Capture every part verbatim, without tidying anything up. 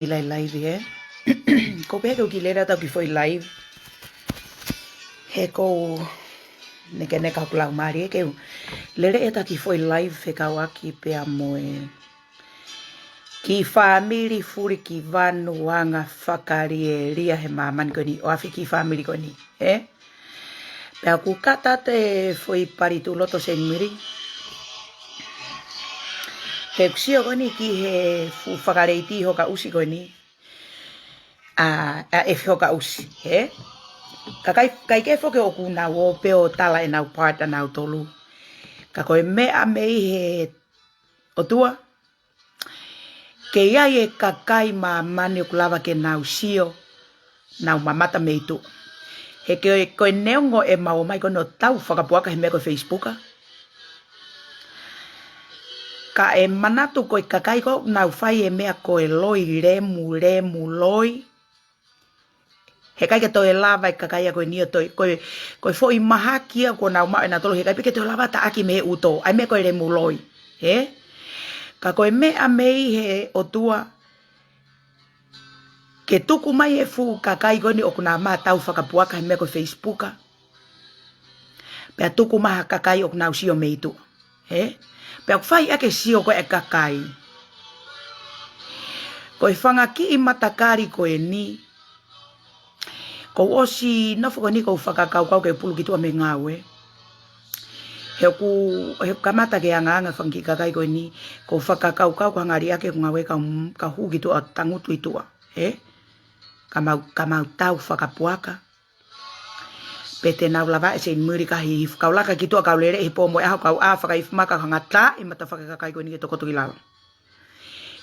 ʻIlai live, ē? Ko pē ke u kiʻi lele atu ki he foʻi live. He ʻoku ou nekeneka hoku laumālie ke u lele atu ki he foʻi live fekauʻaki pea mo e kiʻi fāmili fuli ki vanu anga fakalielia he māmani ko eni, ʻo afe kiʻi fāmili ko eni, ē? Pea ʻoku kata atu e foʻi pali tuʻu loto Seinimili. He ʻoku sio ko eni ki he fuʻu fakaleiti hoka ʻusi ko eni. ʻA, ʻa e hoka ʻusi, ē? Ka ʻikai, ʻikai ke foki ʻoku nau ō pē ʻo tala ʻenau part ʻanautolu. Ka ko e meʻa mei he ʻOtua, ke ʻi ai e kakai māmani ʻoku lava ke nau sio, nau mamata mei tuʻa. He ko e, ko e neongo ʻemau ō mai ko eni ʻo tau fakapuaka he meʻa ko e Facebook, ka ʻe manatu ko e kakai ko ē ʻoku nau fai e meʻa ko e loi lemu, lemu loi. He ʻikai ke toe lava e kakai ia ko eni ʻo toe, ko e, ko e foʻi mahaki ia kuo nau maʻu ʻe nautolu, he ʻikai pē ke toe lava taʻaki mei he ʻuto, ʻa e meʻa ko e lemu loi, ē? Ka ko e meʻa mei he ʻOtua, ke tuku mai e fuʻu kakai ko eni ʻoku nau mā tau fakapuaka he meʻa ko e Facebook, pea tuku mai ha kakai ʻoku nau sio mei tuʻa, ē? Pea ʻoku fai ʻaki e sio ko ē ʻa e kakai. Ko e fanga kiʻi matakali ko eni, kuo u ʻosi nofo ko eni ʻoku ou fakakaukau ke u pulu ki tuʻa mei he ngāue. He ʻoku, he ʻoku kamata ke angaanga e fanga kiʻi kakai ko eni, ʻoku ou fakakaukau ko e hangē ʻoku ʻikai ke u ngāue ka u, ka u hū ki tuʻa ʻo tangutu ʻi tuʻa, ē? Ka mau, ka mau tau fakapuaka. Pea te nau lava ʻe Seinimili ka Hihifo. Kau laka ki tuʻa kau lele he pō mo e ʻaho kau ʻā fakaifumaka hanga taʻe mata fakakai ko eni ke tokoto ki lalo.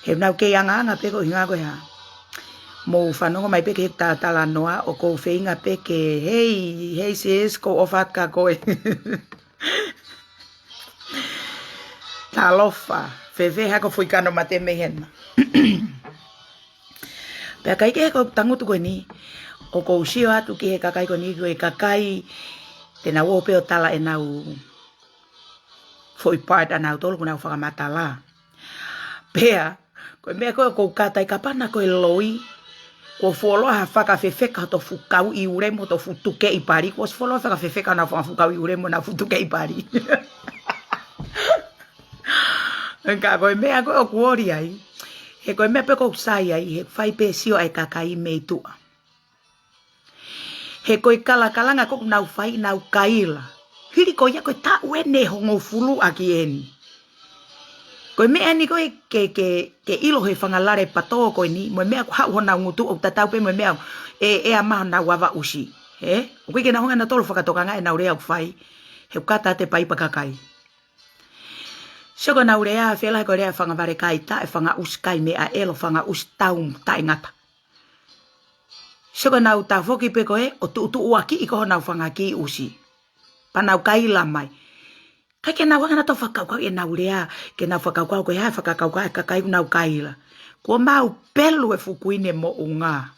He ʻoku nau kei angaanga pē ko e ʻuhinga ko e hā. Mou fanongo mai pē ki he tatalanoa ʻoku ou feinga pē ke, hei, hei sis, ʻoku ou ʻofa atu kia koe. Talofa, fēfē hako fui kano mate mei hena. Pea ʻikai ke he ko e tangutu ko eni, ʻoku ou sio atu ki he kakai ko eni ko e kakai, te nau ō pē ʻo tala ʻenau foʻi part ʻanautolu kuo nau fakamatala. Pea, ko e meʻa ko ē ʻoku ou kata ai kapau naʻa ko e loi, kuo fuoloa ha fakafefeka hoto fuʻu kau ʻi ʻUlemo, hoto fuʻu tukeʻi pali, kuo fuoloa fakafefeka honau fanga fuʻu kau ʻi ʻUlemo, honau fuʻu tukeʻi pali. Ka ko e meʻa ko ē ʻoku ʻoli ai, he ko e meʻa pē ʻoku ou sai ai, he fai pē sio ʻa e kakai mei tuʻa. He ko e kalakalanga ko ē ʻoku nau fai, nau kaila. Hili ko ia ko e taʻu ʻeni ʻe hongofulu ʻaki eni. Ko e meʻa ʻeni ko ē ke, ke, ke ʻilo he fanga lale patō ko eni, mo e meʻa ʻoku haʻu honau ngutu ʻoku tatau pē mo e meʻa ʻe, ʻe ʻa maho nau ava ʻusi. Ē? ʻOku ʻikai ke nau hanga ʻe nautolu ʻo fakatokanga ʻenau lea ʻoku fai, he ʻoku kata atu e paipa kakai. Sio ko ʻenau lea, fēlahi ko e lea fanga vale kai taʻe, fanga ʻusi kai meʻa ʻelo, fanga ʻusi tau taʻengata. Sio ko ʻenau tafoki pē ko ē, ʻo tuʻutuʻuaki ʻi ko honau fanga kiʻi ʻusi. Pea nau kaila mai. ʻIkai ke nau hanga ʻe nautolu ʻo fakakaukau ʻenau lea, ke nau fakakaukau ko e hā e fakakaukau ʻa e kakai ʻoku nau kaila. Kuo mau pelu e fuʻu kuini moʻunga.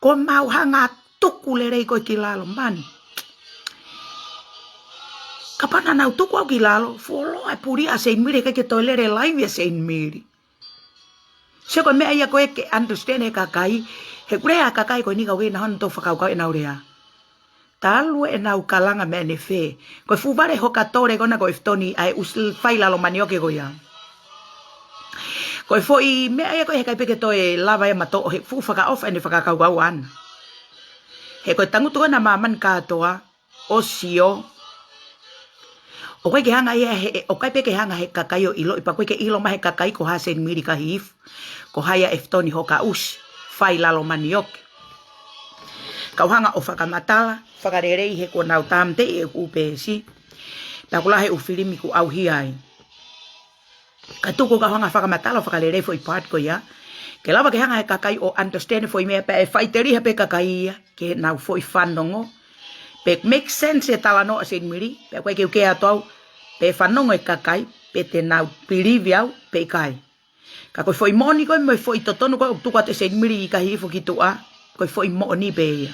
Kuo mau hanga ʻo tuku lelei ko ē ki lalo mani. Kapau naʻa nau tuku au ki lalo, fuoloa e puli ʻa Seinimili, ʻikai ke toe lele laivi ʻa Seinimili. Sio ko e meʻa ia ko ē ke understand e kakai, he ʻoku lea e kakai ko eni ka ʻoku ʻikai ke nau hanga ʻe nautolu ʻo fakakaukau ʻenau lea. Talu ʻenau kalanga meʻa ne fē. Ko e fuʻu vale hoka tole ko ena ko e ʻEfitoni ʻa e ʻusi fai lalo manioke ko ia. Ko e foʻi meʻa ia ko ē he ʻikai pē ke toe lava ia ʻo matoʻo he fuʻu fakaʻofa ʻene fakakaukau ʻana. He ko e tangutu ko ena ʻa māmani kātoa, ʻo sio. ʻOku ʻikai ke hanga ia he, ʻoku ʻikai pē ke hanga he kakai ʻo ʻiloʻi, pea ʻoku ʻikai ke ʻilo mai he kakai ko hai ʻa Seinimili ka Hihifo, ko hai ʻa ʻEfitoni hoka ʻusi, fai lalo manioke. Kau hanga ʻo fakamatala, fakalelei he kuo nau tāmateʻi e ʻū peesi. Pea ʻoku lahi e ʻū filimi ʻoku ʻauhia ai. Ka tuku kau hanga ʻo fakamatala ʻo fakalelei foʻi part ko ia. Ke lava ke hanga he kakai ʻo understand e foʻi meʻa pea ʻe faʻiteliha pē kakai ia, ke nau foʻi fanongo. Pe make sense e talanoa ʻa Seinimili, pea ʻoku ʻikai ke u kē atu au, pe fanongo e kakai, pe te nau believe au, pe ʻikai. Ka ko e foʻi moʻoni ko ē mo e foʻi totonu ko ē ʻoku tuku atu ʻe Seinimili ka Hihifo ki tuʻa, ko e foʻi moʻoni pē ia.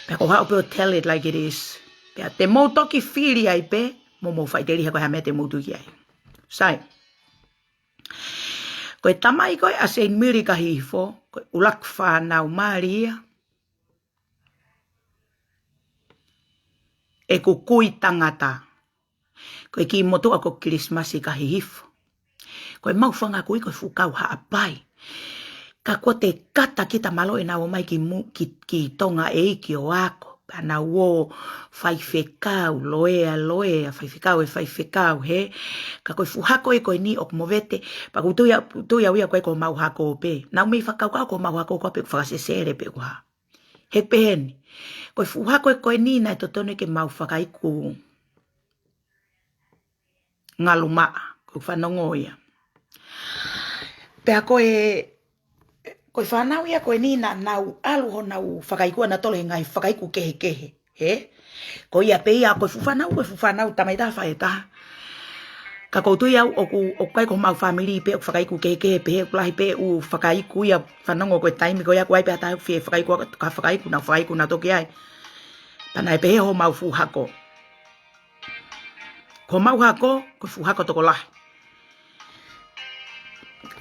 Pea ʻoku ou haʻu pē ʻo tell it like it is. Pea te mou toki fili ai pē, mo mou faʻiteliha ko e hā e meʻa te mou tui ki ai. Sai. Ko e tamai ko ē ʻa Seinimili Kahihifo, ko e ʻuluaki fānau mali ia ʻeku kui tangata. Ko e kiʻi motuʻa ko Kilisimasi Kahihifo. Ko e mau fanga kui ko e fuʻu kau Haʻapai. Ka kuo te kata kita mālō ʻenau ō mai ki, mu, ki, ki Tonga ʻEiki ʻo ako. Pea nau ō faifekau, loea, loea, faifekau ʻe faifekau, hē. Ka ko e fuʻu hako ē ko eni ʻoku movete, pea ʻoku tui au, tui au ia ko e ko mau hako pē. Nau mei fakakaukau ko mau hako ko ē pē ʻoku fakasesele pē ʻoku hā. He pehē ni. Ko e fuʻu hako ē ko eni naʻe totonu ke mau fakaiku ngalumaʻa, ko e fanongo ia. Pea ko e, ko e fānau ia ko eni naʻa nau ʻalu honau fakaiku ʻanautolu he ngaahi fakaiku kehekehe, hē? Ko ia pē ia ko e fuʻu fānau, ko e fuʻu fānau tamai taha faʻē taha. Ka ʻoku ou tui au ʻoku, ʻoku ʻikai ko homau fāmili pē ʻoku fakaiku kehekehe pē, he ʻoku lahi pē ʻū fakaiku ia fanongo ko e taimi ko ia ʻoku ʻi ai pē ha taha fie fakaiku, ka fakaiku, nau fakaiku nautolu ki ai. Pea naʻe pehē homau fuʻu hako. Ko mau hako, ko e fuʻu hako tokolahi.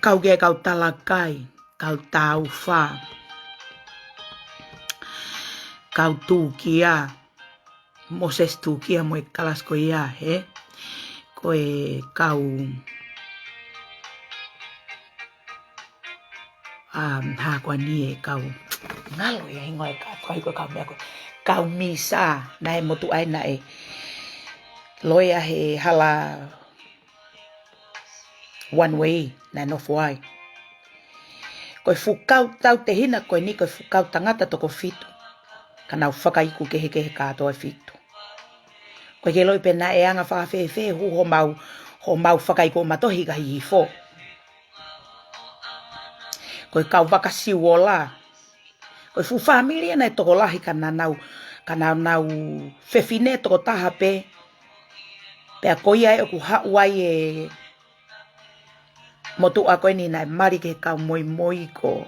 Kau ki ai kau Talakai, kau Taufa, kau Tukia, Moses Tukia mo e kalasi ko ia, hē? Ko e kau Um, hā ko eni e kau ngalo ia hingoa e kau, kau, kau, kau meʻa ko e kau Misa, naʻe motuʻa ai naʻe loea he hala One Way, naʻe nofo ai. Ko e fuʻu kau tautehina ko eni ko e fuʻu kau tangata toko fitu. Ka nau fakaiku kehekehe kātoa ʻe fitu. Ko e ke loi pē naʻe anga fakafēfē hū homau, homau fakaiku ʻo matohi Kahihifo. Ko e kau Vakasiuola. Ko e fuʻu fāmili ia naʻe tokolahi ka naʻa nau, ka naʻa nau fefine tokotaha pē. Pea ko ia ē ʻoku haʻu ai e motuʻa ko eni naʻe mali ki he kau moimoi ko.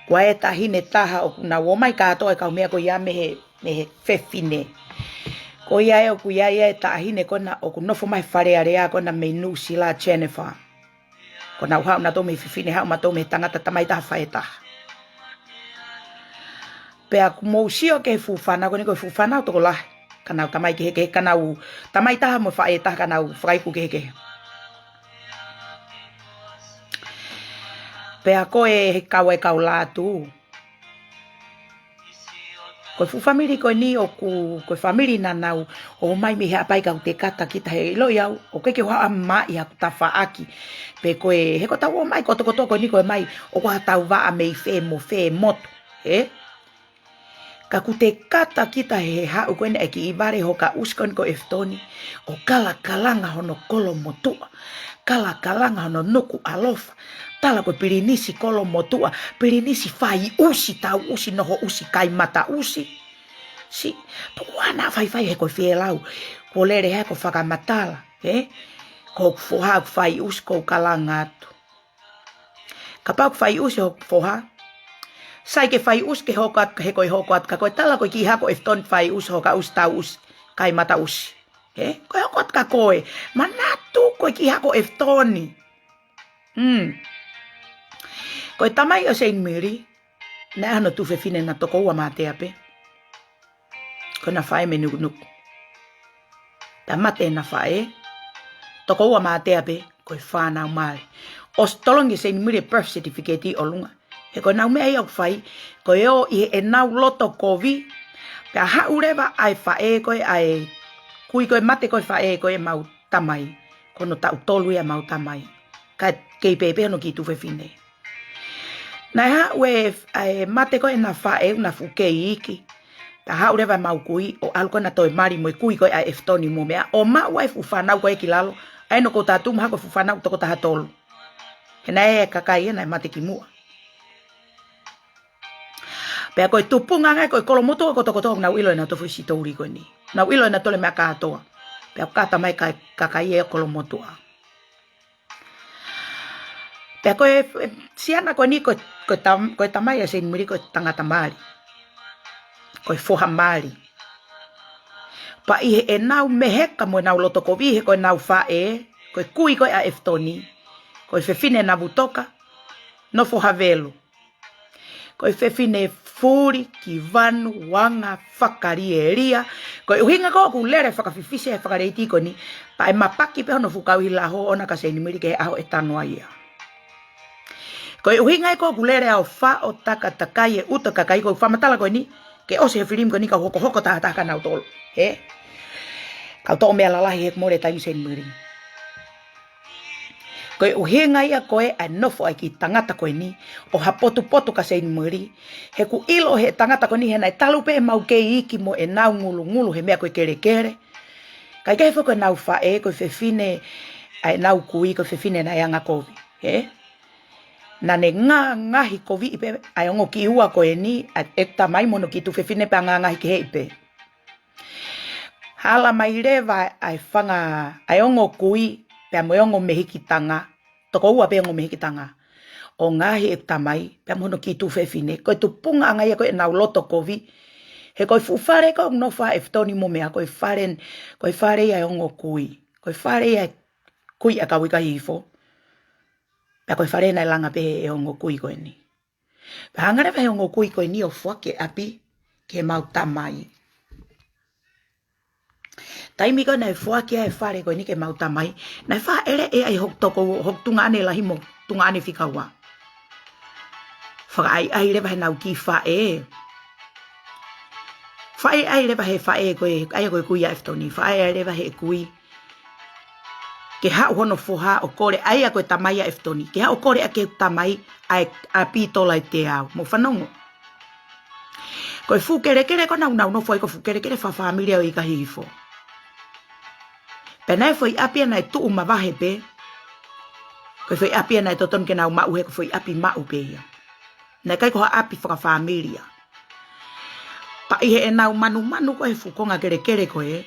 Ko e taʻahine taha ʻoku nau ō mai kātoa e kau meʻa ko ia mei he, mei he fefine. Ko ia ē ʻoku ʻi ai e taʻahine ko ena ʻoku nofo mai Fale Alea ko ena mei Nuʻusila, Jennifer. Ko ʻenau haʻu nautolu mei he fefine, haʻu mautolu mei he tangata, tamai taha faʻē taha. Pea ʻoku mou sio ki he fuʻu fānau ko eni ko e fuʻu fānau tokolahi. Ka nau tamai kehekehe, ka nau tamai taha mo faʻē taha ka nau fakaiku kehekehe. Pea ko e he kau e kau Lātū. Ko e fuʻu fāmili ko eni ʻoku, ko e fāmili naʻa nau ō mai mei Haʻapai ka ʻoku te kata kita he ʻiloʻi au, ʻoku ʻikai ke u haʻu mai ʻi haʻaku tafaʻaki. Pe ko e, he ko ʻetau ō mai kotokotoa ko eni ko e mai, ʻoku ʻi ai haʻatau vaʻa mei fē mo fē motu, hē? Ka ʻoku te kata kita he haʻu ko ena e kiʻi vale hoka ʻusi ko eni ko Efitoni, ʻo kalakalanga hono kolo motuʻa, kalakalanga hono nuku ʻalofa, tala ko e pilinisi kolo motuʻa, pilinisi fai ʻusi, tau ʻusi, noho ʻusi, kai mata ʻusi. Siʻi, tuku ā naʻa faifai he ko e fielau, ko e lele he ko e fakamatala, hē? Ko hoku foha ʻoku fai ʻusi ko e kalanga atu. Kapau ʻoku fai ʻusi hoku foha. Sai ke fai ʻusi ke hoko atu, he ko e hoko atu, ka ko e tala ko e kiʻi hako Efitoni fai ʻusi, hoka ʻusi, tau ʻusi, kai mata ʻusi. Hē? Ko e hoko atu ka ko e. Manatu ko e kiʻi hako Efitoni. Hmm. Ko e tamai ʻo Seinimili, naʻe ʻi ai hano tuofefine naʻe toko ua mātea pē. Ko ʻena faʻē mei Nukunuku. Pea mate ʻena faʻē, toko ua mātea pē, ko e fānau mali. ʻOsi tolongi ʻe Seinimili e birth certificate ʻi ʻolunga. He ko ʻenau meʻa ia ʻoku fai, ko e ō ʻi heʻenau loto kovi, pea haʻu leva ʻa e faʻē ko ē ʻa e kui ko ē mate ko ē faʻē ko ē ʻemau tamai, ko hono taʻu tolu ia ʻemau tamai. Ka kei pēpē hono kiʻi tuofefine. Naʻe haʻu e, e mate ko ē ʻena faʻē ʻoku na fuʻu kei iiki. Pea haʻu leva ʻemau kui, ʻo ʻalu ko ē ʻo na toe mali mo e kui ko ē ʻa Efitoni mo meʻa. ʻO maʻu ai e fuʻu fānau ko ē ki lalo, ʻa ē naʻa ku tala atu mahalo ko e fuʻu fānau toko taha tolu. He naʻe ʻi ai e kakai ia naʻe mate kimuʻa. Pea ko e tupunga ange ko e kolo motuʻa kotokotoa ʻoku nau ʻilo ʻenau toe foʻi sitouli ko eni. Nau ʻilo ʻenau toe meʻa kātoa. Pea ʻoku kata mai ka, kakai e kolo motuʻa. Pea ko e, e, siana ko eni ko, ko e tam-, ko e tamai ʻa Seinimili ko e tangata mali. Ko e foha mali. Pea ʻi heʻenau meheka mo ʻenau loto kovi he ko ʻenau faʻē, ko e kui ko ē ʻa Efitoni. Ko e fefine Navutoka, nofo Havelu. Ko e fefine Fuli, Kivanu, Uanga, Fakalielia. Ko e ʻuhinga ko ē ʻoku lele fakafifisi he Fakaleiti ko eni, pea ʻe mapaki pē hono fuʻu kau ʻi laho ʻona kia Seinimili ki he ʻaho ʻe tanu ai ia. Ko e ʻuhinga ia ko ē ʻoku lele ʻo faʻo takatakai e ʻuta kakai ko e fakamatala ko eni, ke ʻosi he filimi ko eni kau hokohoko tahataha kia nautolu. He? Kau toʻo meʻa lalahi he mole taimi Seinimili. Ko e ʻuhinga ia ko ē ʻa e nofo ʻa e kiʻi tangata ko eni, ʻo hapotupotu kia Seinimili. He ʻoku ʻilo he tangata ko eni he naʻe talu pē ʻemau kei iiki mo ʻenau ngulungulu he meʻa ko e kelekele. Kae kehe foki ko ʻenau faʻē, ko e fefine ʻa ʻenau kui, ko e fefine naʻe angakovi. He? Naʻa ne ngangahi koviʻi pē ʻa e ongo kiʻi ua ko eni, ʻa e tamai mo hono kiʻi tuofefine pea ngangahi keheʻi pē. Hala mai leva ʻa e fanga, ʻa e ongo kui, pea mo e ongo mehikitanga, toko ua pē ongo mehikitanga, ʻo ngaohi e tamai, pea mo hono kiʻi tuofefine. Ko e tupuʻanga ia ko ē ʻenau loto kovi. He ko e fuʻu fale ko ē ʻoku nofo ai ʻEfitoni mo meʻa, ko e fale, ko e fale ia ʻa e ongo kui. Ko e fale ia ʻa e kui ʻa Kauikaihifo. Pea ko e fale naʻe langa pē ʻe he ongo kui ko eni. Pea hanga leva he ongo kui ko eni ʻo foaki e ʻapi ki heʻemau tamai. Taimi ko ē naʻe foaki ai e fale ko eni ki heʻemau tamai, naʻe fāʻeleʻi ai hoku tokoua, hoku tuongaʻane lahi mo e tuongaʻane fika ua. Fakaʻaiʻai leva heʻenau kiʻi faʻē. Fakaʻaiʻai leva he faʻē ko ē, ʻa ia ko e kui ʻa ʻEfitoni. Fakaʻaiʻai leva he kui ke haʻu hono foha ʻo kole, ʻa ia ko e tamai ʻa ʻEfitoni, ke haʻu ʻo kole ʻaki e tamai ʻa e ʻapi tola ʻe teau. Mou fanongo. Ko e fuʻu kelekele ko ē naʻa nau nofo ai ko e fuʻu kelekele fakafāmili ʻo Ikaihifo. Pea naʻe foʻi ʻapi ia naʻe tuʻu mavahe pē. Ko e foʻi ʻapi ia naʻe totonu ke nau maʻu he ko e foʻi ʻapi maʻu pē ia. Naʻe ʻikai ko ha ʻapi fakafāmili ia. Pea ʻi heʻenau manumanu ko ē he fuʻu konga kelekele ko ē,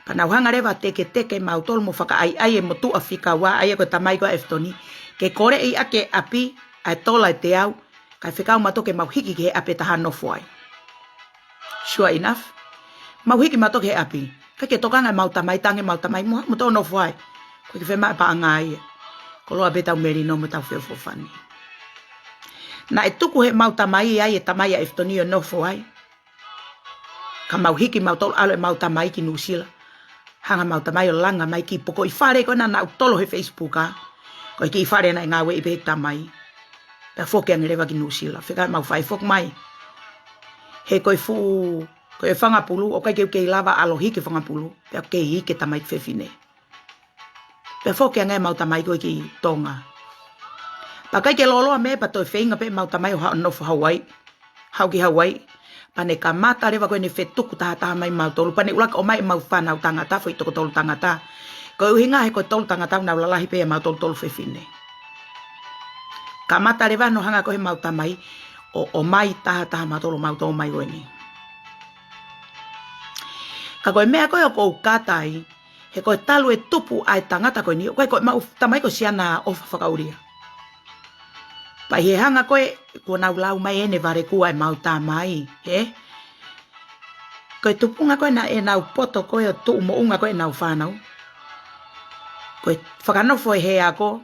pea nau hanga leva ʻo teketeke mautolu mo fakaʻaiʻai e motuʻa fika ua, ʻa ia ko e tamai ko ē ʻa ʻEfitoni, ke koleʻi ʻaki e ʻapi ʻa e tola ʻe teau, kae fekau mautolu ke mau hiki ki he ʻapi ʻe taha ʻo nofo ai. Sure enough. Mau hiki mautolu ki he ʻapi. ʻIkai ke tokanga ʻemau tamai, tangi ʻemau tamai, mo, mo tō nofo ai. Ko e ke fema e paʻanga ia. Koloa pē ʻetau melino mo ʻetau feʻofoʻofani. Naʻe tuku heʻemau tamai ai, e tamai ʻa ʻEfitoni ʻo nofo ai. Ka mau hiki mautolu ʻalu ʻemau tamai ki Nuʻusila. Hanga ʻemau tamai ʻo langa mai e kiʻi pokoʻi fale ko ē naʻa nau tolo he Facebook, ʻa. Ko e kiʻi fale naʻe ngāueʻi pē ʻe he tamai. Pea foki ange leva ki Nuʻusila. Fekau ʻemau faʻē ʻo foki mai. He ko e fuʻu, ko e fanga pulu, ʻoku ʻikai ke u kei lava ʻalu ʻo hiki e fanga pulu. Pea kei hiki e tamai fefine. Pea foki ange ʻemau tamai ko ē ki Tonga. Pea ʻikai ke loloa meʻa pea toe feinga pē ʻemau tamai ʻo haʻu ʻo nofo Hauaiʻi. Haʻu ki Hauaiʻi. Pea ne kamata leva ko ē ʻene fetuku tahataha mai mautolu. Pea ne ʻuluaki ʻomai ʻemau fānau tangata, foʻi toko tolu tangata. Ko e ʻuhinga he ko e tolu tangata ʻoku nau lalahi pē ʻa mautolu tolu fefine. Kamata leva hono hanga ko ē heʻemau tamai ʻo, ʻomai tahataha mautolu ʻo mau tō mai ko eni. Ka ko e meʻa ko ē ʻoku ou kata ai, he ko e talu e tupu ʻa e tangata ko eni, ʻoku ʻikai ko ʻemau tamai ko Siana ʻOfa Fakaulia. Pea ʻi he hanga ko ē, kuo nau lau mai ʻene vale kuo ʻemau tamai, he? Ko e tupuʻanga ko ē naʻa ʻenau poto ko ē ʻo tuʻu moʻunga ko ē ʻenau fānau. Ko e fakanofo ʻe he ako,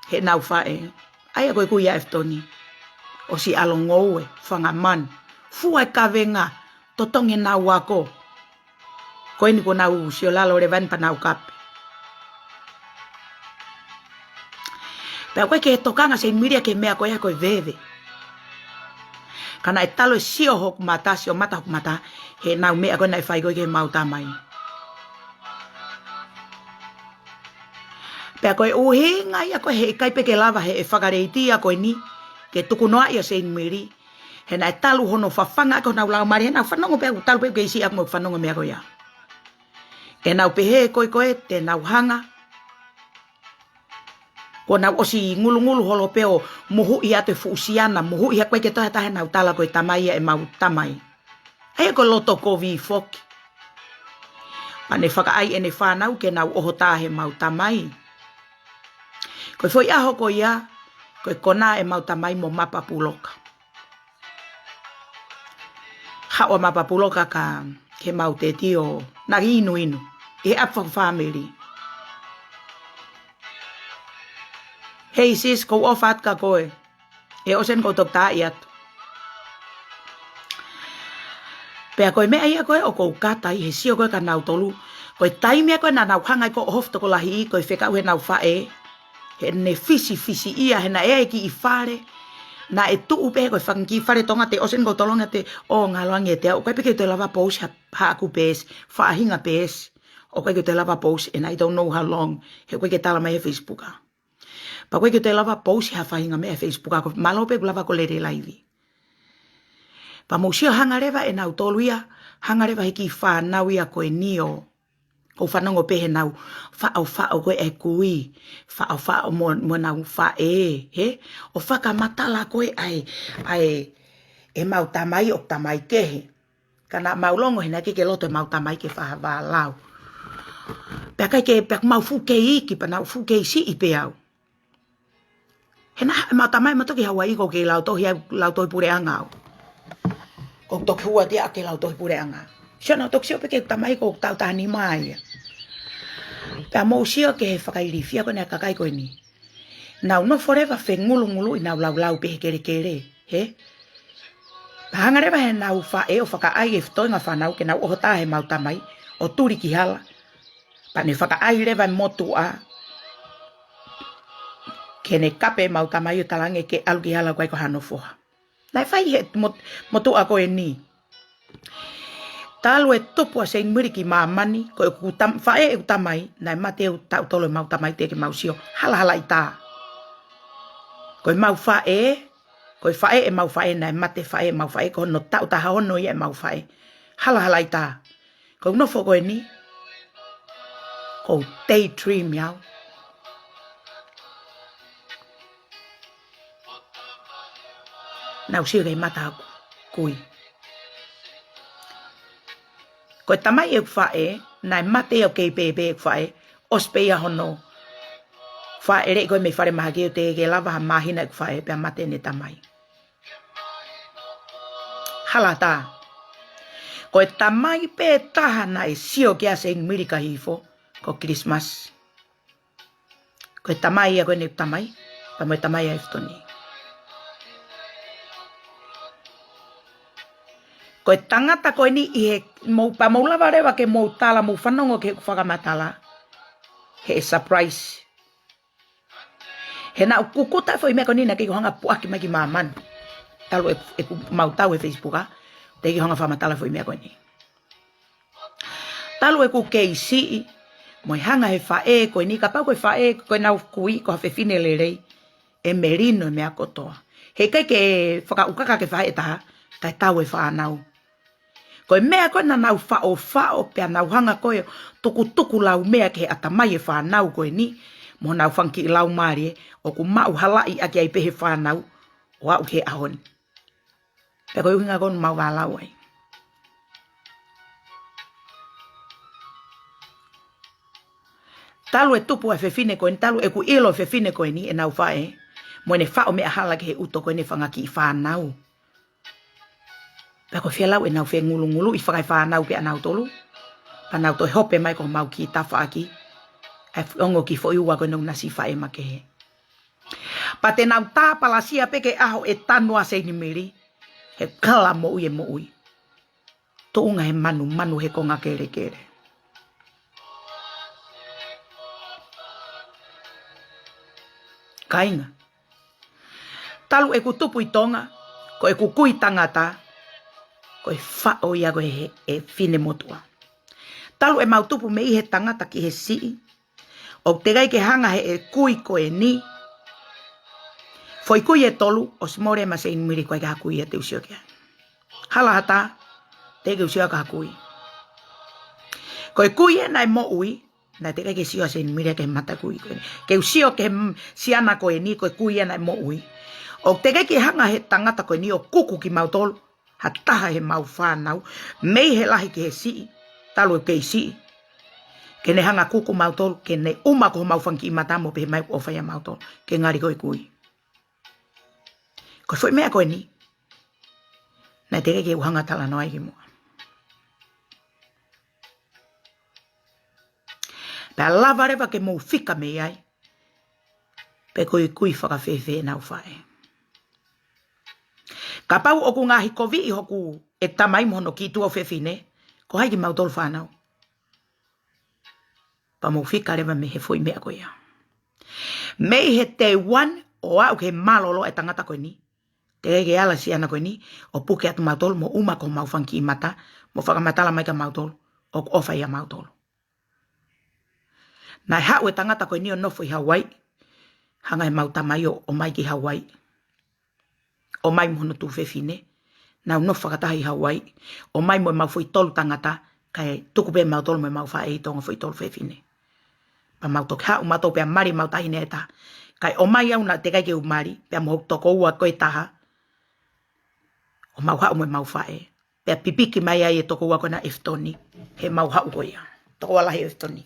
heʻenau faʻē. ʻA ia ko e kui ʻa ʻEfitoni. ʻOsi ʻalu ʻo ngoue, fanga manu. Fua e kavenga, totongi ʻenau ako. Ko eni kuo nau sio lalo leva eni pea nau kape. Pea ʻoku ʻikai ke tokanga Seinimili ia ki he meʻa ko ia ko e veve. Ka naʻe talu e sio hoku mata, sio mata hoku mata, heʻenau meʻa ko ē naʻe fai ko ē ki heʻemau tamai. Pea ko e ʻuhinga ia ko ē heʻikai pē ke lava he ʻe Fakaleiti ia ko eni, ke tukunoaʻi ʻa Seinimili. He naʻe talu hono fafanga ʻaki honau laumālie, heʻenau fanongo pē ʻoku talu pē ʻoku kei siʻi ʻaku mo fanongo meʻa ko ia. ʻEnau pehē ko ē ko ē, te nau hanga. Kuo nau ʻosi ngulungulu holo pē ʻo mohuʻi atu e fuʻu siana, mohuʻi ha ʻikai ke toe ʻi ai ha taha ʻenau tala ko e tamai ʻa ʻemau tamai. ʻA ia ko e loto kovi foki. Pea ne fakaʻai ʻene fānau ke nau ʻoho tā heʻemau tamai. Ko e foʻi ʻaho ko ia, ko e konā ʻemau tamai mo Mapa Puloka. Haʻu ʻa Mapa Puloka kia, ki heʻemau teti ʻo nau inuinu. ʻI he ʻapi fakafāmili. Hei sis, ʻoku ou ʻofa atu kia koe. ʻE ʻosi eni ʻoku ou toki taaʻi atu. Pea ko e meʻa ia ko ē ʻoku ou kata ai he sio ko ē kia nautolu. Ko e taimi ia ko ē naʻa nau hanga ai ʻo ʻohofi tokolahi, ko e fekau heʻenau faʻē. Heʻene fisifisiʻia, he naʻe ʻi ai e kiʻi fale. Naʻe tuʻu pē ko e fanga kiʻi fale Tonga, te ʻosi eni ʻoku ou tolongi atu, ʻo ngalo ange ʻiate au, ʻoku ʻikai pē ke u toe lava post ha, haʻaku peesi, faʻahinga peesi. ʻOku ʻikai ke u toe lava post, and I don't know how long. He ʻoku ʻikai ke tala mai he Facebook. Pea ʻoku ʻikai ke u toe lava post ha faʻahinga meʻa he Facebook, ko e mālō pē ʻeku lava ko e lele laivi. Pea mou sio, hanga leva ʻe nautolu ia, hanga leva he kiʻi fānau ia ko eni ʻo ʻo fanongo pē heʻenau faʻofaʻo ko ē ʻa e kui, faʻofaʻo mo, mo ʻenau faʻē, hē? ʻO fakamatala ko ē ʻa e, ʻa e, ʻemau tamai ʻoku tamai kehe. Ka naʻa mau longo he naʻe ʻikai ke loto ʻemau tamai ke fakavālau. Pea ʻikai ke, pea ʻoku mau fuʻu kei iiki, pea naʻa ku fuʻu kei siʻi pē au. He naʻe, ʻemau tamai ʻoku mau toki haʻu ai ʻo kei lautohi, lautohi puleʻanga au. ʻOku toki hū atu ia ʻo kei lautohi puleʻanga. Sio, naʻa ku toki sio pē ki heʻeku tamai ʻoku taʻu taha nima ia. Pea mou sio ki he fakailifia ko eni ʻa e kakai ko eni. Nau nofo leva fengulungulu ʻi heʻenau laulau pē he kelekele, hē? Pea hanga leva heʻenau faʻē ʻo fakaʻai e toenga fānau ke nau ʻoho taha heʻemau tamai, ʻo tuli ki hala. Pea ne fakaʻai leva e motuʻa ke ne kape ʻemau tamai ʻo talaange ke ʻalu ki hala ʻoku ʻikai ko hano foha. Naʻe fai he mot-, motuʻa ko eni. Talu e tupu ʻa Seinimili ki māmani, ko ʻeku tam-, faʻē ʻeku tamai, naʻe mate ʻo taʻu tolu ʻemau tamai, teʻeki ke mau sio, halahalaʻi tā. Ko ʻemau faʻē, ko e faʻē ʻemau faʻē, naʻe mate faʻē ʻemau faʻē, ko hono taʻu taha ono ia ʻemau faʻē. Halahalaʻi tā. Ko ʻeku nofo ko eni, ʻoku ou daydream au. Naʻa ku sio ki he mata ʻo e kui. Ko e tamai ʻeku faʻē, naʻe mate ia ʻoku kei pēpē ʻeku faʻē, ʻosi pē ia hono fāʻeleʻi ko ē mei falemahaki ʻo teʻeki ke lava ha māhina ʻeku faʻē pea mate ʻene tamai. Hala tā. Ko e tamai pē taha naʻe sio ki ai ʻa Seinimili ka hifo, ko Kilisimasi. Ko e tamai ia ko eni ʻeku tamai, pea mo e tamai ʻa ʻEfitoni. Ko e tangata ko eni ʻi he, mou, pea mou lava leva ke mou tala, mou fanongo ki heʻeku fakamatala. He ʻe surprise. He naʻa ku kukuta e foʻi meʻa ko eni naʻe ʻikai ke u hanga ʻo puʻaki mai ki māmani. Talu e, ʻeku mau tau he Facebook, ʻa, teʻeki ke u hanga ʻo fakamatala e foʻi meʻa ko eni. Talu ʻeku kei siʻi, mo e hanga he faʻē ko eni, kapau ko e faʻē ko ʻenau kui, ko ha fefine lelei, ʻe melino e meʻa kotoa. He ʻikai ke fakaʻukaka ki he faʻē ʻe taha, kae tau e fānau. Ko e meʻa ko ē naʻa nau faʻofaʻo pea nau hanga ko ē ʻo tukutuku laumeʻa ki he ʻatamai e fānau ko eni, mo honau fanga kiʻi laumālie, ʻoku maʻu halaʻi ʻaki ai pē he fānau, ʻo aʻu ki he ʻaho ni. Pea ko e ʻuhinga ko ē ʻoku mau vālau ai. Talu e tupu ʻa e fefine ko eni, talu ʻeku ʻilo e fefine ko eni ʻenau faʻē, mo ʻene faʻo meʻa hala ki he ʻuto ko eni e fanga kiʻi fānau. Pea ko e fielau ʻenau fengulunguluʻi fakaefānau pē ʻanautolu. Pea nau toe hopo mai ko homau kiʻi tafaʻaki. ʻA e ongo kiʻi foʻi ua ko ē naʻa nau ʻosi faʻē makehe. Pea te nau tāpalasia pē ki he ʻaho ʻe tanu ai ʻa Seinimili. He kala moʻui e moʻui. Tuʻunga he manumanu he konga kelekele. Kāinga. Talu ʻeku tupu ʻi Tonga, ko ʻeku kui tangata, ko e faʻo ia ko ē he, he finemotuʻa. Talu ʻemau tupu mei he tangata ki he siʻi, ʻoku teʻeki ai ke hanga heʻe kui ko eni. Foʻi kui ʻe tolu, ʻosi mole ʻema Seinimili, ʻoku ʻikai ha kui ia te u sio ki ai. Hala tā, teʻeki ke u sio ki ha kui. Ko e kui ē naʻe moʻui, naʻe teʻeki ai ke sio ʻa Seinimili ki he mata kui ko eni. Ke u sio ki he m-, siana ko eni, ko e kui ē naʻe moʻui. ʻOku teʻeki ai ke hanga he tangata ko eni ʻo kuku kimautolu, ha taha heʻemau fānau, mei he lahi ki he siʻi, talu ʻeku kei siʻi. Ke ne hanga kuku mautolu, ke ne ʻuma ko homau fanga kiʻi mata mo pehē mai ʻoku ʻofa ʻia mautolu, ke ngali ko e kui. Ko e foʻi meʻa ko eni, naʻe teʻeki ai ke u hanga ʻo talanoa ai kimuʻa. Pea lava leva ke mou fika mei ai. pe ko e kui fakafēfē ʻenau faʻē. Kapau ʻoku ngaahi koviʻi hoku ʻeku tamai mo hono kiʻi tuofefine, ko hai kimautolu fānau? Pea mou fika leva mei he foʻi meʻa ko ia. Mei he day one ʻo aʻu ki he mālōlō ʻa e tangata ko eni, teʻeki ke ala e siana ko eni ʻo puke atu mautolu mo ʻuma ko homau fanga kiʻi mata, mo fakamatala mai kia mautolu ʻoku ʻofa ʻia mautolu. Naʻe haʻu e tangata ko eni ʻo nofo ʻi Hauaiʻi, hanga ʻe heʻemau tamai ʻo ʻomai ki Hauaiʻi. ʻOmai mo hono tuofefine, nau nofo fakataha ʻi Hauaiʻi, ʻomai mo ʻemau foʻi tolu tangata, kae tuku pē mautolu mo ʻemau faʻē ʻi Tonga, foʻi tolu fefine. Pea mau toki haʻu mautolu pea mali ʻemau taʻahine ʻe taha. Kae ʻomai au naʻe teʻeki ai ke u mali, pea mo hoku tokoua ko e taha, ʻo mau haʻu mo ʻemau faʻē. Pea pipiki mai ai e tokoua ko ena ʻEfitoni, heʻemau haʻu ko ia. Tokoua lahi ʻo ʻEfitoni.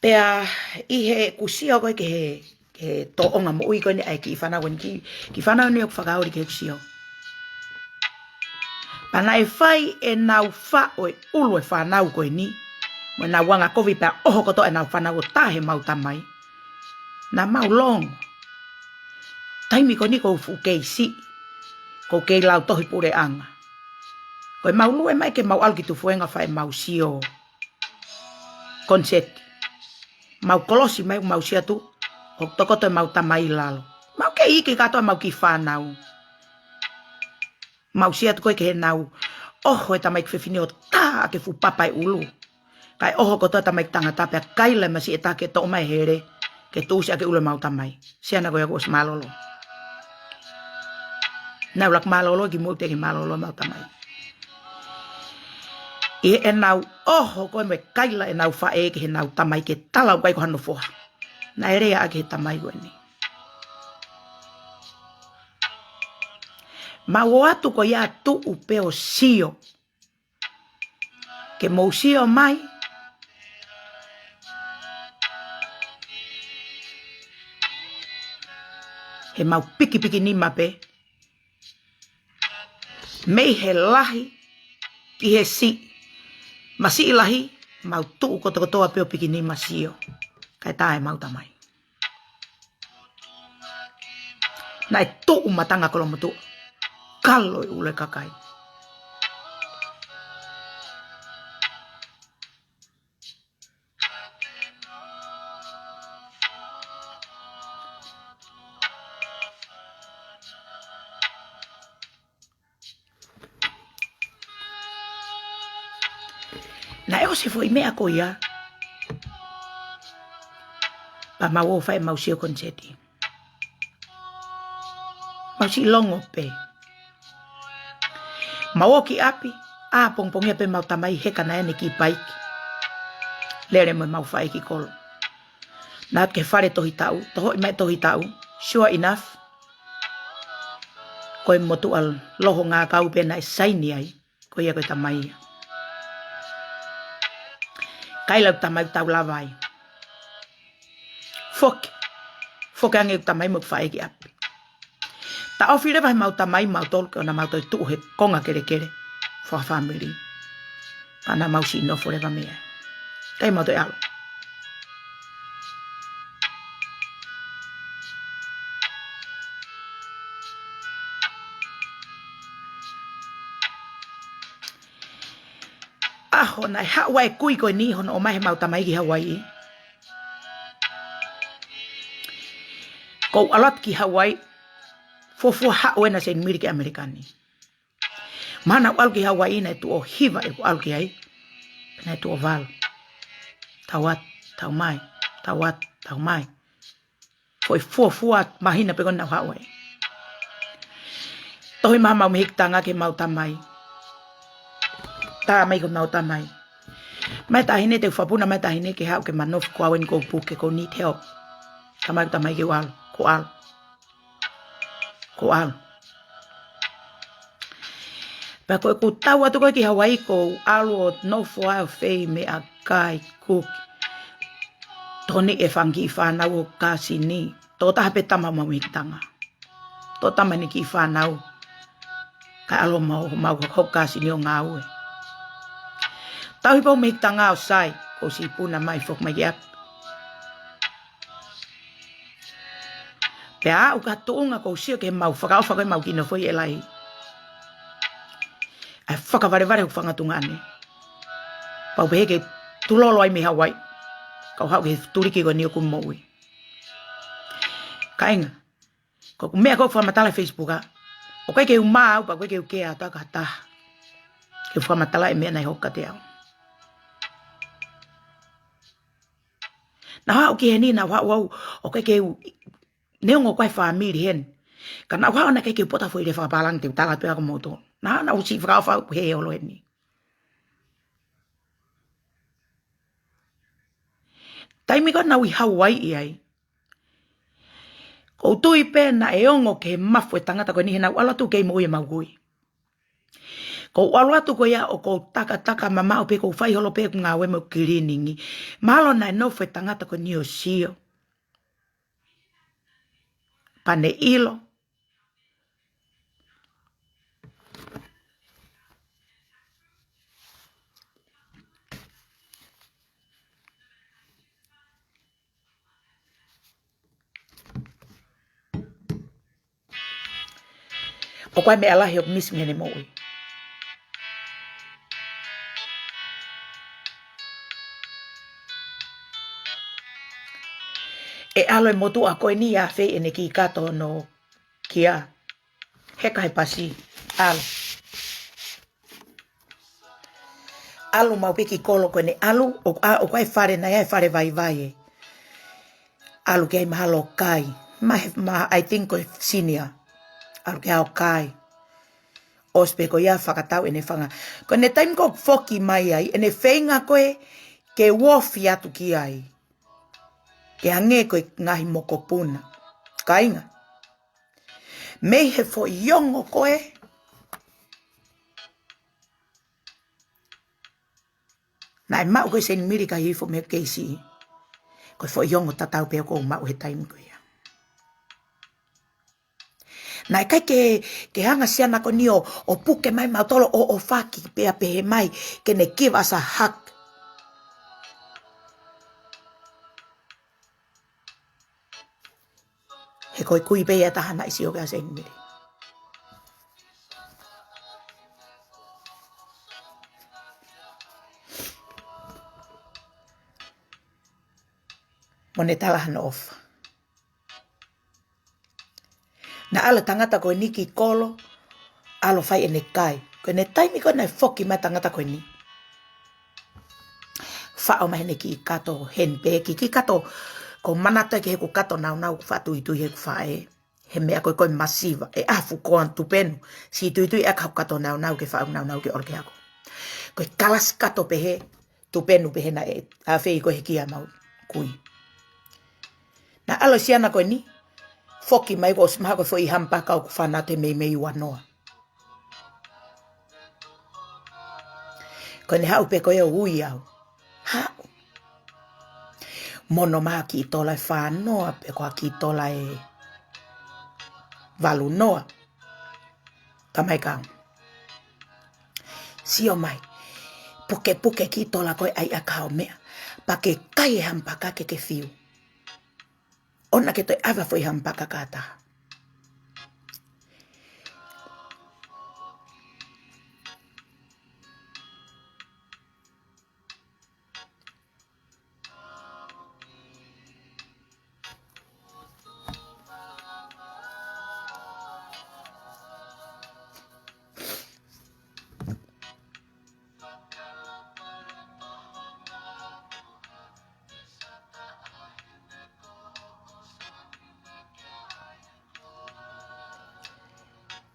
Pea ʻi heʻeku sio ko ē ki he, ki he tōʻonga moʻui ko eni ʻa e kiʻi fānau ko eni, kiʻi, kiʻi fānau ni ʻoku fakaoli ki heʻeku sio. Pea naʻe fai ʻenau faʻo e ʻulu e fānau ko eni, mo ʻenau anga kovi pea ʻoho kotoa ʻenau fānau ʻo tā heʻemau tamai. Naʻa mau longo. Taimi ko eni ʻoku ou fuʻu kei siʻi, ʻoku ou kei lau tohi puleʻanga. Ko ʻemau lue mai ke mau ʻalu ki Tufuenga fai ʻemau sio koniseti. Mau kolosi mai ʻo mau sio atu, ʻoku tokoto ʻemau tamai ʻi lalo. Mau kei iiki kātoa ʻemau kiʻi fānau. Mau sio atu ko ē ki heʻenau ʻoho e tamaiki fefine ʻo tā ʻaki e fuʻu papa e ʻulu. Kae ʻoho kotoa e tamaiki tangata pea kaila e masiʻi ʻe taha ke toʻo mai e hele, ke tuʻusi ʻaki e ʻulu ʻemau tamai. Siana ko ia kuo ʻosi mālōlō. Nau laku mālōlō kimuʻa teʻeki mālōlō ʻemau tamai. ʻI heʻenau ʻoho ko ē mo e kaila ʻenau faʻē ki heʻenau tamai ke tala ʻoku ʻikai ko hano foha. Naʻe lea ʻaki ʻe he tamai ko eni. Mau ō atu ko ia ʻo tuʻu pē ʻo sio. Ke mou sio mai. Heʻemau pikipiki nima pē. Mei he lahi ki he siʻi. Masiʻi lahi, mau tuʻu kotokotoa pē ʻo piki nima sio. Kae tā ʻemau tamai. Naʻe tuʻu matanga kolomotuʻa. Kalo e ʻulu e kakai. Naʻe ʻosi e foʻi meʻa ko ia. Pea mau ō fai ʻemau sio koniseti. Mau siʻi longo pē. Mau ō ki ʻapi, ʻā pongipongia pē ʻemau tamai heka naʻe ʻi ai ʻene kiʻi paiki. Lele mo ʻemau faʻē ki kolo. Nau ō ki he fale tohi taʻu, tohoʻi mai e tohi taʻu, sure enough. Ko e motuʻa loho ngākau pē naʻe saini ai, ko ia ko e tamai ia. Kaila ʻeku tamai ʻoku tau lava ai. Foki. Foki ange ʻeku tamai mo ʻeku faʻē ki ʻapi. Taʻofi leva heʻemau tamai mautolu ke ʻoua naʻa mau toe tuʻu he konga kelekele fakafāmili. Pea naʻa mau siʻi nofo leva mei ai. ʻIkai mau toe ʻalu. ʻAho naʻe haʻu ai e kui ko eni hono ʻomai heʻemau tamai ki Hauaiʻi. Ko u ʻalu atu ki Hauaiʻi, fuofua haʻu ena Seinimili ki ʻAmelika ni. Mahalo naʻa ku ʻalu ki Hauaiʻi naʻe tuʻo hiva ʻeku ʻalu ki ai, pe naʻe tuʻo valu. Tau atu, tau mai, tau atu, tau mai. Foʻi fuofua māhina pē ko ē naʻa ku haʻu ai. Tohi mai haʻamau mihikitanga ki heʻemau tamai. Tā mai ki heʻemau tamai. Mai taʻahine, te u fakapuna mai taʻahine ke haʻu ke ma nofo, ko au eni ʻoku ou puke, ʻoku ou need help. Tamai, tamai, ke u ʻalu, ke u ʻalu. Ke u ʻalu. Pea ko ʻeku tau atu ko ē ki Hauaiʻi ʻoku ou ʻalu ʻo nofo ai ʻo fai meʻakai, kuki. Tokoni e fanga kiʻi fānau ʻo kasini. Tokotaha pē tama ʻemau mihikitanga. Tokotaha mei he kiʻi fānau. Kae ʻalu ʻo mau, mau hoku kasini ʻo ngāue. Tauhi pē hoku mihikitanga ʻo sai, ʻoku ou siʻi puna mai, foki mai ki ʻapi. Pea aʻu ki ha tuʻunga ʻoku ou sio ki heʻemau fakaʻofa ko ē ʻemau kiʻi nofo ʻi L A. ʻA e fakavalevale hoku fanga tuongaʻane. Pau pē he ke tulolo ai mei Hawaii. Kau haʻu ki he tuliki ko eni ʻoku moʻui. Kāinga, ko ʻeku meʻa ko ē ʻoku fakamatala he Facebook ā, ʻoku ʻikai ke u maau pea ʻoku ʻikai ke u kea atu ki ha taha. Ke fakamatala e meʻa naʻe hoko kiate au. Naʻa ku haʻu ki heni, naʻa ku haʻu au, ʻoku ʻikai ke u, neongo ko e fāmili heni. Ka naʻa ku haʻu naʻe ʻikai ke u pota foʻi lea fakapālangi te u tala atu ʻe au ko moutolu. Naʻa, naʻa ku siʻi fakaʻofa au he olo heni. Taimi ko ē naʻa ku ʻi Hauaiʻi ai, ʻoku ou tui pē naʻe ongo ki he mafu e tangata ko eni he naʻa ku ʻalu atu kei moʻui ʻemau kui. ʻOku ou ʻalu atu ko ia ʻoku ou takataka mamaʻo pē, ʻoku ou fai holo pē ʻeku ngāue mo e kiliningi. Mahalo naʻe nofo e tangata ko eni ʻo sio. Pea ne ʻilo. ʻOku ʻi ai e meʻa lahi ʻoku misi mei heʻene moʻui. ʻE ʻalu e motuʻa ko eni ʻo fai ʻene kiʻi kato hono kia. Heka he pasi. ʻAlu. ʻAlu maʻu pē ki kolo ko eni, ʻalu, ʻo, ʻa, ʻoku ʻi ai e fale, naʻe ʻi ai e fale vaivai ē. ʻAlu ki ai mahalo ʻo kai. Ma, ma, I think ko e senior. ʻAlu ki ai ʻo kai. ʻOsi pē ko ia fakatau ʻene fanga. Ko ʻene taimi ko ē ʻoku foki mai ai, ʻene feinga ko ē ke u ofi atu ki ai. Ke hangē ko e ngaahi mokopuna. Kāinga. Mei he foʻi ongo ko ē naʻe maʻu ko ē Senimili ka hifo mei he K C. Ko e foʻi ongo tatau pē ʻoku ou maʻu he taimi ko ia. Naʻe ʻikai ke, ke hanga ʻe he siana ko eni ʻo, ʻo puke mai mautolu ʻo, ʻo faki pea pehē mai ke ne give us a hug. He ko e kui pē ia ʻe taha naʻe sio ki ai ʻa Senimili. Mo ne tala hano ʻofa. Naʻe ʻalu e tangata ko eni ki kolo, ʻalu ʻo fai ʻene kai. Ko ʻene taimi ko ē naʻe foki mai e tangata ko eni. Faʻo mai heʻene kiʻi kato, heni pē kiʻi, kiʻi kato, ʻoku ou manatu ki heʻeku kato naunau, ʻoku faʻa tuitui heʻeku faʻē. He meʻa ko ē ko e masiva, ʻe ʻafu ko ē ʻa e tupenu, siʻi tuitui ʻa e kau kato naunau ke faʻo naunau ke ʻalu ke ako. Ko e kalasi kato pehē, tupenu pehē naʻe ʻafeʻi ko ē he kia ʻemau kui. Naʻe ʻalu e siana ko eni, foki mai kuo ʻosi maha ko e foʻi hamupaka ʻoku fanate meimei ua noa. Ko ʻene haʻu pē ko ē ʻo ui au. Haʻu. Mo hono maha kiʻi tola ʻe fā noa, pe ko ha kiʻi tola ʻe valu noa. Ka mai kau. Sio mai. Pukepuke kiʻi tola ko ē ʻai ʻa e kau meʻa. Pea ke kai e hamupaka ke ke fiu. ʻOua naʻa ke toe ʻave ha foʻi hamupaka ki ha taha.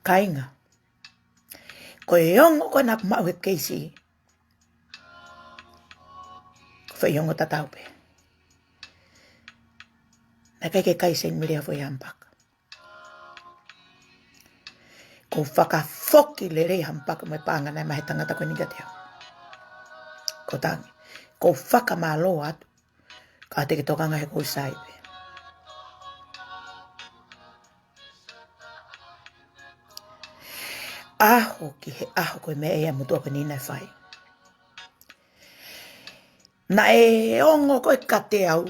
Kāinga. Ko e ongo ko ē naʻa ku maʻu he K C. Ko e foʻi ongo tatau pē. Naʻe ʻikai ke kai ʻe Senimili ha foʻi hamupaka. ʻOku ou fakafoki lelei e hamupaka mo e paʻanga naʻe maʻu ʻe he tangata ko eni kiate au. Ko e tangi. ʻOku ou fakamālō atu. Ka te ke tokanga he ʻoku ou sai pē. ʻAho ki he ʻaho ko e meʻa ia ʻa e motuʻa ko eni naʻe fai. Naʻe ongo ko ē kiate au.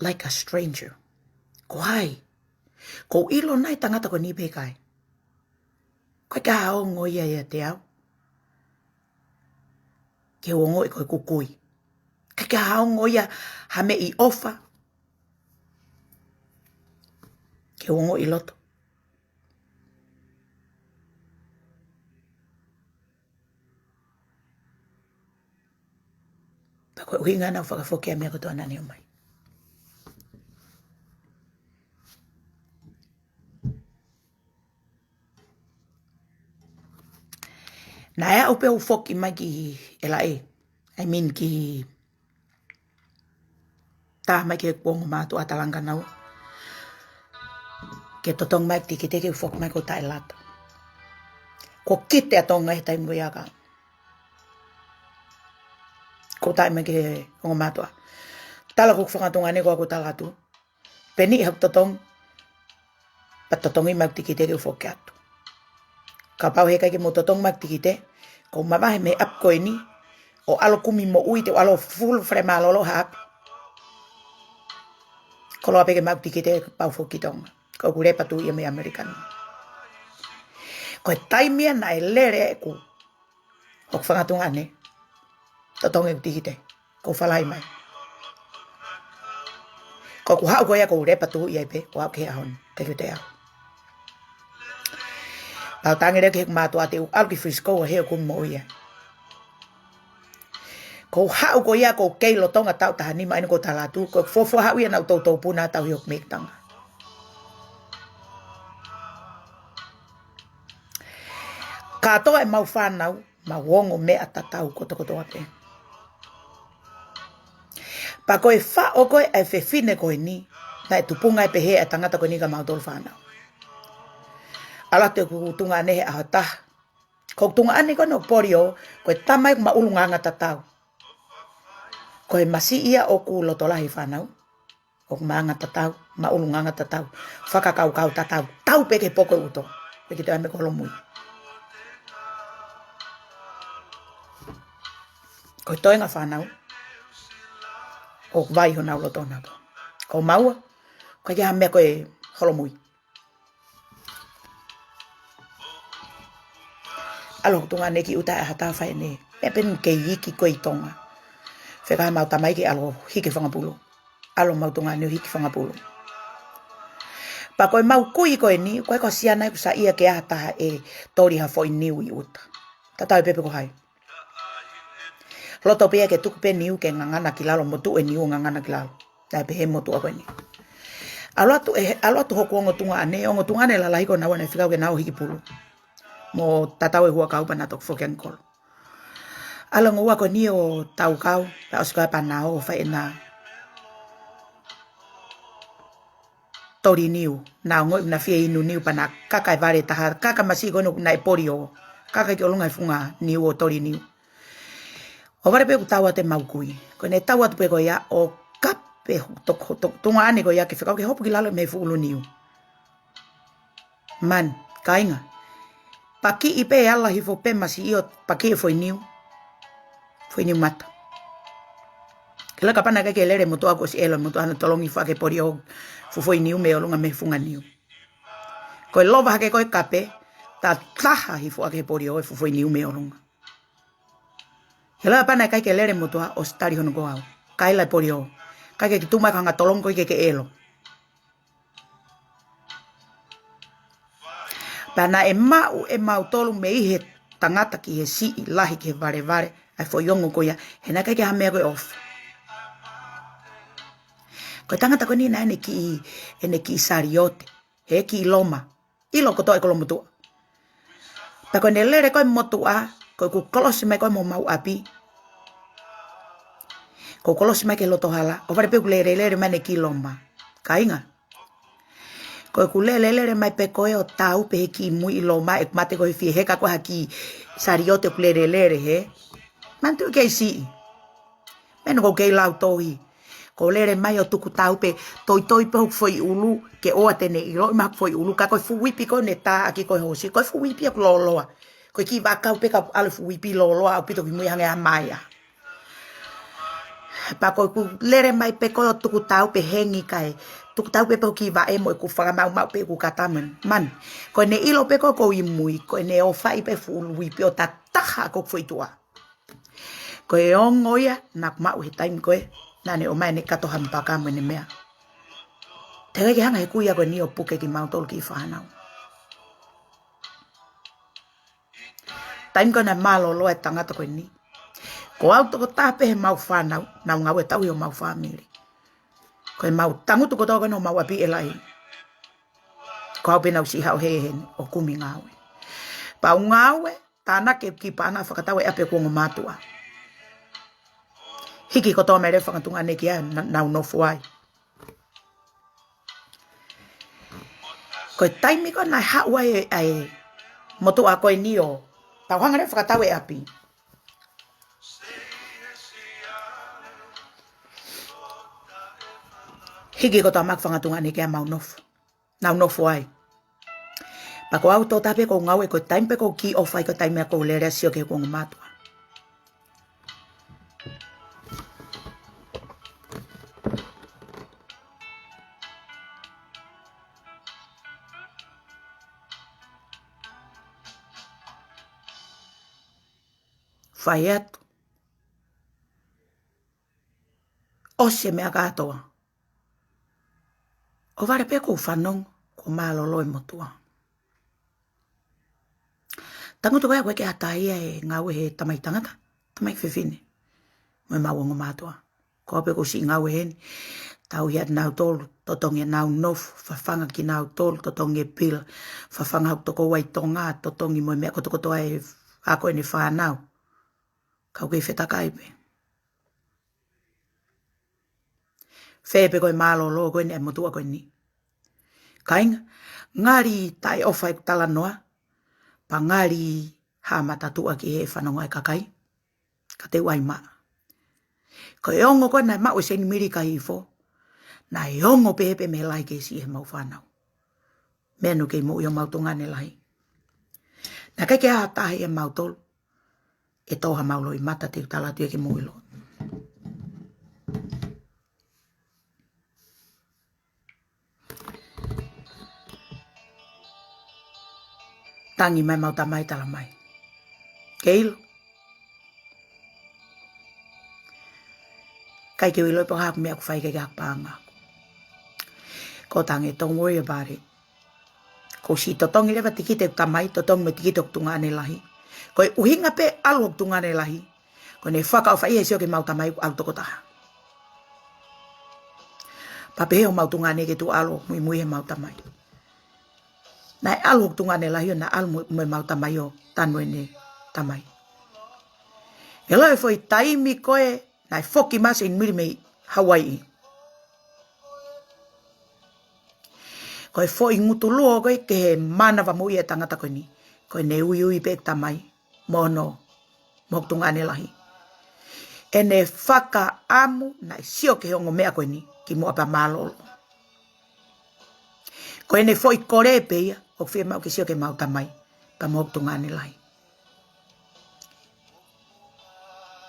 like a stranger. Ko hai? Kou ʻilo nai tangata ko eni pe ʻikai? ʻIkai ke ha ongo ia ʻiate au ke u ongoʻi ko ʻeku kui. ʻIkai ke ha ongo ia ha meʻi ʻofa ke u ongoʻi loto. Pea ko e ʻuhinga naʻa ku fakafoki ʻa e meʻa kotoa naʻa ne ʻomai. Naʻe aʻu pē ʻo foki mai ki L A. I mean ki tā mai ki heʻeku ongo mātuʻa Talanganaua ke totongi mai ʻeku tikite ke u foki mai kou taʻe lata. Kuo kite ʻa Tonga he taimi ko ia ka kou taʻe mai ki he ongo mātuʻa. Tala ko ʻeku fanga tuongaʻane ko ʻeku tala atu, peniʻi haʻaku totongi, pea totongi mai ʻeku tikite ke u foki atu. Kapau heʻikai ke mou totongi mai ʻeku tikite, kou mavahe mei he ʻapi ko eni ʻo ʻalu kumi moʻui, te u ʻalu full fale mālōlō ha ʻapi. Koloa pē ke maʻu ʻeku tikite pea u foki ki Tonga. Ko ʻeku lepa tuʻi ia mei ʻAmelika ni. Ko e taimi ia naʻe lele ʻeku ʻoku fanga tuongaʻane, totongi ʻeku tikite, kou falahi mai. Ko ʻeku haʻu ko ia kou lepa tuʻi ai pē, kou haʻu ki he ʻaho ni, te u te au. Pea u tangi leva ki heʻeku mātuʻa te u ʻalu ki Frisco ʻo hē ʻo kumi moʻui ai. Kou haʻu ko ia kou kei lolotonga taʻu taha nima ʻeni kou tala atu, ko ʻeku fuofua haʻu ia naʻa ku toutou puna tauhi hoku meʻi ki Tonga. Kātoa ʻemau fānau, mau ongo meʻa tatau kotokotoa pē. Pea ko e faʻo ko ē ʻa e fefine ko eni, naʻe tupunga ai pehē ʻa e tangata ko eni kia mautolu fānau. ʻAlu atu ʻeku tuongaʻane he ʻaho ʻe taha. Ko ʻeku tuongaʻane ko eni ʻo Polio, ko e tama ia ʻoku ma ʻulungaanga tatau. Ko e masiʻi ia ʻoku loto lahi fānau. ʻOku ma anga tatau, ma ʻulungaanga tatau, fakakaukau tatau, tau pē ki he poko ʻo e ʻuto, pea ki he toe ʻai mai ki holomui. Ko e toenga fānau ʻoku vai honau loto na. Ko maua, ʻikai ke ʻi ai ha meʻa ko e holomui. ʻAlu hoku tuongaʻane ki ʻuta ʻa e ʻaho ʻe taha, fai ʻene meʻa pē ʻene kei iiki ko ē ʻi Tonga. Fekau haʻamau tamai ke ʻalu ʻo hiki fanga pulu. ʻAlu homau tuongaʻane ʻo hiki fanga pulu. Pea ko ʻemau kui ko eni, ko e ko Siana ʻeku saiʻia ke ʻi ai ha taha ʻe toli ha foʻi niu ʻi ʻuta. Tatau ai pē pe ko hai. Loto pē ia ke tuku pē niu ke ngangana ki lalo, motuʻa e niu ʻo ngangana ki lalo. Naʻe pehē motuʻa ko eni. ʻAlu atu ʻe, ʻalu atu hoku ongo tuongaʻane, ongo tuongaʻane lalahi ko naua naʻe fekau ke nau hiki pulu. Mo tatau e huʻakau pea nau toki foki ange ki kolo. ʻAlu e ongo ua ko eni ʻo taukau, pea ʻosi ko ia pea nau ō ʻo fai ʻena toli niu, naʻa nau ongoʻi naʻa nau fie inu niu pea naʻa nau kaka e vale ʻe taha, kaka masiʻi ko eni naʻe Polio, kaka ki ʻolunga he funga niu ʻo toli niu. ʻO vale pē ʻoku tau atu ʻemau kui. Ko ʻene tau atu pē ko ia ʻo kape hoku tok-, tok-, tuongaʻane ko ia ke fekau ke hopo ki lalo mei he fuʻu ʻulu niu. Man, kāinga. Pakiʻi pē ala hifo pē masiʻi ʻo pakiʻi e foʻi niu. Foʻi niu mata. Ke laka pana ke ke lele motuʻa kuo ʻosi ʻelo motuʻa naʻa tolongi hifo ʻaki ʻe Polio fuʻu foʻi niu mei ʻolunga mei he funga niu. Ko e lova hake ko e kape, ta taha hifo ʻaki ʻe Polio e fuʻu foʻi niu mei ʻolunga. He lava pana ʻikai ke lele motuʻa ʻosi tali hono ko au. Kaila ʻe Polio. ʻIkai ke ke tuʻu mai ko e hanga tolongi koe ke ke ʻelo. Pea naʻe maʻu ʻe mautolu mei he tangata ki he siʻi lahi ki he valevale, ʻa e foʻi ongo ko ia, he naʻe ʻikai ke ha meʻa ko e ʻofa. Ko e tangata ko eni naʻe ʻi ai ʻene kiʻi, ʻene kiʻi saliote, he kiʻi loma. ʻIlo kotoa ʻe kolo motuʻa. Pea ko ʻene lele ko ē motuʻa, ko ʻeku kolosi mai ko ē mo homau ʻapi. Ko e kolosi mai ki he loto hala, ʻo vale pē ʻeku lele lele mai ʻene kiʻi loma. Kāinga. Ko ʻeku lele lele mai pē ko ē ʻo tau pē he kiʻi muiʻi loma, ʻeku mate ko ē he fie heka ko ē ha kiʻi saliote ʻeku lele lele he. Manatuʻi kei siʻi. Meʻa naʻa ku kei lau tohi. Ko e lele mai ʻo tuku tau pē, toitoi pē hoku foʻi ʻulu, ke ʻoua te ne ʻiloʻi mai hoku foʻi ʻulu, ka ko e fuʻu uipi ko ē ne tā ʻaki ko ē hoosi, ko e fuʻu uipi ʻoku lōloa. Ko e kiʻi vaʻakau pē ka ʻalu e fuʻu uipi lōloa, ʻaupito ki mui hangē ha maea. Pea ko ʻeku lele mai pē ko ē ʻo tuku tau pē hengi kae tuku tau pē pē ʻeku kiʻi vaʻe mo ʻeku fakamaʻumaʻu pē ʻeku kata mani. Ko ʻene ʻilo pē ko ē ʻoku ou ʻi mui, ko ʻene ʻofaʻi pē fuʻu ui pē ʻo tataha ko ē ʻeku foʻi tuʻa. Ko e ongo ia naʻa ku maʻu he taimi ko ē naʻa ne ʻomai ʻene kato hampaka mo ʻene meʻa. Teʻeki ke hanga he kui ia ko eni ʻo puke kimautolu kiʻi fānau. Taimi ko ē naʻe mālōlō e tangata ko eni, ko au tokotaha pē heʻemau fānau, naʻa ku ngāue tauhi homau fāmili. Ko ʻemau tangutu kotoa ko eni homau ʻapi ʻe lahi, ko au pē naʻa ku siʻi haʻu heni ʻo kumi ngāue. Pea u ngāue, tānaki e kiʻi paʻanga fakatau e ʻapi ʻeku ongo mātuʻa. Hiki kotoa mai leva e fanga tuongaʻane ki ai, na-, nau nofo ai. Ko e taimi ko ē naʻe haʻu ai ʻa e motuʻa ko eni ʻo tau hanga leva fakatau e ʻapi, hiki kotoa mai e fanga tuongaʻane ki ai, mau nofo. Nau nofo ai. Pea ko au tokotaha pē ʻoku ou ngāue, ko e taimi pē ʻoku ou kiʻi ʻofa ai ko e taimi ia ʻoku ou lele ʻo sio ki heʻeku ongo mātuʻa. Fai atu, ʻosi e meʻa kātoa, ʻohovale pē ʻoku ou fanongo kuo mālōlō e motuʻa. Tangutu ko ē, ʻoku ʻikai ke ʻatā ia e ngāue he tamai tangata, tamai fefine, mo ʻemau ongo mātuʻa. Ko au pē ʻoku ou siʻi ngāue heni. Tauhi ʻa kinautolu, totongi ʻenau nofo, fafanga kinautolu, totongi e pila, fafanga hoku tokoua ʻi Tonga, totongi mo e meʻa kotokotoa e ako ʻene fānau. Ka u kei fetakai pē. Fē pē ko e mālōlō ko eni ʻa e motuʻa ko eni. Kāinga, ngali taʻeʻofa ʻeku talanoa, pea ngali hā matatuʻa ki he fanongo ʻa e kakai, ka te u ʻai maʻa. Ko e ongo ko ē naʻe maʻu ʻe Seinimili Kaihifo, naʻe ongo pehē pē mei he lahi ki he siʻi heʻemau fānau. Meʻa naʻa ku kei moʻui ai ʻi homau tuongaʻane lahi. Naʻe ʻikai ke ʻi ai ha taha ʻiate kimautolu ʻe tō hamau loʻimata, te u tala atu ia ke mou ʻilo. Tangi mai ʻemau tamai, tala mai: Ke ʻilo. ʻIkai ke u ʻilo pe ko e hā haʻaku meʻa ʻoku fai, ʻikai ke hā haʻaku paʻanga. Ko e tangi, don't worry about it. Ko e siʻi totongi leva tikite ʻeku tamai, totongi mo e tikite hoku tuongaʻane lahi. Ko e ʻuhinga pē ʻalu hoku tuongaʻane lahi, ko ʻene fakaʻofa ia he sio ki heʻemau tamai, ʻalu tokotaha. Pea pehē homau tuongaʻane ke tuʻu ʻo ʻalu ʻo muimui heʻemau tamai. Naʻe ʻalu hoku tuongaʻane lahi ʻo na ʻalu mo, mo ʻemau tamai ʻo tanu ʻene tamai. Ke ʻilo e foʻi taimi ko ē naʻe foki mai ai Seinimili mei Hauaiʻi. Ko e foʻi ngutuluo ko ē ki he mānava moʻui ʻa e tangata ko eni, ko ʻene uiui pē ʻeku tamai mo hono, mo hoku tuongaʻane lahi. ʻEne fakaʻamu naʻe sio ki he ongo meʻa ko eni kimuʻa pea mālōlō. Ko ʻene foʻi kole pē ia ʻoku fiemaʻu ke sio ki heʻemau tamai pea mo hoku tuongaʻane lahi.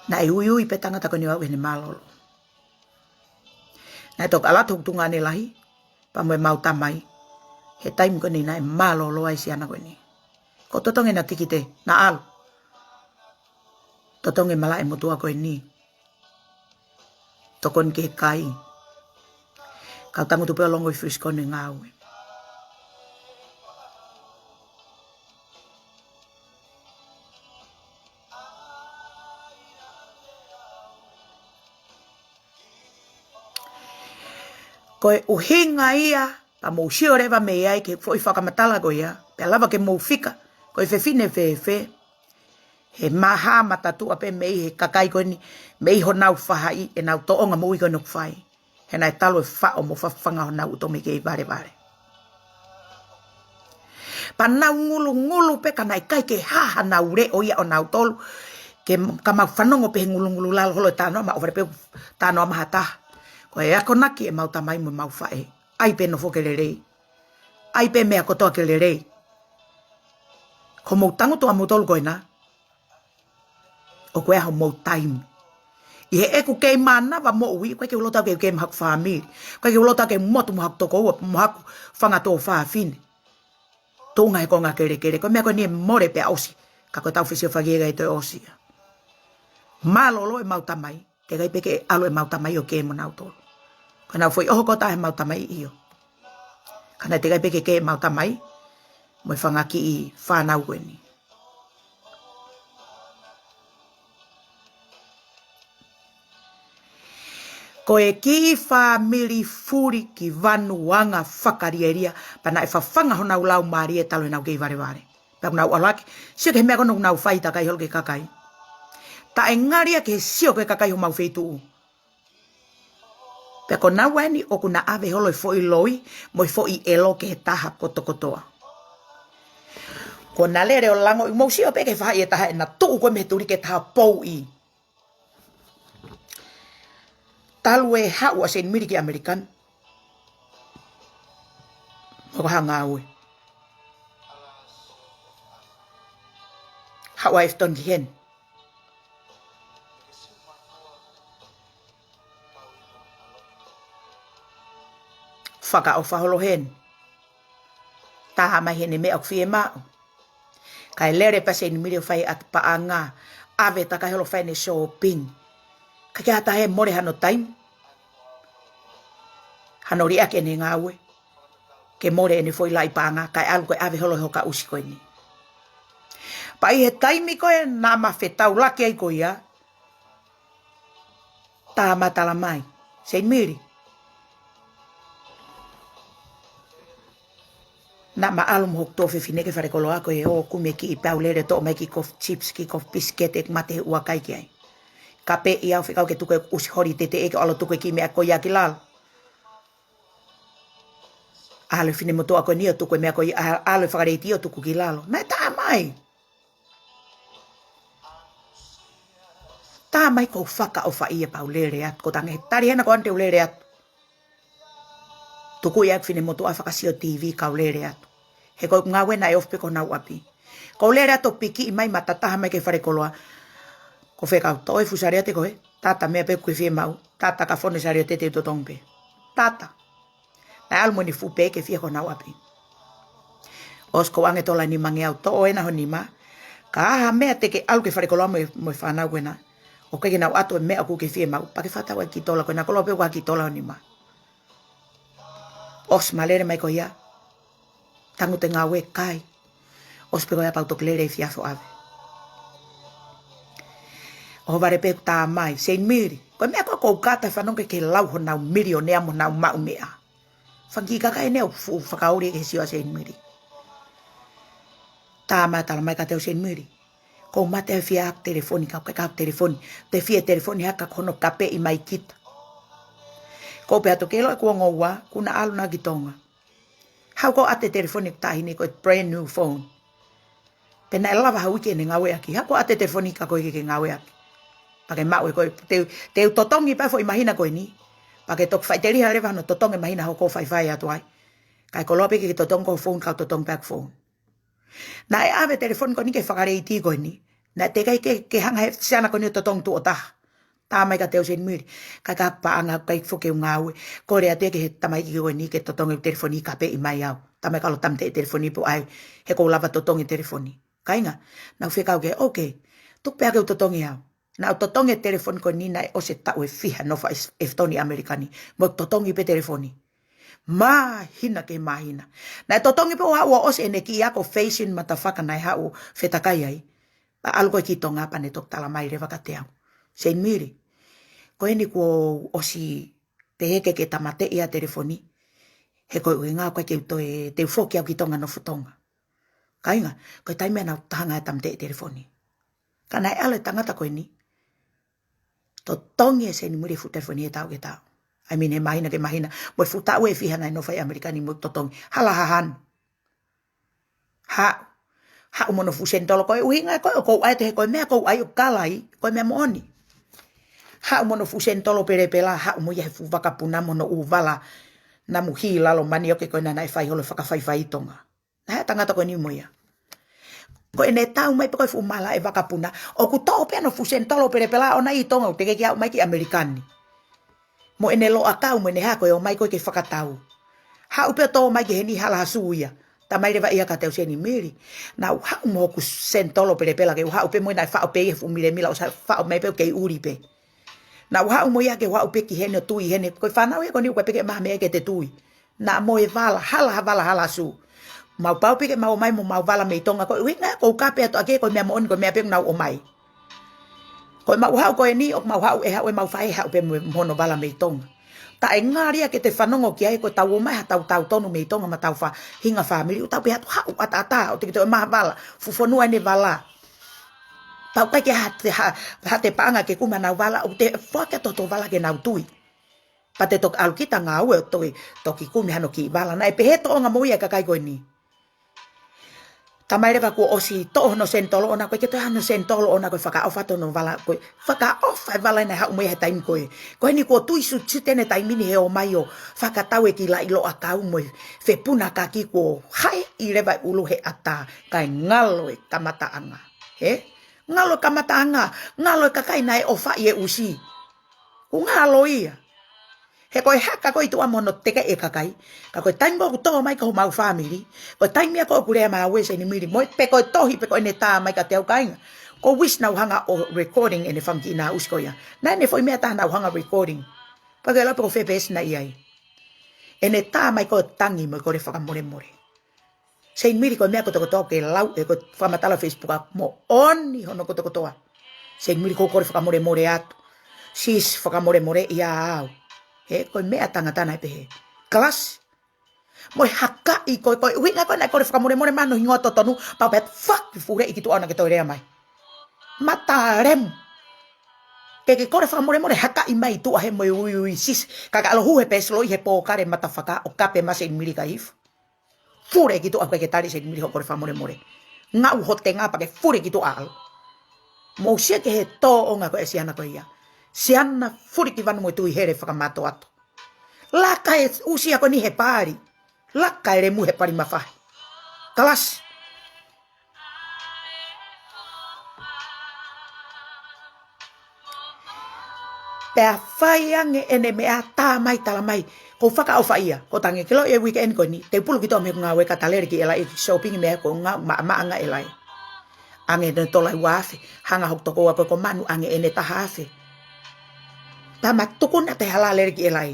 Naʻe uiui pē tangata ko eni ʻo aʻu ki heʻene mālōlō. Naʻe toki ʻalu atu hoku tuongaʻane lahi pea mo ʻemau tamai he taimi ko eni naʻe mālōlō ai e siana ko eni. Ko e totongi ʻena tikite, na ʻalu. Totongi e malaʻe motuʻa ko eni. Tokoni ki he kai. Kau tangutu pē ʻo longo ʻi Frisco ʻo ngāue. Ko e ʻuhinga ia, pea mou sio leva mei ai ki he foʻi fakamatala ko ia, pea lava ke mou fika ko e fefine fēfē, he maha matatuʻa pē mei he kakai ko eni, mei honau faʻahi, ʻenau tōʻonga moʻui ko eni ʻoku fai. He naʻe talu e faʻo mo fafanga honau uto mei he kei valevale. Pea nau ngulungulu pē ka naʻe ʻikai ke hā hanau leʻo ia ʻonautolu, ke, ka mau fanongo pē he ngulungulu lalo holo e talanoa, mau ʻohovale pē talanoa maʻa ha taha. Ko e akonaki ʻemau tamai mo ʻemau faʻē. ʻAi pē nofo ke lelei. ʻAi pē meʻa kotoa ke lelei. Ko hoʻomou tangutu ʻamoutolu ko ena, ʻoku ʻi ai homou taimi. ʻI heʻeku kei mānava moʻui, ʻoku ʻikai ke u loto ke u kei mo haku fāmili. ʻOku ʻikai ke u loto ke u motu mo haku tokoua, mo haku fanga tuofāfine. Tuʻunga he konga kelekele, ko e meʻa ko eni ʻe mole pea ʻosi. Ka ko ʻetau fesiofaki ʻe ʻikai toe ʻosi ia. Mālōlō ʻemau tamai, teʻeki ai pē ke ʻalu ʻemau tamai ʻo kei mo nautolu. Ko ʻenau foʻi ʻoho ko ē ʻa ʻemau tamai ʻio. Ka naʻe teʻeki ai pē ke kei ʻemau tamai, mo e fanga kiʻi fānau ko eni. Ko e kiʻi fāmili fuli ki Vanuanga fakalielia, pea naʻe fafanga honau laumālie talu ʻenau kei valevale. Pea ʻoku nau ʻalu hake, sio ki he meʻa ko ē ʻoku nau fai takai holo ki he kakai. Taʻe ngali ia ki he sio ki he kakai homau feituʻu. Pea ko naua eni ʻoku na ʻave holo e foʻi loi, mo e foʻi ʻelo ki he taha kotokotoa. Ko na lele ʻo lango ʻi mou sio pē ki he faʻahi ʻe taha ʻena tuʻu ko ē mei he tuli ki he taha pouʻi. Talu e haʻu ʻa Seinimili ki ʻAmelika ni. Mo ko hanga au e. Haʻu ʻa Efton ki heni. Fakaʻofa holo heni. Taha mai heni meʻa ʻoku fiemaʻu. Kae lele pē Seinimili ʻo fai ʻaki paʻanga. ʻAve takai holo fai ʻene shopping. Ka ke ata he mole hano taimi. Hano liʻaki ʻene ngāue. Ke mole ʻene foʻi laʻi paʻanga. Kae ʻalu ko e ʻave holo he hoka ʻusi ko eni. Pea ʻi he taimi ko ē naʻa ma fetaulaki ai ko ia. Tā ma tala mai. Seinimili. Naʻa ma ʻalu mo hoku tuofefine ki he falekoloa ko ē ʻo kumi e kiʻi pau lele toʻo mai kiʻi kofu chips, kiʻi kofu pisikete ʻeku mate he ʻoua kai ki ai. Ka pē ʻi au fekau ke tuku e ʻusi holi tete ʻe ke ʻalu tuku e kiʻi meʻa ko ia ki lalo. ʻAlu e finemotuʻa ko eni ʻo tuku e meʻa ko ia, ʻalu e fakaleiti ʻo tuku ki lalo. Naʻe tā mai. Tā mai kou fakaʻofa ia pau lele atu, ko tange tali hena ko ante u lele atu. Tuku ia ʻeku finemotuʻa fakasio TV kau lele atu. He ko e ngāue naʻe ofi pē ko honau ʻapi. Kou lele atu ʻo pikiʻi mai ma tataha mai ki he falekoloa. Ko fekau toʻo e fuʻu sāliote ko ē, tata meʻa pē ʻoku ke fiemaʻu, tata ka fonu e sāliote te u totongi pē. Tata. Naʻe ʻalu mo ʻene fuʻu pē ke fie ko honau ʻapi. ʻOsi kou ʻange tola nimangeau toʻo ena ho nima. Ka ʻi ai ha meʻa te ke ʻalu ki he falekoloa mo e, mo e fānau ko ena. ʻOku ʻikai ke nau ʻatu e meʻa ʻoku ke fiemaʻu. Pea ke fakatau ʻa e kiʻi tola ko ena koloa pē ʻoku ʻi ai ha kiʻi tola ho nima. ʻOsi ma lele mai ko ia. Tangutu e ngāue kai. ʻOsi pē ko ia pea u toki lele efiafi ʻo ʻave. ʻOhovale pē ʻeku tā mai, Seinimili. Ko e meʻa ko ē kou kata fanongo ki he lau honau milionea mo honau maʻu meʻa. Fanga kiʻi kakai eni ʻoku fuʻu fakaoli ki he sio ʻa Seinimili. Tā mai tala mai kiate au Seinimili. Kou mate ʻi he fie haʻaku telefoni, ka ʻoku ʻikai haʻaku telefoni. Te fie telefoni hake ka ko hono kapeʻi mai kita. Kou pehē atu ke ʻilo ʻeku ongo ua, kuo na ʻalu na ki Tonga. Haʻu kou ʻoatu e telefoni ʻeku taʻahine ko e brand new phone. Pea naʻe lava ha uike ʻene ngāueʻaki. Haʻu kou ʻoatu e telefoni ka ko e ke ngāueʻaki. Pea ke maʻu ē ko e te u, te u totongi pē foʻi māhina ko eni. Pea ke toki faʻiteliha leva hono totongi e māhina hoʻo faifai atu ai. Kae koloa pē ke ke totongi ko ho phone kau totongi pē ʻeku phone. Naʻe ʻave telefoni ko eni ki he fakaleiti ko eni. Naʻe teʻeki ai ke, ke hanga he siana ko eni ʻo totongi tuʻo taha. Tā mai kiate au Seinimili. ʻIkai ke paʻanga, ʻikai foki ke u ngāue. Kole atu ia ki he tamaiki ko eni ke totongi e telefoni kapeʻi mai au. Tā mai ka ʻalu ʻo tāmateʻi e telefoni pē ʻai. He kou lava totongi e telefoni. Kāinga, naʻa ku fekau ke, okay. Tuku pē ke u totongi au. Naʻa ku totongi e telefoni ko eni naʻe ʻosi e taʻu ʻe fiha nofo ʻi Efton ʻi ʻAmelika ni. Mo totongi pē telefoni. Māhina ki he māhina. Naʻe totongi pē ʻo haʻu ʻo ʻosi ʻene kiʻi ako fashion motherfucker naʻe haʻu fetakai ai. Pea ʻalu ko ē ki Tonga pea ne toki tala mai leva kiate au. Seinimili. Ko eni kuo ʻosi pehē ke ke tāmateʻi ʻa e telefoni. He ko e ʻuhinga ʻoku ʻikai ke u toe, te u foki au ki Tonga nofo Tonga. Kāinga, ko e taimi ia naʻa ku hanga ʻo tāmateʻi e telefoni. Ka naʻe ʻalu e tangata ko eni. Totongi ʻe Seinimili e fuʻu telefoni he taʻu ki he taʻu. I mean, he māhina ki he māhina. Mo e fuʻu taʻu ʻe fiha naʻe nofo ai ʻi ʻAmelika ni mo totongi. Hala hahanu. Haʻu. Haʻu mo hono fuʻu senitolo ko e ʻuhinga ko ē ʻoku ou ʻai atu he ko e meʻa ʻoku ou ʻai ʻo kala ai, ko e meʻa moʻoni. Haʻu mo hono fuʻu senitolo pelepela, haʻu mo ia he fuʻu vakapuna mo hono ʻū vala namu hī lalo mani ʻoku ʻikai ko ena naʻe fai holo fakafaifai ʻi Tonga. Naʻe ʻi ai e tangata ko eni mo ia. Ko ʻene tau mai pē ko e fuʻu mala e vakapuna. ʻOku toʻo pē hono fuʻu senitolo pelepela ʻoʻona ʻi Tonga ʻo tekeʻi ke aʻu mai ki ʻAmelika ni. Mo ʻene loʻakau, mo ʻene hako ʻo ʻomai ko ē ke fakatau. Haʻu pē ʻo tō mai ki heni hala ha sū ia. Tamai leva ia ka teu Senimili. Naʻá ku haʻu mo hoku senitolo pelepela ke u haʻu pē mo ʻena faʻo pē ia fuʻu milemila ʻo sa faʻo mai pē ʻo kei ʻuli pē. Naʻá ku haʻu mo ia ke u haʻu pē ki heni ʻo tui heni. Ko e fānau ia ko eni ʻoku ʻikai pē ke maha meʻa ke te tui. Naʻa mo e vala, hala ha vala hala sū. Mau pau pē ke mau ō mai mo mau vala mei Tonga. Ko e ʻuhinga ko u kape atu ake ko e meʻa moʻoni ko e meʻa pē ʻoku nau ō mai. Ko e mau haʻu ko eni, ʻoku mau haʻu ʻe haʻu ʻemau faʻē haʻu pē mo, mo hono vala mei Tonga. Taʻe ngali ia ke te fanongo ki ai ko e tau ō mai ha tau tau tonu mei Tonga ma tau faʻahinga fāmili. ʻOku tau pē atu haʻu ʻataʻatā, ʻo te ke toe maha vala, fuʻu fonua ʻene vala. Tau kai ke ha te, ha, ha te paʻanga ke kumi hanau vala, ʻoku te foaki atu hoto vala ke nau tui. Pea te toki ʻalu kita ngāue ʻo toki, toki kumi hano kiʻi vala. Naʻe pehē tōʻonga mo ia e kakai ko eni. Tamai leva kuo ʻosi toʻo hono senitolo ʻoʻona, ʻoku ʻikai ke toe ʻi ai hano senitolo ʻoʻona, ko e fakaʻofa atu hono vala, ko e fakaʻofa e vala naʻe haʻu mo ia he taimi ko ē. Ko eni kuo tui sutite ʻene taimi ni he ō mai ʻo fakatau e kiʻi laʻi loʻakau mo e fepuna kaki kuo haʻi leva e ʻulu he ʻatā, kae ngalo e kamataʻanga. He? Ngalo e kamataʻanga, ngalo e kakai naʻe ʻofaʻi e ʻusi. ʻOku ngalo ia. He ko e haka ko ē ʻi tuʻa mo hono tekeʻi e kakai. Ka ko e taimi ko ē ʻoku tō mai ko homau fāmili. Ko e taimi ia ko ē ʻoku lea mai ʻa Senimili mo e, pe ko e tohi, pe ko ʻene tā mai kiate au kāinga. Ko e wish naʻá ku hanga ʻo recording ʻene fanga kiʻi ʻusi ko ia. Naʻe ʻi ai ʻene foʻi meʻa ʻe taha naʻá ku hanga recording. Pea ke lau pe ko fē peesi naʻe ʻi ai. ʻEne tā mai ko e tangi mo e kole fakamolemole. Senimili ko e meʻa kotokotoa ke lau ʻe koe fakamatala Facebook ʻaku moʻoni hono kotokotoa. Senimili ko e kole fakamolemole atu. Sis fakamolemole ia au. He ko e meʻa tangata naʻe pehē. Kalasi. Mo e hakaʻi ko e, ko e ʻuhinga ko ē naʻe kole fakamolemole mano hingoa totonu, pau pē faki fuleʻi ki tuʻa ʻoʻona ke toe lea mai. Mata lemu. Ke ke kole fakamolemole hakaʻi mai tuʻa he mo e uiui sis. Ka ka ʻalu hū he pēsilo ʻi he pōkale mata faka ʻo kape ma Senimili ka ifu. Fule ki tuʻa ʻoku ʻikai ke tali Senimili hoʻo kole fakamolemole. Ngaʻu ho tenga pea ke fule ki tuʻa ʻalu. Mou sio ki he tōʻonga ko ē siana ko ia. Siana fuli ki vanu mo e tui hele fakamātoato. Laka e ʻusi ko eni he pali. Laka e lemu he pali mafahi. Kalasi. Pea fai ange ʻene meʻa tā mai tala mai. Ko e fakaʻofa ia. Ko e tangi ke lo e weekend ko eni. Te u pulu ki tuʻa mei he ngāue ka ta lele ki L A ki shopping mei he ko e ngā maʻamaʻa ngā L A. Ange ʻene tola ua afe. Hanga hoku tokoua ko e ko Manu ange ʻene taha afe. Pea ma tukuna te hala lele ki L A.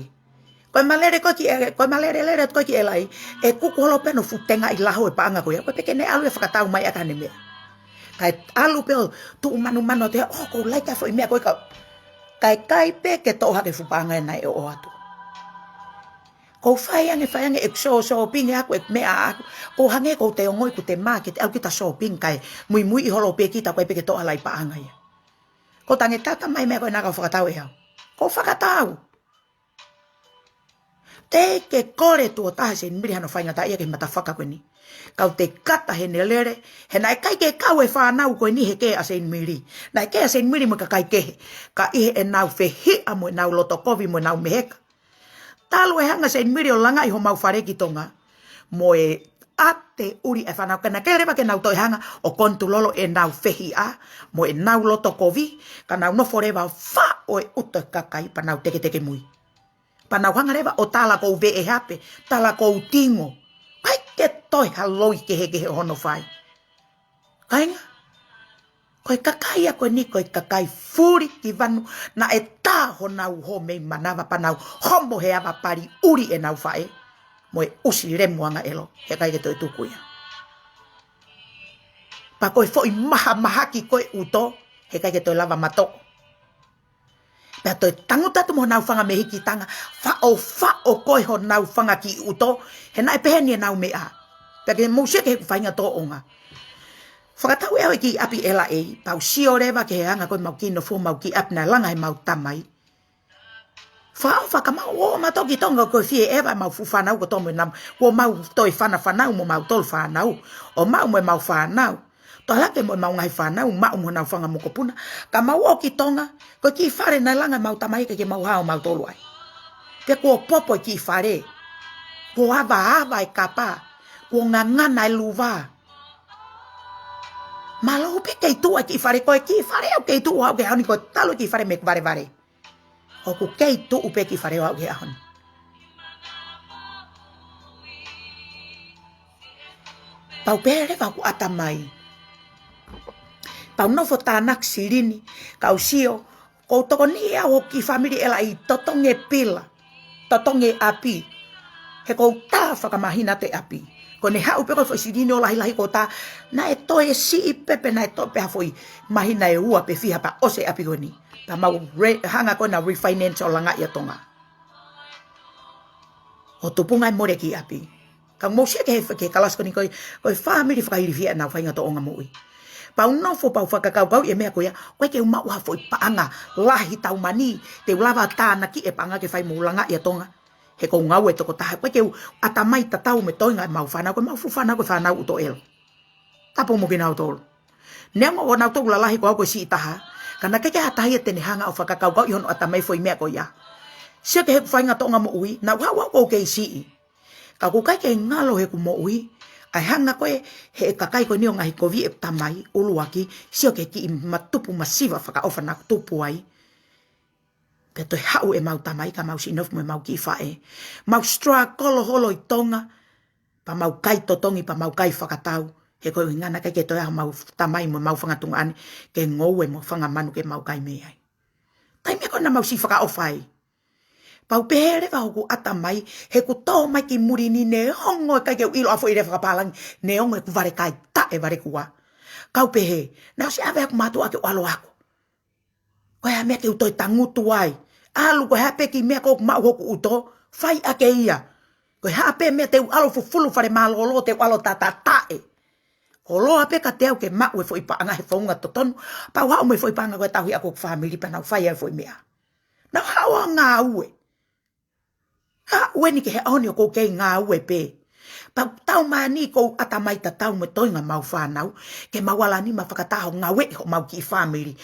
Ko e malele ko ē ki, ko e malele lele ko ē ki L A, ʻe kuku holo pē hono fuʻu tenga ʻi laho e paʻanga ko ia, ko e peke ne ʻalu ʻo fakatau mai ʻaki haʻane meʻa. Kae ʻalu pē ʻo tuʻu manumanu atu he, oh, ʻoku ou laiki ʻa e foʻi meʻa ko ē ka, kae ʻikai pē ke toʻo hake fuʻu paʻanga ʻe naʻe ʻoʻo atu. Ko e fai ange, fai ange, ʻeku sō, shopping ʻaku, ʻeku meʻa ʻaku, ʻoku hangē ʻoku te ongoʻi ʻoku te mā ke te ʻalu kita shopping kae muimuiʻi holo pē kita ko e peke toʻo hala ʻi paʻanga ia. Ko e tangi tata mai meʻa ko ē naʻa kau fakatau ʻe au. ʻOku ou fakatau. Te ke kole tuʻo taha Senimili hano faingataʻaʻia ki he mata faka ko eni. Kau te kata heʻene lele, he naʻe ʻikai ke kau e fānau ko eni he kē ʻa Senimili. Naʻe kē ʻa Senimili mo e kakai kehe. Ka ʻi heʻenau fehiʻa mo ʻenau loto kovi mo ʻenau meheka. Talu e hanga Senimili ʻo langaʻi homau fale ki Tonga. Mo e ʻate ʻuli e fānau ka naʻe ʻikai leva ke nau toe hanga ʻo kontulolo ʻenau fehiʻa. Mo ʻenau loto kovi, ka nau nofo leva ʻo faʻo e ʻuto e kakai pea nau teketeke mui. Pea nau hanga leva ʻo tala ʻoku ou veʻe hape, tala ʻoku ou tingo. ʻIkai ke toe ha loi kehekehe ʻo hono fai. Kāinga, ko e kakai ia ko eni ko e kakai fuli ki vanu naʻe tā honau hō mei manava pea nau homo he ava pali ʻuli ʻenau faʻē. Mo e ʻusi lemu anga ʻelo, he ʻikai ke toe tuku ia. Pea ko e foʻi mahamahaki ko e ʻuto, he ʻikai ke toe lava matoʻo. Pea toe tangutu atu mo honau fanga mehikitanga, faʻofaʻo ko ē honau fanga kiʻi ʻuto, he naʻe pehē ni ʻenau meʻa. Pea ke mou sio ki heʻeku faʻahinga tōʻonga. Fakatau ʻe au e kiʻi ʻapi L A, pea u sio leva ki he anga ko ē ʻemau kiʻi nofo, ʻemau kiʻi ʻapi naʻe langa ʻe heʻemau tamai. Fakaʻofa ka mau ō mautolu ki Tonga ko e fie ʻeva ʻemau fuʻu fānau kotoa mo ʻenau, kuo mau toe fanafanau mo mautolu fānau, ʻo maʻu mo ʻemau fānau. Toʻa lake mo ʻemau ngaahi fānau, maʻu mo honau fanga mokopuna. Ka mau ō ki Tonga, ko e kiʻi fale naʻe langa ʻemau tamai ʻikai ke mau hao mautolu ai. Pea kuo popo e kiʻi fale. Kuo avaava e kapa. Kuo ngangana e luva. Mālō pē kei tuʻu ʻa e kiʻi fale, ko e kiʻi fale ʻoku kei tuʻu au ki he ʻaho ni, ko e talu e kiʻi fale mei Valevale. ʻOku kei tuʻu pē kiʻi fale ʻo aʻu ki he ʻaho ni. Pea u pehē leva ʻoku ʻatamai. Pea u nofo tānaki silini, kau sio, ʻoku ou tokoniʻi au hoku kiʻi fāmili ʻe lahi totongi e pila, totongi e ʻapi. He ʻoku ou tā fakamahino atu e ʻapi. Ko ʻene haʻu pē ko e foʻi silini ʻo lahilahi ʻoku ou tā, naʻe toe siʻi pē pe naʻe toe pē ha foʻi māhina ʻe ua pe fiha pea ʻosi e ʻapi ko eni. Pea mau re-, hanga ko ē ʻo refinance ʻo Langaʻi ʻa Tonga. ʻO tupunga e mole e kiʻi ʻapi. Ka mou sio ki he, ki he kalasi ko eni ko e, ko e fāmili fakailifia ʻenau faʻahinga tōʻonga moʻui. Pea u nofo pea u fakakaukauʻi e meʻa ko ia, ʻoku ʻikai ke u maʻu ha foʻi paʻanga lahi taumani, te u lava tānaki e paʻanga ke fai mo Langaʻi ʻa Tonga. He ʻoku ou ngāue tokotaha, ʻoku ʻikai ke u ʻatamai tatau mo e toenga ʻemau fānau, ko ʻemau fuʻu fānau ko e fānau ʻuto ʻelo. Tapu mo kinautolu. Neongo ʻoku nau tō lalahi ko au ko e siʻi taha, ka naʻe ʻikai ke ʻi ai ha taha ia te ne hanga ʻo fakakaukauʻi hono ʻatamai e foʻi meʻa ko ia. Sio ki heʻeku faʻahinga tōʻonga moʻui, naʻa ku haʻu au ʻoku ou kei siʻi. Ka ʻoku ʻikai ke ngalo heʻeku moʻui, ʻa e hanga ko ē ʻe he kakai ko eni ʻo ngaohikoviʻi ʻeku tamai, ʻuluaki, sio ki he kiʻi matupu masiva fakaʻofa naʻa ku tupu ai. Pea toe haʻu ʻemau tamai ka mau siʻi nofo mo ʻemau kiʻi faʻē. Mau struggle holo ʻi Tonga, pea mau kai totongi, pea mau kai fakatau. He ko e ʻuhinga naʻe ʻikai ke toe ʻi ai homau tamai mo ʻemau fanga tuongaʻane, ke ngoue mo e fanga manu ke mau kai mei ai. Taimi ko ē naʻa mau siʻi fakaʻofa ai. Pea u pehē leva hoku ʻatamai, he ʻoku tō mai ki muli ni neongo ʻikai ke u ʻilo ʻa e foʻi lea fakapālangi, neongo ʻeku vale kai taʻe vale kua. Ka u pehē, naʻe ʻosi ʻave ʻeku mātuʻa ke u ʻalu ʻo ako. Ko e hā e meʻa ke u toe tangutu ai. ʻAlu ko e hā pē kiʻi meʻa ʻoku maʻu hoku ʻuto, fai ʻaki ia. Ko e hā pē meʻa te u ʻalu ʻo fufulu fale mālōlō, te u ʻalu ʻo tātātaʻe. Koloa pē kiate au ke maʻu e foʻi paʻanga he founga totonu, pea u haʻu mo e foʻi paʻanga ko ē ʻo tauhi ʻaki hoku fāmili pea nau fai ai e foʻi meʻa. Naʻa ku haʻu ʻo ngāue. Haʻu eni ki he ʻaho ni ʻoku ou kei ngāue pē. Pea ʻoku taumaiā ʻoku ou ʻatamai tatau mo e toenga ʻemau fānau, ke mau ala nima fakataha ʻo ngāueʻi homau kiʻi fāmili.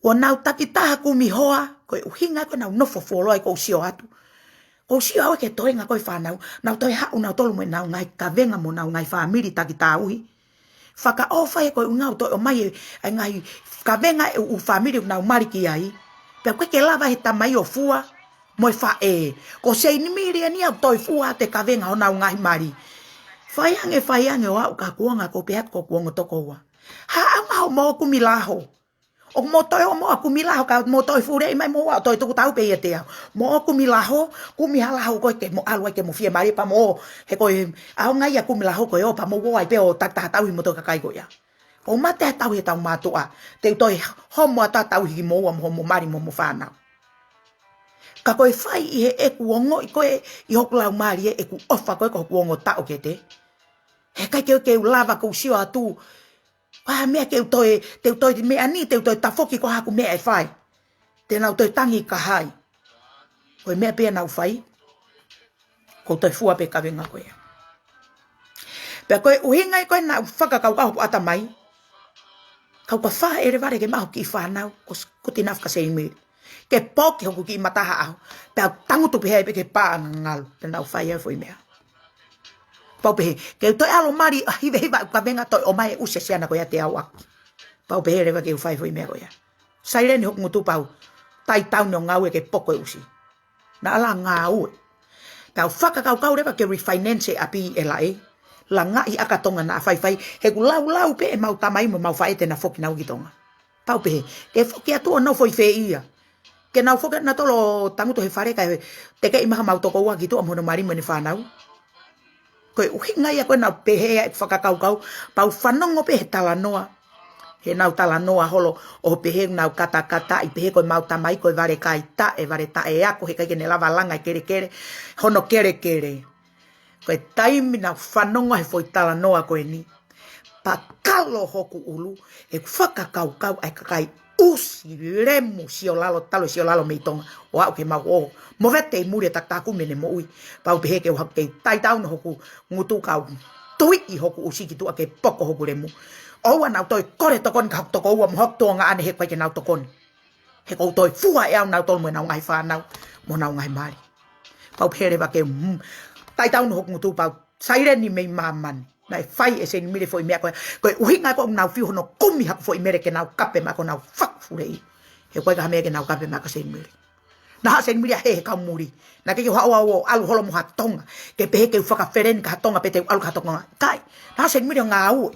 Kuo nau takitaha kumi hoa, ko e ʻuhinga ko ʻenau nofo fuoloa ai ʻoku ou sio atu. ʻOku ou sio au ki he toenga ko ē e fānau, nau toe haʻu nautolu mo ʻenau ngaahi kavenga mo ʻenau ngaahi fāmili taki tauhi. Fakaʻofa he ko e ʻuhinga ʻoku toe ʻomai e, e ngaahi kavenga e ʻū fāmili ʻoku nau mali ki ai. Pea ʻoku ʻikai ke lava he tamai ʻo fua mo e faʻē. Ko Seini Miliani ʻoku toe fua atu e kavenga honau ngaahi mali. Fai ange, fai ange ʻo aʻu ki ha kuonga ʻoku ou pehē atu ko e kuonga toko ua. Haʻu ange hoʻomou kumi laho. ʻOku mou toe ō mo ʻa kumi laho ka mou toe fuleʻi mai mo ʻa toe tuku tau pē ia te au. Mou kumi laho, kumi ha laho ko ē ke mou ʻalu ai ke mou fiemālie pea mou ō. He ko e ʻaonga ia e kumi laho ko ē ʻo pea mou ō ai pē ʻo takitaha tauhi mo e kakai ko ia. ʻOku mate ʻa e tauhi ʻetau mātuʻa. Te u toe homo atu ʻa e tauhi kimoua mo hoʻomou mali mo hoʻomou fānau. Ka ko e fai ʻi heʻeku ongoʻi ko ē ʻi hoku laumālie ʻeku ʻofa ko ē ki hoku ongo taʻokete. He ʻikai ke, ke u lava ʻoku ou sio atu. Ko e hā e meʻa ke u toe, te u toe meʻa ni, te u toe tafoki ko e hā ʻeku meʻa ʻe fai. Te nau toe tangi ka hai. Ko e meʻa pē ia naʻa ku fai. ʻOku ou toe fua pē e kavenga ko ia. Pea ko e ʻuhinga ia ko ē naʻa ku fakakaukau hoku ʻatamai. Kau ka fai e levare ke maʻu hoku kiʻi fānau, ʻosi kuti nafu ka Seini Mili. Ke poki hoku kiʻi mata ha ʻaho. Pea u tangutu pē he ʻai pē ke pā ʻa e ngalo. Pea naʻa ku fai ai e foʻi meʻa. Pea u pehē, ke u toe ʻalu ʻo mali ʻa e hivehiva ʻeku kavenga toe ʻomai e ʻusi e siana ko ia ʻiate au ʻaʻaku. Pea u pehē leva ke u fai e foʻi meʻa ko ia. Saileni hoku ngutu pea u taitauni ʻo ngāue ke poko e ʻusi. Naʻa ala ngāue. Pea u fakakaukau leva ke refinance e ʻapi ʻe lahi. Langaʻi ʻa Tonga naʻa faifai. He ʻoku laulau pē ʻemau tamai mo ʻemau faʻē te na foki naua ki Tonga. Pea u pehē, ke foki atu ʻo nofo ʻi fē ia. Ke nau foki nautolu ʻo tangutu he fale kae tekeʻi mai hamau tokoua ki tuʻa mo hono mali mo ʻene fānau. Ko e ʻuhinga ia ko ē naʻa ku pehē ai ʻeku fakakaukau, pea u fanongo pē he talanoa. Heʻenau talanoa holo ʻo pehē ʻoku nau katakataʻi pehē ko ʻemau tamai ko e vale kai taʻe, vale taʻe ako he ʻikai ke ne lava langa e kelekele, hono kelekele. Ko e taimi naʻa ku fanongo he foʻi talanoa ko eni. Pea kalo hoku ʻulu, he ʻoku ou fakakaukau ʻa e kakai ʻusi lemu siolalo, talu e siolalo mei Tonga, ʻo aʻu ke mau ō. Movete ʻi muli e takitaha kumi ʻene moʻui, pea u pehē ke u haʻu ke taitauni hoku ngutu kau tuiʻi hoku ʻusi ki tuʻa ke poko hoku lemu. ʻOua naʻa nau toe kole tokoni ki hoku tokoua mo hoku tuongaʻane he ʻoku ʻikai ke nau tokoni. He ʻoku ou toe fua ʻe au nautolu mo ʻenau ngaahi fānau, mo ʻenau ngaahi mali. Pea u pehē leva ke, mm, taitauni hoku ngutu pea u saileni mei māmani. Naʻe fai ʻe Seinimili e foʻi meʻa ko ē. Ko e ʻuhinga ko ē ʻoku nau fiu hono kumi haku foʻi mele ke nau kape maʻa ko ʻenau fakafuleʻi. He ʻoku ʻikai ko ha meʻa ke nau kape maʻa ko Seinimili. Naʻe haʻu ʻa Seinimili ia he he kau muli. Naʻe ʻikai ke u haʻu au ʻo ʻalu holo mo ha Tonga. Ke pehē ke u fakafeleni ki ha Tonga pe te u ʻalu ki ha Tonga. ʻIkai. Naʻe haʻu ʻa Seinimili ʻo ngāue.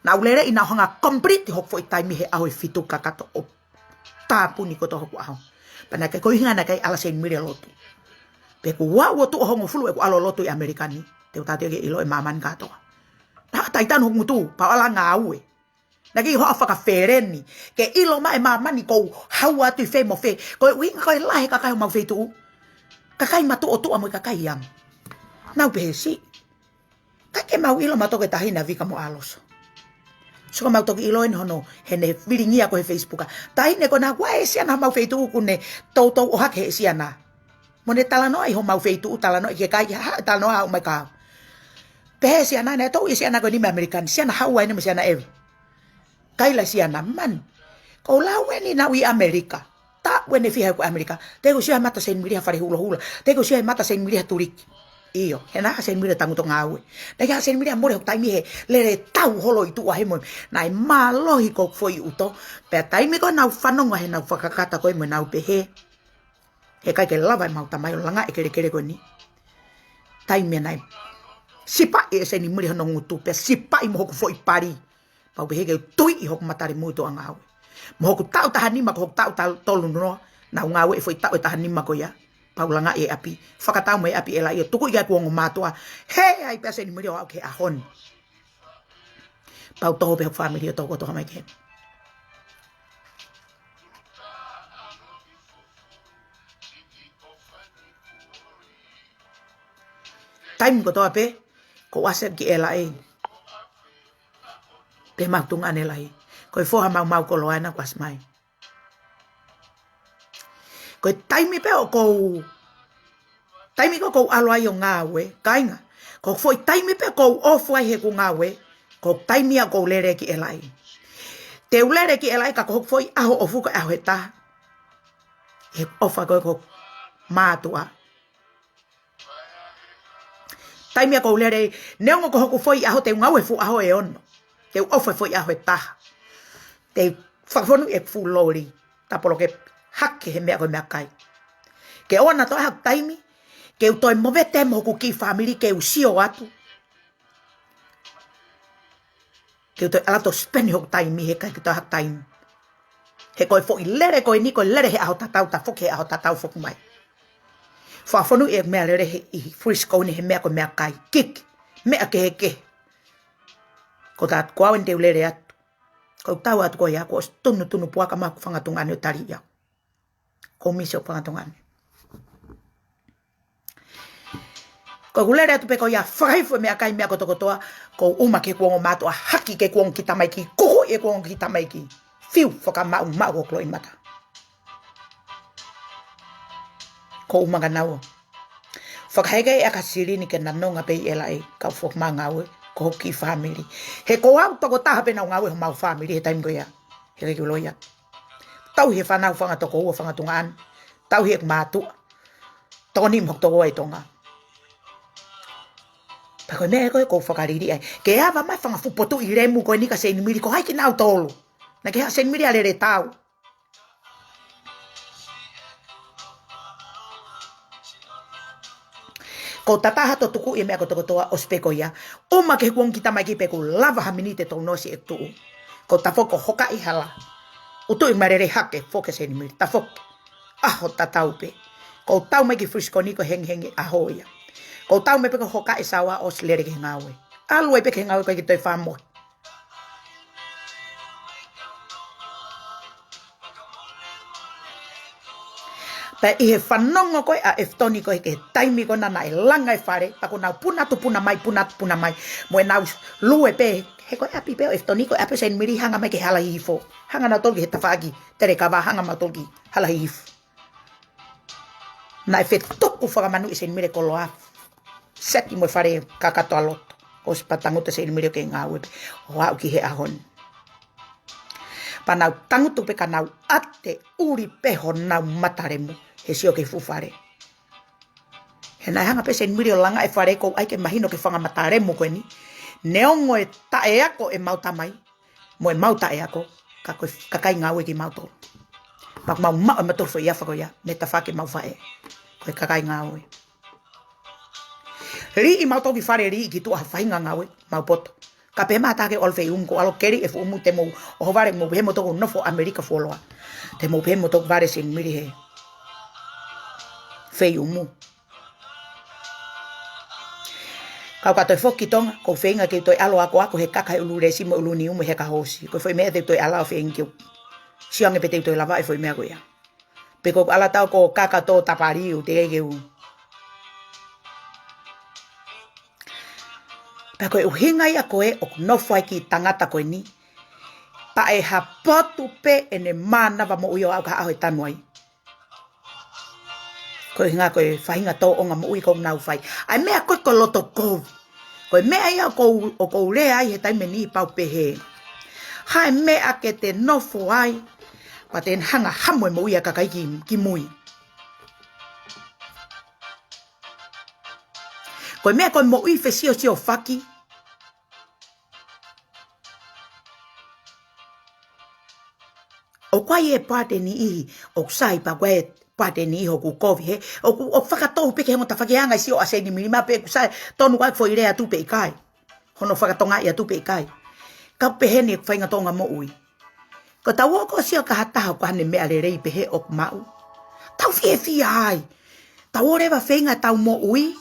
Naʻa ku lele ʻi, naʻa ku hanga ʻo complete hoku foʻi taimi he ʻaho ʻe fitu kakato ʻo tāpuni kotoa hoku ʻaho. Pea naʻe ʻikai ko e ʻuhinga naʻe ʻikai ala Seinimili ʻo lotu. Pea kuo u ʻosi tuʻo hongofulu ʻeku ʻalu ʻo lotu ʻi ʻAmelika ni. Te u tātā ke ʻilo ʻe māmani kātoa. Naʻe taitanu hoku ngutu, pea u ʻalu ʻo ngāue. Naʻe ʻikai ke u haʻu ʻo fakafeleni. Ke ʻilo mai ʻe māmani ʻoku ou haʻu atu ʻi fē mo fē. Ko e ʻuhinga ko e lahi e kakai homau feituʻu. Kakai matuʻotuʻa mo e kakai angi. Naʻa ku pehē siʻi. ʻIkai ke mau ʻilo mautolu ko e taʻahine ʻa Vika mo ʻAloso. Sio ka mau toki ʻilo eni hono, heʻene filingi ia ko ē he Facebook. Taʻahine ko ena ʻoku ʻi ai e siana homau feituʻu ʻoku ne toutou ʻohake he siana. Mo ne talanoa ʻi homau feituʻu, talanoa ʻi he kai, ha, talanoa ʻo mai kau. Pehē ʻe siana naʻe touʻi e siana ko eni mei ʻAmelika ni, siana haʻu eni mo siana ʻeva. ʻIkai la siana mani. Ko e lau eni naʻa ku ʻi ʻAmelika. Taʻu ʻeni fiha ʻeku ʻi ʻAmelika. Teʻeki ke u sio he mata Seinimili ha fale hulohula. Teʻeki ke u sio he mata Seinimili ha tuliki. ʻIo, he naʻe haʻu ʻa Seinimili ʻo tangutu ʻo ngāue. Naʻe haʻu ʻa Seinimili ʻo mole hoku taimi he lele tau holo ʻi tuʻa he mo. Naʻe mālohi ko ʻeku foʻi ʻuto. Pea taimi ko ē naʻa ku fanongo heʻenau fakakata ko ē mo ʻenau pehē. He ʻikai ke lava ʻe mau tamai ʻo langa e kelekele ko eni. Taimi naʻe sipaʻi ʻe Seinimili hono ngutu, pea sipaʻi mo hoku foʻi pali. Pea u pehē ke u tuiʻi hoku matalemu ʻi tuʻa ngāue. Mo hoku taʻu taha nima ko hoku taʻu ta-, tolu noa, naʻa ku ngāue e foʻi taʻu ʻe taha nima ko ia. Pea u langa e ʻapi. Fakatau mo e ʻapi ʻe laʻi ʻo tuku ia ki heʻeku ongo mātuʻa. He ʻai pē ʻa Seinimili ʻo aʻu ki he ʻaho ni. Pea u toho pē hoku fāmili ʻo toho kotoa mai ki heni. Taimi kotoa pē, ko u ʻasi ki L A. Pea mau tuʻunga ʻanelahi. Ko e foha maumau koloa ena kuo ʻasi mai. Ko e taimi pē ʻoku ou, taimi ko ē ʻoku ou ʻalu ai ʻo ngāue, kāinga. Ko e foʻi taimi pē ʻoku ou ʻofa ai heʻeku ngāue, ko e taimi ia ʻoku ou lele ki L A. Te u lele ki L A ka ko hoku foʻi ʻaho ʻofa ko e ʻaho ʻe taha. He ʻofa ko ē ki hoku mātuʻa. Taimi ia ʻoku ou lele, neongo ko hoku foʻi ʻaho te u ngāue fuʻu ʻaho ʻe ono. Te u ʻofa foʻi ʻaho ʻe taha. Te u fakafonu e fuʻu loli. Tapolo ke hake he meʻa ko e meʻakai. Ke ʻoua toe ʻi ai haku taimi, ke u toe movete mo hoku kiʻi fāmili ke u sio atu. Ke u toe ʻalu atu ʻo spend hoku taimi he ʻikai ke toe ʻi ai haku taimi. He ko e foʻi lele ko eni ko e lele he ʻaho tatau, tafoki he ʻaho tatau foki mai. Fakafonu e meʻalele he ʻi Frisco ni he meʻa ko e meʻakai. Kiki, meʻa kehekehe. Ko e taʻu ko ē eni te u lele atu. Ko e taʻu atu ko ia kuo ʻosi tunutunu puaka mai hoku fanga tuongaʻane ʻo tali au. Ko e misi hoku fanga tuongaʻane. Ko ʻeku lele atu pē ko ia fakahifo e meʻakai meʻa kotokotoa, ko u ʻuma ki heʻeku ongo mātuʻa, haki ki heʻeku ongo kiʻi tamaiki, kukuʻi heʻeku ongo kiʻi tamaiki. Fiu fakamaʻumaʻu hoku loʻimata. Ko u ʻuma kia naua. Fakaheke e ʻaka silini ke na nonga pē ʻi L A, kau foki mai ʻo ngāue, ko hoku kiʻi fāmili. He ko au tokotaha pē naʻa ku ngāue homau fāmili he taimi ko ia. He ʻikai ke u loi atu. Tauhi e fānau fanga tokoua fanga tuongaʻane. Tauhi e mātuʻa. Tokoni mo hoku tokoua ʻi Tonga. Pea ko e meʻa ko ē ʻoku ou fakalili ai. Ke ava mai fanga fuʻu potuʻi lemu ko eni kia Seinimili ko hai kinautolu. Naʻe ʻikai ha Seinimili ʻa lele tau. Ko u tatā atu ʻo tukuʻi e meʻa kotokotoa ʻosi pē ko ia. ʻUma ki heʻeku ongo kiʻi tamaiki pe ʻoku lava ha miniti ʻe tolu noa siʻeku tuʻu. Ko u tafoki ʻo hokaʻi hala. ʻO tuʻu mai lele hake foki Seinimili. Tafoki. ʻAho tatau pē. Ko u tau mai ki Frisco ni ko e hengihengi ʻaho ia. Ko u tau mai pē ko e hokaʻi saua ʻosi lele ki he ngāue. ʻAlu ai pē ki he ngāue ʻikai ke toe fakamohe. Pea ʻi he fanongo ko ē ʻa ʻEfitoni ko ē ki he taimi ko ē naʻe langa e fale, pea ko ʻenau puna atu puna mai, puna atu puna mai. Mo ʻenau lue pē, he ko e ʻapi pē ʻo ʻEfitoni ko e ʻapi ʻo Seinimili hanga mai ki he hala hihifo. Hanga nautolu ki he tafaʻaki, telekava hanga mautolu ki he hala hihifo. Naʻe fetuku fakamanu ʻe Seinimili e koloa. Seti mo e fale kakato ʻa loto. ʻOsi pea tangutu Seinimili ʻo kei ngāue pē. ʻO aʻu ki he ʻaho ni. Pea nau tangutu pē ka nau ʻate ʻuli pē honau matalemu. He sio ki he fuʻu fale. He naʻe hanga pē Seinimili ʻo langa e fale ko u ʻai ke mahino ki he fanga matalemu ko eni. Neongo e taʻeako ʻemau tamai mo ʻemau taʻeako, ka ko e kakai ngāue kimautolu. Pea ʻoku mau maʻu ʻe mautolu foʻi afa ko ia mei he tafaʻaki ʻemau faʻē, ko e kakai ngāue. Liʻi mautolu ki fale liʻi ki tuʻa ha faʻahinga ngāue, mau poto. Ka pehē mai ha taha ke u ʻalu feiʻumu, ko u ʻalu keli e fuʻu umu, te mou ʻohovale, mou pehē moutolu ʻoku nofo ʻAmelika fuoloa. Te mou pehē moutolu vale Seinimili he feiʻumu. Kau ka toe foki ki Tonga, ʻoku ou feinga ke u toe ʻalu akoako he kaka he ʻulu lesi mo e ʻulu niu mo e heka hoosi. Ko e foʻi meʻa te u toe ʻalu ʻo feinga ke u sio ange pe te u toe lava e foʻi meʻa ko ia. Pe ko ʻeku ʻalu atu au ko e kaka tō tapaliu, teʻeki ke u. Pea ko e ʻuhinga ia ko ē ʻoku nofo ai e kiʻi tangata ko eni. Pea ʻe ha potu pē ʻene mānava moʻui ʻo aʻu ki he ʻaho ʻe tanu ai. Ko e ʻuhinga ko e faʻahinga tōʻonga moʻui ʻoku nau fai. ʻA e meʻa ko ē ko e loto kovi. Ko e meʻa ia ʻoku ou, ʻoku ou lea ai he taimi ni pea u pehē, ha meʻa ke te nofo ai, pea te hanga ʻo hamu e moʻui ʻa e kakai ki, ki mui. Ko e meʻa ko e moʻui fesiosiofaki. ʻOku ʻi ai e paati ʻe niʻihi ʻoku sai, pea ʻoku ʻi ai e paati ʻe niʻihi ʻoku kovi, he ʻoku, ʻoku fakatou pē ki he ongo tafaʻaki, anga e sio ʻa Seinimili mai pe ʻoku sai, tonu ʻa e foʻi lea atu pe ʻikai. Hono fakatongaʻi atu pe ʻikai. Ka pehē ni e faʻahinga tōʻonga moʻui. Ko ʻetau ō ʻo sio ki ha taha ʻoku ʻi ai haʻane meʻa lelei pehē ʻoku maʻu, tau fiefia ai. Tau ō leva ʻo feinga ʻetau moʻui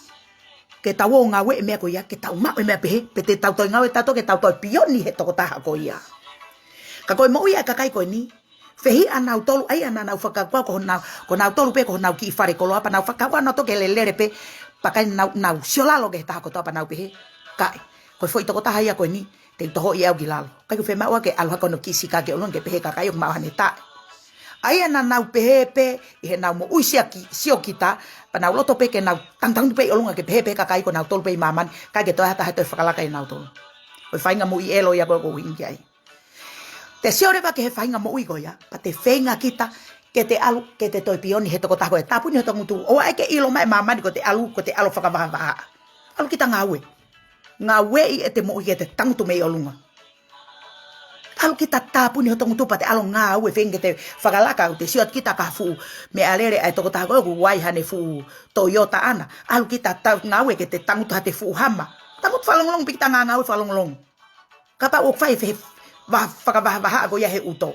ke tau ō ʻo ngāueʻi e meʻa ko ia ke tau maʻu e meʻa pehē, pe te tau toe ngāue tautolu ke tau toe pioni he tokotaha ko ia. Ka ko e moʻui ʻa e kakai ko eni, fehiʻa nautolu, ʻa ia naʻa nau fakakaukau ko honau, ko nautolu pē ko honau kiʻi fale koloa, pea nau fakakaukau nautolu ke lelele pē, pea ʻikai ke nau, nau sio lalo ki he taha kotoa pea nau pehē, kae, ko e foʻi tokotaha ia ko eni, te u tohoʻi ʻe au ki lalo. ʻIkai ke fiemaʻu ke ʻalu hake hono kiʻi sika ki ʻolunga ke pehē kakai ʻoku maʻu haʻane taʻe. ʻA ia naʻa nau pehē pē ʻi heʻenau moʻui siaki, siokita, pea nau loto pē ke nau tangutangutu pē ʻi ʻolunga ke pehē pē kakai ko nautolu pē ʻi māmani, ʻikai ke toe ʻi ai ha taha ʻe toe fakalaka ʻiate nautolu. Ko e faʻahinga moʻui ʻelo ia ko ē ʻoku ou ʻuhinga ki ai. Te sio leva ki he faʻahinga moʻui ko ia, pea te feinga kita ke te ʻalu, ke te toe pioni he tokotaha ko ē. Tāpuni hoto ngutu. ʻOua ʻe ke ʻilo mai ʻe māmani ko ʻete ʻalu, ko ʻete ʻalu ʻo fakavahavahaʻa. ʻAlu kita ʻo ngāue. Ngāueʻi ʻete moʻui ke te tangutu mei ʻolunga. ʻAlu kita ʻo tāpuni hoto ngutu pea te ʻalu ʻo ngāue, feinga ke te fakalaka, ʻoku te sio atu kita ki ha fuʻu meʻalele ʻa e tokotaha ko ē ʻoku ʻi ai haʻane fuʻu Toyota ʻaʻana. ʻAlu kita ʻo ngāue ke te tangutu haʻate fuʻu hama. Tangutu fakalongolongo pē kita ʻo ngāue fakalongolongo. Kapau ʻoku fai e fehe-, va-, fakavahavahaʻa ko ia he ʻuto.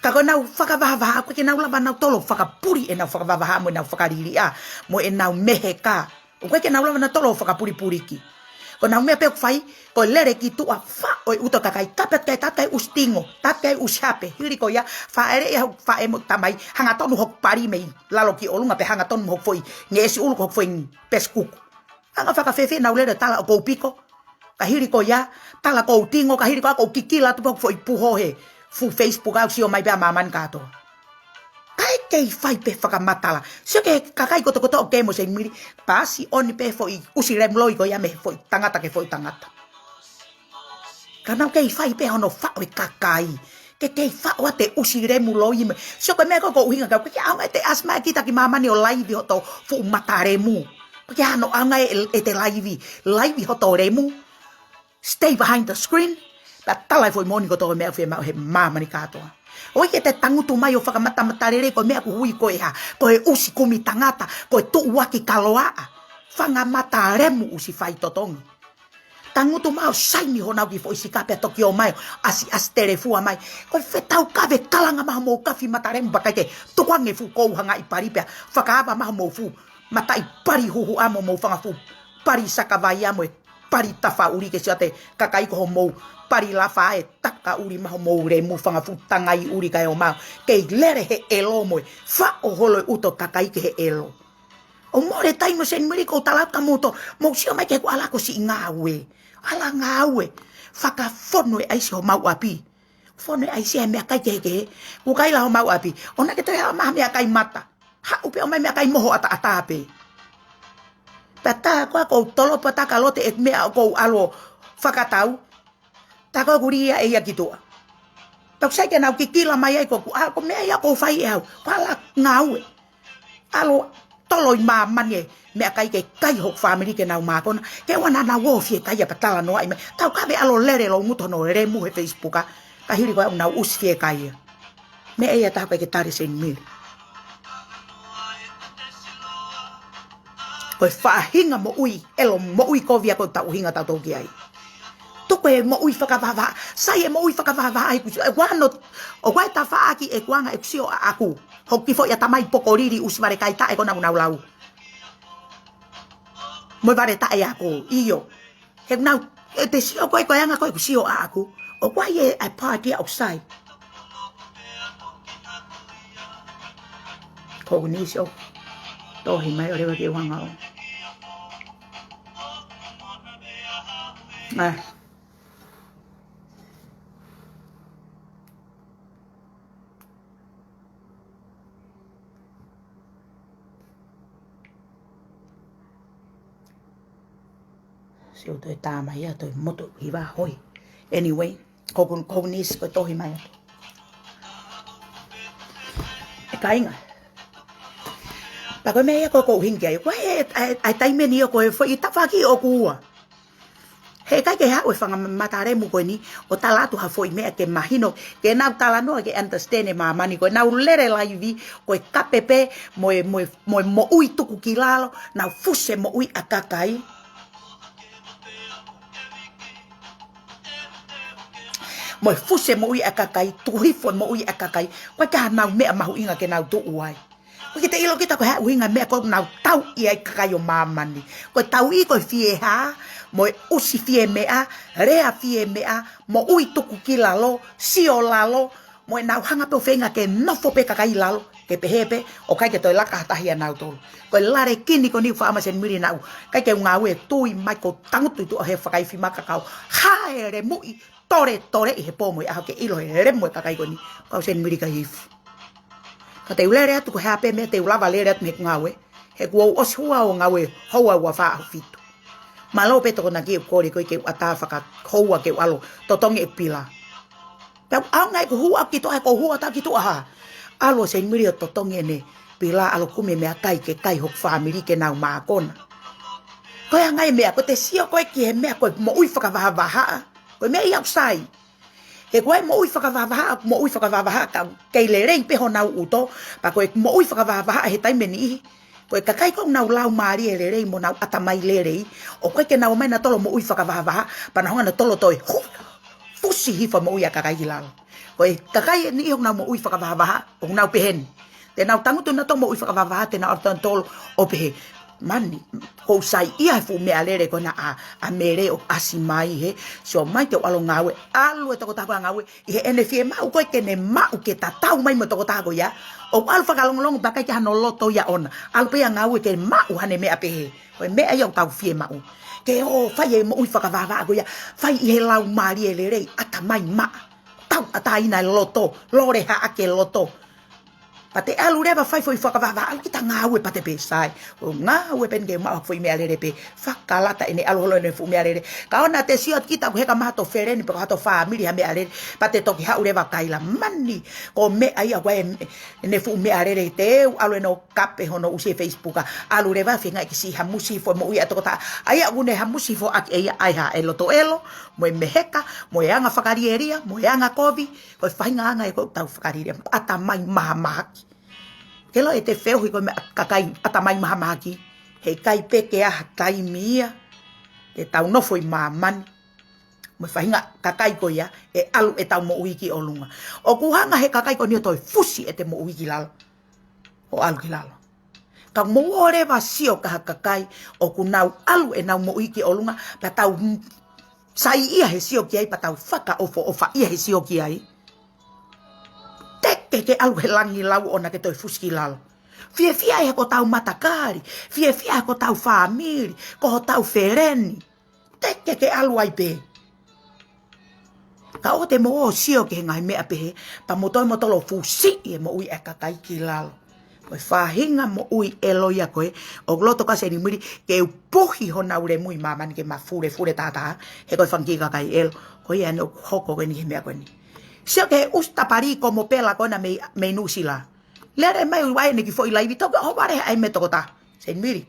Ka ko ʻenau fakavahavahaʻa, ʻoku ʻikai ke nau lava nautolu ʻo fakapuli ʻenau fakavahavahaʻa mo ʻenau fakaliliʻa, mo ʻenau meheka. ʻOku ʻikai ke nau lava nautolu ʻo fakapulipuliki. Ko ʻenau meʻa pē ʻoku fai, ko e lele ki tuʻa, faʻo e ʻuto ʻa e kakai, kape atu ki ai, taʻotu ki ai ʻusi tingo, taʻotu ki ai ʻusi hape, hili ko ia, fāʻeleʻi ʻa e faʻē mo e tamai, hangatonu hoku pali mei lalo ki ʻolunga pē hangatonu mo hoku foʻi ngeʻesi ʻulu ko hoku foʻi pesikuku. Anga fakafēfē ʻenau lele, tala ʻoku ou piko, ka hili ko ia, tala ʻoku ou tingo, ka hili ko ia ʻoku ou kikila atu pē hoku foʻi puho he fuʻu Facebook ʻo sio mai pē ʻa māmani kātoa. Kae kei fai pē fakamatala. Sio ki he kakai kotokotoa ʻoku kei mo Seinimili, pasi ʻoni pē foʻi ʻusi lemu loi ko ia mei he foʻi tangata ki he foʻi tangata. Ka nau kei fai pē hono faʻo e kakai. Ke kei faʻo ʻete ʻusi lemu loi mo. Sio ko e meʻa ko ē ʻoku ou ʻuhinga ki ai, ʻoku ʻikai ke ʻaonga ʻete ʻasi mai kita ki māmani ʻo laivi hoto fuʻu mata lemu. ʻOku ʻikai hano ʻaonga ʻe, ʻete laivi, laivi hoto lemu. Stay behind the screen. Pea tala e foʻi moʻoni kotoa e meʻa ʻoku fiemaʻu he māmani kātoa. ʻOua ʻe te tangutu mai ʻo fakamatamatalelei ko e meʻa ʻoku ui ko e hā, ko e ʻusi kumi tangata, ko e tuʻuaki kaloaʻa. Fanga mata lemu ʻusi faitotongi. Tangutu mai ʻo saini honau kiʻi foʻi sika pea toki ō mai ʻo ʻasiʻasi telefua mai. Ko e fetaukave, kalanga mai homou kafi mata lemu pea ʻikai ke tukuange e fuʻu kouhangaʻi pali pea fakaava mai homou fuʻu mataʻi pali huhuʻa mo homou fanga fuʻu pali sakavaia mo e pali tafaʻuli ke sio atu e kakai ko homou pali lafa ʻe takaʻuli mai homou lemu, fanga fuʻu tangai ʻuli kae ō mai ʻo kei lele he ʻelo mo e faʻo holo e ʻuto ʻa e kakai ki he ʻelo. ʻOku mole taimi ʻo Seinimili, ʻoku ou tala atu kia moutolu, mou sio mai ki heʻeku ʻalu ko e siʻi ngāue. ʻAlu ʻo ngāue. Fakafonu e ʻaisi homau ʻapi. Fonu e ʻaisi he meʻakai kehekehe. ʻOku ʻikai la homau ʻapi. ʻOua naʻa ke toe haʻu mai ha meʻakai mata. Haʻu pē ʻo ʻomai meʻakai moho ʻataʻatā pē. Pea tā ko ē ʻoku ou tolopo atu ka lote e meʻa ʻoku ou ʻalu ʻo fakatau. Tā ko ē ʻoku lī ia ʻe ia ki tuʻa. Pea ʻoku sai ke nau kikila mai ai ko ʻeku ʻalu, ko e meʻa ia ʻoku ou fai ʻe au. Ko e ʻalu ʻo ngāue. ʻAlu ʻo tolo ʻi māmani e meʻakai ke kai hoku fāmili ke nau mākona. Ke ʻoua naʻa nau ō fiekaia pea talanoaʻi mai. Tau kave ʻalu lele lōngutu hono lemu he Facebook, ka hili ko ē ʻoku nau ʻusi fiekaia. Meʻa ia ʻe taha ʻikai ke tali ʻe Seinimili. Ko e faʻahinga moʻui, ʻelo moʻui kovi ia ko ʻetau ʻuhinga tautolu ki ai. Tuku e moʻui fakavahavahaʻa, sai e moʻui fakavahavahaʻa ʻi he kusi, ʻe kuano, ʻoku ʻi ai e tafaʻaki ʻeku anga ʻeku sio ʻaʻaku. Hoku kiʻi foʻi ʻatamai pokolili ʻusi vale kai taʻe ko ena ʻoku nau lau. Mo e vale taʻe ako, ʻio. He ʻoku nau, ʻe te sio ko ē ko e anga ko ē ʻeku sio ʻaʻaku. ʻOku ʻi ai e, e party ʻoku sai. Ko ʻeni sio. Tohi mai ʻo leva ke u hanga ʻo. ʻAi. Sio toe tā mai ia, toe moto hiva hoi. Anyway, ko ʻeni, ko ʻeni sio ko e tohi mai atu. ʻE kāinga. Pea ko e meʻa ia ko ē ʻoku ou ʻuhinga ki ai. Ko e, ʻa e, ʻa e taimi ni ʻoku ʻi ai e foʻi tafaʻaki ʻoku ua. He ʻikai ke haʻu e fanga matalemu ko ʻeni ʻo tala atu ha foʻi meʻa ke mahino, ke nau talanoa ke understand e māmani ko ē. Nau lele laivi ko e kapepe mo e, mo e, mo e moʻui tuku ki lalo, nau fusi e moʻui ʻa e kakai. Mo e fusi e moʻui ʻa e kakai, tuku hifo e moʻui ʻa e kakai. Ko e ka nau meʻa mahuʻinga ke nau tuʻu ai. ʻOku ʻikai ke te ʻilo kita ko e hā e ʻuhinga e meʻa ko ē ʻoku nau tauʻi ai e kakai ʻo māmani. Ko e tauʻi ko e fiehā, mo e ʻusi fie meʻa, lea fie meʻa, moʻui tuku ki lalo, sio lalo, mo ʻenau hanga pē ʻo feinga ke nofo pē kakai ʻi lalo, ke pehē pē, ʻoku ʻikai ke toe laka ha taha ʻia nautolu. Ko e lale kini ko ʻeni ʻoku faʻa ʻomai ʻe Seinimili naʻa ku, ʻikai ke u ngāue, tui mai ʻoku ou tangutu ʻi tuʻa he fakaifi makakau. Hā e lemuʻi, tole, tole ʻi he pō mo e ʻaho ke ʻilo e lemu e kakai ko ʻeni, kau Seinimili kai ifu. Ka te u lele atu ko e hā pē meʻa te u lava lele atu mei heʻeku ngāue. He kuo u ʻosi houa ʻo ngāue, houa ua fā ʻaho fitu. Mālō pē Tokonaki ʻeku kole ko ē ke u ʻatā fakahoua ke u ʻalu ʻo totongi ʻeku pila. Pea ʻaonga ʻeku hū ʻaʻaku ki tuʻa, he ʻoku ou hū atu ki tuʻa hā. ʻAlu ʻa Seinimili ʻo totongi ʻene pila, ʻalu ʻo kumi e meʻakai ke kai hoku fāmili ke nau mākona. Ko e anga e meʻa, ko ʻete sio ko ē ki he meʻa ko e moʻui fakavahavahaʻa. Ko e meʻa ia ʻoku sai. He ko e moʻui fakavahavahaʻa, moʻui fakavahavahaʻa ka kei lelei pē honau ʻuto, pea ko e moʻui fakavahavahaʻa he taimi ʻe niʻihi. Ko e kakai ko ē ʻoku nau laumālie lelei mo nau ʻatamai lelei, ʻoku ʻikai ke nau ō mai nautolu ʻo moʻui fakavahavahaʻa, pea nau hanga nautolu ʻo toe hu-, fusi hifo e moʻui ʻa e kakai ki lalo. Ko e kakai ʻe niʻihi ʻoku nau moʻui fakavahavahaʻa, ʻoku nau pehē ni. Te nau tangutu nautolu ʻo moʻui fakavahavahaʻa, te nau ʻalu nautolu ʻo pehē. Mani, ʻoku ou saiʻia he fuʻu meʻalele ko ena ʻa, ʻa Mele ʻoku ʻasi mai he, sio mai te u ʻalu ʻo ngāue, ʻalu e tokotaha ko ē ʻo ngāue, ʻi heʻene fiemaʻu ko ē ke ne maʻu ke tatau mai mo e tokotaha ko ia, ʻoku ʻalu fakalongolongo pea ʻikai ke ʻi ai hano loto ia ʻoʻona, ʻalu pē ia ʻo ngāue ke maʻu haʻane meʻa pehē, ko e meʻa ia ʻoku tau fiemaʻu. Ke ō fai e moʻui fakavahavahaʻa ko ia, fai ʻi he laumālie lelei, ʻatamai maʻa, tauʻatāina e loto, lole haʻaki e loto. Pea te ʻalu leva fai foʻi fakavahavahaʻa, ʻalu kita ngāue pea te pehē sai. ʻO ngāue pē ni ke maʻu ha foʻi meʻalele pē. Fakalata ʻene ʻalu holo ʻene fuʻu meʻalele. Ka ʻoua naʻa te sio atu kita ʻoku heka mai hato feleni pe ko hato fāmili ha meʻalele. Pea te toki haʻu leva ʻo kaila mani. Ko e meʻa ia ko ē ʻene fuʻu meʻalele te u ʻalu ʻene ʻo kape hono ʻusi e Facebook. ʻAlu leva feinga ke siʻi hamusi hifo e moʻui ʻa e tokotaha. ʻA ia ʻoku ne hamusi hifo ʻaki ʻe ia ʻa e hā, e loto ʻelo, mo e meheka, mo e anga fakalielia, mo e anga kovi. Ko e faʻahinga anga ia ko ē ʻoku tau fakalielia, ʻatamai mahamahaki. Ke ʻilo ʻete feohi ko e meʻa kakai ʻatamai mahamahaki. He ʻikai pē ke ʻi ai ha taimi ia te tau nofo ʻi māmani mo e faʻahinga kakai ko ia ʻe ʻalu ʻetau moʻui ki ʻolunga. ʻOku hanga he kakai ko ʻeni ʻo toe fusi ʻete moʻui ki lalo. ʻO ʻalu ki lalo. Ka mou ō leva ʻo sio ki ha kakai ʻoku nau ʻalu ʻenau moʻui ki ʻolunga, pea tau saiʻia he sio ki ai, pea tau fakaʻofoʻofaʻia he sio ki ai. Teke ke ʻalu he langi lau ʻoʻona ke toe fusi ki lalo. Fiefia ʻi he ko hotau matakali. Fiefia ʻi he ko hotau fāmili. Ko hotau feleni. Teke ke ʻalu ai pē. Ka ʻoua te mou ō ʻo sio ki he ngaahi meʻa pehē, pea mou toe mou tolo fusiʻi e moʻui ʻa e kakai ki lalo. Ko e faʻahinga moʻui ʻelo ia ko ē, ʻoku loto ʻa Seinimili ke u puhi honau lemu ʻi māmani ke mafulefule taha, he ko e fanga kiʻi kakai ʻelo, ko ia ʻeni ʻoku hoko ko ʻeni he meʻa ko ʻeni. Sio ki he ʻusi tapali ko Mopela ko ena mei, mei Nuʻusila. Lele mai ʻo ʻai ʻene kiʻi foʻi laivi, toki ʻohovale ai mei he tokotaha. Seinimili.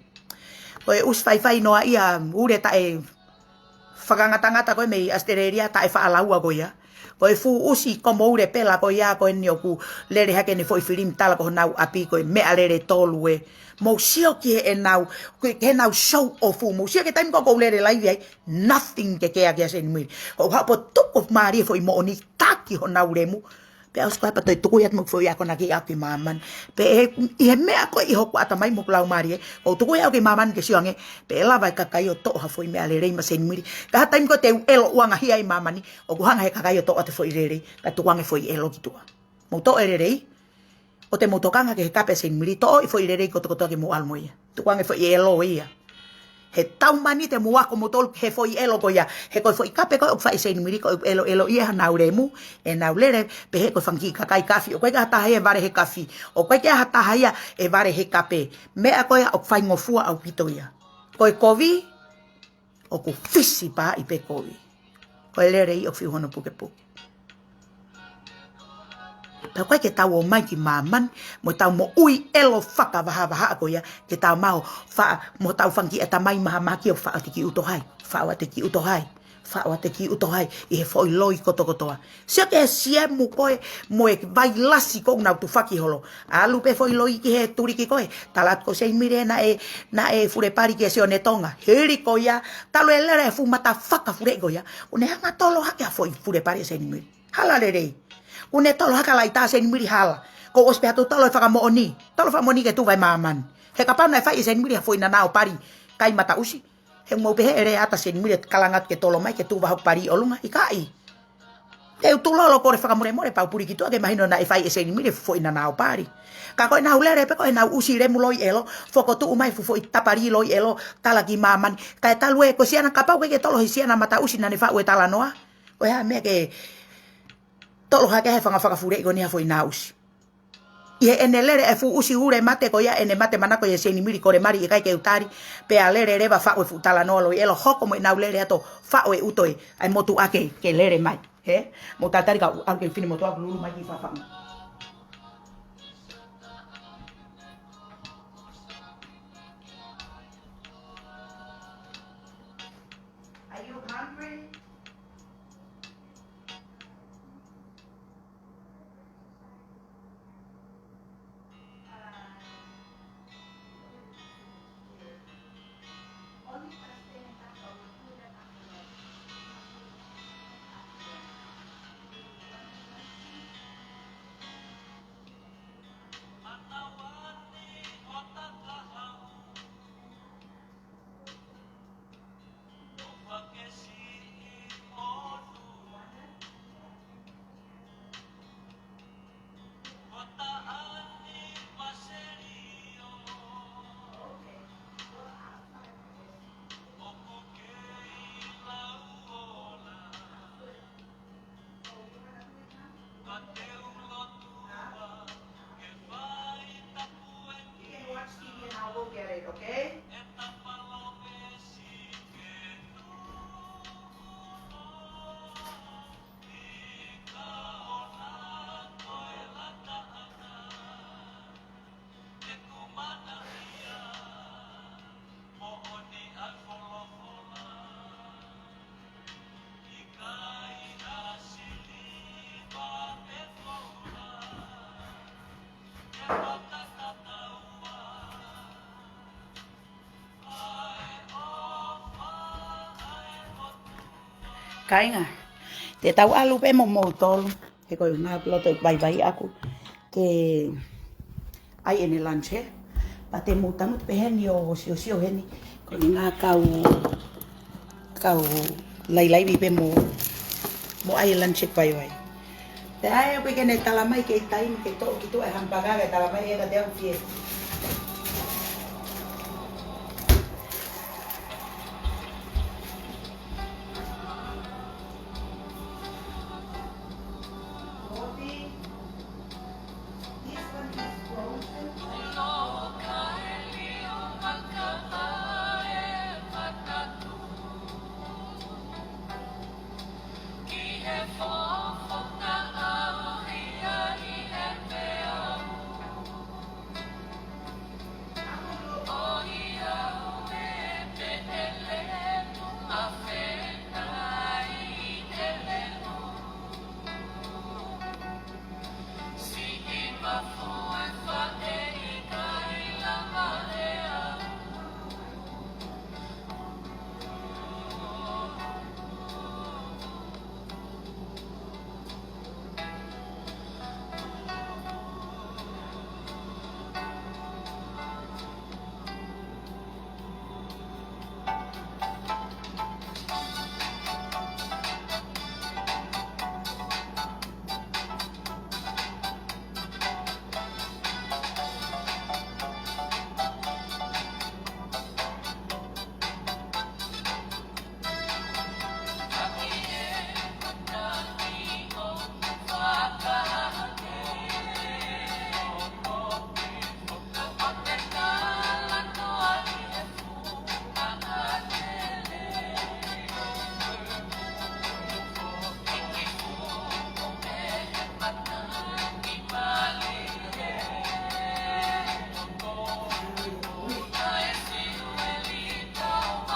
Ko e ʻusi faifai noa ia, ule taʻe fakangatangata ko ē mei ʻAositelēlia, taʻe faʻa laua ko ia. Ko e fuʻu ʻusi komo ule pela ko ia ko eni ʻoku lele hake ʻene foʻi filimi tala ko honau ʻapi, ko e meʻalele tolu ē. Mou sio ki heʻenau, ki heʻenau show off. Mou sio ki he taimi ko ē ʻoku ou lele laivi ai, nothing ke kea kia Seinimili. Ko u hapo tuku mālie foʻi moʻoni taki honau lemu. Pea ʻosi ko ia pea toe tuku ia atu mo e foʻi akonaki ʻaki māmani. Pea ʻi he meʻa ko ē ʻi hoku ʻatamai mo hoku laumālie, ʻoku ou tuku ia ʻaki māmani ke sio ange pe ʻe lava e kakai ʻo toʻo ha foʻi meʻa lelei maʻa Seinimili. Ka ʻi ha taimi ko ē te u ʻelo ʻuangahia ʻi māmani, ʻoku hanga ʻe he kakai ʻo toʻo atu e foʻi lelei, kae tuku ange foʻi ʻelo ki tuʻa. Mou toʻo e lelei, ʻo te mou tokanga ki he kape ʻa Seinimili, toʻo e foʻi lelei kotokotoa ke mou ʻalu mo ia. Tuku ange foʻi ʻelo ia. He tau mani te mou ako moutolu he foʻi ʻelo ko ia. He ko e foʻi kape ko ē ʻoku fai ʻe Seinimili, ko e ʻeloʻelo ia honau lemu, ʻenau lele, pehē ko e fanga kiʻi kakai kafi, ʻoku ʻikai ke ʻi ai ha taha ia ʻe vale he kafi, ʻoku ʻikai ke ʻi ai ha taha ia ʻe vale he kape. Meʻa ko ia ʻoku faingofua ʻaupito ia. Ko e kovi, ʻoku fisi pāʻi pē kovi. Ko e lelei ʻoku fiu hono pukepuke. Pea ʻoku ʻikai ke tau ō mai ki māmani mo tau moʻui ʻelo fakavahavaha ko ia, ke tau maʻu faʻa mo tau fanga kiʻi ʻatamai mahamahaki ʻo faʻo atu e kiʻi ʻuto hai, faʻo atu e kiʻi ʻuto hai, faʻo atu e kiʻi ʻuto hai ʻi he foʻi loi kotokotoa. Sio ki he siemu ko ē mo e vailasi ko ē ʻoku nau tufaki holo. ʻAlu pē foʻi loi ki he tuliki ko ē, tala atu ko Seinimili ē naʻe, naʻe fulepali kia Sione Tonga. Hili ko ia, talu e lele e fuʻu mata fakafuleʻi ko ia, ʻoku ne hanga ʻo tolo hake ha foʻi fulepali ʻa Seinimili. Hala lelei. ʻOku ne tolo hake ha laita ʻa Seinimili, hala. Kuo ʻosi pē ha toe tolo e fakamoʻoni. Tolo fakamoʻoni ke tuva e māmani. He kapau naʻe fai ʻe Seinimili ha foʻi nanaupali kai mataʻusi, he mou pehē ʻe lea atu ʻa Seinimili ʻo kalanga atu ke tolo mai ke tuva hoku pali ʻi ʻolunga, ʻikai. Te u tulolo kole fakamolemole pea u puli ki tuʻa ke mahino naʻe fai ʻe Seinimili e foʻi nanaupali. Ka ko ʻenau lele pē ko ē ʻenau ʻusi lemu loi ʻelo, fokotuʻu mai e fuʻu foʻi tapali loi ʻelo, tala ki māmani. Kae talu ē ko e siana, kapau ʻoku ʻikai ke tolo ʻe he siana mataʻusi naʻa ne faʻu e talanoa, ko e hā e meʻa ke tolo hake ʻe he fanga fakafuleʻi ko eni ha foʻi nanaʻusi. ʻI heʻene lele e fuʻu ʻusi ule mate ko ia, ʻene mate manako ia ʻa Seinimili, kole mali ʻikai ke u tali, pea lele leva faʻu e fuʻu talanoa loi ʻelo, hoko mo ʻenau lele atu ʻo faʻo e ʻuto ē, ʻa e motuʻa ke, ke lele mai. Hē? Mou tatali ka u ʻalu ke u fine motuʻa ʻo lulu mai ki fafanga. Are you hungry? Kāinga, te tau ʻalu pē mo moutolu. He ko e ngaahi loto vaivai ʻaku ke ʻai ʻene lunch hē. Pea te mou tangutu pē heni ʻo siosio heni. Ko e ngaahi kau, kau lailai pē mo, mo ʻai e lunch vaivai. Pea ʻai ʻoku ʻikai ke ne tala mai ke ʻi taimi ke toʻo ki tuʻa e hampaka ke tala mai ē ka te au fie.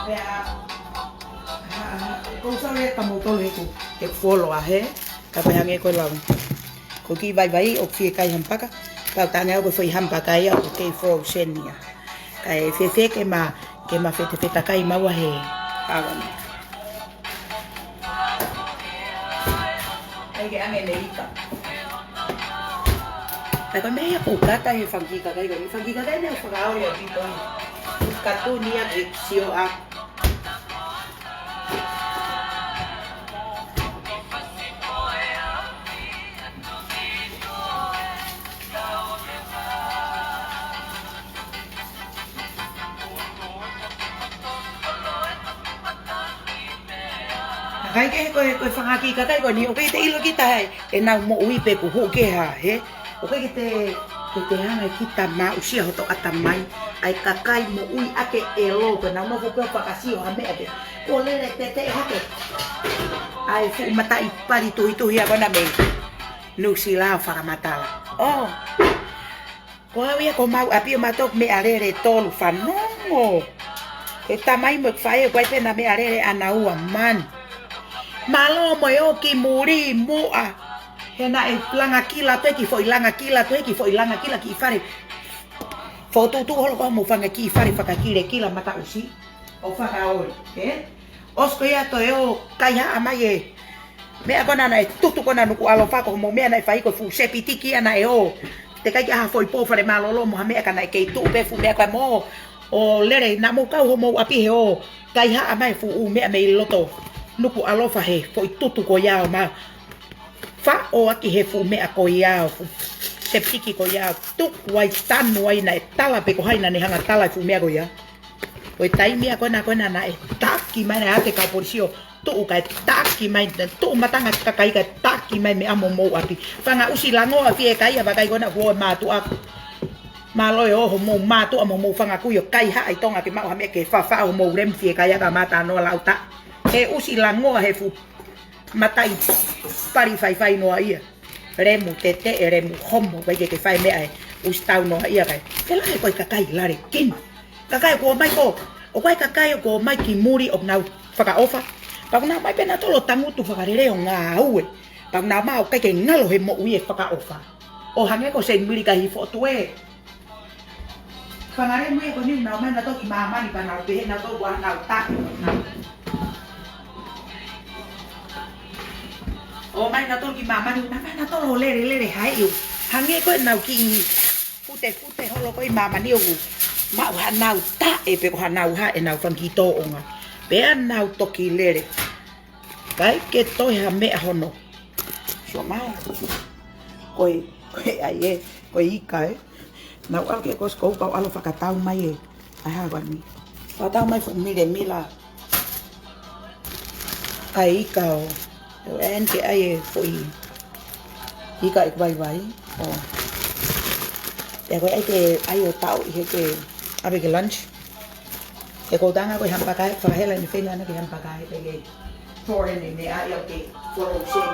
Pea, ʻa, ʻa, ʻoku ou sio leva kia moutolu he ʻoku, he ʻoku fuoloa he, ka ko e hangē ko e lau. Ko e kiʻi vaivai ʻoku fie kai hamipaka, pea u tangi au ko e foʻi hamipaka ia ʻoku kei frozen ia. Kae fēfē ke ma, ke ma fetefetakai maua he ʻaho ni. ʻAi ke ʻange ne ika. Kae ko e meʻa ia ʻoku ou kata he fanga kiʻi kakai ko eni, fanga kiʻi kakai naʻe fakaoli ʻaupito. Katuni ia ke sio a. Kae kehe ko e, ko e fanga kiʻi kakai ko eni, ʻoku ʻikai te ʻilo kita he ʻenau moʻui pe ʻoku hū ki he hā, he? ʻOku ʻikai ke te, ke te hanga ʻe kita maʻusia hoto ʻatamai, ʻa e kakai moʻui ʻa e ʻelo, ko ʻenau nofo pē ʻo fakasio ha meʻa pē. Kuo lele teteʻe hake. ʻA e fuʻu mataʻi pali tuhituhi ʻa kona mei Nuʻusila ʻo fakamatala. ʻŌ. Ko au ia ko homau ʻapi ʻoku maʻu ʻeku meʻalele ʻe tolu fanongo. He tamai mo e faʻē ʻoku ʻi ai pē ʻena meʻalele ʻanaua manu. Mālō mo e ō ki muli muʻa. He naʻe langakila pē ki foʻi langakila pē ki foʻi langakila ki fale. Fokotuʻutuʻu holo ko homou fanga kiʻi fale fakakilekila mataʻusi. ʻO fakaoli, ē? ʻOsi ko ia toe ō kaihaʻa mai e meʻa ko ena naʻe tutu ko ena Nukuʻalofa ko homo meʻa naʻe fai ko e fuʻu sepitiki ia naʻe ō. Teʻeki ai ke ʻi ai ha foʻi pō fale mālōlō mo ha meʻa ka naʻe kei tuʻu pē fuʻu meʻa ko ē mo ō lele naʻa mou kau homou ʻapi he ō kaihaʻa mai fuʻu meʻa mei loto Nukuʻalofa he foʻi tutu ko ia ʻo ma faʻo ʻaki he fuʻu meʻa ko ia ʻo fuʻu sepitiki ko ia tuku ai tanu ai naʻe tala pe ko hai naʻa ne hanga tala e fuʻu meʻa ko ia. Ko e taimi ia ko ena, ko ena naʻe taki mai naʻe ʻave kau polisi ʻo tuʻu kae taki mai, tuʻu matangi kakai kae taki mai mei homou ʻapi. Fanga ʻusi langoa fiekaia vakai ko ena kuo mātuʻa. Mālō e ō homou mātuʻa mo homou fanga kui ʻo kaihaʻa ʻi Tonga ke maʻu ha meʻa ke fafa homou lemu fiekaia ka mātā noa lauta. He ʻusi langoa he fuʻu mataʻi pali faifai noa ia. Lemu teteʻe, lemu homo, ʻikai ke ke fai meʻa ʻe ʻusi tau noa ia kai. Ke lahi ko e kakai lale kini. Kakai kuo mai ko, ʻoku ʻi ai kakai kuo mai ki muli ʻoku nau fakaʻofa. Pea ʻoku nau mai pē nautolu ʻo tangutu fakalele ʻo ngāue. Pea ʻoku nau maʻu ʻikai ke ngalo he moʻui e fakaʻofa. ʻO hangē ko Seinimili kai Hifoʻotuē. Fanga lemu ia ko eni nau mai nautolu ki māmani pea nau pehē nautolu ʻoku ʻi ai hanau taʻe. ʻO mai nautolu ki māmani, nau mai nautolu ʻo lele, lele hai ʻo. Hangē ko ʻenau kiʻi futefute holo ko ē ʻi māmani ʻoku maʻu hanau taʻe pe ko hanau hā ʻenau fanga kiʻi tōʻonga. Pea nau toki lele. ʻIkai ke toe ha meʻa hono. Sio mai. Ko e, ko e ʻai ē, ko e ika ē. Nau ʻalu ke kosi kou kau ʻalu fakatau mai ē. ʻAi hā ko eni. Fakatau mai fuʻu milemila. ʻAi ika ʻo. ʻEn ke ʻai e foʻi. Ika ʻeku vaivai. ʻŌ. Pea ko e ʻai ke ʻai ʻo tau ʻi he ke ʻave ke lunch. He ko e tanga ko e hamipaka ē, fakahela ʻene feinga ʻana ki he hamipaka ē, pea ke tore ne meʻa ia ʻo ke frozen.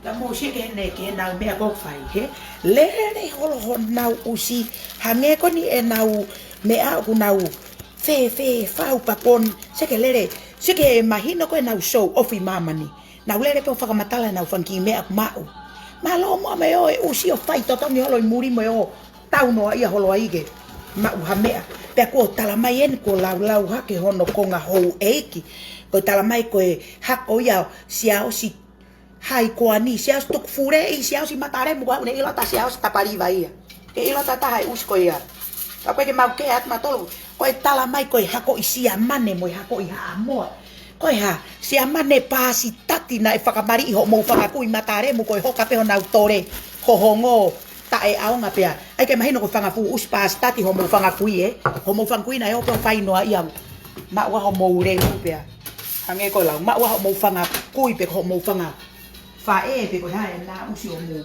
Ka mou sio ki heʻene, ki heʻenau meʻa ko ē ʻoku fai, he? Lele holo honau ʻusi, hangē ko eni ʻenau meʻa ʻoku nau fēfē fau pea ko eni, sio ki he lele, sio ki he mahino ko ē ʻenau show off ʻi māmani. Nau lele pē ʻo fakamatala ʻenau fanga kiʻi meʻa ʻoku maʻu. Mālō muʻa mo e ō e ʻusi ʻo fai totongi holo ʻi muli mo e ō tau noa ia holo ai ke maʻu ha meʻa. Pea kuo tala mai eni kuo laulau hake hono konga houʻeiki. Ko e tala mai ko e hako ia ʻo Siaosi Haikuani, Siaosi Tukufuleʻi, Siaosi Matalemu, ko e haʻu ne ʻilo ʻa Siaosi Tapaliva ia. Ke ʻilo ʻe taha e ʻusi ko ia. Ka ko e ke mau kē atu mautolu. Ko e tala mai ko e hako ʻi Siamane mo e hako ʻi Haʻamoa. Ko e hā, Siamane Pasitati naʻe fakamaliʻi hoʻomou fanga kui Matalemu ko e hoka pē honau tole. Hohongo taʻeʻaonga pea. ʻAi ke mahino ko e fanga fuʻu ʻusi Pasitati hoʻomou fanga kui ē. Hoʻomou fanga kui naʻe ō pē ʻo fai noa ia. Maʻu ʻa hoʻomou lemu pea. Hangē ko e lau. Maʻu ʻa hoʻomou fanga kui pe ko hoʻomou fanga faʻē pe ko e hā ʻena ʻusi ʻo mou.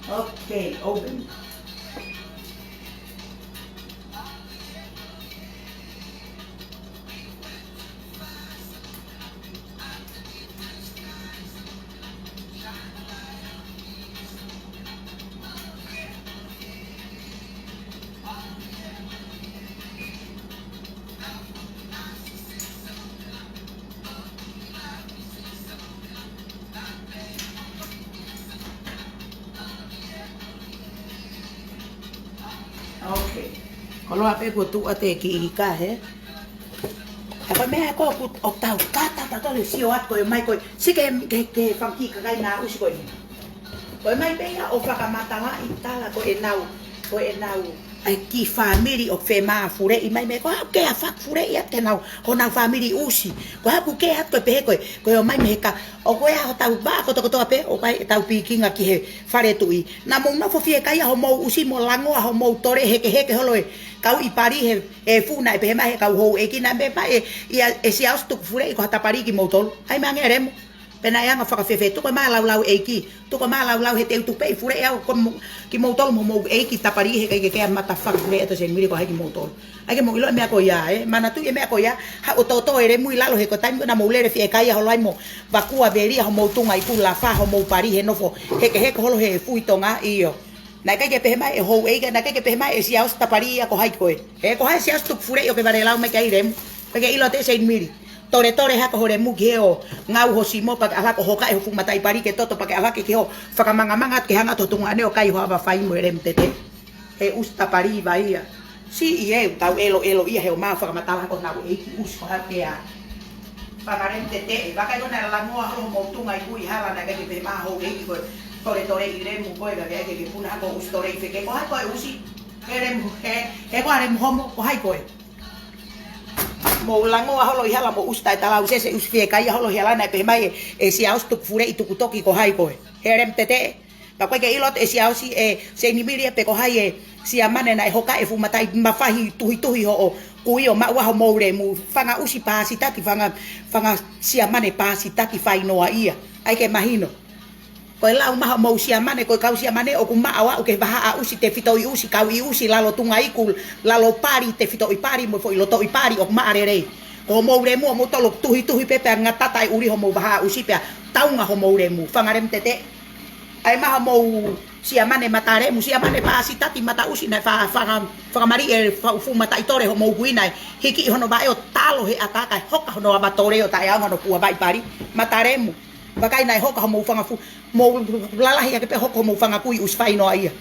Okay, open. Koloa pē kuo tuʻu atu e kiʻi ika, he? He ko e meʻa ko ē ʻoku tau kata tautolu he sio atu ko e ʻomai ko ē. Sio ki he, ki he, ki he fanga kiʻi kakai naʻa ʻusi ko eni. Ko e ʻomai pē ia ʻo fakamatalaʻi tala ko ʻenau, ko ʻenau, ʻa e kiʻi fāmili ʻoku femāfuleʻi mai mei he ko e hā ke a fakafuleʻi atu ke nau, honau fāmili ʻusi. Ko e hā ʻoku ke atu ko e pehē ko ē, ko e ʻomai mei he ka, ʻoku ʻi ai hotau vaʻa kotokotoa pē, ʻoku ʻi ai ʻetau pikinga ki he fale tuʻi. Naʻa mou nofo fiekaia homou ʻusi mo langoa homou tole hekeheke holo e kau ʻi pali he, he funa ʻe pehē mai he kau houʻeiki naʻe pehē mai ʻe, ʻia, ʻe Siaosi Tukufuleʻi ko ha tapali kimoutolu. ʻAi mai ange e lemu. Pea naʻe anga fakafefetuku mai e laulau ʻeiki. Tuku mai e laulau he te u tuku pē ʻi fule ʻe au ko mo-, kimoutolu mo mou ʻeiki tapali he ʻikai ke ke a mata fakafuleʻi atu Seinimili ko hai kimoutolu. ʻAi ke mou ʻilo e meʻa ko ia, ē. Manatuʻi e meʻa ko ia, haʻu ʻo tōtō e lemu ʻi lalo he ko e taimi ko ē naʻa mou lele fiekaia holo ai mo vakua velia homou tunga ʻi kulafa homou pali he nofo hekeheke holo he fui Tonga ʻio. Naʻe ʻikai ke pehē mai e houʻeiki, naʻe ʻikai ke pehē mai e Siaosi tapali ia ko hai koe. He ko hai Siaosi Tukufuleʻi ʻoku ke vale lau mai ki ai lemu. Pea ke ʻilo atu Seinimili. Toletole hake ho lemu ki he ʻo ngau ho simo pea ke ʻalu hake ʻo hokaʻi ho fuʻu mataʻi pali ke toto pea ke ʻalu hake ki ho fakamangamanga atu ke hanga atu ho tuongaʻane ʻo kai ho ava fai mo e lemu tete. He ʻusi tapali vai ia. Siʻi ē, tau ʻeloʻelo ia he ʻomai fakamatala ko honau ʻeiki ʻusi ko hai ke a fanga lemu tete, ʻe vakai ko ena langoa holo homou tunga ʻi kui hala naʻe ʻikai ke pehē mai houʻeiki ko e toletole ʻi lemu ko e vakai ke ke puna hake ʻusi tole ʻi feke ko hai ko e ʻusi. He lemu, he, he ko e lemu homo, ko hai koe. Mou langoa holo ʻi hala mo ʻusi taʻe talausese ʻusi fiekaia holo ʻi hala naʻe pehē mai ʻe, ʻe Siaosi Tukufuleʻi tuku toki ko hai koe. He lemu tete, pea ko e ke ʻilo atu ʻe Siaosi ʻe Seinimili pe ko hai e siamane naʻe hokaʻi e fuʻu mataʻi mafahi tuhituhi hoʻo kui ʻo maʻu ai homou lemu. Fanga ʻusi pasitaki, fanga, fanga siamane pasitaki fai noa ia. ʻAi ke mahino. Ko e lau mai homou siamane, ko e kau siamane ʻoku maʻu ʻo aʻu ki he vahaʻa ʻusi, tefitoʻi ʻusi, kau ʻi ʻusi, lalo tunga iku, lalo pali, tefitoʻi pali, mo e foʻi lotoʻi pali, ʻoku maʻa lelei. Ko homou lemu ʻomoutolu ʻoku tuhituhi pē pea ngatata e ʻuli homou vahaʻa ʻusi pea taunga homou lemu. Fanga lemu tete. ʻAi mai homou siamane mata lemu, siamane pasitaki mata ʻusi naʻe fa-, fanga-, fakamaliʻi e fa-, fuʻu mataʻi tole homou kui naʻe hiki hono vaʻe ʻo talo he ʻatā kae hoka hono ava tole ʻo taʻeʻaonga hono kuavaʻi pali. Mata lemu. Vakai naʻe hoka homou fanga fu-, mou lalahi hake pē hoka homou fanga kui ʻusi fai noa ia.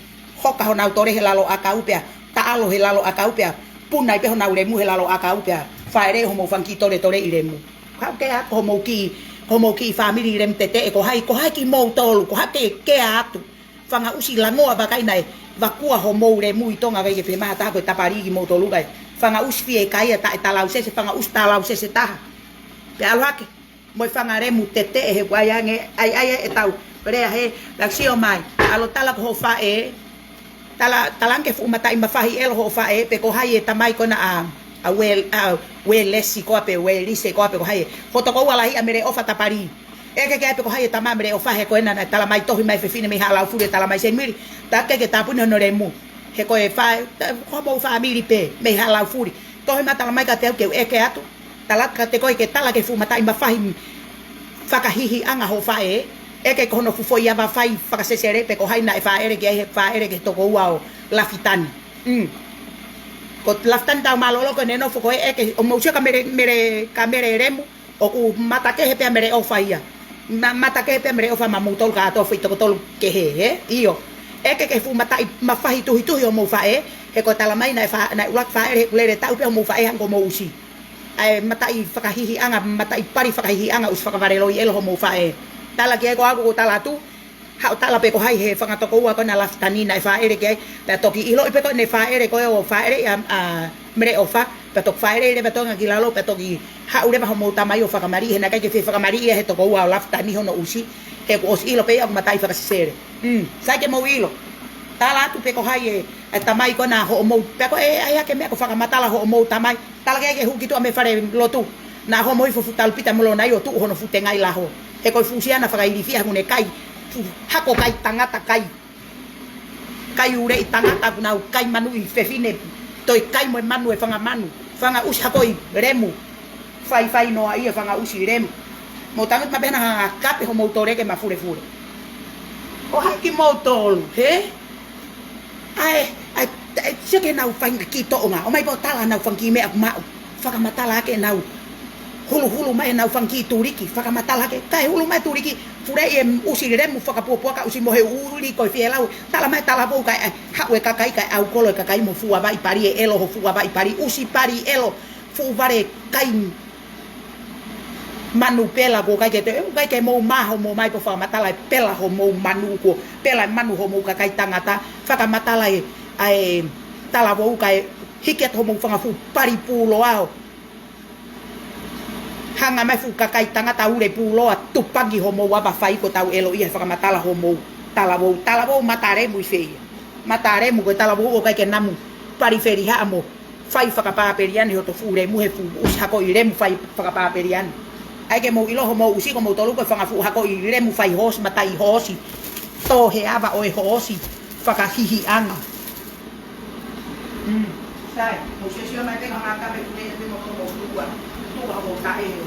Hoka honau tole he lalo ʻakau pea, taʻalo he lalo ʻakau pea, puna ai pē honau lemu he lalo ʻakau pea, fāʻele homou fanga kiʻi toletole ʻi lemu. Haʻu ke ʻa homou kiʻi, homou kiʻi fāmili lemu tete ʻe ko hai, ko hai kimoutolu, ko hai ke, ke atu. Fanga ʻusi langoa vakai naʻe, vakua homou lemu ʻi Tonga ʻikai ke pehē mai ha taha ko e tapali kimoutolu kae. Fanga ʻusi fiekaia taʻe talausese, fanga ʻusi talausese taha. Pea ʻalu hake. Mo e fanga lemu tete he ʻoku ʻai ange, ʻai, ʻai, ʻai ʻetau lea he, la sio mai, ʻalu ʻo tala ki ho faʻē, tala, tala ange fuʻu mataʻi mafahi ʻelo ho faʻē, pe ko hai e tamai ko ena ʻa, ʻa Uel-, ʻa Uelesi ko ā pe Uelise ko ā pe ko hai e, ho tokoua lahi ʻa Meleʻofa tapali. ʻEke ki ai pe ko hai e tama Meleʻofa he ko ena naʻe tala mai tohi mai fefine mei Haʻalaufuli ʻe tala mai Seinimili, ta ke ke tāpuni hono lemu. He ko e fa-, ta-, ko homou fāmili pē, mei Haʻalaufuli. Tohi mai tala mai kiate au ke u ʻeke atu. Tala kiate koe ke tala ki he fuʻu mataʻi mafahi fakahihiʻanga ho faʻē, ʻeke ko hono fuʻu foʻi ava fai fakasesele pe ko hai naʻe fāʻele ki ai he fāʻele ki he tokoua ʻo Lafitani. Mm. Ko Lafitani tau mālōlō ko ʻene nofo ko ē ʻeke ʻo mou sio ka Mele, Mele, ka Mele lemu, ʻoku mata kehe pē ʻa Meleʻofa ia. Ma-, mata kehe pē ʻa Meleʻofa maʻamoutolu kātoa foʻi toko tolu kehe, ē? ʻIo. ʻEke ki he fuʻu mataʻi mafahi tuhituhi homou faʻē, he ko e tala mai naʻe fa-, naʻe ʻuluaki fāʻele he ʻoku lele taʻu pē homou faʻē hangē ko homou ʻusi. ʻA e mataʻi fakahihiʻanga, mataʻi pali fakahihiʻanga ʻusi fakavaleloi ʻelo homou faʻē. Tala ki ai ko au ʻoku ou tala atu, haʻu ʻo tala pe ko hai he fanga tokoua ko ena Lafitani naʻe fāʻele ki ai, pea toki ʻiloʻi pe ko ʻene fāʻele ko ē ʻo fāʻele ʻa, ʻa Meleʻofa, pea toki fāʻele leva Tonga ki lalo, pea toki haʻu leva homou tamai ʻo fakamaliʻi, he naʻe ʻikai ke fie fakamaliʻi ia he tokoua ʻo Lafitani hono ʻusi, he kuo ʻosi ʻilo pē ia ʻoku mataʻi fakasesele. Mm, sai ke mou ʻilo. Tala atu pe ko hai e, e tamai ko ena hoʻomou, pea ko e, ʻai hake meʻa ko e fakamatala hoʻomou tamai, tala ke ke hū ki tuʻa mei fale lotu. Naʻa homo hifo fuʻu talupita mo lona io tuʻu hono fuʻu tengaʻi laho. He ko e fuʻu siana fakailifia he ʻoku ne kai, fuʻu hako kai tangata kai. Kai uleʻi tangata ʻoku nau kai manuʻi fefine. Toe kai mo e manu e fanga manu. Fanga ʻusi hako ʻi lemu. Faifai noa ia fanga ʻusi lemu. Mou tangutu mai pē he naʻa kape homou tole ke mafulefule. Ko hai kimoutolu, hē? ʻAi, ʻai, ʻai, sio ki heʻenau fanga kiʻi toʻonga, ʻomai pē ʻo tala ʻenau fanga kiʻi meʻa ʻoku maʻu. Fakamatala hake ʻenau huluhulu mai ʻenau fanga kiʻi tuliki. Fakamatala hake, kae hulu mai tuliki, Fuleʻi e ʻusi lemu fakapuapuaka ʻusi mo he ʻuli ko e fielau. Tala mai talavou kae ʻai, haʻu e kakai kae ʻaukolo e kakai mo fuʻu avaʻi pali e ʻelo ho fuʻu avaʻi pali. ʻUsi pali ʻelo, fuʻu vale kai manu pela kuo ʻikai ke te, ʻikai ke mou maho mo mai po fakamatala e pela homou manu kuo, pela e manu homou kakai tangata. Fakamatala e, ʻa e talavou kae hiki atu homou fanga fuʻu pali puloa ʻo hanga mai fuʻu kakai tangata ule puloa tupangi homou ava fai ko tau ʻelo ia he fakamatala homou talavou. Talavou mata lemu ʻi fē ia? Mata lemu ko e talavou ʻoku ʻikai ke namu pali felihaʻa mo fai fakapāpeliani hoto fuʻu lemu he fuʻu ʻusi hakoʻi lemu fai fakapāpeliani. ʻAi ke mou ʻilo homou ʻusi ko mou tolu ko e fanga fuʻu hakoʻi lemu fai hoosi mataʻi hoosi. Tō he ava ʻo e hoosi fakahihiʻanga. Mm. Sai, mou sio mai pē ka hanga kape kume ʻe pē mo ko mou tua. Tua mou taʻe eo.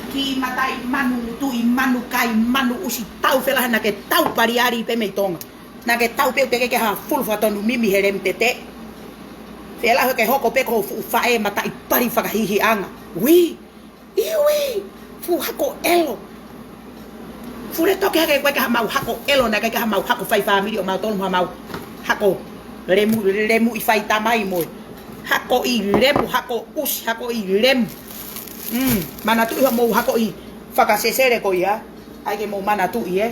Ki mataʻi manu, tuʻi manu, kai manu, ʻusi tau felaha naʻa ke tau paliali pē mei Tonga. Naʻa ke tau pē ʻoku teʻeki ke ha fulu fakatonu mimi he lemu tete. Felaha ke hoko pē ko ho fuʻu faʻē mataʻi pali fakahihiʻanga. Ui! Iui, fuʻu hako ʻelo. Fule toki hake ko e ka ha mau hako ʻelo naʻe ʻikai ke ha mau hako fai fāmili ʻo mau tolu mo ha mau hako lemu, lemu ʻi fai tamai mo e hakoʻi lemu, hako ʻusi, hakoʻi lemu. Mm, manatuʻi homou hakoʻi fakasesele ko ia. ʻAi ke mou manatuʻi ē.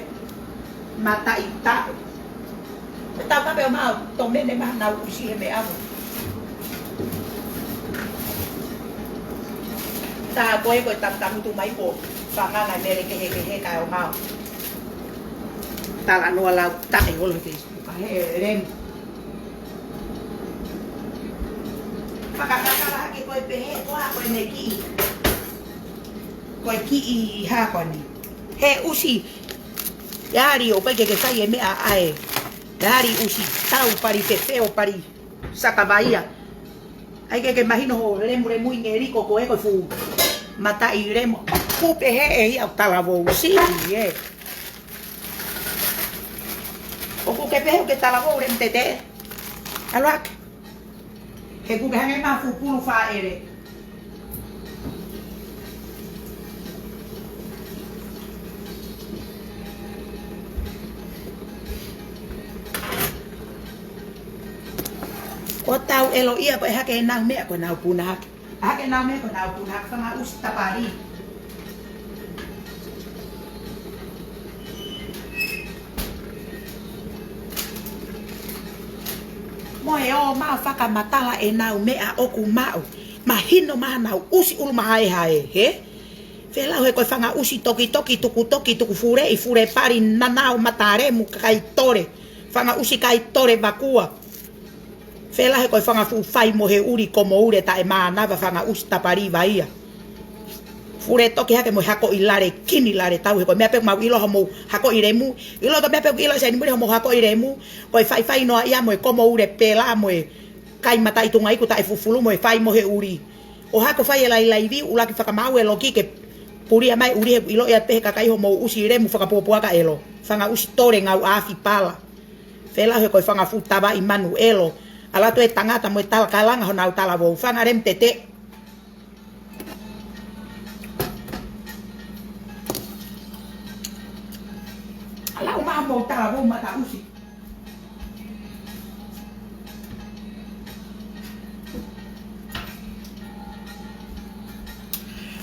Mataʻi taʻe. Tau kape ʻo mau, tō mene maha nau ʻusi he meʻa mo. Tā ko e ko e tamutu mai ko fanganga mele kehekehe kae ʻo mau. Talanoa lau taʻe holo he Facebook, he lemu. Fakakakala hake ko e pehē ko ā ko e ne kiʻi. Ko e kiʻi hā ko eni. He ʻusi. Yali ʻoku ʻikai ke ke fai e meʻa ʻa e. Yali ʻusi tau pali fefeo pali sakavaia. ʻAi ke ke mahino ho lemu lemu ʻi ngeliko ko e ko e fuʻu mataʻi lemu. Kupe he ʻe ia ʻo talavou si ē. ʻOku ke pehē ʻoku ke talavou lemu tete. ʻAlu hake. He kupe hangē maha fuʻu pulu fāʻele. Ko tau ʻelo ia ko e hake ʻenau meʻa ko ʻenau puna hake. Hake ʻenau meʻa ko ʻenau puna hake fanga ʻusi tapali. Mo e ō maʻu fakamatala ʻenau meʻa ʻoku maʻu. Mahino maha nau ʻusi ʻulu mahaehae, he? Fēlau he ko e fanga ʻusi tokitoki tukutoki tuku fuleʻi fule pali nanao mata lemu kakai tole. Fanga ʻusi kai tole vakua. Fēlau he ko e fanga fuʻu fai mo he ʻuli ko mou ule taʻe mānava fanga ʻusi tapali vaia. Fule toki hake mo e hakoʻi lale kini lale tau he ko e meʻa pē ʻoku mau ʻilo homou hakoʻi lemu. ʻIlo ko e meʻa pē ʻoku ʻilo ʻe Seni Muli homou hakoʻi lemu. Ko e faifai noa ia mo e ko mou ule pela mo e kai mataʻi tunga iku taʻe fufulu mo e fai mo he ʻuli. ʻO hako fai e lailai viu ʻulaki fakamaau e loki ke pulia mai ʻuli he ʻilo ia pē he kakai homou ʻusi lemu fakapuapuaka ʻelo. Fanga ʻusi tole ngau afi pala. Fēlau he ko e fanga fuʻu tavaʻi manu ʻelo. ʻAlu atu e tangata mo e tala kalanga honau talavou. Fanga lemu tete. Lau maha mou talavou mata ʻusi.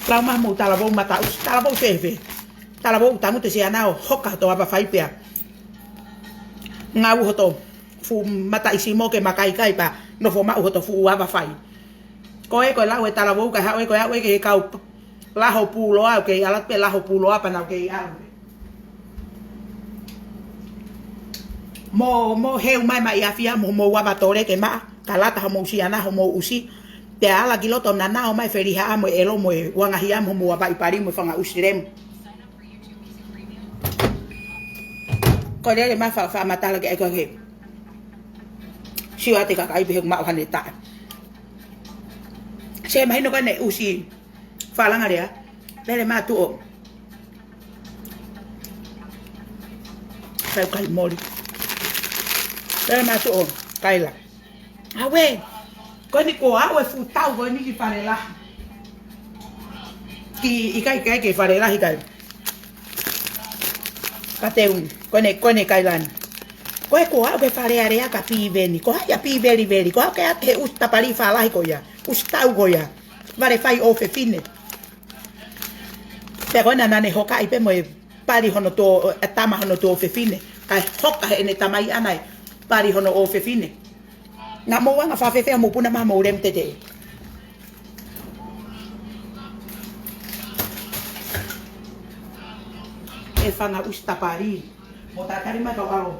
Lau maha mou talavou mata ʻusi. Talavou fēfē? Talavou tangutu siana ʻo hoka hoto ava fai pea ngau hoto fuʻu mataʻi simo ke makaikai pea nofo maʻu hoto fuʻu ava fai. Ko e ko e lau e talavou kae haʻu e ko e haʻu e ke kau p-, laho puloa, ʻoku kei ʻalu atu pē laho puloa pea nau kei ʻalu. Mo, mo heu mai mai ʻi afia mo, mo ava tole ke maʻa, ka lata homou siana homou ʻusi. Te ala ki loto nanao mai felihaʻa mo e ʻelo mo e uangahia mo, mo avaʻi pali mo e fanga ʻusi lemu. Ko e lele mai fa-, fakamatala ke ʻai ko e ke. Sio atu e kakai pehē ʻoku maʻu hane taʻe. Se mahino ko ʻene ʻusi fakalanga lea. Lele mai tuʻo. Kai kai moli. Lele mai tuʻo. Kaila. Awe, ko eni ko au e fuʻu tau ko eni ki fale lahi. ʻIkai, ʻikai ke fale lahi kai. Ka te u, ko ʻene, ko ʻene kailani. Ko e ko au ke Fale Alea ka pīveni. Ko hai ʻa pīveliveli. Ko au ke ʻatu he ʻusi tapali fālahi ko ia. ʻUsi tau ko ia. Vale fai ʻofefine. Pea ko ena naʻa ne hokaʻi pē mo e pali hono tuo, e tama hono tuofefine. Kae hoka heʻene tamai ʻana e pali hono ʻofefine. Naʻa mou anga fafefe ʻa mou puna maha mou lem tete. E fanga ʻusi tapali. Mo tatali mai kau ʻalo.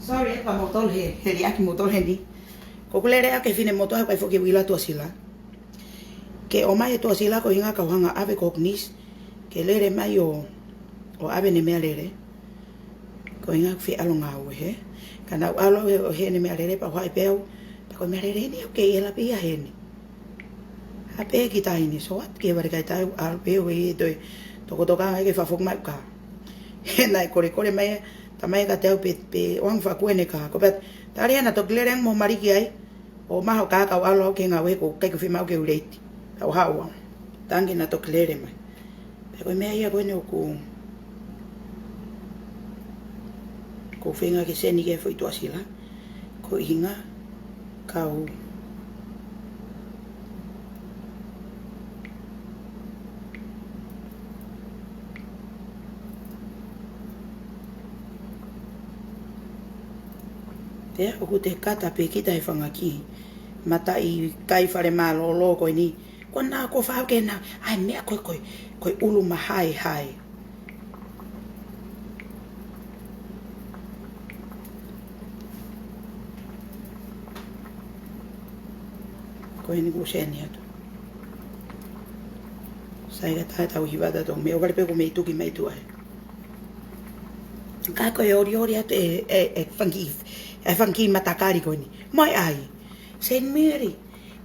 Sorry, ʻe pa motol he, he liʻaki motol he ni. Ko ʻeku lele ʻa e fine motoa he ʻikai foki ke u ʻilo ʻa Tuʻasila. Ke ʻomai ʻe Tuʻasila ko e ʻuhinga kau hanga ʻave ko Knis. Ke lele mai ʻo, ʻo ʻave ʻene meʻalele. Ko e ʻuhinga ʻeku fie ʻalu ngāue he. Ka naʻa ku ʻalu he, ʻo heʻene meʻalele pea u haʻi pē au. Pea ko e meʻalele ni ʻoku kei ʻela pē ia heni. Haʻu pē ki tahi ni, so what? Ke vale kai tahi, ʻalu pē ʻo e toe tokotokanga ke fakafoki mai ʻeku kā. He naʻe kolekole mai, tamai ka te au pē, pē ʻoange fakakū ʻene kā. Ko pea, tali ana toki lele ange mo Maliki ai. ʻO maho ka kau ʻalu au ke ngāue ko ʻeku ʻikai ke u fiemaʻu ke u late. Tau haʻu au. Tangi na toki lele mai. Pea ko e meʻa ia ko eni ʻoku, ʻoku ou feinga ke seni ki he foʻi Tuʻasila. Ko e ʻuhinga, kau. Pea ʻoku te kata pē kita he fanga kiʻi mataʻi kai fale mālōlō ko eni. Ko ena ko fau ke na, ʻai meʻa ko e, ko e, ko e ʻulu mahaehae. Ko eni kuo seni atu. Sai ka taha tau hiva ta tau meʻa, ʻo vale pē ko e meʻa ʻi tuki mai tuʻa. Ka ko e ʻoliʻoli atu e, e, e fanga kiʻi, e fanga kiʻi matakali ko eni. Mai ai. Saint Mary.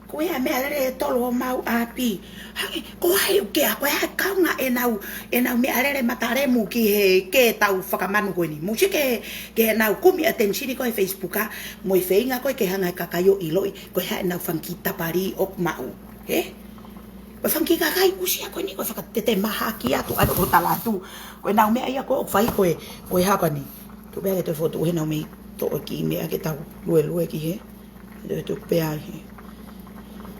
Ko e meʻalele ʻe tolu ʻo maʻu ʻapi. Hangē, ko hai ʻoku ke ʻa, ko e hā e kaunga ʻenau, ʻenau meʻalele matalemu ki he ke tau fakamanu ko eni. Mou sio ki he, ki heʻenau kumi attention ko ē he Facebook ʻa, mo e feinga ko ē ke hanga he kakai ʻo ʻiloʻi. Ko e hā ʻenau fanga kiʻi tapali ʻoku maʻu. He? Ko e fanga kiʻi kakai ʻusi ia ko eni ko e fakatete mahaki atu, ʻa e ko tala atu. Ko ʻenau meʻa ia ko ē ʻoku fai ko ē, ko e hā ko eni. Tuku pē ke toe fotu heʻenau meʻa ʻi toʻo kiʻi meʻa ke tau luelue ki he. Tuku pē ai he.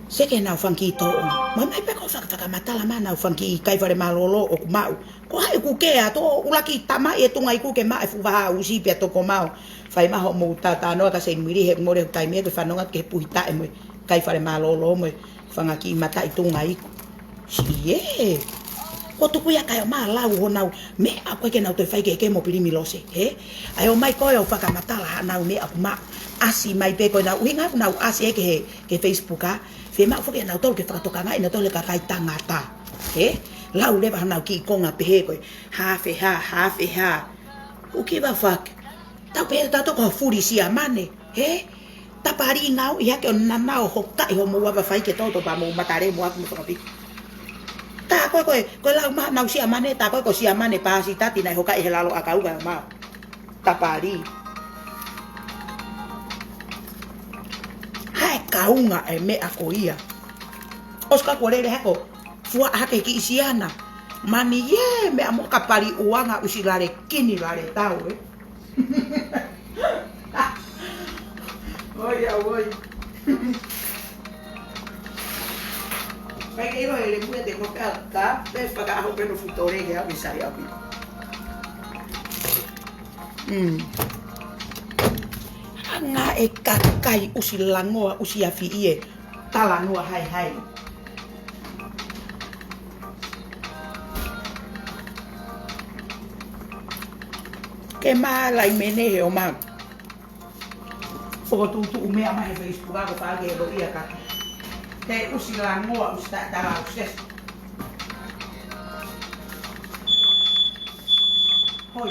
Sio ki heʻenau fanga kiʻi tōʻonga. Mai mai pē ko e faka-, fakamatala mai ʻenau fanga kiʻi kai fale mālōlō ʻoku maʻu. Ko hai ʻoku ke ʻa tō ʻuluaki tamaʻi e tunga iku ke maʻu e fuʻu vahaʻa ʻusi pea toko mao. Fai mai hoʻomou talanoa ka Saint Mary he mole ʻeku taimi ke fanongo atu ki he puhi taʻe mo e kai fale mālōlō mo e fanga kiʻi mataʻi tunga iku. Siʻi ē. Ko tuku ia kae ʻomai ʻo lau honau meʻa ko ē ke nau toe fai kehekehe mo Pilimi Lose, he? ʻAi ʻomai ko ē ʻo fakamatala haʻanau meʻa ʻoku maʻu. ʻAsi mai pē ko ʻenau ʻuhinga ʻoku nau ʻasi ē ki he, ki he Facebook ʻa. Fiemaʻu foki ʻe nautolu ke fakatokangaʻi nautolu e kakai tangata. He? Lau leva honau kiʻi konga pehē ko ē. Hā fē hā, hā fē hā. Who give a fuck? Tau pehē tautolu ko ha fuli Siamane. He? Tapali ngāueʻi hake ʻo nana ʻo hokaʻi hoʻomou ava fai ke toto pea mou matalemu ʻaki mo fakapiki. Tā ko ē, ko ē, ko e lau maha ʻenau Siamane, tā ko ē ko Siamane pāsitati naʻe hokaʻi he lalo ʻakau ka ʻomai. Tapali. Hai kaunga e meʻa ko ia. ʻOsi ka kuo lele hake, fua hake ki siana. Mani ē, meʻa mo kapali uanga ʻusi lale kini lale tau, ē. Oi, au, oi. Kai ke ilo e lemu ia te ko ka, ka, pe faka aho pe no futore ke au i sari au. Mm. Hanga e kakai ʻusi langoa, ʻusi afi ie. Talanoa haihai. Ke mā lai mene he o mā. Fokotuʻutuʻu meʻa mai he Facebook ako fale ke lo ia ka. Te ʻusi langoa, ʻusi ta, ta lau ses. Hoi.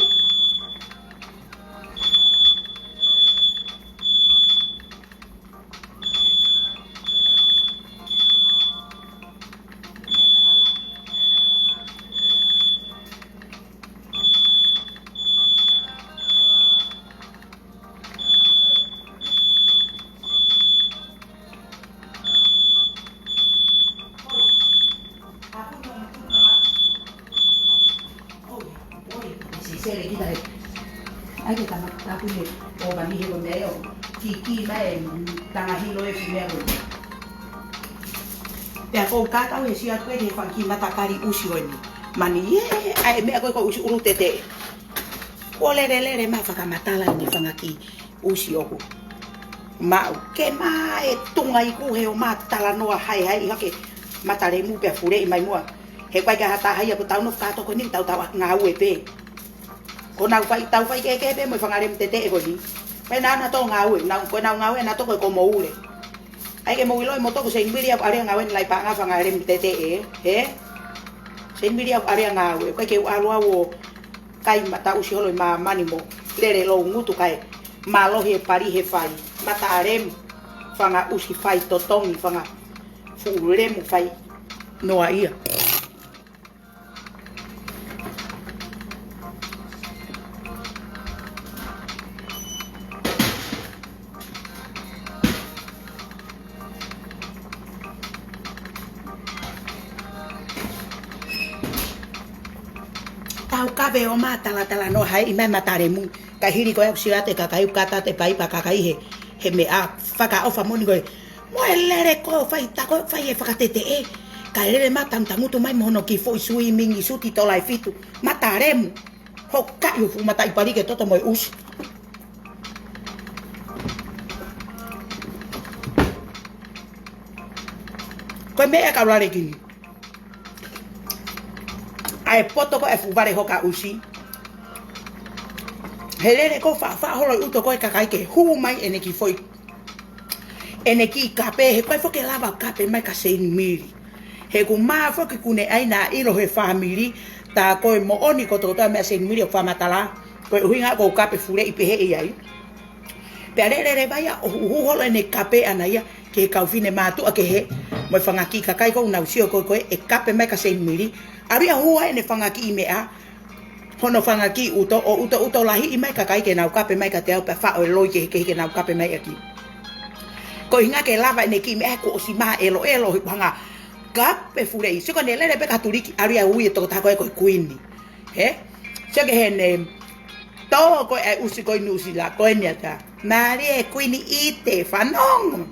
Ai ke tama, tapu ne, o bani he ko mea o. Kiki mai, tanga hilo e fi mea ko. Pea ko ka tau he sia ko e he fanga kiʻi matakali ʻusi ko eni. Mani ē, ai meʻa ko e ko ʻusi ʻulu tete. Kuo lele lele mā fakamatala ʻi he fanga kiʻi ʻusi ʻoku maʻu. Ke mā e tunga iku he o mā talanoa haihai ʻi hake mata lemu pea fuleʻi mai muʻa. He kuai ka hata hai aku tau no fakatoko ni tau tau ngāue pē. Ko nau fai, tau fai kehekehe pē mo e fanga lemu tete ʻe ko ni. Pea nau na tō ngāue, nau, ko nau ngāue na tō ko e ko moule. Ai ke mou ʻilo e moto ko Seinimili ʻoku ʻalea ngāue ni lai paʻanga fanga lemu tete ē, he? Seinimili ʻoku ʻalea ngāue, ʻoku ʻikai ke u ʻalu au ʻo kai mata ʻusi holo ʻi māmani mo lele lou ngutu kae mālohi e pali he fai. Mata lemu, fanga ʻusi fai totongi, fanga fuʻu lemu fai noa ia. Tau kave o mā talatala noa hai ʻi mai mata lemu. Ka hili ko e ʻusi ate kakai u kata te pai pa kakai he, he meʻa fakaʻofa moni ko e. Mo e lele ko fai tako fai e fakateteʻe. Ka lele mā tangutangutu mai mo hono kiʻi foʻi suimingi suti tola ʻe fitu. Mata lemu. Hokaʻi ho fuʻu mataʻi pali ke toto mo e ʻusi. Ko e meʻa ka lale kini. ʻAi poto ko e fuʻu vale hoka ʻusi. He lele ko fa, fa holo ʻuto ko e kakai ke hū mai ʻene kiʻi foʻi. ʻEne kiʻi kape, he ko e foki lava kape mai ka Seinimili. He ʻoku mā foki kuo ne ʻai na ʻilo he fāmili, tā ko e moʻoni ko tō tā meʻa Seinimili ʻo fakamatala, ko e ʻuhinga ko e kape fuleʻi pehē ʻi ai. Pea lele lele vai ia ʻo hū holo ʻene kape ʻana ia, ke kau fine mātuʻa kehe, mo e fanga kiʻi kakai ko ʻenau sio ko e ko e, ʻe kape mai ka Seinimili, ʻalu ia hū ai ʻene fanga kiʻi meʻa, hono fanga kiʻi ʻuto, ʻo ʻuto ʻuto lahiʻi mai kakai ke nau kape mai ka te au pea faʻo e loi kehekehe ke nau kape mai ʻaki. Ko e ʻuhinga ke lava ʻene kiʻi meʻa he kuo ʻosi mā ʻelo ʻelo he hanga kape fuleʻi. Sio ko ʻene lele pē ka tuliki, ʻalu ia ui e tokotaha ko e ko e kuini. He? Sio ke he ne tō ko e ʻusi ko e Nuʻusila, ko eni ata. Mālie kuini ʻite, fanongo.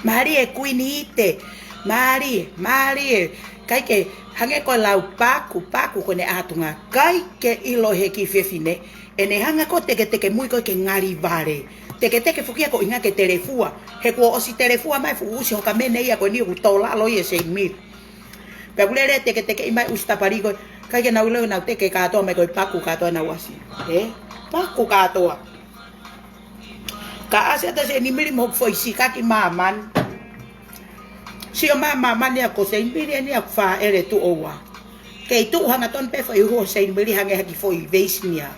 Mālie kuini ʻite, mālie, mālie. ʻIkai ke hangē ko e lau paku, paku ko ʻene ʻatunga. ʻIkai ke ʻilo he kiʻi fefine, ʻene hanga ko e teketeke mui ko e ke ngali vale. Teketeke foki ia ko e ʻuhinga ke telefua. He kuo ʻosi telefua mai fuʻu ʻusi hoka mene ia ko eni ʻoku tō lalo ia Seinimili. Pea kuo lele teketeke ʻi mai ʻusi tapali ko e, ʻikai ke nau ʻilo nau teke kātoa mai ko e paku kātoa nau ʻasi. Ē? Paku kātoa. Ka ʻasi atu Seinimili mo hoku foʻi sikaki māmani. Sio mā māmani ia ko Seinimili eni ʻoku fāʻele tuʻo ua. Kei tuʻu hangatonu pē foʻi uho Seinimili hangē ha kiʻi foʻi veisi ni ia.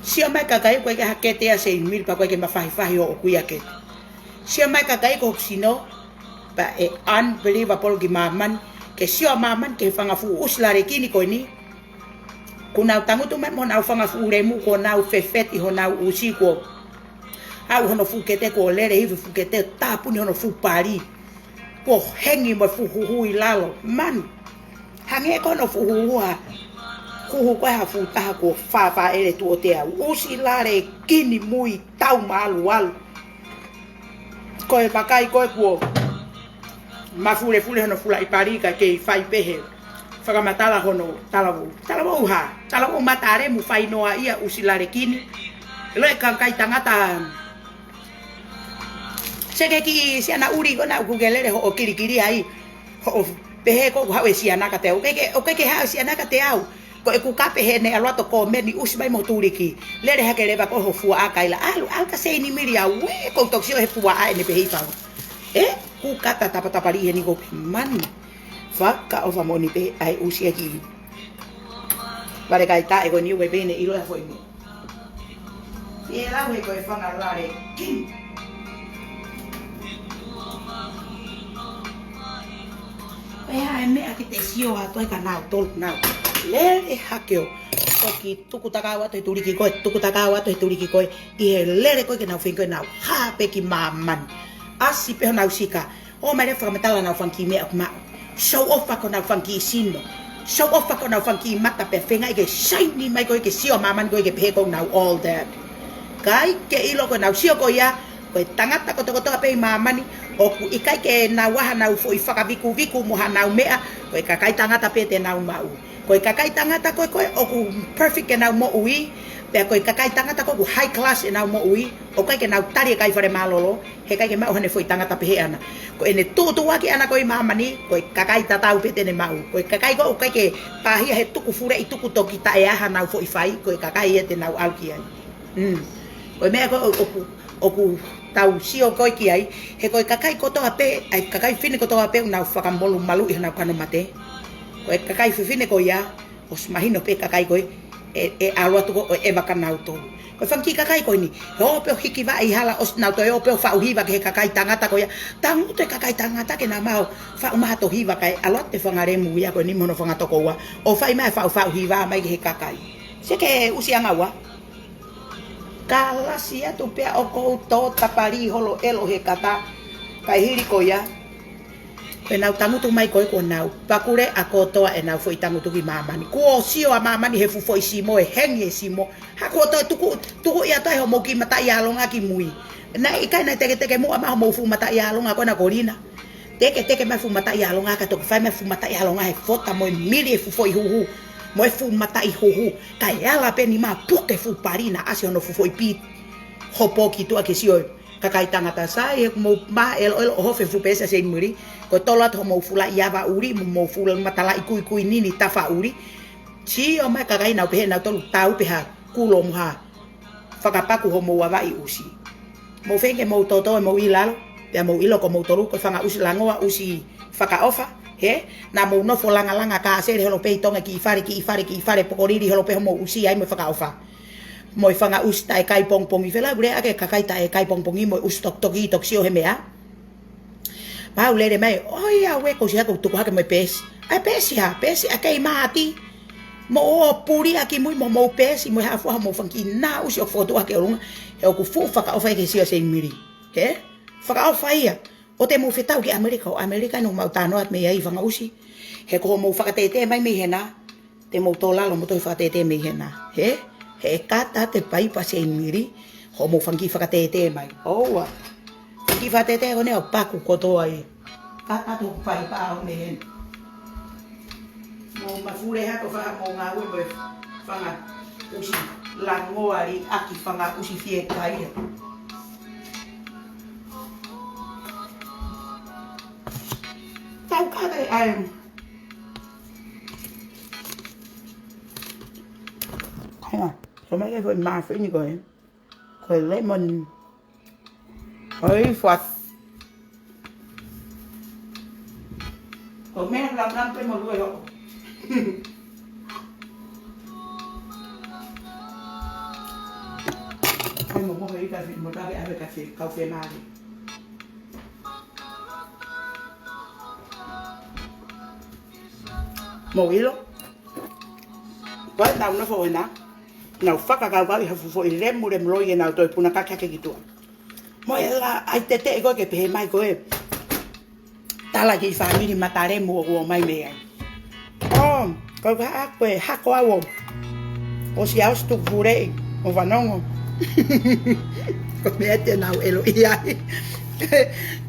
Sio mai kakai ko e ke ha kete ʻa Seinimili pea ko e ke mafahifahi ʻo ʻoku ia kete. Sio mai kakai ko hoku sino, pea ʻe unbelievable ki māmani, ke sio māmani ke fanga fuʻu ʻusi lale kini ko eni. Kuo nau tangutu mai mo nau fanga fuʻu lemu kuo nau fefeti honau ʻusi kuo. ʻAʻu hono fuʻu kete, kuo lele hifo e fuʻu kete, tāpuni hono fuʻu pali. Kuo hengi mo e fuʻu huhu ʻi lalo. Manu. Hangē ko hono fuʻu huhu ʻa. Huhu ko ē ha fuʻu taha kuo fāfāʻele tuʻo teau. ʻUsi lale kini mui tau malu alu. Ko e vakai ko ē kuo mafulefule hono fulaʻi pali ka kei fai pehē. Fakamatala hono talavou. Talavou hā? Talavou mata alemu fai noa ia ʻusi lale kini. Lo e kakai tangata. Seke ki siana ʻuli ko ena ʻoku ke lele hoʻo kilikili ai. Hoʻo pehē ko ʻoku haʻu e siana kiate au. ʻOku ʻikai ke, ʻoku ʻikai ke haʻu e siana kiate au. Ko ʻeku kape heʻene ʻalu atu ko meni ʻusi mai mo tuliki. Lele hake leva ko ho fuaʻa kaila. ʻAlu, ʻalu ka Seinimili au. Ue, ko u toki sio he fuaʻa ʻene pehē ʻi fau. ʻE, ku kata tapatapali heni ko pe manu. Fakaʻofa moʻoni pē ʻa e ʻusi ʻaki. Vale kai taʻe ko eni ue pē ne ʻilo ʻa e foʻi meʻa. ʻE lau he ko e fanga lale kini. Ko e hā e meʻa ke te sio atu ai ka nau tolu nau. Lele hake ʻo. Toki tuku takau atu he tuliki ko ē, tuku takau atu he tuliki ko ē. ʻI he lele ko ē ke nau feinga ko ē nau. Hā pē ki māmani. ʻAsi pē honau sika. ʻO mai leva fakamatala honau fanga kiʻi meʻa ʻoku maʻu. Show off ʻaki honau fanga kiʻi sino. Show off ʻaki honau fanga kiʻi mata pea feinga ke saini mai ko ē ke sio māmani ko ē ke pehē ko ʻenau all that. Kae ʻikai ke ʻilo ko ʻenau sio ko ia, ko e tangata kotokotoa pē ʻi māmani, ʻoku ʻikai ke nau ʻai hanau foʻi fakavikuviku mo hanau meʻa, ko e kakai tangata pē te nau maʻu. Ko e kakai tangata ko ē ko ē ʻoku perfect ke nau moʻui, pea ko e kakai tangata ko ē ʻoku high class ʻenau moʻui, ʻoku ʻikai ke nau tali e kai fale mālōlō, he ʻikai ke maʻu haʻane foʻi tangata pehē ʻana. Ko ʻene tuʻutuʻuaki ʻana ko ē ʻi māmani, ko e kakai tatau pē te ne maʻu. Ko e kakai ko ē ʻoku ʻikai ke pāhia he tuku fuleʻi tuku toki taʻe ʻai hanau foʻi fai, ko e kakai ia te nau ʻalu ki ai. Mm. Ko e meʻa ko ē ʻoku, ʻoku tau sio ko ē ki ai, he ko e kakai kotoa pē, ʻa e kakai fefine kotoa pē ʻoku nau fakamolumaluʻi honau kano mate. Ko e kakai fefine ko ia, ʻosi mahino pē kakai ko ē, ʻe, ʻe ʻalu atu ko ē ʻo ʻeva kia nautolu. Ko e fanga kiʻi kakai ko eni, ʻe ō pē ʻo hiki vaʻe ʻi hala ʻosi nau toe ō pē ʻo faʻu hiva ki he kakai tangata ko ia. Tangutu e kakai tangata ke nau maʻu faʻu mai hato hiva kae ʻalu atu e fanga lemu ia ko eni mo hono fanga tokoua. ʻO fai mai faʻu faʻu hiva mai ki he kakai. Seke ʻusi anga ua. Kalasi atu pea ʻoku ou tō tapali holo ʻelo he kata. Kae hili ko ia. Ko ʻenau tangutu mai ko ē kuo nau pakule ʻa kotoa ʻenau foʻi tangutu ki māmani. Kuo sio ʻa māmani he fuʻu foʻi simo ʻe hengi e simo. Ha kuo toe tuku, tuku ia toe homou kiʻi mataʻi ʻālonga ki mui. Naʻe ʻikai naʻe teketeke muʻa mai homou fuʻu mataʻi ʻālonga ko ena ko Lina. Teketeke mai fuʻu mataʻi ʻālonga ka toki fai mai fuʻu mataʻi ʻālonga he fota mo e mili e fuʻu foʻi huhu. Mo e fuʻu mataʻi huhu. Kae ala pē nima puke fuʻu pali naʻe ʻasi hono fuʻu foʻi pī. Hopo ki tuʻa ke sio. Kakai tangata sai, he mou mā ʻelo ʻelo ʻo hofe fuʻu peesi ʻa Seinimili. Ko e tolo atu homou fulaʻi ava ʻuli, mo mou fulaʻi matalaʻi kuikui nini tafa ʻuli. Sio mai kakai nau pehē nautolu tau pē ha kulo mo ha. Fakapaku homou avaʻi ʻusi. Mou feinga ke mou tōtō ʻe mou ʻi lalo. Pea mou ʻilo ko moutolu, ko e fanga ʻusi langoa ʻusi fakaʻofa. He, naʻa mou nofo langalanga ka sele holo pē ʻi Tonga kiʻi fale, kiʻi fale, kiʻi fale, pokolili holo pē homou ʻusi ai mo e fakaʻofa. Mo e fanga ʻusi taʻe kai pongipongi fela, ule ake kakai taʻe kai pongipongi mo e ʻusi tokitoki toki sio he meʻa. Pau lele mai, ʻoi ʻa ue ko si hako tuku hake mo e peesi. ʻAi peesi ha, peesi ʻa kei māti. Mo ʻo puli ʻaki mui mo mou peesi, mo e hafua mo fanga kiʻi nā ʻusi ʻoku fotu ake ʻolunga. He ʻoku fuʻu fakaʻofa ʻe ke sio Seinimili. He? Fakaʻofa ia. ʻO te mou fetau ki ʻAmelika, ʻo ʻAmelika ʻoku mau tano atu mei ai fanga ʻusi. He ko homou fakatētē mai mei hena. Te mou tō lalo mo toe fakatētē mei hena. He? He kata te paipa Seinimili. Homou fanga kiʻi fakatētē mai. ʻOua. Fanga kiʻi fakatētē ko eni ʻo paku kotoa ai. Kata te paipa ʻo mei hena. Mou mafule hako faha mou ngāue mo e fanga ʻusi langoa li ʻaki fanga ʻusi fiekaia. Tau kata ai. Hea, so mai ke foʻi mafini ko ē. Ko e lemon. ʻOi, fuat. Ko e meʻa lam lam pe mo lue ho. Ai mo mo hei kasi, mo tafe ave kasi, kau ke nari. Mo ʻilo. Ko e nau nofo ena. Nau fakakaukau ʻi ha fuʻu foʻi lemu, lemu loi ke nau toe puna kake hake ki tuʻa. Mo e la, ʻai teteʻi ko ē ke pehē mai ko e tala ki he fāmili Matalemu ʻoku ō mai mei ai. ʻŌ, ko e hā, ko e hako au ʻo, ʻo Siaosi Tukufuleʻi, ʻo fanongo. Ko e meʻa te nau ʻilo ʻi ai.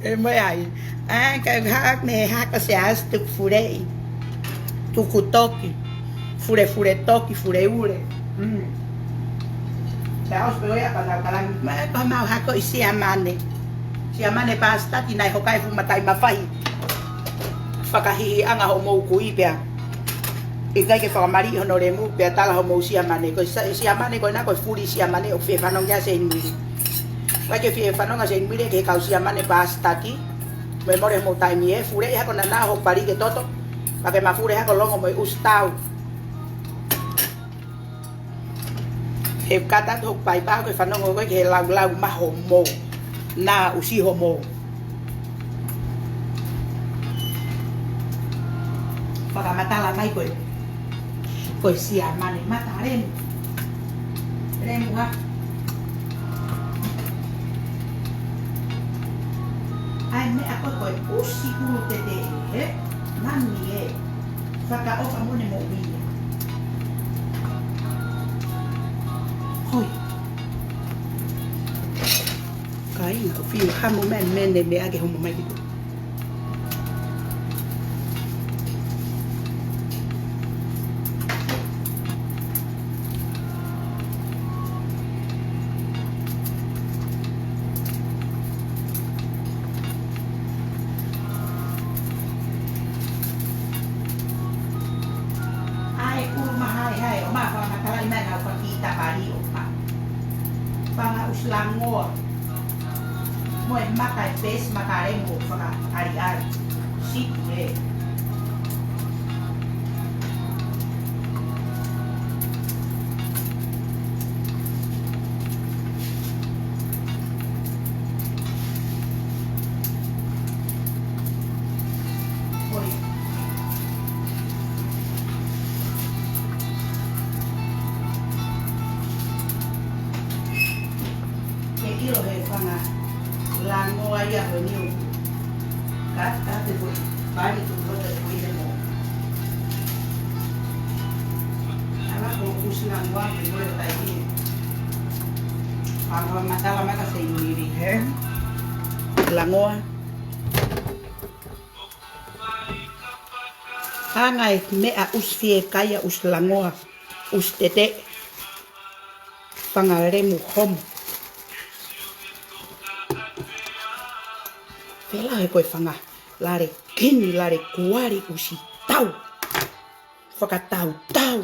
ʻE mo e ai. ʻA, ko e hā, meʻa hako Siaosi Tukufuleʻi. Tukutoki. Fulefule toki, fuleule. Mm. Siaosi pē ʻo ia ka nau kalanga. Mo e ko mau hako ʻi Siamane. Siamane Pasitaki naʻe hoka e fuʻu matai mafai. Fakahihiʻanga hoʻomou kui pea ʻikai ke fakamaliʻi hono lemu pea tala hoʻomou Siamane. Ko e Sa-, Siamane ko ena ko e fuli Siamane ʻoku fie fanongo ai Seinimili. ʻIkai ke fie fanongo Seinimili ki he kau Siamane Pasitaki. Mo e mole hoʻomou taimi ē, fuleʻi hako naʻa hoʻo pali ke toto. Pea ke mafule hako longo mo e ʻusi tau. He kata atu hoku paipao ke fanongo koe ki he laulau maho mou. Naʻa ʻusi hoʻomou. Fakamatala mai ko e, ko e Siamane Matalemu. Lemu hā. ʻAi meʻa ko e, ko e ʻusi kulu teteʻi, ē? Mami ē. Fakaʻofa mo ne moʻui. Hoi. Kāinga, ʻoku fiu hamo meʻa mene meʻa ke homo mai ki tuʻa. ʻAi, ʻulu mahae hae, ʻo ma fakamatalaʻi mai nau faki tapali ʻo ma. Fanga ʻusi langoa. Mo e maka e pesi, maka lemu ʻo fakaʻaliʻali. Siku ē. Oi. Ke ʻilo he fanga langoa ia ko eni ʻoku. Ka, ka te koi, pani tu kota te koi te mo. Ala ko ʻusi langoa, te koi tai ki. Fakamatala mai ka Seinimili, he? Langoa. Hanga e meʻa ʻusi fiekaia, ʻusi langoa, ʻusi teteʻi. Fanga lemu homo. Fela he ko e fanga lale kini, lale kuali, ʻusi tau. Fakatautau.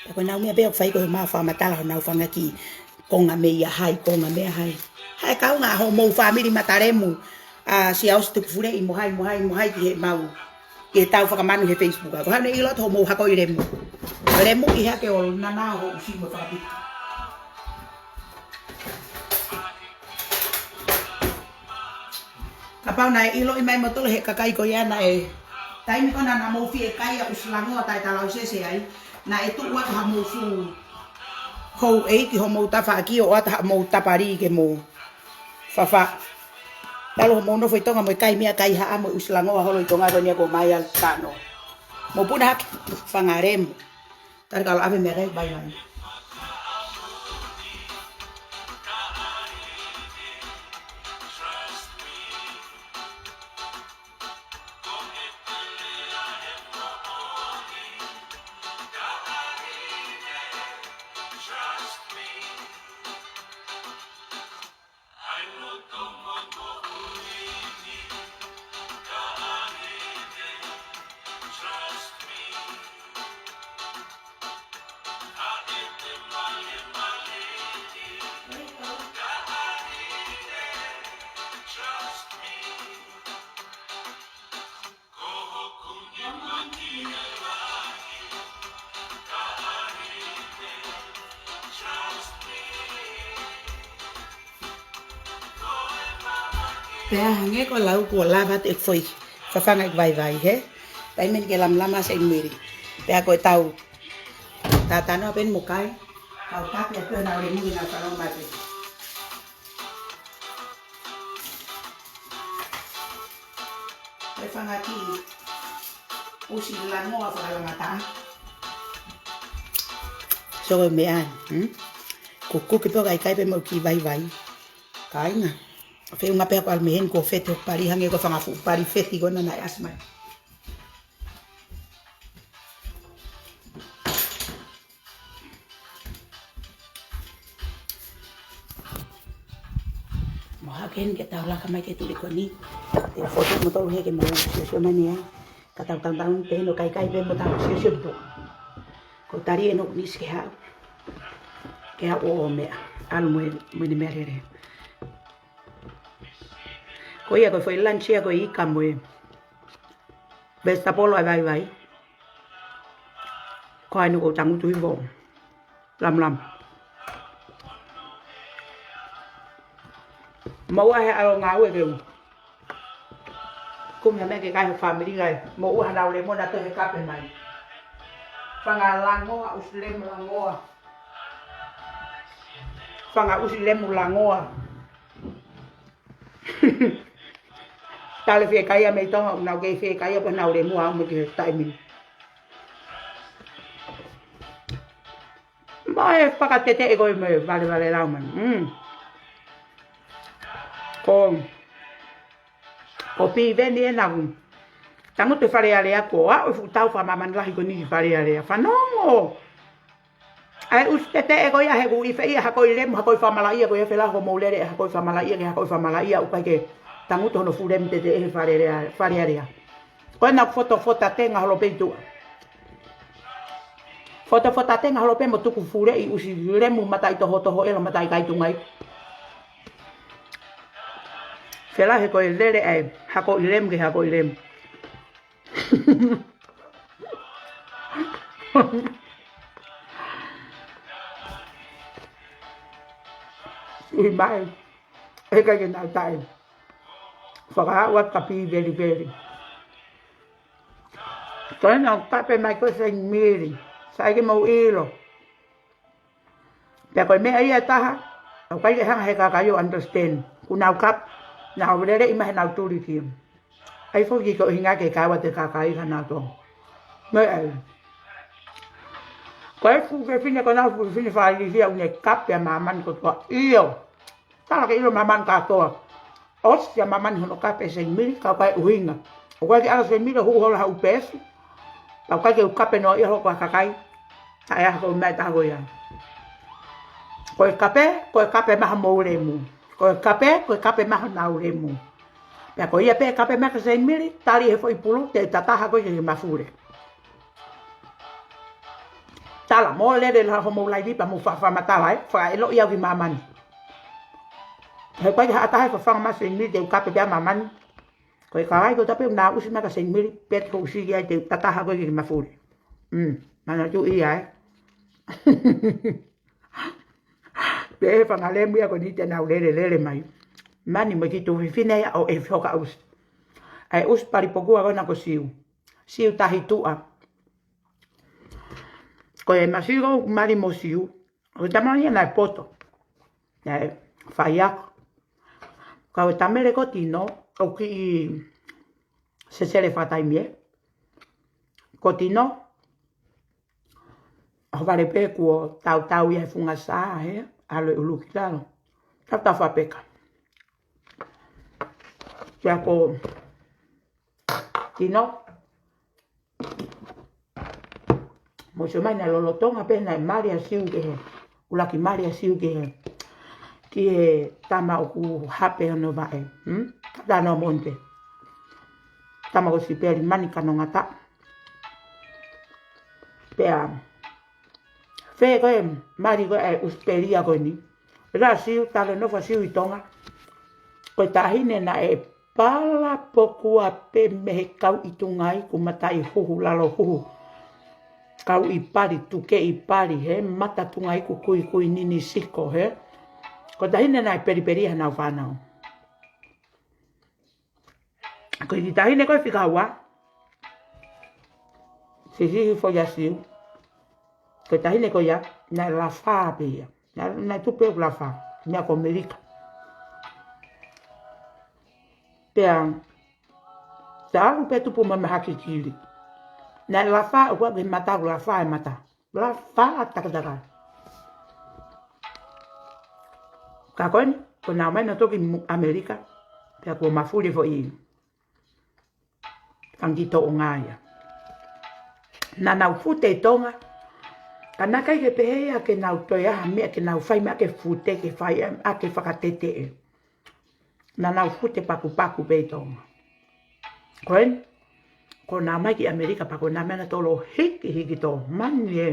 Pea ko e nau meʻa pē ʻoku fai ko e ma fakamatala honau fanga kiʻi konga meʻa hai, konga meʻa hai. Hai kaunga hoʻomou fāmili Matalemu. ʻA Siaosi Tukufuleʻi mo hai, mo hai, mo hai ki he mau. Ke tau fakamanu he Facebook. Ko hane ʻilo atu hoʻomou hako ʻi lemu. Lemu ʻi hake ʻo nana ho ʻusi mo fakapita. Kapau naʻe ʻiloʻi mai mo tole he kakai ko ia naʻe. Taimi ko ena naʻa mou fiekaia ʻusi langoa taʻe talausese ai. Naʻe tuʻu atu haʻamou fuʻu houʻeiki hoʻomou tafaʻaki ʻo ʻoatu haʻamou tapali ke mou. Fafa. Talu hoʻomou nofo ʻi Tonga mo e kai meʻa kai haʻa mo e ʻusi langoa holo ʻi Tonga ko eni ʻoku ʻomai ʻa Tano. Mou puna hake, fanga lemu. Tali kalo ave meʻa kai bai bai. Pea hangē ko e lau kuo lava atu e foʻi fafanga ʻi vaivai, he? Taimi ni ke lamalama Seinimili. Pea ko e tau Tatano pē mo kai. Kau kapi atu ʻenau lemu ʻi heʻenau fanongo mai pē. Ko e fanga kiʻi ʻusi langoa fakalangataʻa. So ko e meʻa, hmm? Kukuki pē ʻo kaikai pē mo e kiʻi vaivai. Kāinga. Feʻunga pē ko e ʻalu mei heni kuo feti hoku pali hangē ko e fanga fuʻu pali feti ko ena naʻe ʻasi mai. Mou haʻu heni ke tau laka mai ki he tuli ko eni. Te u fotu mo tolu he ke mou siosio mai ni ai. Ka tau tau tau te hino kaikai pē mo tau siosio tu. Ko tali ʻe no nisi ke haʻu. Ke haʻu ʻo meʻa. ʻAlu mo e, mo ʻene meʻalele. Ko ia ko e foʻi lunch ia ko e ika mo e vegetable ʻa e vaivai. Ko ʻene ʻoku ou tangutu hifo. Lam lam. Mou ʻai he ʻalu ngāue ke u. Kumi ha meʻa ke kai ho family ngai. Mou ʻai hanau lemu na toe he kape mai. Fanga langoa, ʻusi lemu langoa. Fanga ʻusi lemu langoa. Tale fiekaia mei Tonga, ʻoku nau kei fiekaia pē ʻenau lemu ʻaʻau mo e taimi. Mo e fakateteʻe ko e mo e valevale lau manu. Mm. Ko, ko Piveni ʻena ʻoku tangutu he Fale Alea ko ē, ʻo aʻu e fuʻu tau fakamāmani lahi ko eni ki Fale Alea. Fanongo! ʻA e ʻusi teteʻe ko ia he ʻoku ʻi fē ia ha koʻi lemu, ha koʻi fakamalaʻia ko ia fēfē hoʻomou lele, ha koʻi fakamalaʻia ki ha koʻi fakamalaʻia ʻoku ʻikai ke tangutu hono fuʻu lemu teteʻe he Fale Alea, Fale Alea. Ko ena ʻoku fotofota tenga holo pē ʻi tuʻa. Fotofota tenga holo pē mo tuku fuleʻi ʻusi lemu mataʻitohotoho ʻelo mataʻikaitungai. Fēfē he ko e lele ʻa e ha koʻi lemu ki ha koʻi lemu. Ui mai, ʻe ʻikai ke nau taʻe. Fakaaʻu atu ka Piveliveli. Ko ena ʻoku kape mai ko e Saint Mary. Sai ke mou ʻilo. Pea ko e meʻa ia ʻe taha, ʻoku ʻikai ke hanga he kakai ʻo understand. Kuo nau kape, nau leleʻi mai heʻenau tuli ki. ʻAi foki ko e ʻuhinga ke kau atu e kakai ka nau tō. Meʻa ia. Ko e fuʻu fefine ko ena fuʻu fefine fālisia ʻoku ne kape ʻa māmani kotoa. ʻIo. Tala ke ʻilo māmani kātoa. ʻOsi ʻa māmani hono kape Saint Mary, ka ʻoku ʻikai ʻuhinga. ʻOku ʻikai ke ʻalu Saint Mary ʻo hū holo ha ʻū peesi. Ka ʻoku ʻikai ke u kape noa ia hoko ʻa e kakai. Taʻe ʻaho ko e meʻa ʻe taha ko ia. Ko e kape, ko e kape maʻa homou lemu. Ko e kape, ko e kape maʻa honau lemu. Pea ko ia pē kape mai ka Saint Mary, tali he foʻi pulu, te u tataha koe ki he mafule. Tala, mou lele la homou laivi pea mou fakamatala ē, fakaʻeloʻi au ki māmani. He ʻikai ke haʻa taha ʻe fafanga mai Saint Mary te u kape pē ʻa māmani. Ko e kakai ko ē tapu ʻoku nau ʻusi mai ka Saint Mary, pea te u ʻusi ki ai te u tataha koe ki he mafule. Mm, manatuʻi ia ē. Pea ʻe he fanga lemu ia ko eni te nau lele lele mai. Mani mo e kiʻi tuofefine ia ʻo e fihoka ʻusi. ʻA e ʻusi pali pokua ko ena ko Siu. Siu Tahi Tuʻa. Ko e masiu ko Mali mo Siu. Ko e tama ia naʻe poto. Naʻe faiako. Ka ko e tamele ko Tino, ʻoku kiʻi sesele fakataimi ē. Ko Tino, ʻohovale pē kuo tautau ia he funga sā, he, ʻalu e ʻulu ki lalo. Tautau fakapeka. Pea ko Tino, mou sio mai naʻe lolotonga pē naʻe mali ʻa Siu ki he, ʻuluaki mali ʻa Siu ki he, ki he tama ʻoku hape hono vaʻe. Hmm? Tano monte. Tama ko Sipeli mani kano ngata. Pea, fē ko e mali ko ē ʻa e ʻUsitelia ko eni. Pea Siu, talanoa Siu ʻi Tonga. Ko e taʻahine naʻe pala pokua pē mei he kau ʻi Tunga ʻi, kuo mataʻi huhu lalo huhu. Kau ʻi pali, tukeʻi pali, he mata Tunga ʻi kukuikui nini siko, he. Ko e taʻahine naʻe pelipeli hanau fānau. Ko e kiʻi taʻahine ko ē fika ua. Sisiʻi foʻi ʻa Siu. Ko e taʻahine ko ia, naʻe lafa pē ia. Naʻe, naʻe tupu pē ʻoku lafa, meʻa ko ʻAmelika. Pea, talu pē tupu mo mahaki kili. Naʻe lafa, ʻoku ʻi ai e mata, ʻoku lafa e mata. Lafa takatakai. Ka ko eni, ko ʻenau ō mai nautolu ki Mu-, ʻAmelika, pea kuo mafuli foʻi fanga kiʻi tōʻonga ia. Naʻa nau fute ʻi Tonga, ka naʻe ʻikai ke pehē ia ke nau toe ʻai ha meʻa ke nau fai meʻa ke fute ke fai ʻa ke fakateteʻe. Naʻa nau fute pakupaku pē ʻi Tonga. Ko eni, ko ʻenau ō mai ki ʻAmelika pea ko ʻenau meʻa nautolu hiki, hiki tō, mani ē.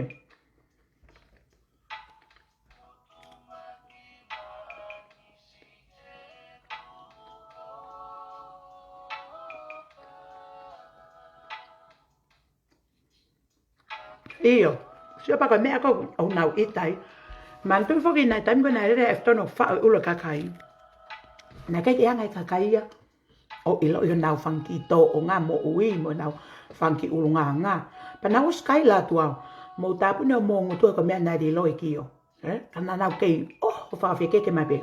ʻIo, sio pē ko e meʻa ko ē ʻoku nau ʻita ai. Manatuʻi foki naʻe taimi ko ē naʻe lele ʻa ʻEfitoni ʻo faʻo e ʻulu ʻo e kakai. Naʻe ʻikai ke hanga ʻe he kakai ia ʻo ʻiloʻi honau fanga kiʻi tōʻonga moʻui mo ʻenau fanga kiʻi ʻulungaanga. Pea nau ʻosi kaila atu au, mou tāpuni homou ngutu he ko e meʻa naʻe lilo ʻe Kio. Ē? Ka naʻa nau kei, ʻo, ʻo fakafekeke mai pē.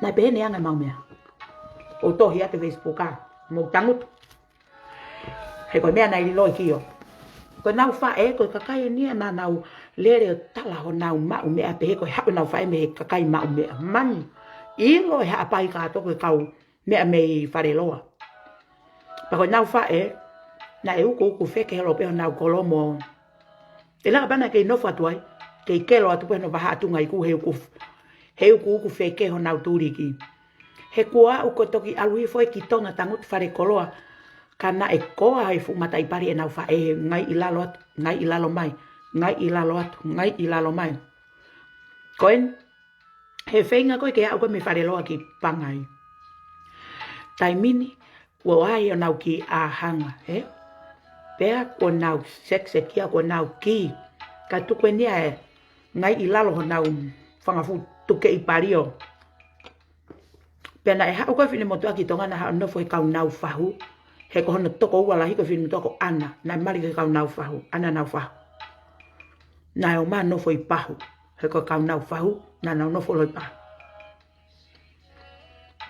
Naʻe pehē ni ange ʻemau meʻa. ʻOu tohi atu he Facebook ā, mou tangutu. He ko e meʻa naʻe lilo ʻe Kio. Ko ʻenau faʻē, ko e kakai eni ia naʻa nau lele ʻo tala honau maʻu meʻa pehē ko e haʻu ʻenau faʻē mei he kakai maʻu meʻa. Mani, ʻilo ʻe Haʻapai kātoa ko e kau meʻa mei Faleloa. Pea ko ʻenau faʻē, naʻe ukuuku feke holo pē honau kolo mo. ʻE lava pē naʻa kei nofo atu ai, kei kelo atu pē hono vahaʻa tuʻunga iku he uku, he ukuuku feke honau tuliki. He kuo aʻu ko e toki ʻalu hifo ē ki Tonga tangutu fale koloa, ka naʻe koa he fuʻu mataʻi pali ʻenau faʻē he ngai ʻi lalo atu, ngai ʻi lalo mai, ngai ʻi lalo atu, ngai ʻi lalo mai. Ko eni, he feinga ko ē ke aʻu ko ē mei Faleloa ki Pangai. Taimi ni, kuo ʻai honau kiʻi ʻāhanga, ē? Pea kuo nau sekisekia, kuo nau ki. Ka tuku eni ia ē, ngai ʻi lalo honau fanga fuʻu tukeʻi pali ʻo. Pea naʻe haʻu ko ē finemotuʻa ki Tonga naʻa haʻu ʻo nofo he kau Naufahu. He ko hono tokoua lahi ko e finemotuʻa ko ʻAna, naʻe mali ko e kau Naufahu, ʻAna Naufahu. Naʻe ō mai ʻo nofo ʻi Pahu. He ko e kau Naufahu, naʻa nau nofo holo ʻi Pahu.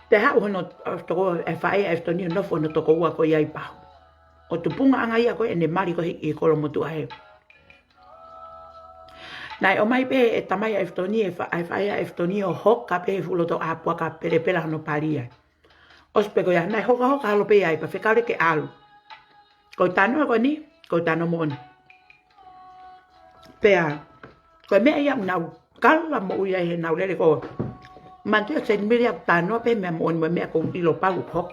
Pea haʻu hono, ʻa, toko, e faʻē ʻa ʻEfitoni ʻo nofo hono tokoua ko ia ʻi Pahu. ʻO tupungaʻanga ia ko ē ʻene mali ko ē ʻi Kolomotuʻa hē. Naʻe ō mai pē e tamai ʻa ʻEfitoni, e fa-, e faʻē ʻa ʻEfitoni ʻo hoka pē he fuʻu loto ʻā puaka pelepela hono pali ai. ʻOsi pē ko ia, naʻe hokahoka holo pē ia ai pea fekau leva ke ʻalu. Ko e talanoa ko eni, ko e talanoa moʻoni. Pea, ko e meʻa ia ʻoku nau kalamoʻui ai heʻenau lele ko. Manatuʻi ʻa Seinimili ʻoku talanoa pē meʻa moʻoni mo e meʻa ʻoku ou ʻilo pau ʻoku hoko.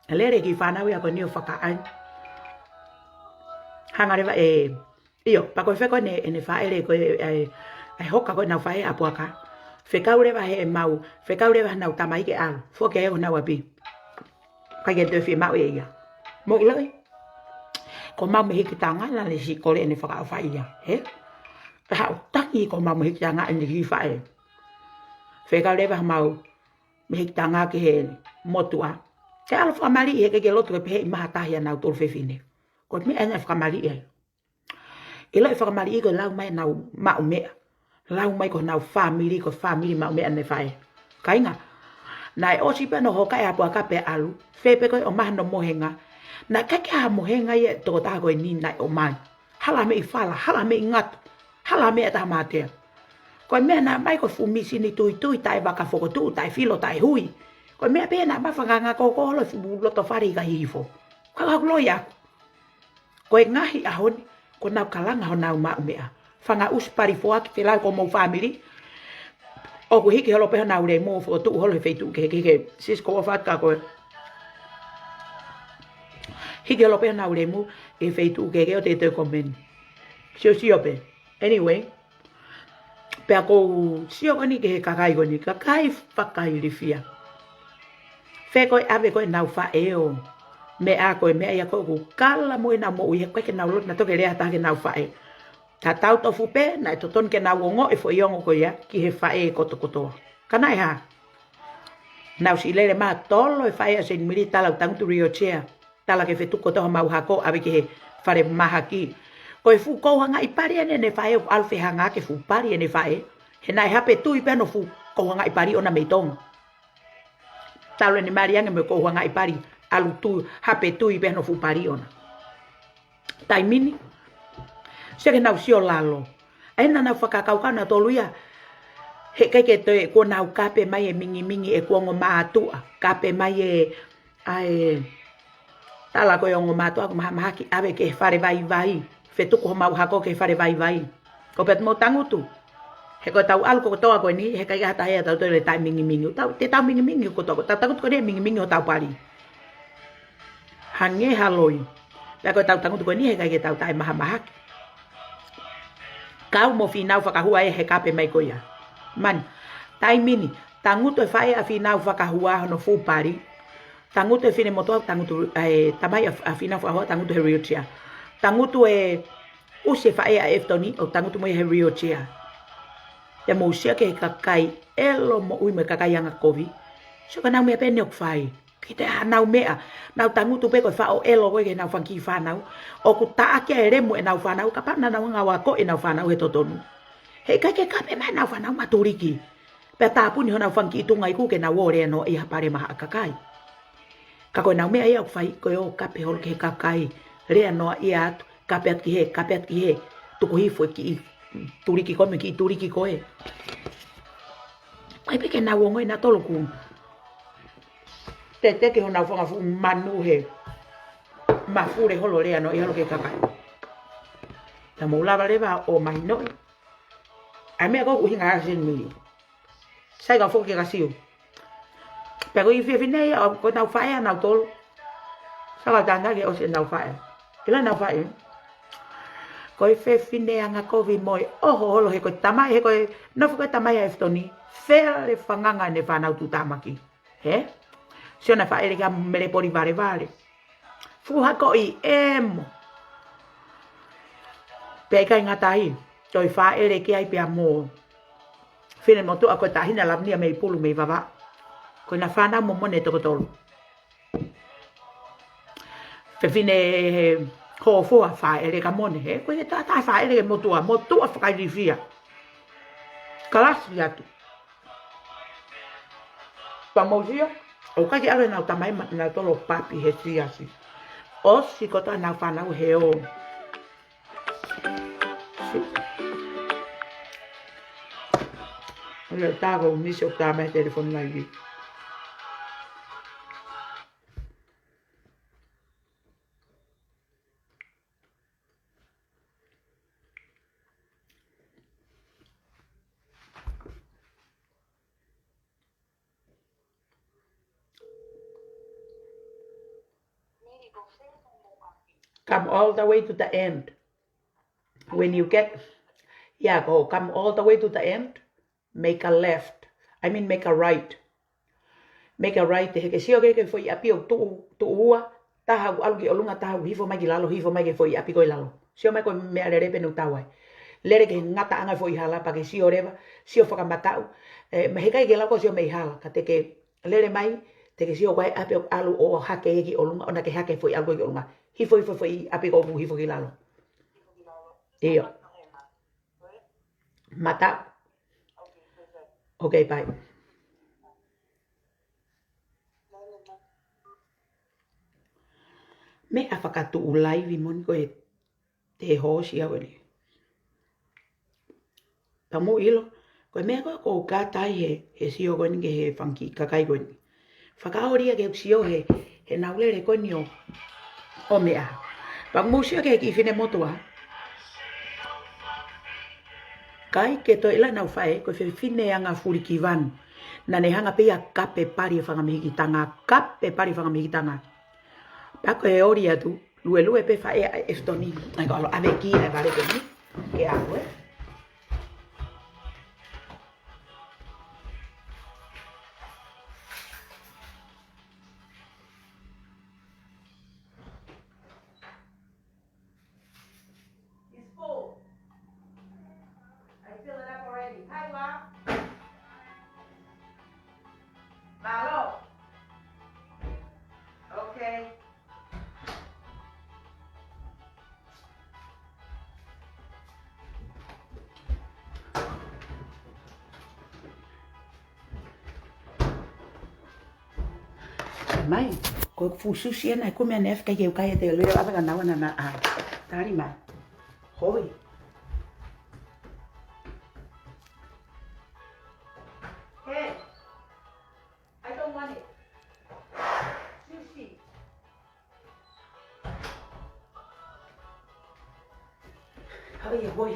Lele e kiʻi fānau ia ko eni ʻo fakaʻai. Hanga leva ʻe, ʻio, pea ko e fekau ʻene, ʻene fāʻele ko e, e, e hoka ko ē ʻenau faʻē ʻa puaka. Fekau leva heʻemau, fekau leva heʻenau tamai ke ʻalu. Foki ai honau ʻapi. ʻIkai ke toe fiemaʻu ʻe ia. Mou ʻiloʻi. Ko ʻemau mehikitanga naʻa ne siʻi kole ʻene fakaʻofa ia. Hē? Ka haʻu tangi ko ʻemau mehikitanga ʻene kiʻi faʻē. Fekau leva ʻemau mehikitanga ki he motuʻa. Ke ʻalu fakamaliʻi he ʻikai ke loto ke pehē ʻe maha tahi ʻa nautolu fefine. Ko e meʻa ena ʻe fakamaliʻi ai. ʻIloʻi fakamaliʻi ko e lau mai ʻenau maʻu meʻa. Lau mai ko honau fāmili, ko e fāmili maʻu meʻa ʻene faʻē. Kāinga, naʻe ʻosi pē hono hoka ʻa puaka pea ʻalu, fē pē ko ē ʻomai hono mohenga. Naʻe ʻikai ke ʻi ai ha mohenga ia ʻa e tokotaha ko eni naʻe ʻomai. Hala mei fala, hala mei ngatu, hala mei taha mātea. Ko e meʻa naʻe ʻomai ko e fuʻu mīsini tuitui, taʻe vaka fokotuʻu, taʻe filo, taʻe hui. Ko e meʻa pē naʻe ʻomai fanga ngaahi kōkō holo e fuʻu loto fale ʻikai hifo. Ka ʻoku ou ʻilo ia. Ko e ngaahi ʻaho ni, ko ʻenau kalanga honau maʻu meʻa. Fanga ʻusi pali foaki felau ko homou fāmili. ʻOku hiki holo pē honau lemu ʻo fokotuʻu holo he feituʻu kehekehe. Sis ko ua faka ko e. Hiki holo pē honau lemu he feituʻu kehekehe ʻo te toe komeni. Siosio pē. Anyway. Pea ʻoku ou sio ko eni ki he kakai ko eni, kakai fakailifia. Fē ko ē ʻave ko ē ʻenau faʻē ʻo meʻa ko e meʻa ia ko ē ʻoku kalamoʻui ʻenau moʻui he ʻikai ke nau loto nautolu ke lea ha taha ki heʻenau faʻē. Tatau tofu pē, naʻe totonu ke nau ongoʻi e foʻi ongo ko ia ki he faʻē kotokotoa. Ka naʻe hā? Nau siʻi lele mai ʻo tolo e faʻē ʻa Seinimili tala ʻoku tangutu ʻi he chair. Tala ke fetuku kotoa homau hako ʻave ki he falemahaki. Ko e fuʻu kouhangaʻi pali ʻene faʻē ʻoku ʻalu fehanga ki he fuʻu pali ʻene faʻē. He naʻe hape tui pē hono fuʻu kouhangaʻi pali ʻona mei Tonga. Talu ʻene mali ange mo e kouhangaʻi pali, ʻalu tui, hape tui pē hono fuʻu pali ʻona. Taimi ni, sio ki heʻenau sio lalo. ʻA ia naʻa nau fakakaukau nautolu ia, heʻikai ke toe kuo nau kape mai e mingimingi ʻeku ongo mātuʻa, kape mai e, ʻa e, tala ko e ongo mātuʻa ʻoku mahamahaki, ʻave ki he fale vaivai, fetuku homau hako ki he fale vaivai. Ko pea te mou tangutu. He ko ʻetau ʻalu kotoa ko eni, heʻikai ha taha ia ʻiate kitautolu ʻe taʻe mingimingi. Tau, te tau mingimingi kotoa, ko ʻetau tangutu ko eni ʻe mingimingi hotau pali. Hangē ha loi. Pea ko ʻetau tangutu ko eni heʻikai ke tau taʻe mahamahaki. Kau mo Fīnau Fakahua ē he kape mai ko ia. Mani, taimi ni, tangutu e faʻē ʻa Fīnau Fakahua hono fuʻu pali. Tangutu e finemotuʻa, tangutu, ē, tamai ʻa, ʻa Fīnau Fakahua, tangutu he wheelchair. Tangutu e ʻusi e faʻē ʻa ʻEfitoni, ʻo tangutu mo ia he wheelchair. Pea mou sio ki he kakai ʻelo moʻui mo e kakai angakovi. Sio ki heʻenau meʻa pē ʻoku fai. ʻIkai toe ʻi ai haʻanau meʻa, nau tangutu pē ko e faʻo ʻelo ko ē ki heʻenau fanga kiʻi fānau. ʻOku taʻaki e lemu ʻenau fānau, kapau naʻa nau ngāue ako ʻenau fānau he totonu. Heʻikai ke kape mai ʻenau fānau matuliki. Pea tāpuni honau fanga kiʻi tunga iku ke nau ō lea noaʻia ha palema ʻa e kakai. Ka ko ʻenau meʻa ia ʻoku fai ko e ō kape holo ki he kakai. Lea noaʻia atu, kape atu ki hē, kape atu ki hē. Tuku hifo e kiʻi tuliki ko ē mo e kiʻi tuliki ko ē. ʻIkai pē ke nau ongoʻi nautolu ʻoku tētē ki honau fanga fuʻu manu he mafule holo lea noaʻia holo ki he kakai. Ka mou lava leva ʻo mahinoʻi ʻa e meʻa ko ē ʻoku ʻuhinga ai ʻa Sini Miliu. Sai ka foki kia Sio. Pea ko e fefine ia, ko ʻenau faʻē ʻanautolu. Sai ka tānaki ʻosi ʻenau faʻē. ʻIlo ʻenau faʻē. Ko e fefine angakovi mo e ʻoho holo he ko e tamai, he ko e nofo ko ē tamai ʻa ʻEfitoni. Fele fanganga ʻene fānau tuʻutāmaki. Hē? Sio naʻe fāʻele kia Melepoli Valevale. Fuʻu hako ʻi ʻemo. Pea ʻikai ngata ai, toe fāʻele ki ai pea mo finemotuʻa ko e Taʻahine Lavenia mei Pulu mei Vavaʻu. Ko ʻena fānau mo Mone toko tolu. Fefine Hōfoa fāʻele kia Mone, hē? Ko e taha fāʻele ki he motuʻa, motuʻa fakailifia. Kalasi atu. Pea mou sio, ʻoku ʻikai ke ʻalu ʻenau tamai mo nautolu ʻo papi he siasi. ʻOsi kotoa ʻenau fānau he ō. ʻOku tā ko e misi ʻoku tā mai he telefoni laivi. Come all the way to the end. When you get, yeah, go come all the way to the end, make a left. I mean, make a right. Make a right, he ke sio ki he foʻi ʻapi ʻoku tuʻu, tuʻu ua, taha ʻoku ʻalu ki ʻolunga, taha ʻoku hifo mai ki lalo, hifo mai ki he foʻi ʻapi ko ē ʻi lalo. Sio mai ko e meʻalele pē ʻoku tau ai. Lele ki he ngataʻanga foʻi hala pea ke sio leva, sio fakamataʻu. Ē, ma heʻikai ke lau ko e sio mei hala, ka te ke lele mai, te ke sio ko e ʻapi ʻoku ʻalu ʻo hake ki ʻolunga, ʻoua ke hake foʻi ʻalu ki ʻolunga. Hifo, hifo foʻi ʻapi ko ē ʻoku hifo ki lalo. ʻIo. Mataʻu. Okay, bye. Meʻa fakatuʻu laivi moni ko e te hoosi au eni. Pea mou ʻilo, ko e meʻa ko ē ʻoku ou kata ai he, he sio ko eni ki he fanga kiʻi kakai ko eni. Fakaoli ia ke u sio he, heʻenau lele ko eni ʻo, ʻo meʻa. Pea mou sio ki he kiʻi finemotuʻa. ʻIkai ke toe ʻilo ʻenau faʻē, ko e fefine anga fulikivanu. Naʻa ne hanga pē ia ʻo kape pali e fanga mehikitanga, kape pali e fanga mehikitanga. Pea ko e oli atu, luelue pē faʻē ʻa ʻEfitoni. ʻAi ko e ʻalu ʻave ki ai e vale ko eni. Ke ʻalu ē. It's full. I fill it up already. Hi, Wa. Malo. Okay. Mai, ko e fuʻu sushi ena, ʻe kumi ʻanefē ke u kai ʻe te lue ava ka naua nana a. Tali mai. Hoi. Hey, I don't want it. Sushi. Hoi, hoi.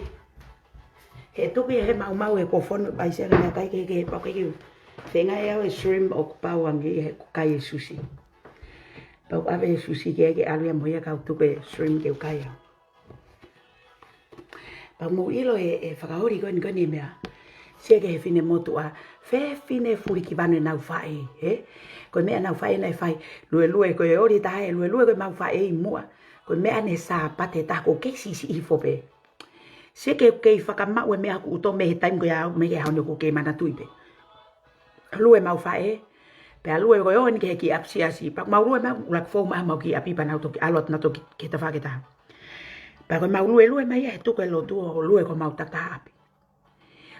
He tuku ia he maumau e ko fonu pai se na kai ke ke pa ke ke. Fenga ia e shrimp ʻoku pau ange he ko kai e sushi. Pau ʻave e sushi ke ke ʻalu ia mo ia kau tuku e shrimp ke u kai au. Pau mou ʻilo e, e fakaholi ko eni ko eni meʻa. Sio ki he finemotuʻa, fefine fulikivanu ʻenau faʻē, he? Ko e meʻa ʻenau faʻē naʻe fai, luelue ko e oli taha e luelue ko e mau faʻē ʻi muʻa. Ko e meʻa ne Sāpate taha ko e kei siʻisiʻi hifo pē. Sio ki he kei fakamaʻu e meʻa ʻoku ʻuto mei he taimi ko ia mei he haone ʻoku kei manatuʻi pē. Lue mau faʻē, pea lue ko e ʻoua eni ke he kiʻi ʻapi siasi, pea mau lue mau, ʻuluaki fou mai mau kiʻi ʻapi pea nau toki ʻalu atu nau toki ke tafake taha. Pea ko e mau luelue mai ia he tuku e lotu ʻo lue ko mau takaʻapi.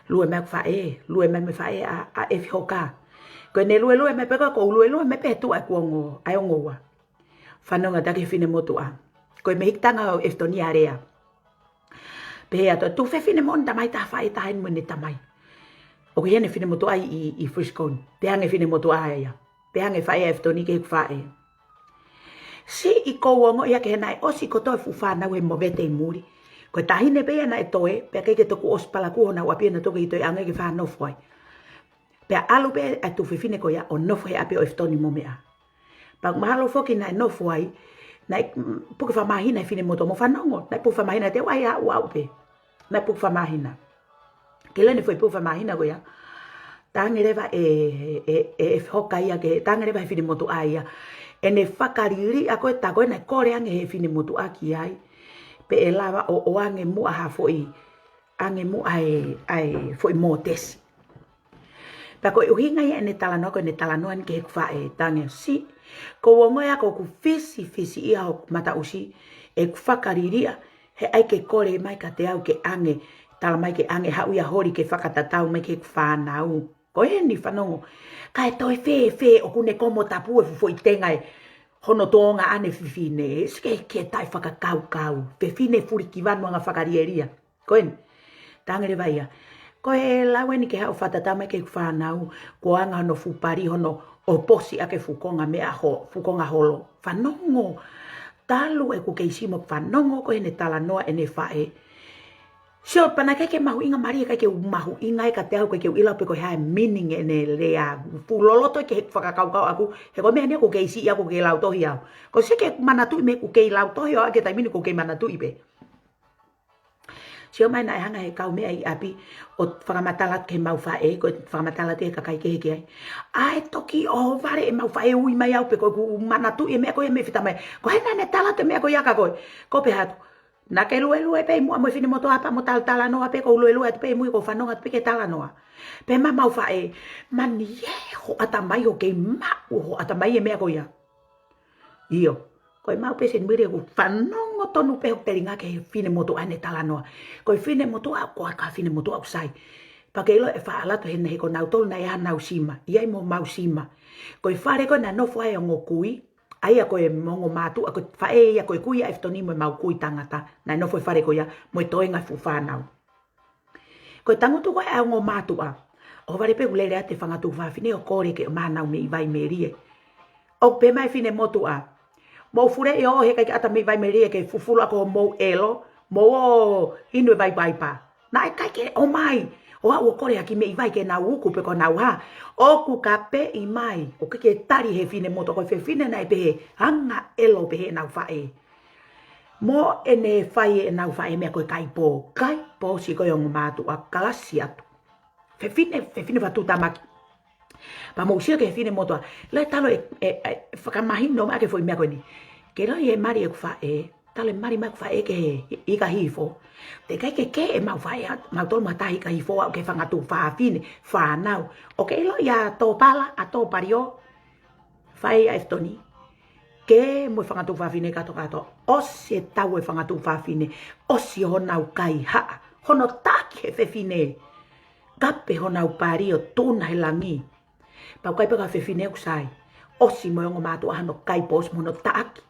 Lue mai faʻē, lue mai mo e faʻē ʻa, ʻa ʻEfi Hoka. Ko ʻene luelue mai pē ko, ko e luelue mai pē tuʻa ʻeku ongo, ʻa e ongo ua. Fanongo atu ki he finemotuʻa. Ko e mehikitanga ʻo ʻEfitoni ʻa Lea. Pehē atu, tuʻu fefine moʻoni tamai taha faʻē taha eni mo ʻene tamai. ʻOku ʻi heni e finemotuʻa ʻi, ʻi, ʻi Frisco ni. Pehē ange e finemotuʻa ia. Pehē ange e faʻē ʻa ʻEfitoni ki heʻeku faʻē. Siʻi ko u ongoʻi hake he naʻe ʻosi kotoa e fuʻu fānau he movete ʻi muli. Ko e taʻahine pē ia naʻe toe, pea ʻikai ke toki ʻosi palakū honau ʻapi ʻo nau toki toe ʻalu ki fē nofo ai. Pea ʻalu pē ʻa e tuofefine ko ia ʻo nofo he ʻapi ʻo ʻEfitoni mo meʻa. Pea mahalo foki naʻe nofo ai, naʻe, mm, puke fakamāhina e finemotuʻa mo fanongo, naʻe puke fakamāhina te u ʻai aʻu aʻu pē. Naʻe puke fakamāhina. Ke lene foʻi puke fakamāhina ko ia. Tangi leva e, e, e, ʻEfi Hoka ia ke, tangi leva he finemotuʻa ia. ʻEne fakaliliʻa ko e tā ko ē naʻe kole ange he finemotuʻa ki ai. Pea ʻe lava ʻo, ʻo ʻange muʻa ha foʻi, ʻange muʻa e, ʻa e foʻi mōtesi. Pea ko e ʻuhinga ia ʻene talanoa, ko ʻene talanoa ni ki heʻeku faʻē, tangi siʻi. Ko u ongoʻi ʻa ko ʻeku fisifisiʻia hoku mataʻusi, ʻeku fakaliliʻa, he ʻai ke kole mai kiate au ke ʻange, tala mai ke ʻange haʻu ia holi ke fakatatau mai ki heʻeku fānau. Ko eni fanongo, kae toe fēfē ʻoku ne komo tapu e fuʻu foʻi tenga ʻe hono tōʻonga ʻanefē fefine, sike ke taʻefakakaukau, fefine fulikivanu anga fakalielia. Ko eni, tangi leva ia. Ko e lau eni ke haʻu ʻo fakatatau mai ki heʻeku fānau, ko e anga hono fuʻu pali hono ʻoposi ʻaki e fuʻu konga meʻa ho, fuʻu konga holo. Fanongo, talu ʻeku kei siʻi mo fanongo ko ʻene talanoa ʻene faʻē. Sio pē naʻe ʻikai ke mahuʻinga mālie, ʻikai ke u mahuʻinga ē kiate au, ʻikai ke u ʻilo pe ko e hā e meaning ʻene lea. Fuʻu loloto ki heʻeku fakakaukau ʻaku, he ko e meʻa ni ʻoku kei siʻi au, ʻoku kei lautohi au. Ko e sike manatuʻi meʻa ʻoku kei lautohi au, ʻa e taimi ni ʻoku kei manatuʻi pē. Sio mai naʻe hanga he kau meʻa ʻi ʻapi ʻo fakamatala atu ki he mau faʻē, ko e fakamatala atu he kakai kehe ki ai. ʻAi toki ʻohovale e mau faʻē ui mai au pē ko ʻeku manatuʻi e meʻa ko ia mei fita mai. Ko e hā naʻa ne tala atu e meʻa ko ia kia koe. Ko u pehē atu. Naʻa ke luelue pē ʻi muʻa mo e finemotuʻa pea mo talatalanoa pē, ko u luelue atu pē ʻi mui ko u fanongo atu pē ki he talanoa. Pea mo e mau faʻē, mani ē hoʻo ʻatamai ʻoku kei maʻu hoʻo ʻatamai e meʻa ko ia. ʻIo, ko e mau pē seni mili ʻoku fanongo tonu pē hoku telinga ki he finemotuʻa ʻene talanoa. Ko e finemotuʻa, ko e ka finemotuʻa ʻoku sai. Pea ke ʻilo e faʻa ʻalu atu heni he ko nautolu naʻe ʻi ai hanau sima, ʻi ai mo mau sima. Ko e fale ko ē naʻe nofo ai e ongo kui, ʻa ia ko e ongo mātuʻa, ko e faʻē ia ko e kui ʻa ʻEfitoni mo e mau kui tangata, naʻe nofo he fale ko ia, mo e toenga e fuʻu fānau. Ko e tangutu ko ē ʻa e ongo mātuʻa, ʻohovale pē ʻoku lele atu e fanga tukufāfine ʻo kole ke ʻomai hanau meʻi vai melie. ʻOku pehē mai e finemotuʻa, mou fuleʻi ʻo he ʻikai ke ʻata meʻi vai melie ke fufulu ʻaki homou ʻelo, mou ō inu e vai paipa. Naʻe ʻikai ke ʻomai, ʻo aʻu ʻo kole ha kiʻi meʻi vai ke nau uku pe ko ʻenau hā. ʻOku kapeʻi mai, ʻoku ʻikai ke tali he finemotuʻa, ko e fefine naʻe pehē, anga ʻelo pē heʻenau faʻē. Mo ʻene fai ʻenau faʻē meʻa ko e kaipō. Kaipō siʻi ko e ongo mātuʻa kalasi atu. Fefine, fefine fatu tamaki. Pea mou sio ki he finemotuʻa. Lea talu e, e, e, fakamahino mai ʻaki e foʻi meʻa ko eni. Ke ʻilo e mali ʻeku faʻē. Talu e mali mai ʻeku faʻē ki he ika hifo. Teʻeki ke kē e mau faʻē, mautolu mo ha taha ika hifo aʻu ki he fanga tukufāfine, fānau. ʻOku ke ʻilo ia Tōpala, ʻa Tōpaliō. Faʻē ʻa ʻEfitoni. Kē mo e fanga tukufāfine katokato. ʻOsi e tau e fanga tukufāfine. ʻOsi honau kaihaʻa. Hono taki he fefine. Kape honau pali ʻo tuna he langi. Pea ʻoku ʻikai pē ko ha fefine ʻoku sai. ʻOsi mo e ongo mātuʻa hono kai pō, ʻosi mo hono taʻaki.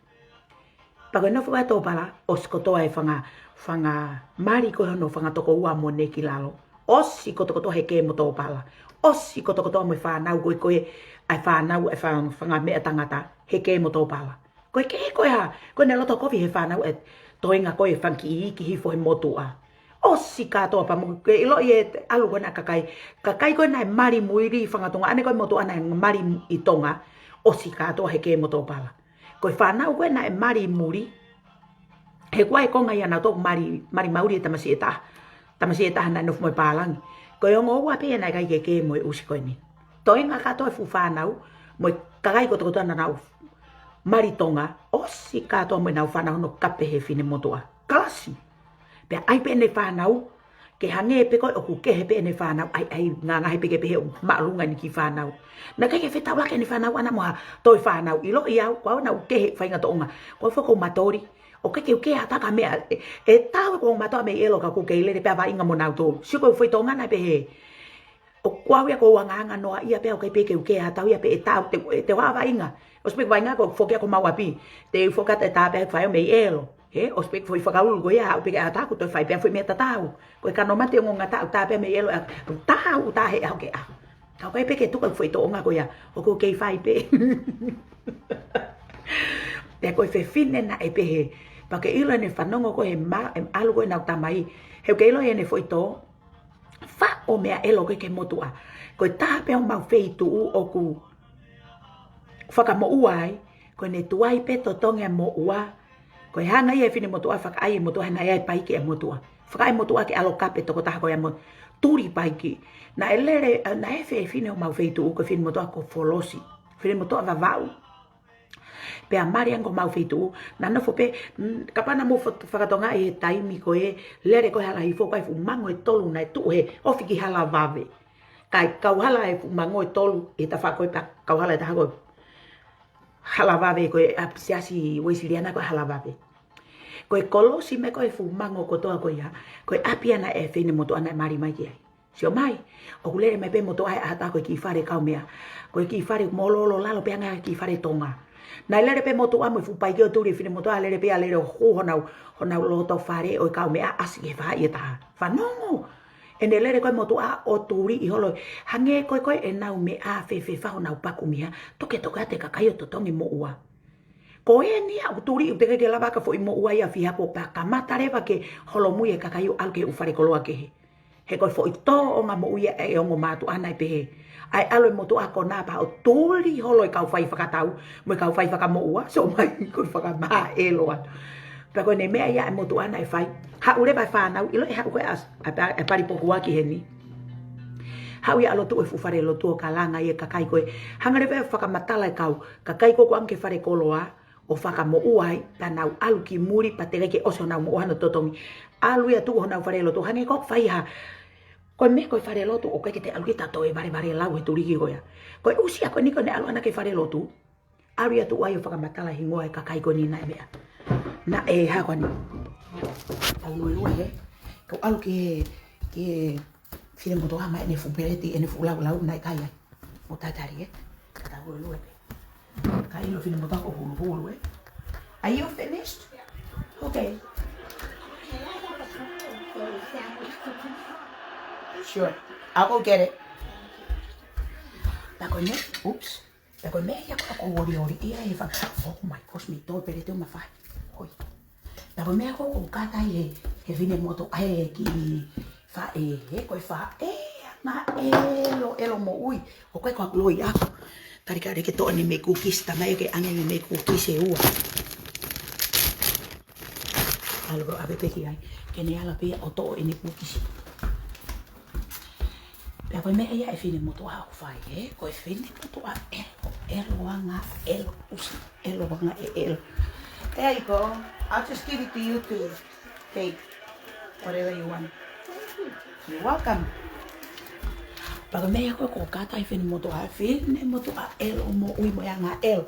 Pea ko e nofo ko ē ʻa Tōpala, ʻosi kotoa e fanga, fanga mali ko ē hono fanga tokoua mo ʻene ki lalo. ʻOsi kotokotoa he kemo ʻo Tōpala. ʻOsi kotokotoa mo e fānau ko ē, ko ē ʻa e fānau ʻa e fanga, fanga meʻa tangata he kemo ʻo Tōpala. Ko e kehe ko ē hā, ko ʻene loto kovi he fānau ʻa e toenga ko ē fanga kiʻi iiki hifo he motuʻa. ʻOsi kātoa pea mo ke ʻiloʻi e ʻalu ko ē ʻa e kakai. Kakai ko ē naʻe mali muli fanga Tonga, ʻa ē ko ē motuʻa naʻe mali ʻi Tonga. ʻOsi kātoa he kemo ʻo Tōpala. Ko e fānau ko ē naʻe mali muli. He ko e konga ia naʻa nau toki mali, mali maʻuli e tamasiʻi ʻe taha. Tamasiʻi ʻe taha naʻe nofo mo e pālangi. Ko e ongo ua pē naʻe ʻikai ke kemo e ʻusi ko eni. Toenga kātoa e fuʻu fānau, mo e kakai kotokotoa naʻa nau mali Tonga, ʻosi kātoa mo ʻenau fānau hono kape he finemotuʻa. Kalasi. Pea ʻai pē ʻene fānau, ke hangē pē ko ē ʻoku kehe pē ʻene fānau, ʻai, ʻai, nganga he peke pehē ʻoku māʻolunga ʻene kiʻi fānau. Naʻe ʻikai ke fetaulaki ʻene fānau ʻana mo ha toe fānau, ʻiloʻi au, ko au naʻa ku kehe faʻahinga Tonga. Ko au foki ʻoku ou matoli, ʻoku ʻikai ke u kē ʻatā ha meʻa, ʻe, ʻe tau e ko matoa mei ʻelo ka ʻoku ou kei lele pē ʻa vaʻinga mo nautolu. Sio ko e foʻi Tonga naʻe pehē. ʻOku ou ia ʻoku ou angaanga noa ia pea ʻoku ʻikai pē ke u kē ʻatā ia pē ʻe tau te, te u ʻā vaʻinga. ʻOsi pē vaʻinga ko e foki ia ko homau ʻapi. Te u foki atu ʻe tā pē fai ʻo mei ʻelo. He, ʻosi pē foʻi fakaulu ko ia, ʻaʻu pē ke ʻatā ʻoku toe fai pē foʻi meʻa tatau. Ko e kano mate ongo ngata ʻoku tā pē mei ʻelo, ʻa, tā ʻoku tā he ʻaho ke ʻaho. Ka ʻoku ʻikai pē ke tuku foʻi Tonga ko ia, ʻoku ou kei fai pē. Pea ko e fefine naʻe pehē. Pea ke ʻilo ʻene fanongo ko ē he ma, ʻe ʻalu ko ē ʻenau tamai. He ʻoku ke ʻilo ʻene foʻi tō. Faʻo meʻa ʻelo ko ē ki he motuʻa. Ko e taha pē homau feituʻu ʻoku fakamoʻua ai, ko ʻene tuai pē totongi ʻa e moʻua. Ko e hanga ia e finemotuʻa fakaʻai e motuʻa he naʻe ʻi ai e paiki ʻa e motuʻa. Fakaʻai e motuʻa ke ʻalu ʻo kape tokotaha ko ia mo tuli paiki. Naʻe lele, naʻe fefine homau feituʻu ko e finemotuʻa ko Folosi. Finemotuʻa Vavaʻu. Pea mali ange ko homau feituʻu, naʻa nofo pē, mm, kapau naʻa mou fo-, fakatokangaʻi he taimi ko ē, lele ko ē Hala Hifo ko e fuʻu mango ʻe tolu naʻe tuʻu he ofi ki Hala Vave. Kae kau hala e fuʻu mango ʻe tolu, ʻi he tafaʻaki ko ē pea kau hala ʻe taha ko ē Hala Vave ko ē ʻapi Siasi Uēsiliana ko ē Hala Vave. Ko e kolosi mo e ko e fuʻu mango kotoa ko ia, ko e ʻapi ia naʻe finemotuʻa naʻe mali mai ki ai. Sio mai, ʻoku lele mai pē motuʻa he ʻata ko e kiʻi fale kaumeʻa. Ko e kiʻi fale mālōlō lalo pē ʻa e kiʻi fale Tonga. Naʻe lele pē motuʻa mo e fuʻu paiki ʻo tuli e finemotuʻa lele pē ʻa lele ʻo hū honau, honau loto fale ʻo e kaumeʻa ʻasi he faʻahi ʻe taha. Fanongo! ʻEne lele ko ē motuʻa ʻo tuli ʻi holo. Hangē ko ē ko ē ʻenau meʻa fefefa honau paku meʻa. Toke toke atu e kakai ʻo totongi moʻua. Ko eni ʻoku tuli ʻoku teʻeki ke lava ka foʻi moʻua ia fiha pō pea kamata leva ke holomui e kakai ʻo ʻalu ki he ʻū fale koloa kehe. He ko e foʻi tōʻonga moʻui ia e ongo mātuʻa naʻe pehē. ʻAi ʻalu e motuʻa ko ena pea ʻo tuli holo e kau fai fakatau, mo e kau fai fakamoʻua, sio mai ko e fakamāʻelo atu. Pea ko ʻene meʻa ia e motuʻa naʻe fai. Haʻu leva e fānau, ʻilo e haʻu ko ē ʻa, ʻa, ʻa Pali Pokua ki heni. Haʻu ia ʻo lotu e fuʻu fale lotu ʻo kalanga ia e kakai ko ē. Hanga leva ʻo fakamatala e kau, kakai ko ē ʻoku ʻalu ki he fale koloa, ʻo fakamoʻua ai, pea nau ʻalu ki muli pea teʻeki ke ʻosi honau moʻua hono totongi. ʻAlu ia tuku honau fale lotu, hangē ko e fai ha. Ko e meʻa ko e fale lotu, ʻoku ʻikai ke te ʻalu kita toe valevale lau he tuliki ko ia. Ko e ʻusi ia ko eni ko ʻene ʻalu ʻana ki he fale lotu. ʻAlu ia tuku ai ʻo fakamatala hingoa e kakai ko eni naʻe meʻa. Naʻe hā ko eni. Tau luelue he. Kau ʻalu ki he, ki he finemotuʻa mai ʻene fuʻu peleti, ʻene fuʻu laulau naʻe kai ai. Mo tatali, ē? Ka tau luelue pē. Ka ʻilo finemotuʻa ko huluhulu, ē? Are you finished? Okay. Sure. I'll go get it. Pea ko e meʻa, oops. Pea ko e meʻa ia ko ē ʻoku ou olioli ia he fa-, oh my gosh, mei tō peleti ʻo mafai. Hoi. Pea ko e meʻa ko ē ʻoku ou kātaki he, he finemotuʻa he kiʻi faʻē, he ko e faʻē, anga ʻelo, ʻelo moʻui. ʻOku ʻikai ko haku loi ako. Tali ka leke toʻo ʻene meʻi kukisi, tamai ke ʻange ʻene meʻi kukisi ʻe ua. ʻAlu ʻo ʻave pē ki ai. Ke ne ala pē ia ʻo toʻo ʻene kukisi. Pea ko e meʻa ia e finemotuʻa ʻoku fai, ē? Ko e finemotuʻa ʻelo, ʻelo anga ʻelo, ʻusi, ʻelo anga e ʻelo. There you go. I'll just give it to you to take whatever you want. You're welcome. Pea ko e meʻa ko ē ʻoku ou kātaki finemotuʻa, finemotuʻa ʻelo moʻui mo e anga ʻelo.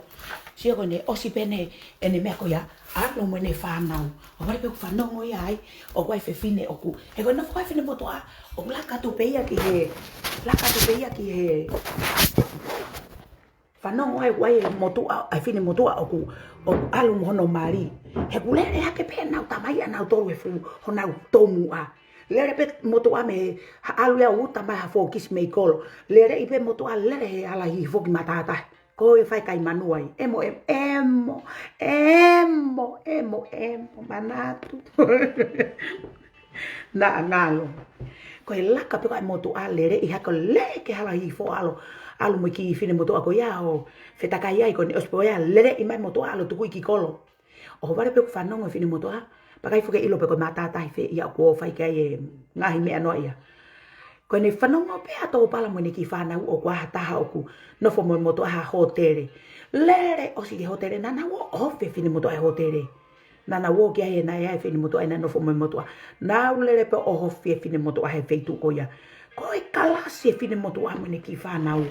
Sio ko ʻene ʻosi pē ʻene, ʻene meʻa ko ia, ʻalu mo ʻene fānau. ʻO vale pē ʻoku fanongo ia ai, ʻoku ʻi ai e fefine ʻoku. He ko e nofo ko ē e finemotuʻa, ʻoku laka atu pē ia ki he, laka atu pē ia ki he Fanongo ai ʻoku ʻi ai e motuʻa, ʻa e finemotuʻa ʻoku, ʻoku ʻalu mo hono mali. He ʻoku lele hake pē ʻenau tamai ʻanautolu he fuʻu honau tomuʻa. Lele pē motuʻa mei he ʻalu ia ʻo uta mai ha fōkisi mei kolo. Lele ʻi pē motuʻa lele he hala hihifo ki matātahi. Ko e fai kai manu ai. ʻEmo, ʻemo, ʻemo, ʻemo, ʻemo, ʻemo, manatu. Naʻa ngalo. Ko e laka pē ko ē motuʻa lele ʻi hake lele ki he hala hihifo ʻalu. ʻAlu mo e kiʻi finemotuʻa ko ia ʻo fetakai ai ko eni ʻosi pē ia lele ʻi mai motuʻa ʻalu tuku ʻi ki kolo. ʻOhovale pē ʻoku fanongo e finemotuʻa, pea ʻikai fuʻu ke ʻilo pe ko e matātahi fē ia ʻoku fai ki ai e ngaahi meʻa noa ia. Ko ʻene fanongo pē ʻa Tōpala mo ʻene kiʻi fānau ʻoku ʻi ai ha taha ʻoku nofo mo e motuʻa he hōtele. Lele ʻosi ki he hōtele naʻa nau ō ʻo ʻohofi e finemotuʻa he hōtele. Naʻa nau ō ki ai ʻe naʻe ʻi ai e finemotuʻa ʻena nofo mo e motuʻa. Nau lele pē ʻo ʻohofi e finemotuʻa he feituʻu ko ia. Ko e kalasi e finemotuʻa mo ʻene kiʻi fānau.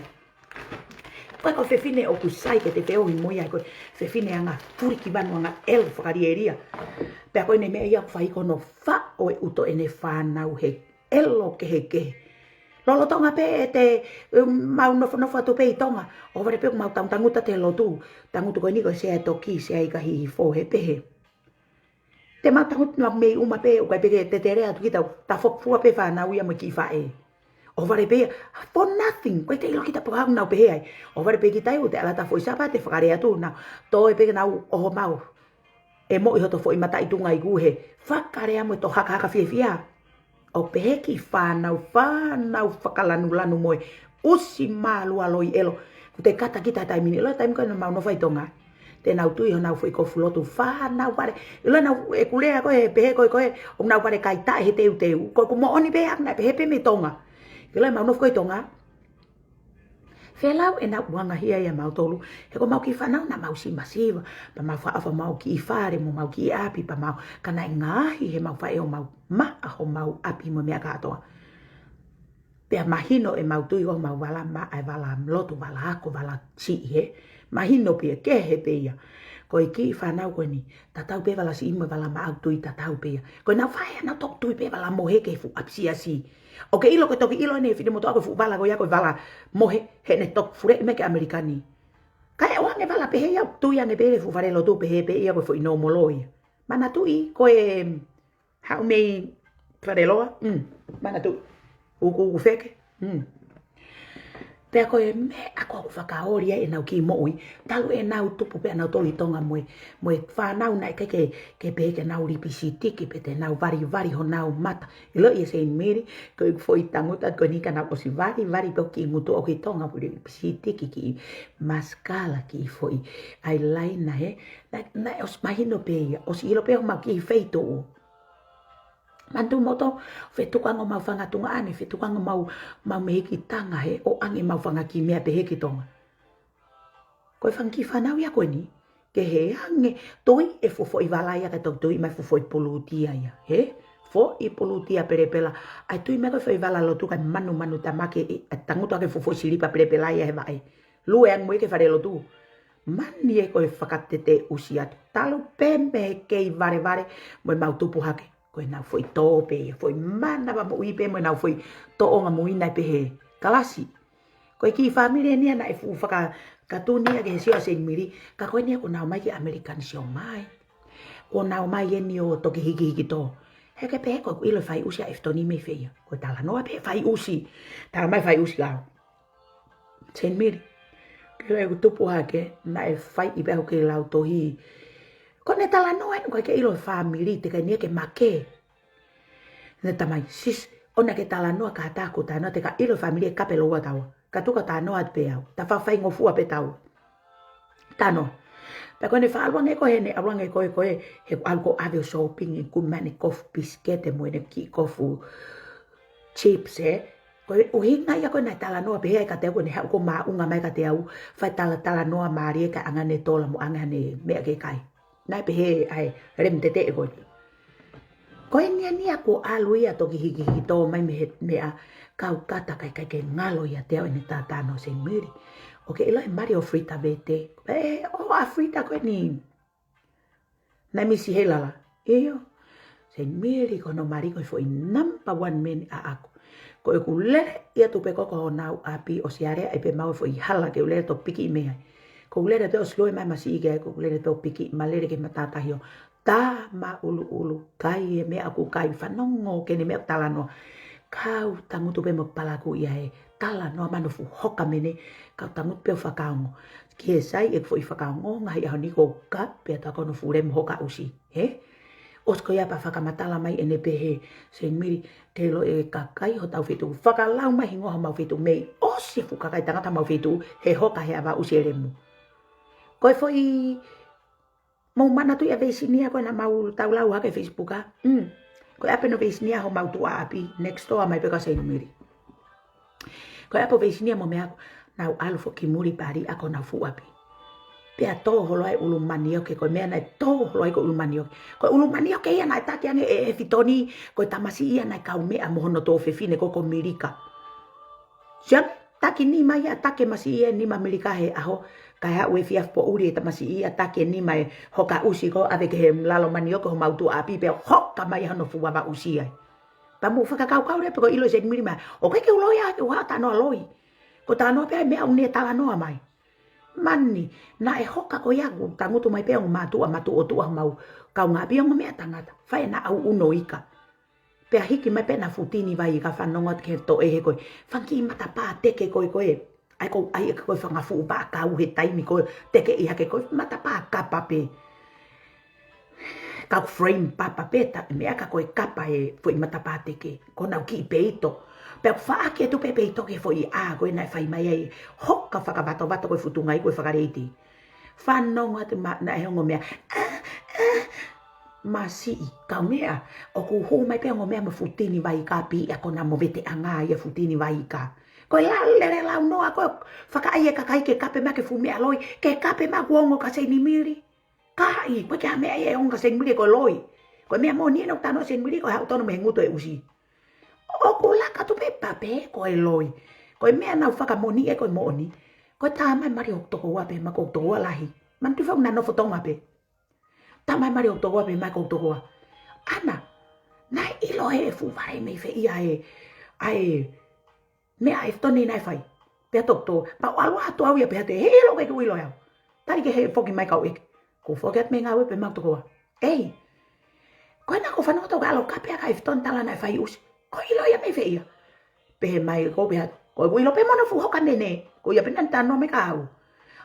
Ko e ko e fefine ʻoku sai ke te feohi mo ia ko e fefine anga fulikivanu anga ʻelo fakalielia. Pea ko ʻene meʻa ia ʻoku fai ko hono faʻo e ʻuto ʻene fānau he ʻelo kehekehe. Lolotonga pē ʻete, um, mau nofonofo atu pē ʻi Tonga. ʻOhovale pē ʻoku mau tangutangutu atu he lotu. Tangutu ko eni ko e sea e toki, sea ʻi ka hihifo he pehē. Te mau tangutu nau mei uma pē, ʻoku ʻikai pē ke tetele atu kita, ta fokfua pē fānau ia mo e kiʻi faʻē. ʻOhovale pē ia, for nothing, ʻoku ʻikai te ʻilo kita pe ko e hā ʻoku nau pehē ai. ʻOhovale pē kita ʻi ʻoku te ʻalu atu ha foʻi Sāpate, fakalea atu nau. Toe pē ke nau ʻoho mau. ʻEmo ʻi hoto foʻi mataʻitunga ʻi kuhe. Fakalea mo e tō hakahaka fiefia. ʻO pehē ki fānau, fānau fakalanulanu mo e ʻusi mālualoi ʻelo. ʻOku te kata kita taimi ni, ʻilo taimi ko ē naʻa mau nofo ai ʻi Tonga. Te nau tui honau foʻi kofu lotu fānau vale. ʻIlo naʻa ʻeku lea ko ē, pehē ko ē, ko ē, ʻoku nau vale kai taʻe he teuteu. Ko ʻeku moʻoni pē ʻaʻaku naʻe pehē pē mei Tonga. ʻIlo ʻemau nofo ko ē ʻi Tonga. Felau ʻenau uangahia ia mautolu, he ko ʻemau kiʻi fānau naʻa mau siʻi masiva, pea mau faʻa ʻofa mau kiʻi fale, mo mau kiʻi ʻapi, pea mau ka naʻe ngaahi he mau faʻē ʻo mau maʻa homau ʻapi mo e meʻa kātoa. Pea mahino ʻemau tui ko homau vala maʻa e vala lotu, vala ako, vala siʻi he. Mahino pē ia kehe pē ia. Ko e kiʻi fānau ko eni, tatau pē vala siʻi mo e vala maʻa ʻoku tui tatau pē ia. Ko ʻenau faʻē naʻa nau toki tui pē vala mohe ki he fuʻu ʻapisiasi. ʻOku ke ʻilo, ko e toki ʻilo ʻeni he finemotuʻa ko e fuʻu vala ko ia ko e vala mohe, heʻene toki fuleʻi mai ki ʻAmelika ni. Kae ʻoange vala pehē ia, tui ange pē he fuʻu fale lotu pehē pē ia ko e foʻi nōmolo ia. Manatuʻi, ko e haʻu mei Faleloa, mm, manatuʻi. Ukuuku feke, mm. Pea ko e meʻa ko ē ʻoku fakaoli ai ʻenau kiʻi moʻui, talu ʻenau tupu pē ʻanautolu ʻi Tonga mo e, mo e fānau naʻe ʻikai ke, ke pehē ke nau lipisitiki pe te nau valivali honau mata. ʻIlo ia Saint Mary, ko e foʻi tangutu ko eni ka nau ʻosi valivali pē ki ngutu ʻo ki Tonga puli lipisitiki, kiʻi masikala, kiʻi foʻi eyeliner he. Naʻe, naʻe ʻosi mahino pē ia, ʻosi ʻilo pē homau kiʻi feituʻu. Manatu moutolu, fetuku ange homau fanga tuongaʻane, fetuku ange homau, mau mehikitanga he ʻoange mau fanga kiʻi meʻa pehē ki Tonga. Ko e fanga kiʻi fānau ia ko eni, kehe ange, tui e fuʻu foʻi vala ia kae toki tui mai fuʻu foʻi pulutia ia, he? Foʻi pulutia pelepela, ʻai tui mai ko e foʻi vala lotu kae manumanu tamaki, ʻai tangutu hake fuʻu foʻi silipa pelepela ia he vaʻe. Lue ange mo ia ki he fale lotu. Mani ē ko e fakateteʻusi atu. Talu pē mei he kei valevale mo ʻemau tupu hake. Ko ʻenau foʻi tō pē ia, foʻi manava moʻui pē mo ʻenau foʻi tōʻonga moʻui naʻe pehē. Kalasi. Ko e kiʻi fāmili ʻeni ia naʻe fuʻu fakakatuni ia ke he sio ʻa Saint Mary, ka ko ʻeni ia kuo nau ō mai ki ʻAmelika ni sio mai. Kuo nau ō mai ʻeni ʻo toki hikihiki tō. He ke pehē ko ʻeku ʻilo e faiʻusi ʻa ʻEfitoni mei fē ia. Ko e talanoa pē faiʻusi. Tala mai faiʻusi lau. Saint Mary. Ke ʻilo ʻeku tupu hake, naʻe fai ʻi pē au ke lau tohi. Ko ʻene talanoa ʻeni ʻoku ʻikai ke ʻilo e fāmili, teʻeki ai ʻeni ia ke make. Ne tamai, sis, ʻoua ke talanoa ka ta ko talanoa te ka ʻilo e fāmili ʻe kape loua taua. Ka tuku ke talanoa atu pē au. Ta faʻa faingofua pē taua. Talanoa. Pea ko ʻene faʻa ʻalu ange ko ē, ʻene ʻalu ange ko ē, ko ē, he ʻalu ko ē ʻo ʻave ʻo shopping, ʻe kumi mai ʻene kofu pisikete mo ʻene kiʻi kofu chips, ē. Ko e ʻuhinga ia ko ē naʻe talanoa pehē ai kiate au, ko ʻene haʻu ko ē ʻo maʻunga mai kiate au, fai talatalanoa mālie kae ʻange ʻene tola mo ʻange ʻene meʻa ke kai. Naʻe pehē ʻa e lem teteʻe ko ē. Ko ʻeni ʻeni ia kuo ʻalu ia toki hikihiki tō mai mei he meʻa, kau kata kae ʻikai ke ngalo ʻiate au ʻene talanoa Saint Mary. ʻOku ke ʻilo e mali ʻo Frida Vete. Ē, ʻo ʻa Frida ko ʻeni. Naʻe misi Heilala. ʻIo. Saint Mary ko hono mali ko e foʻi number one man ʻaʻaku. Ko Ko ʻeku lele ia tupe ko ko honau ʻapi ʻo Siale ai pē mau e foʻi hala ke u lele topiki i mei ai. Ko u lele pē ʻo slow mai masiʻi ke ai ko u lele topiki ma lele ke matātahi ʻo tā ma ʻuluʻulu kai e meʻa ʻoku kai fanongo ke ne meʻa talanoa. Kau tangutu pē mo palaku ia e talanoa manofu hoka mene kau tangutu pē ʻo fakaongo. Ki he sai e foʻi fakaongo ngahi ʻaho ni ko ka pea tā kono fule mo hoka ʻusi. He? ʻOsi ko ia pea fakamatala mai ʻene pehē, Seini Mili, ke ʻilo e kakai hotau feituʻu. Fakalau mai hingoa homau feituʻu mei ʻosi fuʻu kakai tangata homau feituʻu he hoka he ava ʻusi e lemu. Ko e foʻi mou manatu ia veisinia ko ena mau tau lau hake Facebook a. Mm. Ko e ʻapi ʻo veisinia homau tuʻa ʻapi, next door mai pē ka Seini Mili. Ko e ʻapi ʻo veisinia mo meʻa ko nau ʻalu foki muli pali a ko nau fuʻu ʻapi. Pea tō holo ai ʻulu manioke, ko e meʻa naʻe tō holo ai ko ʻulu manioke. Ko ʻulu manioke ia naʻe taki ange ʻe, ʻe Fitoni, ko e tamasiʻi ia naʻe kau meʻa mo hono tuofefine ko ko Milika. Siam, taki nima ia, taki masiʻi e nima Milika he ʻaho, kae haʻu e fiafi poʻuli e tamasiʻi ia taki e nima e hoka ʻusi ko ʻave ki he lalo manioke homau tuʻa ʻapi pea hoka mai hono fuava ʻusi ai. Pea mou fakakaukau leva pe ko e ʻilo Seini Mili mai. ʻOku ʻikai ke u loi ʻa, ʻoku ʻikai ke u haʻu ʻo talanoa loi. Ko e talanoa pē ʻa e meʻa ʻoku ne talanoa mai. Mani, naʻe hoka ko ia ʻoku tangutu mai pē ongo mātuʻa, mātuʻa ʻo tuʻa homau kaungāʻapi ongo meʻa tangata. Fai ena au uno ika. Pea hiki mai pē ena fuʻu tini vai ika fanongo atu ke toʻo he ko e fanga kiʻi matapā teke ko e ko e. ʻAi ko ʻai ko e fanga fuʻu pā kau he taimi ko e teke ʻi hake ko e matapā kapa pē. Kau frame papa pē ta, meʻa ka ko e kapa e foʻi matapā teke. Ko nau kiʻi peito. Pea faʻaki atu pē peito ki he foʻi ʻā ko e naʻe fai mai ai. Hoka fakavatovato ko e futunga ʻi ko e fakaleiti. Fanongo atu ma, naʻe ongo meʻa. ʻA, ʻa, masiʻi, kau meʻa. ʻOku hū mai pē ongo meʻa mo fuʻu tini vai ika pē ia ko na mo vete ʻanga ia fuʻu tini vai ika. Ko e la, lele lau noa, ko e fakaʻai e kakai ke kape mai ke fuʻu meʻa loi, ke kape mai kuo ongo ka Seini Mili. Kaʻi, ko e ke ha meʻa ia e ongo ka Seini Mili ko e loi. Ko e meʻa moʻoni ena ʻoku tano Seini Mili ko e haʻu tono mei he ngutu e ʻusi. ʻOku laka atu pē pape ko e loi. Ko e meʻa naʻa ku fakamoʻoni e ko e moʻoni. Ko e tā mai mali hoku tokoua pē ma ko hoku tokoua lahi. Manatu fau na nofo Tonga pē. Tā mai mali hoku tokoua pē ma ko hoku tokoua. ʻAna, naʻe ʻilo he fuʻu vale mei fē ia e, ʻa e, meʻa e Fitoni naʻe fai. Pea tokoto, pea ʻalu atu au ia pea te, he ʻilo ke ku ʻilo au. Tali ke he foki mai kau ʻeke. Ko foki atu mei ngāue pē ma tokoua. Ei, ko ena ko fanongo tau ka ʻalu ka pea ka e Fitoni tala naʻe fai ʻusi. Ko ʻilo ia mei fē ia. Pehē mai ko pea, ko ku ʻilo pē mono fuʻu hoka mene. Ko ia pē naʻa ne tano mai ka au.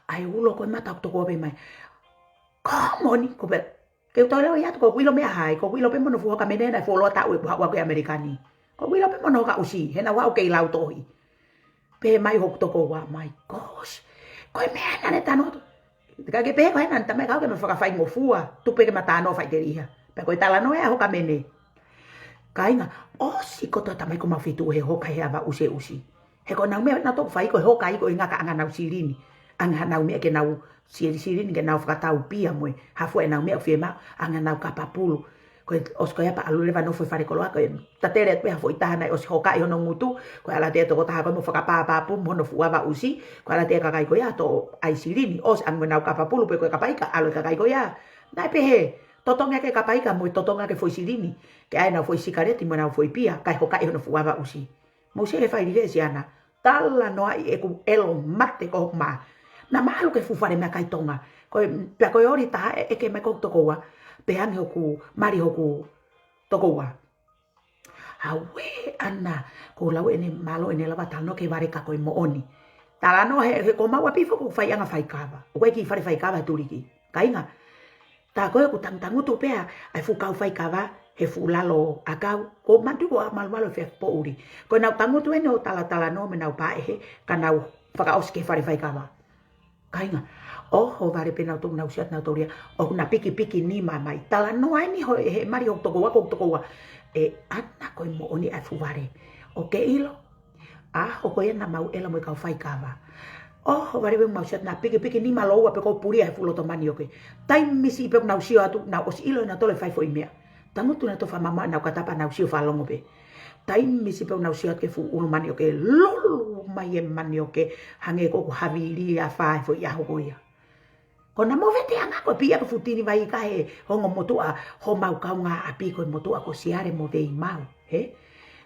ʻAi ulo ko e mata tokoua pē mai. Ko moʻoni, ko pē, ke u tau leo ia tu, ko ku ʻilo meʻa hai, ko ku ʻilo pē mono fuʻu hoka mene naʻe fuoloa taʻu e ku haʻu au ki ʻAmelika ni. Ko ku ʻilo pē mono hoka ʻusi, he naʻa ku haʻu kei lau tohi. Pehē mai hoku tokoua, my gosh. Ko e meʻa naʻa ne tano atu. Te ka ke pehē ko hena tamai kau ke ma fakafaingofua, tupe ke ma tano faʻiteliha. Pea ko e talanoa e hoka mene. Kāinga, ʻosi kotoa tamai ko mau feituʻu he hoka he ava ʻusi e ʻusi. He ko nau meʻa naʻa toku fai ko e hoka ʻi ko e ngaka ʻanga nau silini. ʻAnge hanau meʻa ke nau sili silini ke nau fakatau pia mo e hafua e nau meʻa ʻoku fiemaʻu, ʻange nau kapa pulu. Ko e ʻosi ko ia pea ʻalu leva nofo he fale koloa ko e tatele atu pē ha foʻi taha naʻe ʻosi hokaʻi hono ngutu, ko e ʻalu atu e tokotaha ko e mo fakapāpāpū mo hono fuʻu ava ʻusi, ko e ʻalu atu e kakai ko ia toʻo ʻai silini, ʻosi ʻange mo nau kapa pulu pē ko e kapa ika ʻalu e kakai ko ia. Naʻe pehē, totongi ake kapa ika mo e totongi ake foʻi silini, ke ʻai nau foʻi sikaleti mo nau foʻi pia, kae hokaʻi hono fuʻu ava ʻusi. Mou sio he fai lile siana, talanoaʻi ʻeku ʻelo mate ko hoku mā. Naʻa ma ʻalu ki he fuʻu fale meʻakai Tonga. Ko e, pea ko e ʻoli taha e ʻeke mai ko hoku tokoua, pea hangē hoku mali hoku tokoua. Hauē ʻana, ko lau ʻene mālō ʻene lava talanoa ki he vale ka ko e moʻoni. Talanoa he, he ko mau ʻapi foki ʻoku fai ʻanga faikava. ʻOku ʻai kiʻi fale faikava he tuliki. Kāinga, tā ko ē ʻoku tangutangutu pē ʻa e fuʻu kau faikava he fuʻu lalo ʻakau. Ko manatu ko ʻa malumalu e fiafi poʻuli. Ko e nau tangutu eni ʻo talatalanoa mo e nau pāʻehe ka nau fakaʻosi ki he fale faikava. Kāinga, ʻoho vale pē nau toku nau siat nau tolia. ʻOku na pikipiki nima mai. Talanoa eni ho, he mali hoku tokoua ko hoku tokoua. ʻE ʻana ko e moʻoni ʻa e fuʻu vale. ʻOku ke ʻilo. ʻAho ko ia naʻa mau ʻela mo e kau faikava. ʻOho vale pē mau siat na pikipiki nima loua pē ko e puli ʻa e fuʻu loto manioke. Taimi siʻi pē ʻoku nau sio atu, nau ʻosi ʻilo ʻe nautolu e fai foʻi meʻa. Tangutu nautolu fakamamaʻo nau kata pea nau sio fakalongo pē. Taimi siʻi pē ʻoku nau sio atu ki he fuʻu ʻulu manioke, lulu mai e manioke, hangē ko ʻoku havili ʻa fā he foʻi ʻaho ko ia. Ko na mo vete ʻanga ko e pia ko e fuʻu tini vai ika he ongo motuʻa homau kaungāʻapi ko e motuʻa ko Siale mo Veimau, he?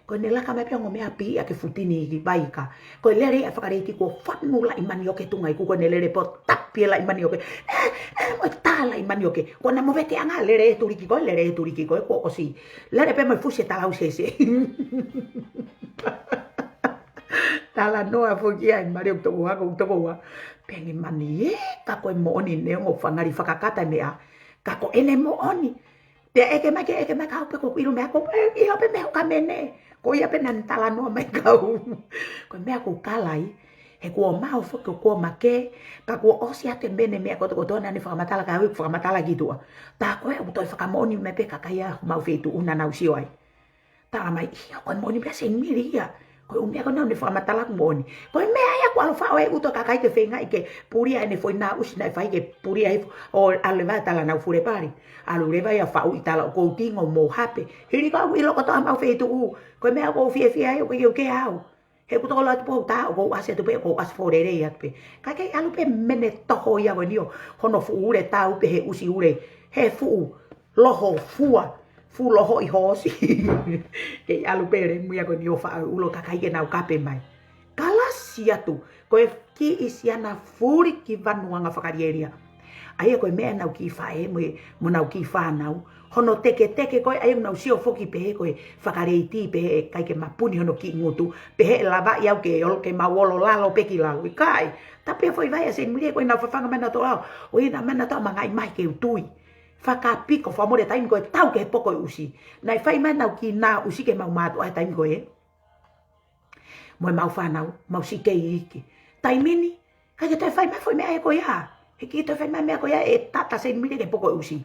Ko ʻene laka mai pē ongo meʻa piʻa ke futini ki vaika. Ko e lele ia fakaleiti kuo fanu laʻi manioke tunga iku, ko ʻene lele pē ʻo tapi e laʻi manioke. E, e, mo e tā laʻi manioke. Ko ʻena mo vete anga lele e tuliki ko, lele e tuliki ko, kuo ʻosi. Lele pē mo e fusi e talausese. Talanoa foki ai, mali ʻoku toko ako, ʻoku toko ua. Pea nge mani e, ka ko e moʻoni neongo fangali fakakata e meʻa. Ka ko ʻene moʻoni. Pea ʻeke mai ke, ʻeke mai ka au pē ko ʻeku ʻilo meʻa ko, e, ʻilo pē meʻa ka mene. Ko ia pē naʻa ne talanoa mai kau. Ko e meʻa ko kalai. He kuo mao foki kuo make. Ka kuo ʻosi atu e mene meʻa kotokotoa naʻa ne fakamatala ka au ʻeku fakamatala ki tuʻa. Tā ko ē ʻoku toe fakamoʻoni mai pē kakai ʻa homau feituʻu naʻa nau sio ai. Tala mai, ʻio, ko e moʻoni pē Seinimili ia. Ko e ʻū meʻa ko ē naʻa ne fakamatala ʻoku moʻoni. Ko e meʻa ia kuo ʻalu ʻo faʻo e ʻuto kakai ke feingaʻi ke pulia ʻene foʻi nāusi naʻe fai ke pulia hifo ʻo ʻalu leva e tala naʻa nau fule pali. ʻAlu leva ia ʻo faʻu ʻi tala ʻoku ou tingo mo hape. Hili ko au ʻilo kotoa homau feituʻu. Ko e meʻa ʻoku ou fiefia ai ʻoku ʻikai ke u kea au. He ʻoku tokolahi atu pē ʻoku ou tā, ʻoku ou ʻasi atu pē, ʻoku ou ʻasi fōlelei atu pē. Kae kei ʻalu pē mene toho ia ko eni ʻo hono fuʻu ule tau pē he ʻusi ule. He fuʻu loho fua, fuʻu loho ʻi hoosi. Kei ʻalu pē lemu ia ko eni ʻo faʻo e ʻulo kakai ke nau kape mai. Kalasi atu, ko e kiʻi siana fuli ki vanuanga fakalielia. ʻA ia ko e meʻa ʻenau kiʻi faʻē mo, mo ʻenau kiʻi fānau. Hono teketeke ko ē, ʻa ia ʻoku nau sio foki pē ko e fakaleiti pē ʻe ʻikai ke mapuni hono kiʻi ngutu. Pehē ʻe lava ia au ke olo, ke mau olo lalo pē ki lalo. ʻIkai, tapi e foʻi vai ʻa Seinimili ko ʻenau fafanga mai nautolu au. ʻO ʻi ai naʻa mai nautolu au mangaʻi mai ke u tui. Fakapiko, fakamole taimi ko e tau ke he poko e ʻusi. Naʻe fai mai ʻenau kiʻi nāusi ke mau mātuʻa he taimi ko ē. Mo e mau fānau, mau sikei iki. Taimi ni, ʻikai ke toe fai mai foʻi meʻa ia ko ia. He ʻikai ke toe fai mai meʻa ko ia ʻe tata Seinimili ke he poko e ʻusi.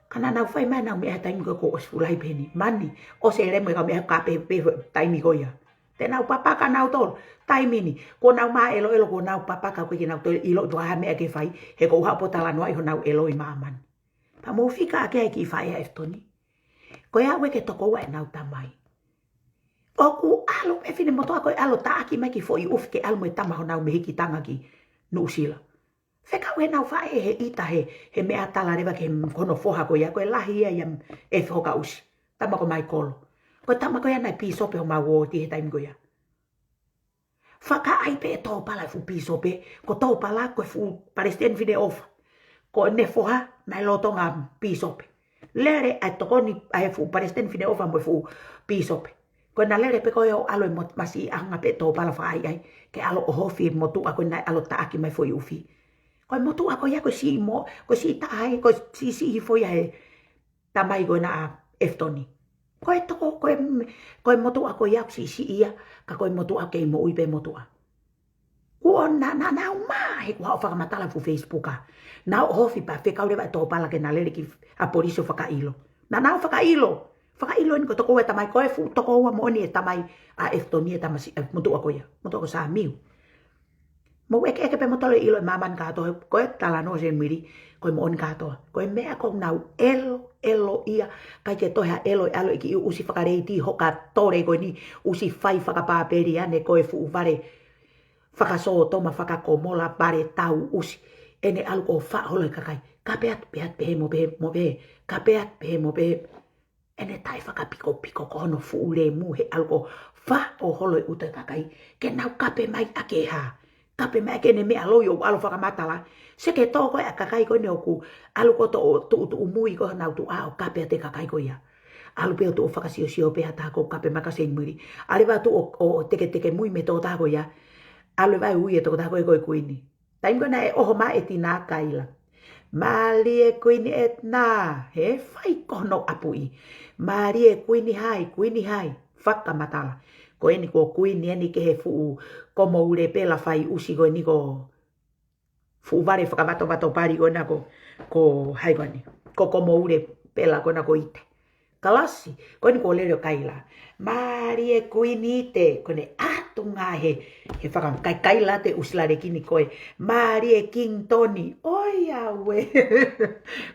Ka naʻa nau fai mai ʻenau meʻa he taimi ko ē kuo ʻosi fuʻu lahi pē eni. Mani, ʻosi e lemu e kau meʻa ka pehē pē foʻi taimi ko ia. Te nau papaka nautolu, taimi ni. Kuo nau māʻeloʻelo kuo nau papaka ʻoku ʻikai ke nau toe ʻilo ʻe tuʻa ha meʻa ke fai. He ʻoku ou haʻu pē ʻo talanoaʻi honau ʻelo ʻi māmani. Pea mou fika ake ai ki he faʻē ʻa ʻEfitoni. Ko e aʻu ē ke toko ua ʻenau tamai. ʻOku ʻalu pē finemotuʻa ko ē ʻalu ʻo taʻaki mai ki foʻi ʻufi ke ʻalu mo e tama honau mehikitanga ki Nuʻusila. Fekau ʻenau faʻē he ʻita he, he meʻa tala leva ki he, ko hono foha ko ia, ko e lahi ia ʻia Efi Hoka ʻUsi. Tama ko Maikolo. Ko e tama ko ia naʻe pīsope homau ʻōti he taimi ko ia. Fakaʻai pē ʻe Tōpala e fuʻu pīsope, ko Tōpala ko e fuʻu palesiteni Fineʻofa. Ko ʻene foha naʻe lolotonga pīsope. Lele ʻa e tokoni ʻa e fuʻu palesiteni Fineʻofa mo e fuʻu pīsope. Ko ʻena lele pē ko ē ʻo ʻalu e mot-, masiʻi ʻaonga pē ʻe Tōpala fakaʻaiʻai, ke ʻalu ʻo ʻohofi e motuʻa ko ē naʻe ʻalu ʻo taʻaki mai foʻi ʻufi. Ko e motuʻa ko ia ko e siʻi mo, ko e siʻi taʻahine, ko e siʻisiʻi hifo ia he tamai ko ena ʻa ʻEfitoni. Ko e toko, ko e, ko e motuʻa ko ia ʻoku siʻisiʻi ia, ka ko e motuʻa kei moʻui pē motuʻa. Kuo na, na, nau mā, he kuo haʻu ʻo fakamatala fuʻu Facebook ā. Nau ʻohofi pea fekau leva ʻe Tōpala ke na lele ki ʻapi polisi ʻo fakaʻilo. Naʻa nau fakaʻilo. Fakaʻilo eni ko e toko ua e tamai ko e fuʻu toko ua moʻoni e tamai ʻa ʻEfitoni e tamasiʻi, e motuʻa ko ia. Motuʻa ko Samiu. Mou ʻekeʻeke pē moutolu ʻilo ʻe māmani kātoa, ko e talanoa Seinimili, ko e moʻoni kātoa. Ko e meʻa ʻoku nau ʻelo, ʻelo ia, ʻikai ke toe ha ʻelo ʻe ʻalu e kiʻi ʻusi fakaleiti hoka tole ko eni, ʻusi fai fakapāpeli ane ko e fuʻu vale fakasōtoma fakakomola vale tau ʻusi. ʻEne ʻalu ko e faʻo holo e kakai. Kape atu, pehē atu, pehē mo pehē, mo pehē. Kape atu, pehē mo pehē. ʻEne taʻefakapikopiko ko hono fuʻu lemu he ʻalu ko e faʻo holo e ʻuto e kakai. Ke nau kape mai ʻaki e hā. Kape mai ʻaki ʻene meʻa loi ʻo ʻalu ʻo fakamatala. Seke tō ko ē ʻa e kakai ko eni ʻoku ʻalu ko ē ʻo tuʻutuʻu mui ko ē honau tuʻa ʻo kape atu e kakai ko ia. ʻAlu pē ʻo tuʻu ʻo fakasiosio pē ha taha ʻoku kape mai kia Seinimili. ʻAlu leva ʻo tuʻu ʻo, ʻo teketeke mui mei he tokotaha ko ia. ʻAlu leva ʻo ui e tokotaha ko ē ko e kuini. Taimi ko ē naʻe ʻoho mai e tina Kaila. Mālie Kuini ʻEtena, he fai ko hono ʻapuʻi. Mālie Kuini hai, Kuini hai, fakamatala. Ko eni ko e kuini eni ki he fuʻu komo ule pela fai ʻusi ko eni ko e fuʻu vale fakavatovato pali ko ena ko, ko hai ko eni. Ko komo ule pela ko ena ko ʻIte. Kalasi, ko eni kuo lele ʻo Kaila. Mālie Kuini ʻIte, ko ʻene ʻatu ngaahi, he fakakai Kaila te ʻUsilale kini ko e. Mālie Kingitoni, ʻoi auē.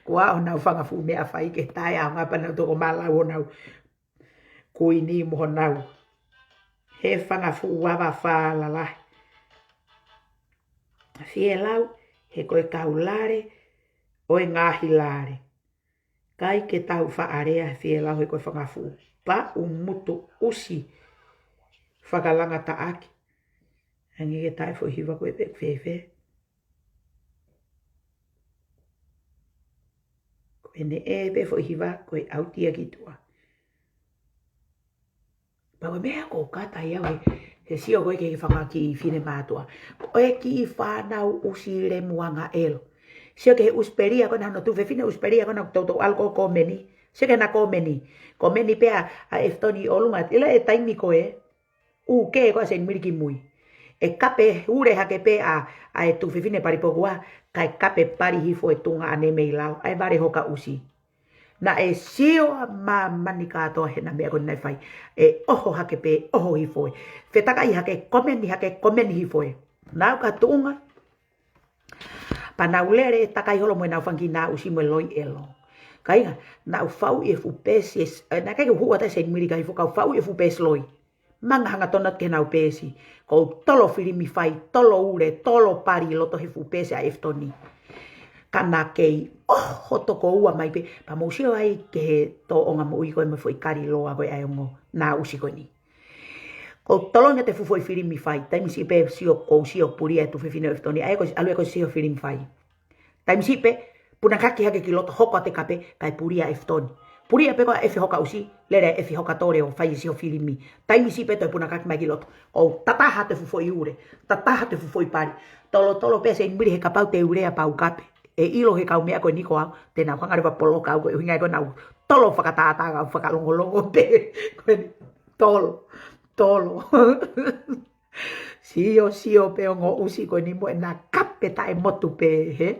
Kuo ʻaonga fanga fuʻu meʻa fai ke tae ʻaonga pea nau toko malau honau kuini mo honau. He fanga fuʻu ava falala. Fielau, he ko e kau lale, ʻo e ngaahi lale. ʻIkai ke tau faʻa lea fie lau he ko e fanga fuʻu paʻu mutu ʻusi fakalanga taʻaki. Hangē ko e taʻe foʻi hiva ko ē pē fēfē. Ko ʻene ʻē pē foʻi hiva ko e ʻautia ki tuʻa. Pau e meʻa ko u kata ai au he, he sio ko ē ki he fanga kiʻi finemātuʻa. Ko e kiʻi fānau ʻusi lemuanga ʻelo. Sio ki he ʻusi pelia ko ena, hono tuofefine ʻusi pelia ko ena, toutou ʻalu ko ē ʻo kōmeni. Sio ki heʻena kōmeni. Kōmeni pē ʻa, ʻa ʻEfitoni ʻi ʻolunga. ʻIlo e taimi ko ē, ʻū kē ko ē ʻa Seinimili ki mui. ʻE kape ule hake pē ʻa, ʻa e tuofefine pali pokua, kae kape pali hifo e tuongaʻane mei lalo, ʻa e vale hoka ʻusi. Naʻe sio ʻa māmani kātoa heʻena meʻa ko ē naʻe fai. ʻE ʻoho hake pē, ʻoho hifo ē. Fetakai hake, kōmeni hake, kōmeni hifo ē. Naʻa ku ka tuʻunga. Pea naʻa ku lele ʻo takai holo mo ʻenau fanga kiʻi nāusi mo e loi ʻelo. Kāinga, naʻa ku faʻu e fuʻu peesi, ē, naʻe ʻikai ke u hū atu ʻa Seinimili ki ai foki, ka u faʻu e fuʻu peesi loi. Manga hangatonu atu ki heʻenau peesi. Ko u tolo filimi fai, tolo ule, tolo pali ʻi loto he fuʻu peesi ʻa ʻEfitoni. Ka naʻa kei ʻoho toko ua mai pē, pea mou sio ai ki he tōʻonga moʻui ko ē mo e foʻi kali loa ko ē ʻa e ongo nāusi ko eni. Ko u tolongi atu e fuʻu foʻi filimi fai, taimi siʻi pē sio, ko u sio pulia e tuofefine ʻo ʻEfitoni, ʻa ia ko e ʻalu ē ko e sio filimi fai. Taimi siʻi pē, punakaki hake ki loto, hoko atu e kape, kae pulia ʻa ʻEfitoni. Pulia pē ko ē ʻa ʻEfi hoka ʻusi, lele ʻa ʻEfi hoka tole ʻo fai e sio filimi. Taimi siʻi pē toe punakaki mai ki loto. ʻO tataha atu e fuʻu foʻi ule, tataha atu e fuʻu foʻi pali. Tolo, tolo pē ʻa Seinimili he kapau te u lea pea u kape. ʻE ʻilo he kau meʻa ko eni ko au, te nau hanga leva ʻo poloka au ko e ʻuhinga ko ē naʻa ku tolo fakatātā, ka u fakalongolongo pē. Ko eni, tolo, tolo. Sio, sio pē ongo ʻusi ko eni mo ʻena kape taʻemotu pē, hē?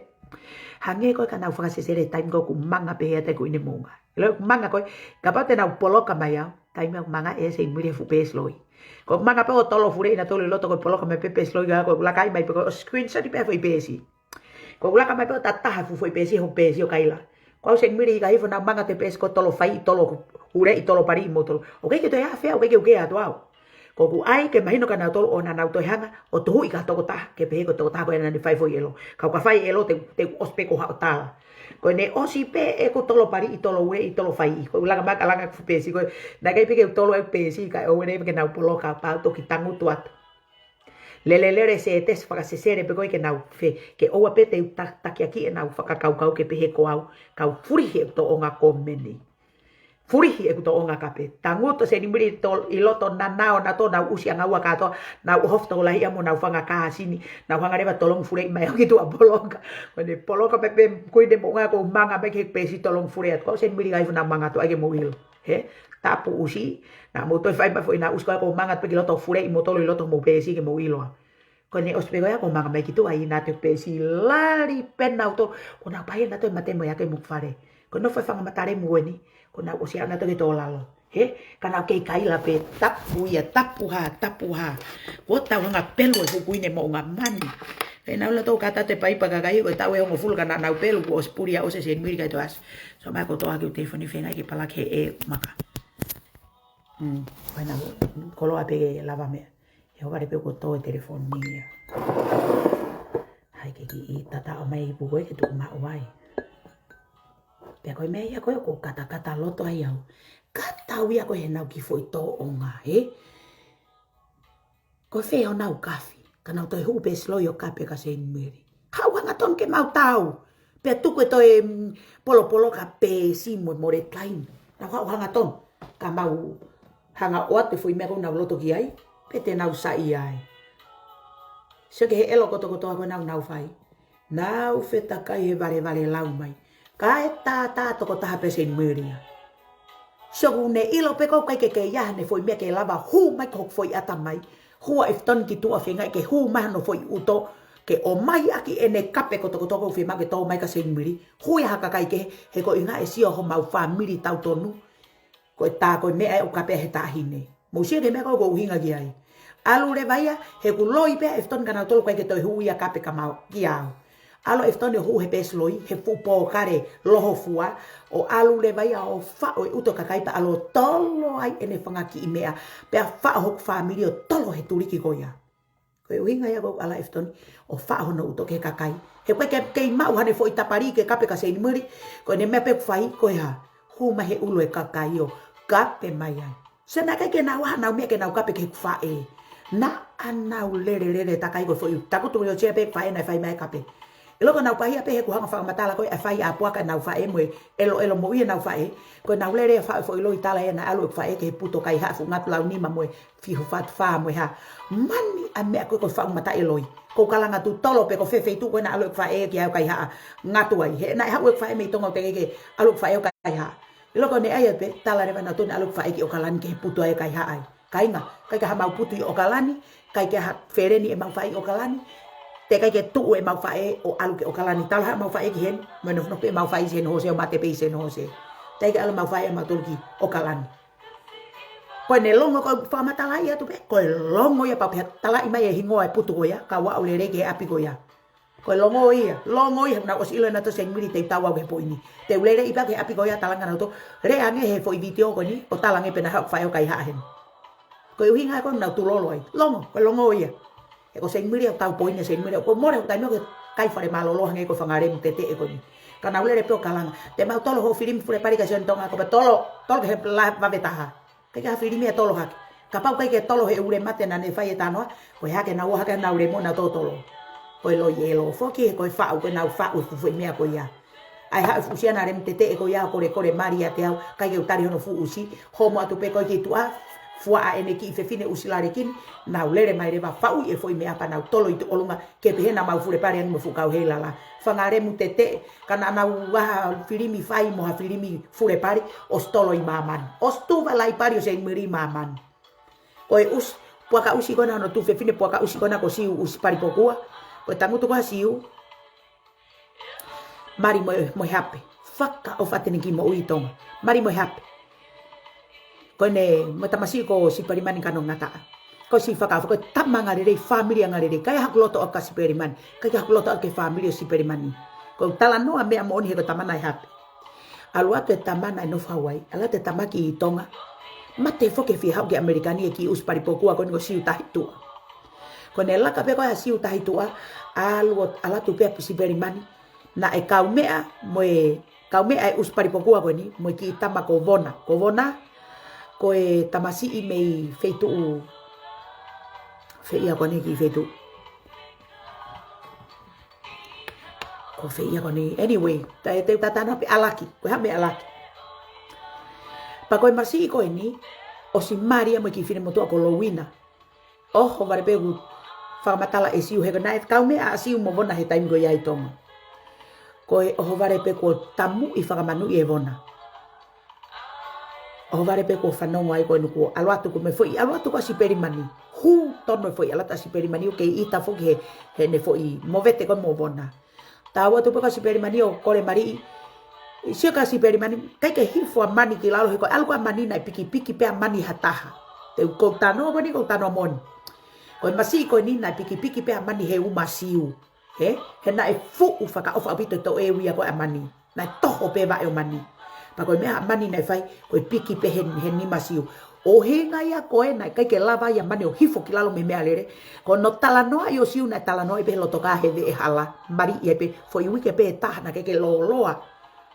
Hangē ko ē ka nau fakasesele taimi ko ē ʻoku manga pē he ʻata ko ʻene moʻunga. ʻIlo ʻoku manga ko ē, kapau te nau poloka mai au, taimi ʻoku manga ʻe Seinimili he fuʻu peesi loi. Ko e manga pē ʻo tolo fuleʻi nautolu ʻi loto ko e poloka mai pē peesi loi ka ko e laka mai pē ko e screenshot pē foʻi peesi. Ko e laka mai pē ʻo tataha fuʻu foʻi peesi, hoku peesi ʻo kaila. Ko au Seinimili ʻi ka hifo naʻa manga ʻa e peesi ko e tolo fai, tolo ule, ʻi tolo pali ʻi moutolu. ʻOku ʻikai ke toe ʻi ai ha fea, ʻoku ʻikai ke u kē atu au. Ko ʻoku ʻai ke mahino kia nautolu ʻo naʻa nau toe hanga ʻo tuhuʻi ki ha tokotaha, ke pehē ko e tokotaha ko ē naʻa ne fai foʻi ʻelo. Ka u ka fai ʻelo te, te u ʻosi pē ko haʻo tala. Ko ʻene ʻosi pē ʻeku tolo pali ʻi tolo ule ʻi tolo fai. Ko u langa mai ka langa fuʻu peesi ko ē. Naʻe ʻikai pē ke u tolo ʻeku peesi kae ʻoua leva ke nau poloka pea u toki tangutu atu. Lele lele se tesi fakasesele pē ko ē ke nau fe, ke ʻoua pē te u ta-, takiakiʻi ʻenau fakakaukau ke pehē ko au, ka u fulihi ʻeku tōʻonga kōmeni. Fulihi ʻeku tōʻonga kape. Tangutu ʻa Seinimili ʻi to-, ʻi loto naʻa nau, naʻa nau ʻusi ʻanga ua kātoa, nau ʻohofi tokolahi ia mo ʻenau fanga kāsini, nau hanga leva ʻo tolongi fuleʻi mai au ki tuʻa poloka. Ko ʻene poloka pē pē, ko ʻene moʻunga ko u manga mai ki he peesi tolongi fuleʻi atu. Ko au Seinimili ka hifo naʻa manga atu ai ke mou ʻilo. Hē? Tapu ʻusi, naʻa mou toe fai mai foʻi nāusi ko ē ko u manga atu pē ki loto fuleʻi moutolu ʻi loto mou peesi ke mou ʻiloa. Ko ʻene ʻosi pē ko ia ko u manga mai ki tuʻa ʻi nautolu peesi lali pē nautolu. Ko nau paia nautolu e mate mo ia ke muku fale. Ko nau fai fanga matalemu ko eni. Ko nau ʻosi ʻalu nautolu ki tō lalo. Hē? Ka nau kei kaila pē tapu ia, tapu hā, tapu hā. Ko tau hanga pelu e fuʻu kuini moʻunga mani. Pea nau la tō kata te paipa kakai ko e taʻu ʻe hongofulu ka naʻa nau pelu kuo ʻosi pulia ʻosi ʻe Seinimili kae toe ʻasi. So mai ko toa ki u telefoni fenga ke palaki he ʻē maka. Mm, ko ena koloa pē ke lava meʻa. He ʻoku vale pē kuo tō e telefoni ia. Hai ke kiʻi tata ʻo mai ipu ko ē ke tuku maʻu ai. Pea ko e meʻa ia ko ē ʻoku ou katakata loto ai au. Kata au ia ko ē heʻenau kiʻi foʻi tōʻonga, hē? Ko fē honau kafi, ka nau toe hū peesi loi ʻo kape kia Seinimili. Haʻu hangatonu ke mau tau. Pea tuku e toe, mm, polopolo ka peesi mo, mo le taimi. Nau haʻu hangatonu. Ka mau hanga ʻo ʻoatu e foʻi meʻa ko ē ʻoku nau loto ki ai. Pe te nau saiʻia ai. Sio ki he ʻelo kotokotoa ko ē naʻa nau fai. Nau fetakai he valevale lau mai. Kae tātā tokotaha pē Seinimili ia. Sio ʻoku ne ʻilo pē ko ē ʻoku ʻikai ke kei ʻi ai haʻane foʻi meʻa ke lava hū mai ki hoku foʻi ʻata mai. Hū ʻa ʻEfitoni ki tuʻa feinga ke hū mai hano foʻi ʻuto. Ke ʻomai ʻaki ʻene kape kotokotoa ʻoku fiemaʻu ke tō mai kia Seinimili. Hū ia ha kakai kehe, he ko e ʻuhinga ʻe sio homau fāmili tautonu. Ko e tā ko e meʻa ʻe ʻoka pē he taʻahine. Mou sio ki he meʻa ko ē ʻoku ou ʻuhinga ki ai. ʻAlu leva ia, he ʻoku loi pē ʻa ʻEfitoni kia nautolu ʻoku ʻikai ke toe hū ia kape kia mau, kia au. ʻAlu ʻa ʻEfitoni ʻo hū he peesi loi, he fuʻu pōkale lohofua, ʻo ʻalu leva ia ʻo faʻo e ʻuto kakai pea ʻalu ʻo tolo ai ʻene fanga kiʻi meʻa, pea faʻo hoku fāmili ʻo tolo he tuliki ko ia. Ko e ʻuhinga ia ʻoku ou ala ʻi he ʻaho ni ʻo faʻo hono uto ki he kakai. He ko e ke, kei maʻu haʻane foʻi tapali ke kape kia Seinimili, ko ʻene meʻa pē ʻoku fai ko e hā? Hū mai he ʻulu e kakai ʻo kape mai ai. Sio naʻe ʻikai ke nau ʻai haʻanau meʻa ke nau kape ki heʻeku faʻē. Naʻa nau lele lele takai ko e foʻi takutu ʻo e sea pē ʻeku faʻē naʻe fai mai e kape. ʻIlo ko ʻenau pāhia pē he ʻoku hanga ʻo fakamatala ko ē ʻa e fai ʻa e puaka ʻenau faʻē mo e ʻeloʻelo moʻui ʻenau faʻē. Ko ʻenau lele ʻa e faʻē foʻi loi tala ʻe naʻe ʻalu ʻeku faʻē ki he puto kaihaʻa fuʻu ngatu lau nima mo e fiho fatu fā mo e hā. Mani ʻa e meʻa ko ē ko e faʻu mata ʻeloi. Ko e kalanga tuʻu tolo pē ko fē feituʻu ko ē naʻe ʻalu ʻeku faʻē ki ai ʻo kaihaʻa ngatu ai. He naʻe haʻu ʻeku faʻē mei Tonga ʻo teʻeki ke ʻalu ʻeku faʻē ʻo kaihaʻa. ʻIlo ko ʻene ʻai pē, tala leva nautolu naʻe ʻalu ʻeku faʻē ki ʻOkalani ki he putu ai ʻo kaihaʻa ai. Kāinga, ʻikai ke ʻi ai haʻamau putu ʻi ʻOkalani, ʻikai ke ʻi ai ha feleni ʻemau faʻē ʻi ʻOkalani, teʻeki ai ke tuʻu ʻemau faʻē ʻo ʻalu ki ʻOkalani. Tala haʻamau faʻē ki heni, mo e nofonofo pē ʻemau faʻē ʻi San Jose ʻo mate pē ʻi San Jose. Teʻeki ke ʻalu ʻemau faʻē ʻamautolu ki ʻOkalani. Ko ʻene longo ko e fakamatalaʻi atu pē, ko e longo ia pau pē ha talaʻi mai e hingoa e putu ko ia, ka ʻoku aʻu lelei ki he ʻapi ko ia. Ko e longo ia, longo ia, naʻa ku ʻosi ʻilo ʻe nautolu Seinimili te u tau au ki he poini. Te u lele ʻi pē ki he ʻapi ko ia ʻo talanga nautolu, lea ange he foʻi vitiō ko eni, ʻo tala ange pē naʻe haʻu ʻeku faʻē ʻo kaihaʻa heni. Ko e ʻuhinga ko ē naʻa nau tulolo ai, longo, ko e longo ia. He ko Seinimili ʻoku tau poini ʻa Seinimili, ko e mole ʻoku taimi ʻoku kai fale mālōlō hangē ko e fanga lemu teteʻe ko eni. Ka nau lele pē ʻo kalanga. Te mau tolo hoʻo filimi Fulepali kia Sione Tonga, ko pē tolo, tolo ki he la vave taha. ʻIkai ke ʻi ai ha filimi ʻe tolo hake. Kapau ʻikai ke tolo he ʻū lele mate naʻa ne fai e talanoa, ko e hā ke nau ō hake ʻenau lele mo ʻenau tōtolo. Ko e loi ʻelo foki, ko e faʻu, ko ʻenau faʻu e fuʻu foʻi meʻa ko ia. ʻAi haʻu e fuʻu sea naʻe lemu teteʻe ko ia ʻo kolekole mali ʻiate au, ʻikai ke u tali hono fuʻu ʻusi, homo atu pē ko ē ki tuʻa, fuaʻa ʻene kiʻi fefine ʻusi lalekini, nau lele mai leva faʻu e foʻi meʻa pea nau tolo ʻi tuʻa ʻolunga, ke pehē naʻa mau Fulepali ange mo e fuʻu kau heilala. Fanga lemu teteʻe, ka naʻa nau ʻai ha filimi fai mo ha filimi Fulepali, ʻosi tolo ʻi māmani. ʻOsi tuʻu ʻa e laipali ʻo Seinimili ʻi māmani. Ko e ʻusi, puaka ʻusi ko ena hono tuʻu fefine, puaka ʻusi ko ena ko Siu ʻUsipalipokua. Ko e tangutu ko ē ʻa Siu. Mali mo e, mo e hape. Fakaʻofa atu ʻene kiʻi moʻui ʻi Tonga. Mali mo e hape. Ko ʻene, mo e tamasiʻi ko Sipelimani Kanongataʻa. Ko e siʻi fakaʻofa, ko e tama angalelei, fāmili angalelei. ʻIkai haku loto ʻaʻaku kia Sipelimani. ʻIkai haku loto ʻaʻaku ki he fāmili ʻo Sipelimani. Ko e talanoa meʻa moʻoni he ko e tama naʻe hape. ʻAlu atu e tama naʻe nofo Hauaiʻi. ʻAlu atu e tama ki Tonga. Mate foki he fie haʻu ki ʻAmelika ni e kiʻi ʻUsipalipokua ko eni ko Siu Tahituʻa. Ko ʻene laka pē ko ē ʻa Siu Tahituʻa, ʻalu atu, ʻalu atu pē ʻa Sipelimani. Naʻe kaumeʻa mo e, kaumeʻa e ʻUsipalipokua ko eni, mo e kiʻi tama ko Vona. Ko Vona, ko e tamasiʻi mei feituʻu, fē ia ko eni kiʻi feituʻu. Ko fē ia ko eni, anyway, ta, te, ta, ta na pē ʻAlaki, ko e hā meʻa ʻAlaki. Pea ko e masiʻi ko eni, ʻosi mali ia mo e kiʻi finemotuʻa ko Lowina. ʻOhovale pē ʻeku fakamatala ʻe Siu he ko ē naʻe kaumeʻa ʻa Siu mo Vona he taimi ko ia ʻi Tonga. Ko e ʻohovale pē kuo tamuʻi fakamanuʻi ʻe Vona. ʻOhovale pē kuo fanongo ai ko eni kuo ʻalu atu ko e meʻa foʻi, ʻalu atu ko ē ʻa Sipelimani. Hū tonu e foʻi ʻalu atu ʻa Sipelimani ʻo kei ʻita foki he, heʻene foʻi movete ko ē mo Vona. Tau atu pē ko ē ʻa Sipelimani ʻo kole mali. Sio kia Sipelimani, ʻikai ke hifo ʻa Mani ki lalo he ko e ʻalu ko ē ʻa Mani naʻe pikipiki pē ʻa Mani ha taha. Te u ʻoku ou talanoa ko eni, ʻoku ou talanoa moʻoni. Ko e masiʻi ko eni naʻe pikipiki pē ʻa Mani he uma Siu. He, he naʻe fuʻu fakaʻofa ʻaupito e toe ui ia ko ē ʻa Mani. Naʻe toho pē vaʻe ʻo Mani. Pea ko e meʻa ʻa Mani naʻe fai, ko e piki pē he, he nima Siu. ʻUhinga ia ko ē naʻe ʻikai ke lava ia ʻa Mani ʻo hifo ki lalo mei he meʻalele. Ko hono talanoaʻi ʻo Siu naʻe talanoaʻi pē he loto kā he veʻe hala. Mali ia pē, foʻi uike pē ʻe taha naʻe ʻikai ke lōloa.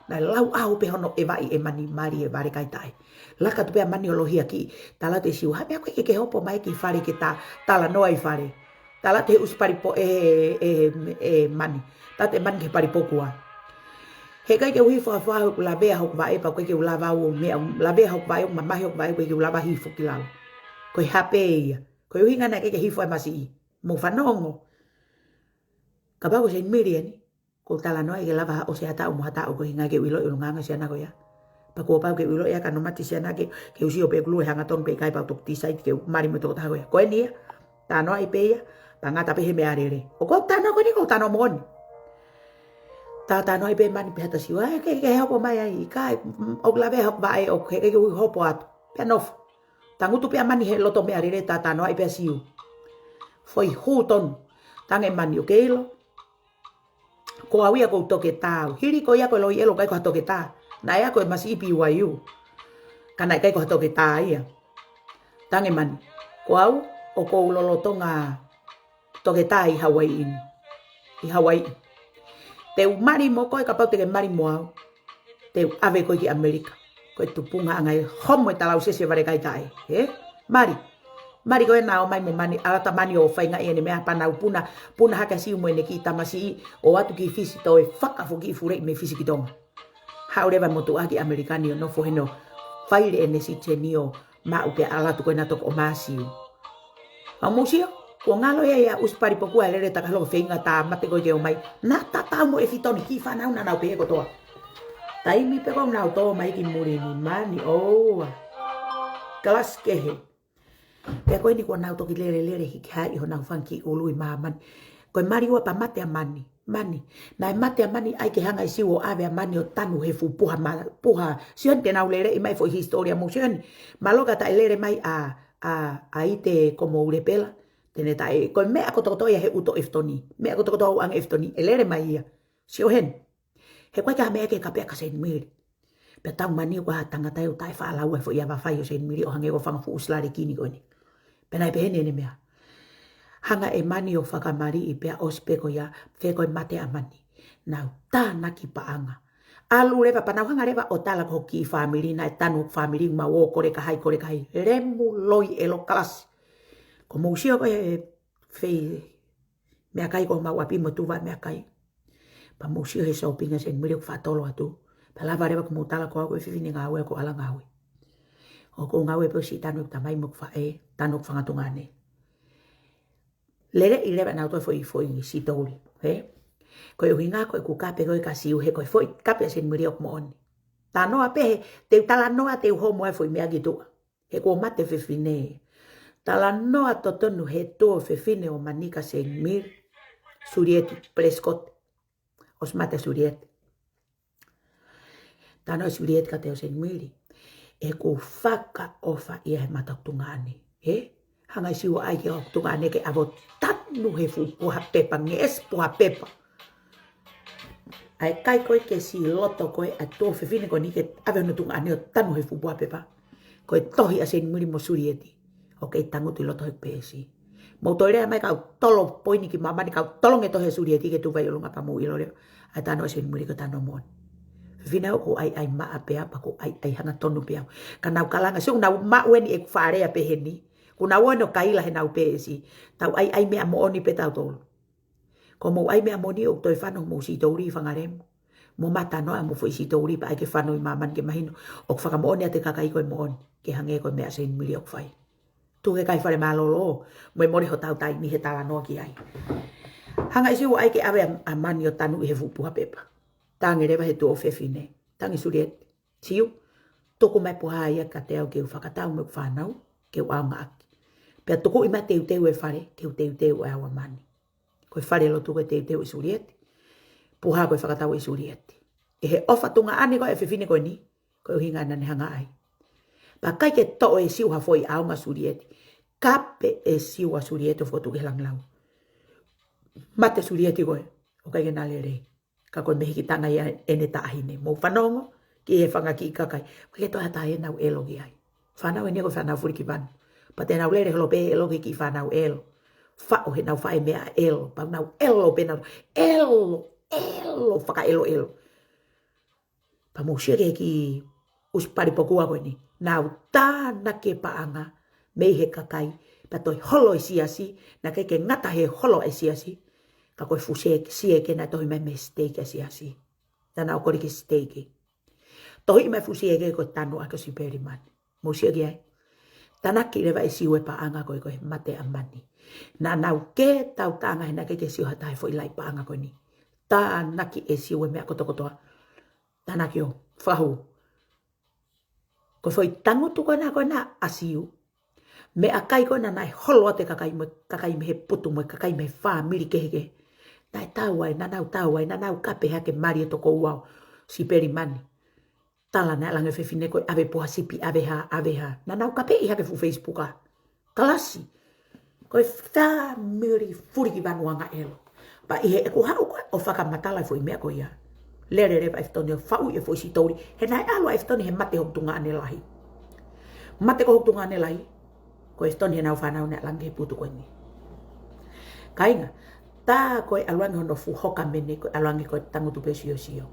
Naʻe lau ʻau pē hono ʻevaʻi ʻe Mani, mali e vale kai taʻe. Laka atu pē ʻa Mani ʻo lohiakiʻi. Tala atu ʻe Siu, hā meʻa ʻoku ʻikai ke ke hopo mai ki fale ke ta talanoa ʻi fale. Tala atu he ʻUsipalipo-, ʻe, ʻe, ʻe Mani. Tala atu ʻe Mani ki he palipokua. He ʻikai ke u hifo ʻo fai hoku lavea hoku vaʻe pea ʻikai ke u lava au ʻo meʻa, lavea hoku vaʻe ʻo mamahi hoku vaʻe ʻikai ke u lava hifo ki lalo. Ko e hape ia. Ko e ʻuhinga naʻe ʻikai ke hifo ai e masiʻi. Mou fanongo. Kapau ko Seinimili eni. ʻOku ou talanoa ʻikai ke lava ʻo ʻosi ha taʻu mo ha taʻu ko e ʻuhinga ke u ʻiloʻi ʻulungaanga ʻo e siana ko ia. Pea kuo pau ke u ʻiloʻi ʻa e kano mati siana ke, ke u sio pē ʻoku lue hanga tonu pē ʻikai pau toku decide ke u mali mo e tokotaha ko ia. Ko eni ia, talanoaʻi pē ia, pea ngata pē he meʻalele. ʻOku ou talanoa ko eni, ʻoku ou talanoa moʻoni. Ta talanoaʻi pē Mani pea hata Siu, ʻai ke, ke hopo mai ai, ʻikai, mm, ʻoku lavea hoku vaʻe ʻoku ʻikai ke u hopo atu. Pea nofo. Tangutu pē ʻa Mani he loto meʻalele ta talanoaʻi pē ʻa Siu. Foʻi hū tonu. Tala ange ʻe Mani ʻoku ke ʻilo. Ko au ia ʻoku ou toketā au. Hili ko ia ko e loi ʻelo ʻikai ko ha toketā. Naʻe ako e masiʻi B Y U. Ka naʻe ʻikai ko ha toketā ia. Tala ange ʻe Mani. Ko au ʻoku ou lolotonga toketā ʻi Hawaiʻi ni. ʻI Hawaiʻi. Te u mali mo koe kapau te ke mali mo au. Te u ʻave koe ki ʻAmelika. Ko e tupungaʻanga e homo e talausesi e vale kai taʻe. He? Mali. Mali ko ena ʻo mai mo Mani, ʻalata Mani ʻo feinga ʻi ʻene meʻa pea nau puna, puna hake ʻa Siu mo ʻene kiʻi tamasiʻi, ʻo ʻoatu ki Fisi toe fakafoki fuleʻi mei Fisi ki Tonga. Haʻu leva mo tuʻu ʻaki ʻAmelika ni ʻo nofo heni ʻo fai leva ʻene sitenio maʻu pea ʻalu atu ko ena toko ʻomai ʻa Siu. Ka mou sio, kuo ngalo ia ia ʻusi pali pokua e lele takaholo feinga tāmate ko ē ke ō mai. Naʻa tatau mo e fitoni kiʻi fānau naʻa nau pehē kotoa. Taimi pē ko ē naʻa nau tō mai ki muli ni Mani ʻoua. Kalasi kehe. Pea ko eni kuo nau toki lele lele hiki hake ʻi honau fanga kiʻi ʻulu ʻi māmani. Ko e mali ua pea mate ʻa Mani. Mani. Naʻe mate ʻa Mani ʻai ke hanga ʻe Siu ʻo ʻave ʻa Mani ʻo tanu he fuʻu puha ma-, puha. Sio heni te nau lele ʻi mai foʻi hisitōlia mou sio heni. Mālō ka taʻe lele mai ʻa, ʻa, ʻa ʻIte ko Moulepela. Te ne taʻe, ko e meʻa kotokotoa ia he ʻuto e fitoni. Meʻa kotokotoa ʻoange e fitoni. ʻE lele mai ia. Sio heni. He ko e ka meʻa ke kape ʻa ka Seinimili. Pea tau Mani ko ha tangata ʻoku taʻe faʻa lau e foʻi ava fai ʻo Seinimili ʻo hangē ko e fanga fuʻu ʻusilale kini ko eni. Pea naʻe pehē ni ʻene meʻa. Hanga ʻe Mani ʻo fakamaliʻi pea ʻosi pē ko ia, fē ko e mate ʻa Mani. Nau tānaki paʻanga. ʻAlu leva pea nau hanga leva ʻo tala ko e kiʻi fāmili naʻe tanu fāmili mau ō kole ka hai, kole ka hai. Lemu loi ʻelo kalasi. Ko mou sio ko e fei meʻakai ko mau ʻapi mo tuva meʻakai. Pea mou sio he sōpinga Seinimili ʻoku faʻa tolo atu. Pea lava leva ko mou tala ko au ko e fefine ngāue ko ala ngāue. ʻOku ou ngāue pē ʻo siʻi tanu ʻeku tamai mo ʻeku faʻē, tanu ʻeku fanga tuongaʻane. Lele ʻi leva nau toe foʻi foʻi sitouli. He? Ko e ʻuhinga ko ʻeku kape ko ē ka Siu he ko e foʻi kape ʻa Seinimili ʻoku moʻoni. Talanoa pē he, te u talanoa te u homo ai foʻi meʻa ki tuʻa. He kuo mate fefine. Talanoa totonu he tuofefine ʻo Mani ka Seinimili. Sulieti Pelesikoti. ʻOsi mate Sulieti. Talanoa Sulieti ka te o Seinimili. ʻEku fakaʻofa ia he mata tuongaʻane. He? Hanga ʻe Siu ʻai ke ʻo tuongaʻane ke ʻave ʻo tanu he fuʻu puha pepa, ngeʻesi puha pepa. ʻA e kai ko ē ke siʻi loto ko ē ʻa e tuofefine ko eni ke ʻave hono tuongaʻane ʻo tanu he fuʻu puha pepa. Ko e tohi ʻa Seinimili mo Sulieti. ʻOku kei tangutu ʻi loto he peesi. Mou toe lea mai kau tolo poini ki māmani kau tolongi e tohi ʻa Sulieti ke tuʻu vai ʻolunga pea mou ʻilo leva. ʻA e talanoa ʻa Seinimili ko e talanoa moʻoni. Fefine ʻoku ʻai ʻai maʻa pea pea ʻoku ʻai ʻai hangatonu pea. Ka nau kalanga siʻu nau maʻu eni ʻeku fakalea pehē ni. Kuo nau ō eni ʻo kaila he nau peesi. Tau ʻai ʻai meʻa moʻoni pē tautolu. Ko mou ʻai meʻa moʻoni ʻoku toe fano mou sitouli fangalemu. Mo mata noa mo foʻi sitouli pea ʻai ke fano ʻi māmani ke mahino. ʻOku fakamoʻoni ʻa e kakai ko e moʻoni. Ke hangē ko e meʻa Seinimili ʻoku fai. Tuku ke kai fale mālōlō. Mo e mole hotau taimi he talanoa ki ai. Hanga ʻe Siu ʻai ke ʻave ʻa, ʻa Mani ʻo tanu ʻi he fuʻu puha pepa. Tangi leva he tuofefine. Tangi Sulieti. Siu. Tuku mai puha ia kiate au ke u fakatau mo ʻeku fānau. Ke u ʻaonga ʻaki. Pea tuku ʻi mai teuteu e fale. Ke u teuteu ʻe au ʻa Mani. Ko e fale lotu ko e teuteu ʻe Sulieti. Puha ko e fakatau ʻe Sulieti. ʻI he ʻofa tuongaʻane ko e fefine ko eni. Ko e ʻuhinga naʻa ne hanga ai. Pea ʻikai ke toʻo ʻe Siu ha foʻi ʻaonga Sulieti. Kape ʻe Siu ʻa Sulieti ʻo fokotuʻu ki he langilau. Mate Sulieti ko ē. ʻOku ʻikai ke na lelei. Ka ko e mehikitanga ia ʻene taʻahine. Mou fanongo ki he fanga kiʻi kakai. ʻOku ʻikai ke toe ʻi ai ha taha ʻe nau ʻelo ki ai. Fānau eni ko e fānau fulikivanu. Pea te nau lele holo pē ʻelo ki he kiʻi fānau ʻelo. Faʻo he nau faʻē meʻa ʻelo. Pea nau ʻelo pē nau. ʻElo, ʻelo, fakaʻeloʻelo. Pea mou sio ki he kiʻi ʻusi pali pokua ko eni. Nau tānaki e paʻanga mei he kakai. Pea toe holo e siasi. Naʻe ʻikai ke ngata he holo e siasi. Ka ko e fuʻu sieke, sieke naʻe tohi mai mei he siteiki ʻa e siasi. Naʻa nau kole ki he siteiki. Tohi mai fuʻu sieke ko e tanu ʻaki ʻo Sipeli Mani. Mou sio ki ai. Tānaki leva ʻe Siu e paʻanga ko ē ko e mate ʻa Mani. Naʻa nau kē tau taʻanga he naʻe ʻikai ke sio ha taha he foʻi laʻi paʻanga ko eni. Tānaki ʻe Siu e meʻa kotokotoa. Tānaki ʻo fakahū. Ko e foʻi tangutu ko ena ko ena ʻa Siu. Meʻakai ko ena naʻe holo atu e kakai mo e kakai mei he putu mo e kakai mei he fāmili kehekehe. Naʻe tau ai, naʻa nau tau ai, naʻa nau kape hake mali e toko ua ʻo Sipeli Mani. Tala naʻe langa e fefine ko e ʻave puha sipi, ʻave hā, ʻave hā. Naʻa nau kapeʻi hake fuʻu Facebook ʻa. Kalasi. Ko e fāmili fulikivanu angaʻelo. Pea ʻi heʻeku haʻu ko ē ʻo fakamatala e foʻi meʻa ko ia. Lele leva e fitoni ʻo faʻu e foʻi sitouli. He naʻe ʻalu ʻa e fitoni he mate hoku tuongaʻane lahi. Mate ko hoku tuongaʻane lahi. Ko e fitoni he nau fānau naʻe langa he putu ko eni. Kāinga, tā ko e ʻalu ange hono fuʻu hoka mene, ko e ʻalu ange ko e tangutu pē siosio.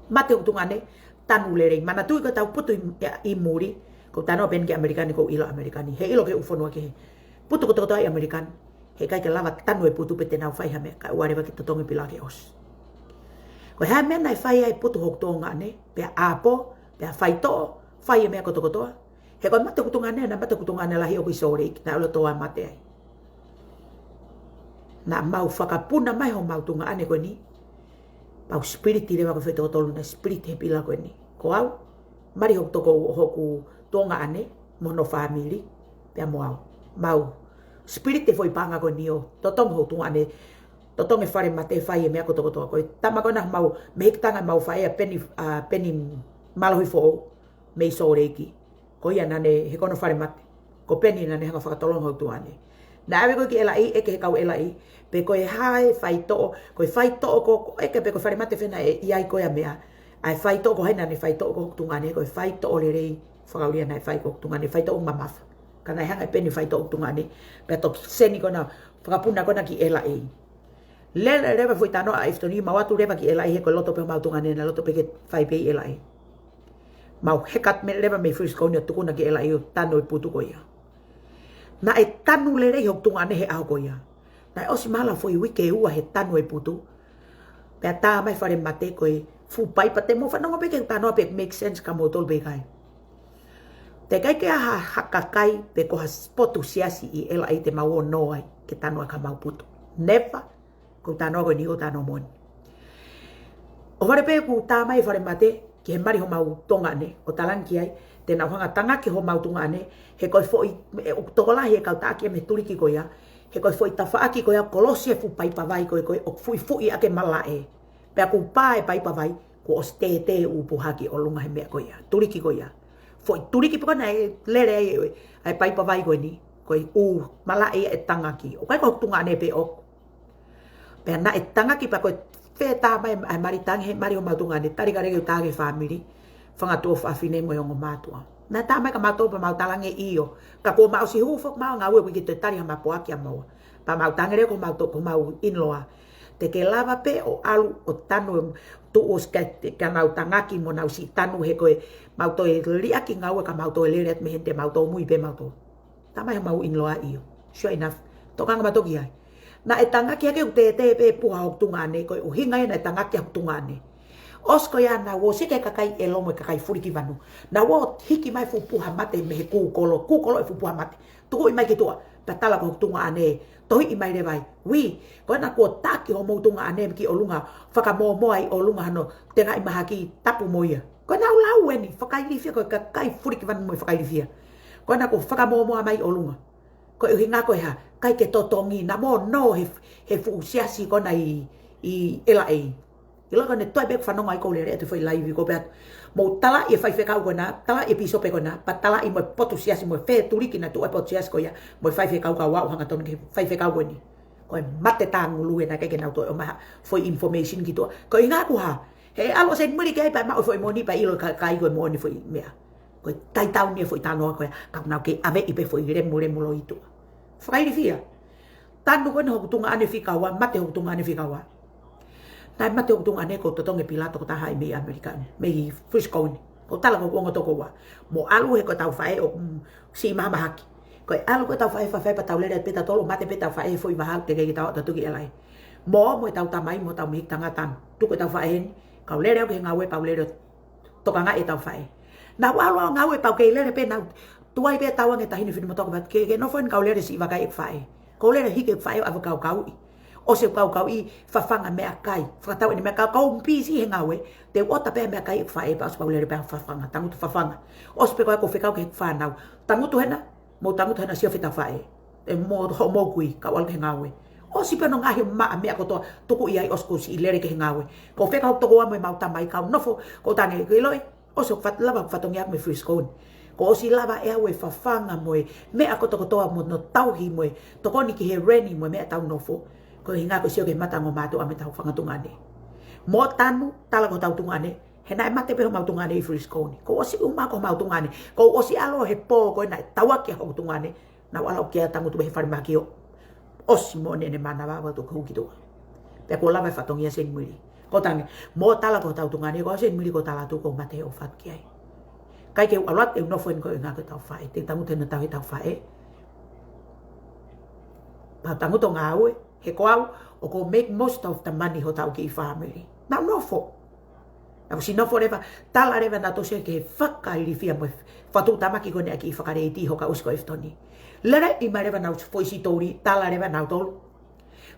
Mate hoku tuongaʻane, tanu lelei. Manatuʻi ko ʻetau putu ʻi, ʻi muli, ko ʻeku talanoa pē eni ki ʻAmelika ni, ʻoku ou ʻilo ʻAmelika ni. He ʻilo ki he ʻū fonua kehe. Putu kotokotoa ʻi ʻAmelika ni, heʻikai ke lava tanu e putu pe te nau fai ha meʻa, kae ʻoua leva ke totongi pila ke ʻosi. Ko e hā e meʻa naʻe fai ai e putu hoku tuongaʻane, pea ʻāpō, pea faitoʻo, fai e meʻa kotokotoa. He ko e mate hoku tuongaʻane, naʻe mate hoku tuongaʻane lahi ʻoku ʻi Sōleki, naʻe ʻalu ʻo tō ʻo mate ai. Naʻa mau fakapuna mai homau tuongaʻane ko eni. Pau spiliti leva ko e foʻi toko tolu naʻe spiliti he pila ko eni. Ko au, mali hoku toko, hoku tuongaʻane, mo hono fāmili, pea mo au. Mau spiliti e foʻi paʻanga ko eni ʻo totongi hoku tuongaʻane, totongi e fale mate, fai e meʻa kotokotoa. Ko e tama ko ena homau, mei Hikutanga, mau faʻē ʻa Peni, ʻa Peni Mālohifoʻou, mei Sōleki. Ko ia naʻá ne, he ko hono fale mate. Ko Peni naʻá ne hanga ʻo fakatolonga hoku tuongaʻane. Naʻe ʻave ko ē ki L A, ʻeke he kau L A, pe ko e hā e faitoʻo, ko e faitoʻo ko, ko ʻeke pe ko e fale mate fē naʻe ʻi ai ko ē ʻa e meʻa. ʻA e faitoʻo ko hai naʻá ne faitoʻo ko hoku tuongaʻane, ko e faitoʻo lelei fakaʻulia naʻe fai ko hoku tuongaʻane, faitoʻo mamafa. Ka naʻe hanga ʻe Peni ʻo faitoʻo hoku tuongaʻane, pea toki seni ko ena, fakapuna ko ena ki L A. Lele leva e foʻi talanoa ʻa e ʻaho ni, mau ō atu leva ki L A, he ko e loto pē homau tuongaʻane, naʻe loto pē ke fai pē ʻi L A. Mau heka atu mei, leva mei Frisco ni ʻo tukuna ki L A ʻo tanu e putu ko ia. Naʻe tanu lelei hoku tuongaʻane he ʻaho ko ia. Naʻe ʻosi mahalo ha foʻi uike ʻe ua he tanu e putu. Pea tā mai e fale mate ko e fuʻu paipa, te mou fanongo pē ki heʻeku talanoa pe make sense kia moutolu pe ʻikai. Teʻeki ai ke ʻi ai ha, ha kakai pe ko ha potu siasi ʻi L A te mau ō ʻo nō ai ke tanu ai ʻemau putu. Never. Ko ʻeku talanoa ko eni, ko ʻeku talanoa moʻoni. ʻOhovale pē kuo tā mai e fale mate ki he mali homau tuongaʻane, ʻo talaange ki ai te nau hanga ʻo tangaki homau tuongaʻane, he ko e foʻi, ʻe, ʻoku tokolahi e kau taʻaki ia mei he tuliki ko ia, he ko e foʻi tafaʻaki ko ia ʻoku kolosi e fuʻu paipa vai ko ē, ko ē ʻoku fuʻifuʻi ʻaki e malaʻe. Pea kuo pā e paipa vai, kuo ʻosi tētē e ʻū puha ki ʻolunga he meʻa ko ia, tuliki ko ia. Foʻi tuliki pē ko ena ʻe lele ai e, e paipa vai ko eni, ko e ʻū malaʻe ia ʻe tangaki. ʻOku ʻikai ko hoku tuongaʻane pē ʻoku. Pea naʻe tangaki pea ko e fē tā mai e mali, tangi he mali homau tuongaʻane, tali ka leke ʻo tā ki he fāmili, fanga tuofāfine mo e ongo mātuʻa. Naʻe tā mai kia mautolu pea mau talaange ʻio. Ka kuo mau ʻosi hū foki ʻemau ngāue, ʻoku ʻikai ke toe tali ha mapoaki ʻa maua. Pea mau talaange leva ki homau to-, ki homau in-law. Te ke lava pē ʻo ʻalu ʻo tanu, tuʻu ʻosi ke, ke nau tangaki mo nau siʻi tanu, he ko e mau toe liʻaki e ngāue ka mau toe lele atu mei heni, te mau tōmui pē mautolu. Tā mai homau in-law ʻio. Sure enough. Tokanga mautolu ki ai. Naʻe tangaki hake ʻoku tētē pē puha hoku tuongaʻane, ko e ʻuhinga ia naʻe tangaki ai hoku tuongaʻane. ʻOsi ko ia naʻa nau ō siʻi ki he kakai ʻelo mo e kakai fulikivanu. Naʻa nau ō ʻo hiki mai e fuʻu puha mate mei he kūkolo, kūkolo e fuʻu puha mate. Tukuʻi mai ki tuʻa, pea tala ko hoku tuongaʻane, tohiʻi mai leva ai. Ui, ko ena kuo taki homou tuongaʻane ki ʻolunga, fakamōmoa ʻi ʻolunga hano tengaʻi mahaki, tapu mo ia. Ko ʻenau lau eni, fakailifia, ko e kakai fulikivanu mo e fakailifia. Ko ena kuo fakamōmoa mai ʻi ʻolunga. Ko e ʻuhinga ko e hā, ʻikai ke totongi, naʻa mou ō ʻo nō he, he fuʻu siasi ko ena ʻi, ʻi L A. ʻIlo ko ʻene toe pē ʻeku fanongo ai ʻoku ou lele atu he foʻi laivi ko ē pea mou talaʻi e faifekau ko ena, talaʻi e pīsope ko ena, pea talaʻi mo e potu siasi mo e fē tuliki naʻe tuʻu ai e potu siasi ko ia, mo e faifekau, kau ō ʻo hanga ʻo tonu ki he faifekau ko eni. Ko e mate tāngulu ē, naʻe ʻikai ke nau toe ʻomai ha foʻi information ki tuʻa. Ko e ʻuhinga ko e hā, he ʻalu ʻo send muli ki ai pea maʻu e foʻi moʻoni pea ʻilo e kakai ko e moʻoni e foʻi meʻa. Ko e taitau ni e foʻi talanoa ko ia, ka ʻoku nau kei ʻaveʻi pē foʻi lemulemu loi ʻi tuʻa. Fakailifia. Tanu ko ena hoku tuongaʻane fika ua, mate hoku tuongaʻane fika ua. Naʻe mate hoku tuongaʻane ʻoku ou totongi e pila toko taha ʻi mei ʻAmelika ni, mei Frisco ni. ʻOku ou tala ko hoku ongo tokoua. Mo ʻalu he ko ʻetau faʻē ʻoku, mm, siʻi mahamahaki. Ko e ʻalu ko ē ʻetau faʻē, faʻē pea tau lele pē tautolu, mate pē ʻetau faʻē he foʻi vahaʻa, teʻeki ke tau ō atu ki L A. Mo, mo ʻetau tamai, mo ʻetau mei Hikutanga tanu. Tuku ʻetau faʻē heni, kau lele au ki he ngāue pea u lele ʻo tokangaʻi ʻetau faʻē. Naʻa ku ʻalu au ʻo ngāue pea u kei lele pē, naʻa ku tuai pē ʻo tauange e taʻahine finemotuʻa ko ia, ke, ke nofo heni kau lele siʻi vakai ʻeku faʻē. Kau lele hiki ʻeku faʻē ʻo ʻave ʻo kaukauʻi. ʻOsi ʻeku kaukauʻi, fafanga meʻakai. Fakatau ʻene meʻakai, kau pīsī he ngāue. Te u ʻota pē meʻakai ʻeku faʻē pea ʻosi pea u lele pē ʻo fafanga, tangutu fafanga. ʻOsi pē ko ia ʻoku ou fekau ki heʻeku fānau. Tangutu hena, mou tangutu hena, sio feta faʻē. ʻE mo hoʻomou kui, kau ʻalu ki he ngāue. ʻOsi pē hono ngaohi ʻo maʻa e meʻa kotoa, tuku ia ai ʻosi kuo u siʻi lele ki he ngāue. Ko e fekau tokoua mo ʻemau tamai, kau nofo, ko e tangi, ke ʻiloʻi, ʻosi hoku fat-, lava hoku fatongia mei Frisco ni. Kuo ʻosi lava ʻe au e fafanga mo e meʻa kotokotoa mo hono tauhi mo e tokoni ki he rent mo e meʻa ʻetau nofo. Ko e ʻuhinga ko e sio ki he mata ʻo e ongo mātuʻa mo ʻetau fanga tuongaʻane. Mo tanu, tala ko hotau tuongaʻane, he naʻe mate pē homau tuongaʻane ʻi Frisco ni. Kuo ʻosi ʻuma ko homau tuongaʻane. Kuo ʻosi ʻalu he pō ko ē naʻe tauaki ai hoku tuongaʻane. Naʻa ku ʻalu au ki ai, tangutu pē he fale mahaki ʻo ʻOsi moʻoni ʻene mānava, ʻave atu ki tuʻa. Pea kuo lava e fatongia ʻa Seinimili. Ko e tangi, mo tala ko hotau tuongaʻane, ko Seinimili ko e tala atu kuo mate ʻo fatu ki ai. ʻIkai ke u ʻalu atu ke u nofo heni ko e ʻuhinga ko ʻetau faʻē. Te u tangutu heni ʻo tauhi ʻetau faʻē. Pea u tangutu ʻo ngāue, he ko au, ʻoku ou make most of the money hotau kiʻi family. Naʻa ku nofo. Naʻa ku ʻosi nofo leva, tala leva naʻa tau sio ki he fakailifia mo e fakatuʻutāmaki ko eni ʻa e kiʻi fakaleiti ho ka ʻosi ko Eftoni. Lele ʻi mai leva ʻenau foʻi sitouli, tala leva ʻe nautolu.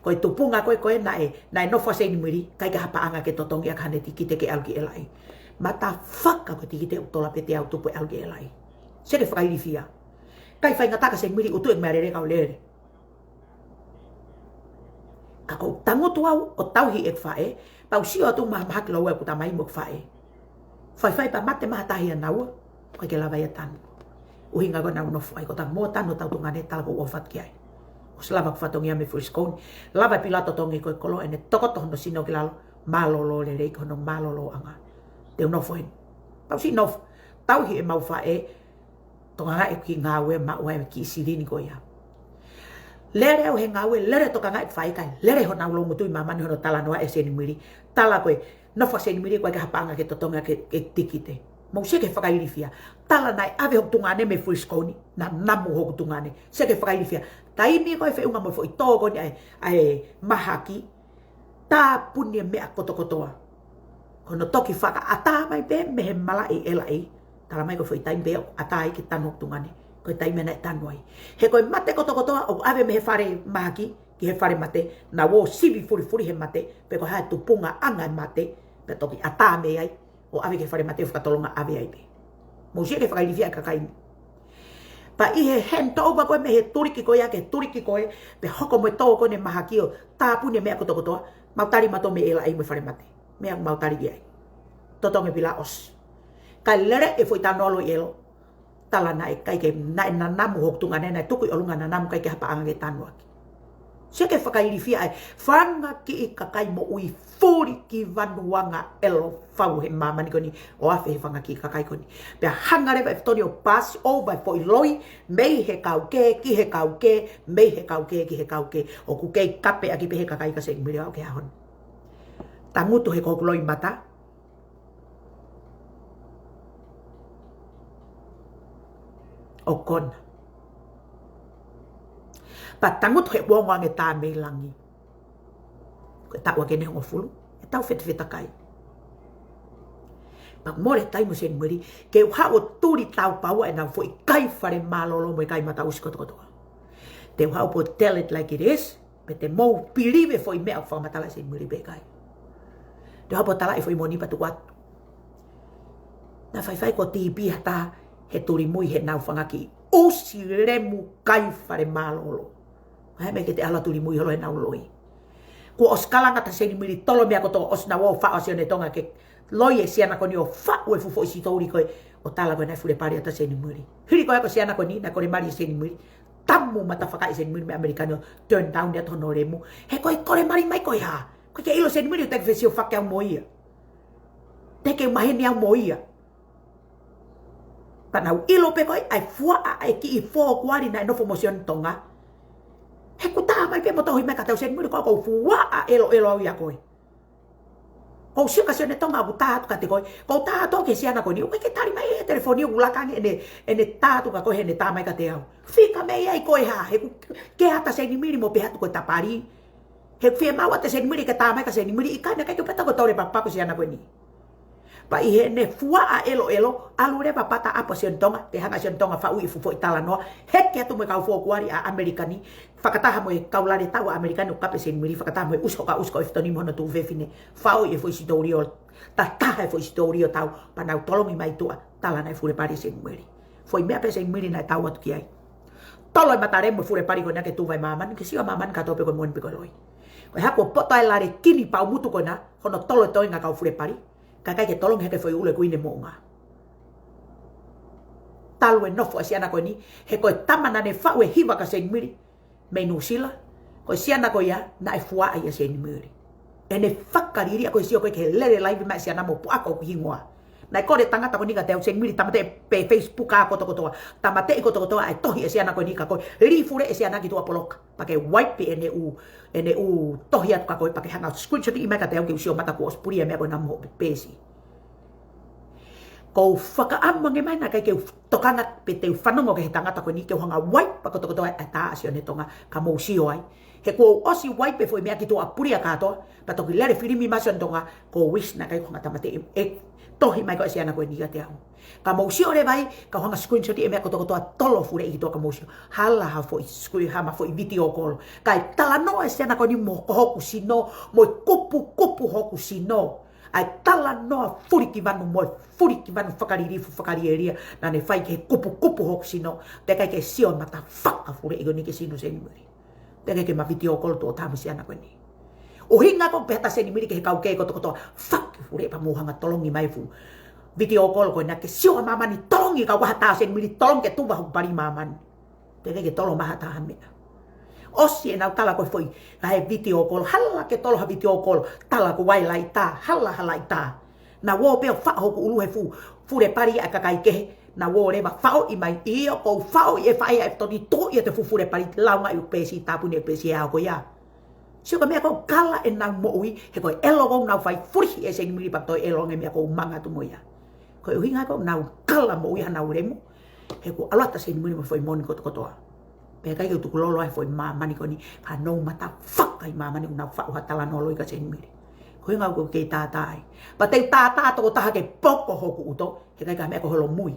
Ko e tupunga ko ē ko ē naʻe, naʻe nofo ai Seinimili, ʻikai ke ha paʻanga ke totongi ʻaki haʻane tikite ke ʻalu ki L A. Motherfucker, ko e tikite ʻe tolu pē te u tupu ʻo ʻalu ki L A. Sio ki he fakailifia. ʻIkai faingataʻa kia Seinimili ʻo tuʻu ʻi he meʻa lele ka u lele. Ka ʻoku ou tangutu au ʻo tauhi ʻeku faʻē, pea u sio atu mahaki ʻa ʻeku tamai mo ʻeku faʻē. Faifai pea mate mai ha taha ʻia naua, ʻikai ke lava ia ʻo tanu. ʻUhinga ko ʻenau nofo ai, ko ʻetau mo tanu hotau tuongaʻane, tala kuo ʻosi fatu ki ai. ʻOsi lava ʻeku fatongia mei Frisco ni, lava e pila totongi ko e kolo, ʻene tokoto hono sino ki lalo, mālōlō lelei ko hono mālōlōʻanga. Te u nofo heni. Pea u ʻosi nofo, tauhi ʻemau faʻē, tokangaʻi ʻeku kiʻi ngāue maʻu ai e kiʻi silini ko ia. Lele au he ngāue, lele tokangaʻi ʻeku faʻē kae lele honau loungutu ʻi māmani hono talanoa ʻe Seinimili. Tala ko e nofo ʻa Seinimili ʻikai ke ha paʻanga ke totongi ʻaki e, e tikite. Mou sio ki he fakailifia. Tala naʻe ʻave hoku tuongaʻane mei Frisco ni, naʻa namu hoku tuongaʻane. Sio ki he fakailifia. Taimi ko ē feʻunga mo e foʻi tō ko eni ʻa e, ʻa e mahaki, tāpuni e meʻa kotokotoa. Ko hono toki fakaʻatā mai pē mei he malaʻe ʻi L A. Tala mai ko e foʻi taimi pē ʻoku ʻatā ai ke tanu hoku tuongaʻane, ko e taimi naʻe tanu ai. He ko e mate kotokotoa ʻoku ʻave mei he fale mahaki ki he fale mate, naʻa nau ō ʻo sivi fulifuli he mate, pe ko e hā e tupungaʻanga e mate, pea toki ʻatā mei ai ʻo ʻave ki he fale mate ʻo fakatolonga ʻave ai pē. Mou sio ki he fakailifia ʻa e kakai ni. Pea ʻi he handover ko ē mei he tuliki ko ia ki he tuliki ko ē, pea hoko mo e tō ko eni mahaki ʻo tāpuni e meʻa kotokotoa, mau tali mautolu mei L A mo e fale mate. Meʻa ʻoku mau tali ki ai. Totongi e pila, ʻosi. Kae lele e foʻi talanoa loi ʻelo. Tala naʻe ʻikai ke, naʻe namu hoku tuongaʻane, naʻe tuku ʻi ʻolunga nanamu, ʻikai ke ha paʻanga ke tanu ʻaki. Sio ki he fakailifia ʻa e fanga kiʻi kakai moʻui fuli ki vanuanga ʻelo fau he māmani ko eni, ʻo afe he fanga kiʻi kakai ko eni. Pea hanga leva ʻe Eftoni ʻo pass over e foʻi loi, mei he kau kē ki he kau kē, mei he kau kē ki he kau kē, ʻoku kei kape ʻaki pē he kakai kia Seinimili ʻo aʻu ki he ʻaho ni. Tangutu he ko hoku loʻimata ʻo kona. Pea tangutu he ongo ange tā mei langi. Ko e taʻu ʻa ʻene hongofulu, ʻetau fetafetakai. Pea mole taimi mo Seinimili, ke u haʻu ʻo tuli taupaua ʻenau foʻi kai fale mālōlō mo e kai mataʻusi kotokotoa. Te u haʻu pē ʻo tell it like it is, pe te mou pilive foʻi meʻa ʻoku fakamatala ʻe Seinimili pe ʻikai. Te u haʻu pē ʻo tala e foʻi moʻoni pea tuku atu. Naʻe faifai ko e tipi ha taha he tulimui heʻenau fanga kiʻi ʻusi lemu kai fale mālōlō. Ko e hā e meʻa ke te ʻalu ʻo tulimui holo heʻenau loi? Kuo ʻosi kalanga atu ʻa Seinimili, tolo e meʻa kotoa, ʻosi nau ō ʻo faʻo ʻa Sione Tonga ke loi e siana ko eni ʻo faʻu e fuʻu foʻi sitouli ko ē, ʻo tala ko ē naʻe fule pali atu ʻa Seinimili. Hili ko ia ko e siana ko eni, naʻe kole mali ʻa Seinimili. Tamu mata fakaʻi ʻe Seinimili mei ʻAmelika ni ʻo turn down atu hono lemu. He ko e kole mali mai ko e hā? ʻOku ʻikai ke ʻilo ʻe Seinimili ʻoku teʻeki ke fesiofaki au mo ia. Teʻeki ke maheni au mo ia. Pea naʻa ku ʻilo pē ko ē ʻa e fuaʻa ʻa e kiʻi fōkuali naʻe nofo mo Sione Tonga. He ʻoku tā mai pē mo tohi mai kiate au Seinimili, ko au ʻoku ou fuaʻa ʻeloʻelo au ʻia koe. Ko u sio kia Sione Tonga ʻoku tā atu kiate koe. Ko u tā atu ki he siana ko eni, ʻoku ʻikai ke tali mai he telefoni, ʻoku laka ange ʻene, ʻene tā atu kia koe heʻene tā mai kiate au. Fika mei ai ko e hā, he ʻoku ke ata Seinimili mo pehē atu ko e tapali. He ʻoku fiemaʻu ʻa Seinimili ke tā mai kia Seinimili, ʻikai, naʻe ʻikai ke u pehē atu ko e tole pakupaku e siana ko eni. Pea ʻi heʻene fuaʻa ʻeloʻelo, ʻalu leva pata apa Sione Tonga, ke hanga ʻe Sione Tonga ʻo faʻu e fuʻu foʻi talanoa, heke atu mo e kau fōkuali ʻa ʻAmelika ni, fakataha mo e kau lale tau ʻa ʻAmelika ni ʻoku kape ʻe Seinimili, fakataha mo e ʻusi, hoka ʻusi ko Eftoni mo hono tuofefine, faʻu e foʻi sitouli ʻo, ta taha e foʻi sitouli ʻo tau, pea nau tolongi mai tuʻa, tala naʻe fule pali ʻe Seinimili. Foʻi meʻa pē Seinimili naʻe tau atu ki ai. Tolo e matalemu e fule pali ko ena ke tuva e māmani, ke sio ʻa māmani kātoa pe ko e moʻoni pe ko e loi. Ko e hā, kuo poto e lale kini paumutu ko ena, hono tolo e toenga kau fule pali, kae ʻikai ke tolongi hake foʻi ʻulu ʻo e kuini moʻunga. Talu e nofo ʻa e siana ko eni, he ko e tama naʻa ne faʻu e hiva kia Seinimili mei Nuʻusila, ko e siana ko ia naʻe fuaʻa ʻia Seinimili. ʻEne fakaliliʻa ko e sio ko ē ki he lele laivi mai e siana mo puʻaki hoku hingoa. Naʻe kole tangata ko eni kiate au, Seinimili, tāmateʻi pē Facebook ʻa kotokotoa. Tāmateʻi kotokotoa ʻa e tohi ʻa e siana ko eni ka ko e lifuleʻi ʻa e siana ki tuʻa poloka. Pea ke wipe ʻene ʻū, ʻene ʻū tohi atu ka ko e pea ke hanga screenshot ʻi mai kiate au ke u sio mata kuo ʻosi pulia e meʻa ko ena mo e peesi. Ko u fakaʻamu ange mai naʻe ʻikai ke u tokanga pe te u fanongo ki he tangata ko eni ke u hanga wipe pea kotokotoa ʻa e tā ʻa Sione Tonga ka mou sio ai. He kuo u ʻosi wipe pē foʻi meʻa ki tuʻa pulia kātoa, pea toki lele filimi mai Sione Tonga, ko u wish naʻe ʻikai ko e hanga tāmateʻi e tohi mai ko ē ʻa e siana ko eni kiate au. Ka mou sio leva ai, ka u hanga screenshot e meʻa kotokotoa tolo fuleʻi ki tuʻa ka mou sio. Hala ha foʻi screen, ha ma foʻi video call. Kae talanoa e siana ko eni mo ko hoku sino, mo e kupukupu hoku sino. ʻA e talanoa fulikivanu mo e fulikivanu fakalilifu fakalielia naʻa ne fai ki he kupukupu hoku sino. Pea ʻikai ke sio mata fakafuleʻi ko eni ki he sino Seinimili. Pea ʻikai ke ma video call tuʻo taha mo e siana ko eni. ʻUhinga ko e pehē atu ʻa Seinimili ki he kau kē kotokotoa, fakafuleʻi pea mou hanga tolongi mai e fuʻu video call ko ena ke sio ʻa māmani tolongi ka ʻoku ʻi ai ha tā ʻa Seinimili tolongi ke tuva hoku pali māmani. Pea ʻikai ke tolo mai ha taha meʻa. ʻOsi ʻenau tala ko e foʻi, ʻa e video call, hala ke tolo ha video call, tala ko e ʻai laʻi tā, hala ha laʻi tā. Naʻa ku ō pē ʻo faʻo hoku ʻulu he fuʻu, fule pali ʻa e kakai kehe, naʻa ku ō leva faʻoʻi mai, ʻio ko u faʻoʻi e faʻē ʻa ʻEfitoni, toʻo ia ʻe he fuʻu fule pali, launga ʻi he peesi, tāpuni e peesi ʻe au ko ia. Sio ko e meʻa ko e kala ʻenau moʻui, he ko e ʻelo ko ē ʻoku nau fai, fulihi ʻe Seinimili pea toe ʻelo ange e meʻa ko ʻoku ou manga atu mo ia. Ko e ʻuhinga ko ē ʻoku nau kala moʻui hanau lemu, he kuo ʻalu atu ʻa Seinimili mo e foʻi moʻoni kotokotoa. Pea ʻikai ke u tukulolo ai e foʻi māmani ko eni, ka nau mata fakaʻi māmani ʻoku nau faʻu ha talanoa loi kia Seinimili. Ko e ʻuhinga ʻoku ou kei tātā ai. Pea te u tātā tokotaha ke poko hoku ʻuto, he ʻikai ke ʻi ai ha meʻa ko e holomui.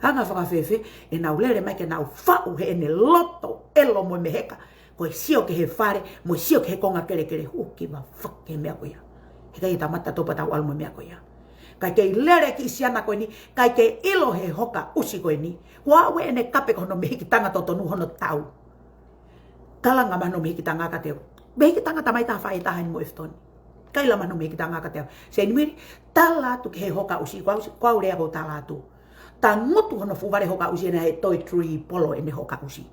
Anga fakafēfē, ʻenau lele mai ke nau faʻu heʻene loto ʻelo mo e meheka, ko e sio ki he fale, mo e sio ki he konga kelekele, who give a fuck ki he meʻa ko ia. He ʻikai ke tau mata topa tau ʻalu mo e meʻa ko ia. ʻIkai ke lele e kiʻi siana ko eni, ʻikai ke ʻilo he hoka ʻusi ko eni. Kuo aʻu ʻene kape ko hono mehikitanga totonu hono tau. Kalanga mai hono mehikitanga kiate au. Mehikitanga tamai taha faʻē taha eni mo ʻEfitoni. Kaila mai hono mehikitanga kiate au. Seinimili, tala atu ki he hoka ʻusi, ko au, ko au lea ʻoku ou tala atu. Tangutu hono fuʻu vale hoka ʻusi ena he toi tuli polo ʻene hoka ʻusi.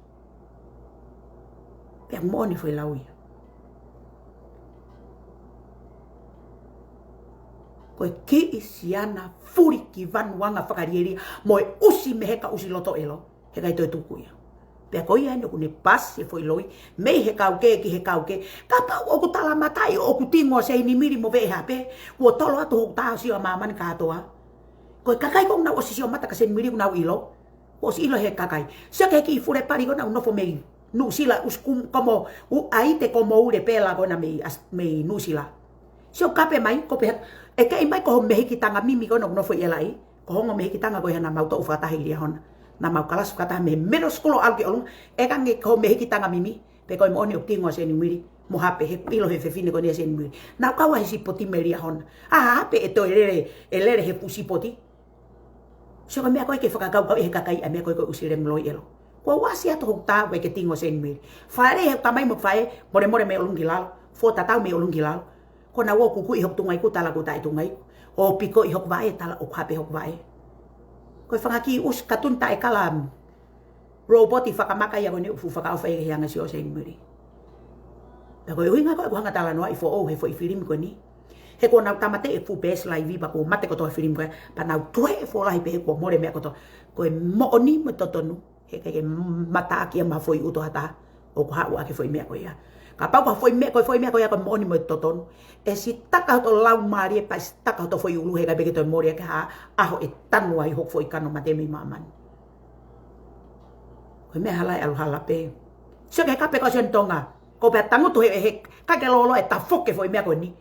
Pea moʻoni e foʻi lau ia. Ko e kiʻi siana fulikivanu anga fakalielia mo e ʻusi meheka ʻusi loto ʻelo. He ʻikai toe tuku ia. Pea ko ia eni ʻoku ne pasi e foʻi loi, mei he kau kē ki he kau kē. Kapau ʻoku tala mataʻi ʻoku tingo ʻa Seinimili mo Veʻehape, kuo tolo atu hoku tā ʻo sio ʻa māmani kātoa. Ko e kakai ko ē ʻoku nau ʻosi sio mata kia Seinimili ʻoku nau ʻilo. Kuo ʻosi ʻilo he kakai. Sio ki he kiʻi fule pali ko ena ʻoku nofo mei Nuʻusila, ʻusi kum-, komo, u-, ʻaite komo ule pela ko ena mei Aus-, mei Nuʻusila. Sio kape mai, ko e pehē, ʻe kei mai ko ho mehikitanga mimi ko ena ʻoku nofo ʻi ʻElaʻi. Ko ho ongo mehikitanga ko ia naʻa mau toʻu fakataha ʻi Liahona. Naʻa mau kalasi fakataha mei he middle school ʻo ʻalu ki ʻolunga. ʻE kange ko ho mehikitanga mimi. Pea ko e moʻoni ʻoku tingo ʻa Seinimili mo Hape he ʻilo he fefine ko eni ʻa Seinimili. Naʻa nau kau ʻi he sipoti mei Liahona. ʻA Hape ʻe toe lele, ʻe lele he fuʻu sipoti. Sio ko e meʻa ko ē ke fakakaukauʻi ʻe he kakai ʻa e meʻa ko ē ko e ʻusi lemu loi ʻelo. Kuo u ʻasi atu hoku tā ʻoku ʻikai ke tingo ʻa Seinimili. Fale he tamai mo faʻē, molemole mei ʻolunga ki lalo. Fō tatau mei ʻolunga ki lalo. Ko ena ʻoku ou kukuʻi hoku tunga iku, tala ʻoku taʻe tunga iku. ʻO pikoʻi hoku vaʻe, tala ʻoku Hape hoku vaʻe. Ko e fanga kiʻi ʻusi katuni taʻekala, roboti fakamaka ia ko eni ʻoku fuʻu fakaʻofa ia ki he anga e sio ʻo Seinimili. Pea ko e ʻuhinga ko ē ʻoku ou hanga talanoaʻi foʻou he foʻi filimi ko eni. He kuo nau tāmateʻi e fuʻu peesi laivi pea kuo mate kotoa e filimi ko ē, pea nau tuhe e fōlahi pehē kuo mole e meʻa kotoa. Ko e moʻoni mo e totonu. He ʻikai ke mataʻaki ia maʻa ha foʻi ʻuto ha taha ʻoku haʻu ʻaki e foʻi meʻa ko ia. Kapau ko ha foʻi meʻa, ko e foʻi meʻa ko ia ko e moʻoni mo e totonu, ʻe sitaka hoto laumālie pea sitaka hoto foʻi ʻulu he ʻikai pē ke toe mole ʻaki ha ʻaho ʻe tanu ai hoku foʻi kano mate mei māmani. Ko e meʻa hala ʻe ʻalu hala pē. Sio ki he kape ko ē ʻa Sione Tonga. Ko e pehē tangutu he, he, ʻikai ke lōloa ʻe tafoki e foʻi meʻa ko eni.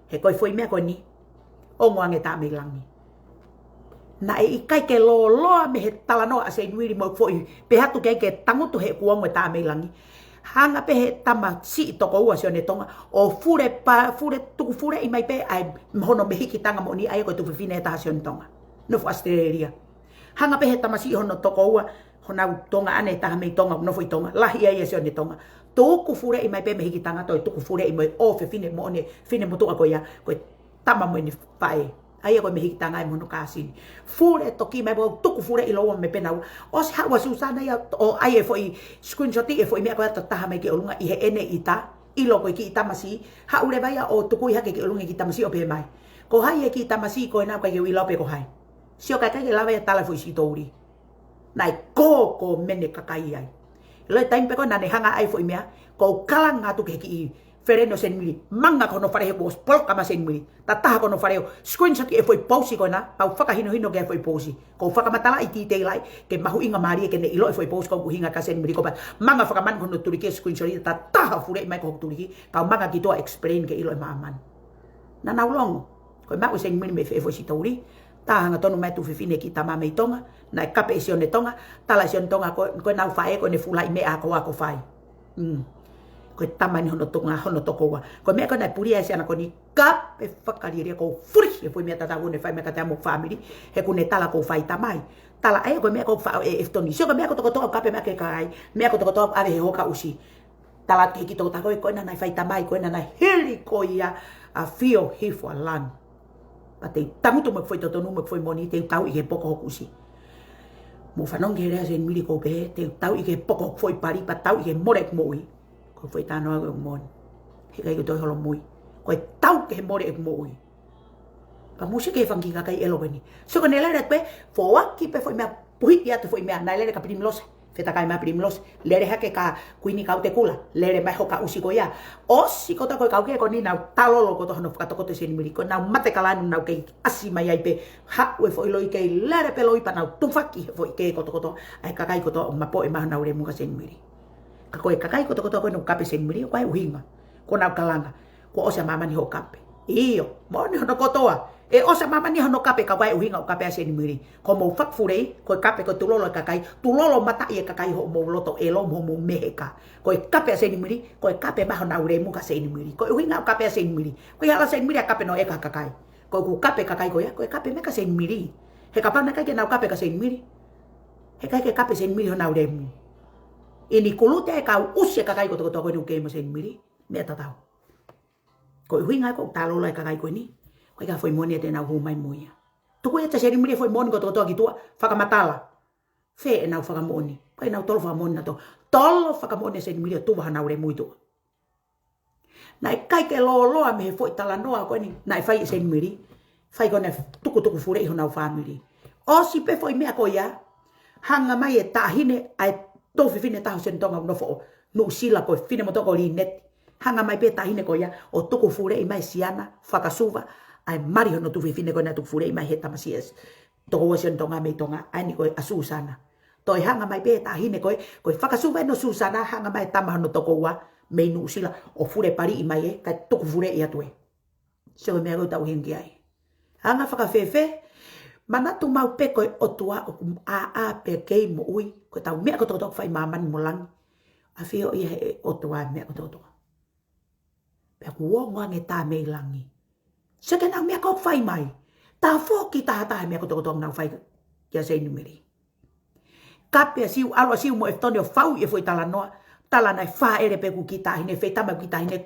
He ko e foʻi meʻa ko eni. Ongo ange tā mei langi. Naʻe ʻikai ke lōloa mei he talanoa ʻa Seinimili mo e foʻi pehē atu ke, ke tangutu he kuo ongo e tā mei langi. Hanga pē he tamasiʻi tokoua ʻa Sione Tonga ʻo fule pa-, fule tukufuleʻi mai pē ʻa e hono mehikitanga moʻoni ʻa ia ko e tuofefine ʻe taha ʻa Sione Tonga. Nofo Australia. Hanga pē he tamasiʻi hono tokoua, honau tuongaʻane ʻe taha mei Tonga, nofo ʻi Tonga, lahi ai ʻa Sione Tonga. Tukufuleʻi mai pē mehikitanga, toe tukufuleʻi mo e ʻofefine moʻoni, finemotuʻa ko ia, ko e tama mo ʻene faʻē. ʻA ia ko e mehikitanga ʻe mo hono kāsini. Fule toki mai pea tukufuleʻi lōloa mai pē naua. ʻOsi haʻu ʻa Susana ia ʻo ʻai e foʻi screenshot e foʻi meʻa ko ia ʻo taha mai ki ʻolunga ʻi heʻene ʻita. ʻilo ko e kiʻi tamasiʻi, haʻu leva ia ʻo tukuʻi hake ki ʻolunga e kiʻi tamasiʻi ʻo pehē mai, ko hai e kiʻi tamasiʻi ko ena ʻoku ʻikai ke u ʻilo pe ko hai. Sio, ʻikai ke lava ia ʻo tala e foʻi siʻi story. Naʻe kō kōmeni e kakai ai. ʻIlo e taimi pē ko ē naʻa ne hanga ʻai e foʻi meʻa, kou kalanga atu ki he kiʻi feleni ʻo Seinimili. Manga ki hono fale he kuo ʻosi poloka mai ʻa Seinimili. Tataha ki hono fale ʻo screenshot e foʻi pousi ko ena, pea u fakahinohino ki he foʻi pousi. Kou fakamatalaʻi detail ai, ke mahuʻingamālie ke ne ʻilo e foʻi pousi ko ē ʻoku ʻuhinga kia Seinimili ko e pā. Manga fakamanu ki hono tuliki ʻo screenshot ia, tataha ʻo fuleʻi mai ki hoku tuliki, kau manga ki tuʻa explain ke ʻilo ʻe māmani. Naʻa nau longo. Ko e maʻu ʻe Seinimili mei fē e foʻi siʻi story. Tā hangatonu mai e tuofefine ki he tama mei Tonga, naʻe kape ʻe Sione Tonga, tala ʻe Sione Tonga ko, ko ʻenau faʻē ko ʻene fuʻu laʻi meʻa ako ako fai. Mm. Ko e tama eni hono Tonga, hono tokoua. Ko e meʻa ko ē naʻe pulia ai e siana ko eni, kape fakalielia, kou fuli e foʻi meʻa tatau ʻoku ne fai mai kiate au mo e fāmili, he ʻoku ne tala kou fai tamai. Tala ē, ko e meʻa ʻoku faʻo ʻe Eftoni. Sio, ko e meʻa kotokotoa ʻoku kape mai ki he kakai, meʻa kotokotoa ʻave he hoka ʻusi. Tala atu ki he kiʻi tokotaha ko ē, ko ena naʻe fai tamai, ko ena naʻe hili ko ia ʻa Fio Hifo ʻa Lani. Pea te u tangutu mo e foʻi totonu mo e foʻi moʻoni, te u tauʻi ki he poko hoku ʻusi. Mou fanongo ki he lea ʻa Seinimili kou pehē, te u tauʻi ki he poko hoku foʻi pali, pea tauʻi ki he mole ʻeku moʻui. Ko e foʻi talanoa ko ē ʻoku moʻoni. He ʻikai ke u toe holomui. Ko e tau ki he mole ʻeku moʻui. Pea mou sio ki he fanga kiʻi kakai ʻelo ko eni. Sio ko ʻene lele pē, foaki pē foʻi meʻa, puhiʻi atu foʻi meʻa, naʻe lele kia Pilimilose. Fetakai mai Pilimilose, lele hake kia Kuini Kautekula, lele mai hoka ʻusi ko ia. ʻOsi kotoa ko e kau kē ko eni naʻa nau talolo kotoa hono fakatokoto ʻe Seinimili, ko ʻenau mate kalanu naʻa nau kei ʻasi mai ai pē, haʻu e foʻi loi kei lele pē loi pea nau tufaki he foʻi kē kotokotoa ʻa e kakai kotoa ʻo mapoʻi mai honau lemu kia Seinimili. Ka ko e kakai kotokotoa ko ē naʻa nau kape ʻa Seinimili, ʻoku ʻi ai e ʻuhinga, ko ʻenau kalanga. Kuo ʻosi ʻa māmani hoʻo kape. ʻIo, moʻoni hono kotoa. ʻE ʻosi ʻa māmani hono kape ka ʻoku ʻi ai e ʻuhinga ʻoku kape ʻa Seinimili. Ko hoʻomou fakafuleʻi, ko e kape ko e tulolo e kakai, tulolo mataʻi e kakai hoʻomou loto ʻelo mo hoʻomou meheka. Ko e kape ʻa Seinimili, ko e kape mai honau lemu kia Seinimili. Ko e ʻuhinga ʻoku kape ʻa Seinimili. Ko e hala ʻa Seinimili ʻa kape noa ʻe ha kakai. Ko ʻeku kape kakai ko ia, ko e kape mai kia Seinimili. He kapau naʻe ʻikai ke nau kape kia Seinimili, he ʻikai ke kape ʻa Seinimili honau lemu. ʻIni kuluta e kau ʻusi e kakai kotokotoa ko eni ʻoku kei mo Seinimili, meʻa tatau. Ko e ʻuhinga ko ē ʻoku talolo ai e kakai ko eni, ʻoku ʻikai ha foʻi moʻoni ia te nau hū mai mo ia. Tuku ia kia Seinimili e foʻi moʻoni kotokotoa ki tuʻa, fakamatala. Fē ʻenau fakamoʻoni? Ko ʻenau tolo fakamoʻoni naʻa to-, tolo fakamoʻoni ʻa Seinimili ʻo tuva honau lemu ʻi tuʻa. Naʻe ʻikai ke lōloa mei he foʻi talanoa ko eni naʻe fai ʻe Seinimili, fai ko ē naʻe tukutuku fuleʻi honau fāmili. ʻOsi pē foʻi meʻa ko ia, hanga mai e taʻahine ʻa e tuofefine ʻe taha ʻo Sione Tonga ʻoku nofo ʻi Nuʻusila ko e finemotuʻa ko Lineti. Hanga mai pē e taʻahine ko ia ʻo tuku fuleʻi mai e siana, fakasuva ʻa e mali hono tuofefine ko ē naʻe tuku fuleʻi mai he tamasiʻi ʻa e tokoua ʻo Sione Tonga mei Tonga, ʻa eni ko ē ʻa Susana. Toe hanga mai pē e taʻahine ko ē, ko e fakasuva eni ʻo Susana, hanga mai e tama hono tokoua mei Nuʻusila ʻo fulepaliʻi mai ē, kae tuku fuleʻi atu ē. Sio e meʻa ko ē ʻoku tau ʻuhinga ki ai. Anga fakafēfē, manatu maʻu pē ko e ʻOtua ʻoku ʻāʻā pē kei moʻui, ko ʻetau meʻa kotokotoa ʻoku fai ʻi māmani mo langi. ʻAfioʻi ia ʻe he ʻOtua e meʻa kotokotoa. Pea kuo ongo ange tā mei langi. Sio ki heʻenau meʻa ʻoku fai mai. Tafoki tahataha e meʻa kotokotoa ʻoku nau fai kia Seinimili. Kape ʻa Siu, ʻalu ʻa Siu mo Eftoni ʻo fauʻi e foʻi talanoa. Tala naʻe fāʻele pē ʻeku kiʻi taʻahine, feitama ʻeku kiʻi taʻahine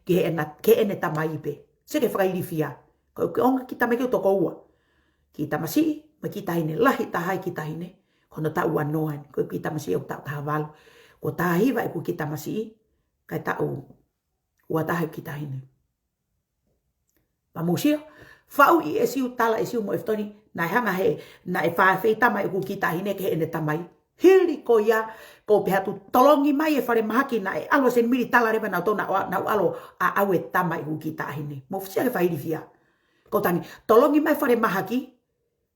ki heʻena, ki heʻene tamai pē. Sio ki he fakailifia. Ko e ongo kiʻi tamaiki ʻoku toko ua. Kiʻi tamasiʻi, mo e kiʻi taʻahine, lahi taha e kiʻi taʻahine. Ko hono taʻu ua noa eni, ko e kiʻi tamasiʻi ʻoku taʻu taha valu. Kuo taha hiva ʻeku kiʻi tamasiʻi, kae taʻu ua taha e kiʻi taʻahine. Pea mou sio, fauʻi ʻe Siu, tala ʻe Siu mo Eftoni, naʻe hanga he, naʻe fā feitama ʻeku kiʻi taʻahine ki heʻene tamai. Hili ko ia, kou pehē atu tolongi mai e falemahaki, naʻe ʻalu ʻa Seinimili, tala leva naʻa nau ʻalu ʻo aʻau e tama ʻeku kiʻi taʻahine. Mou sio ki he fakailifia. Kou tangi, tolongi mai e falemahaki,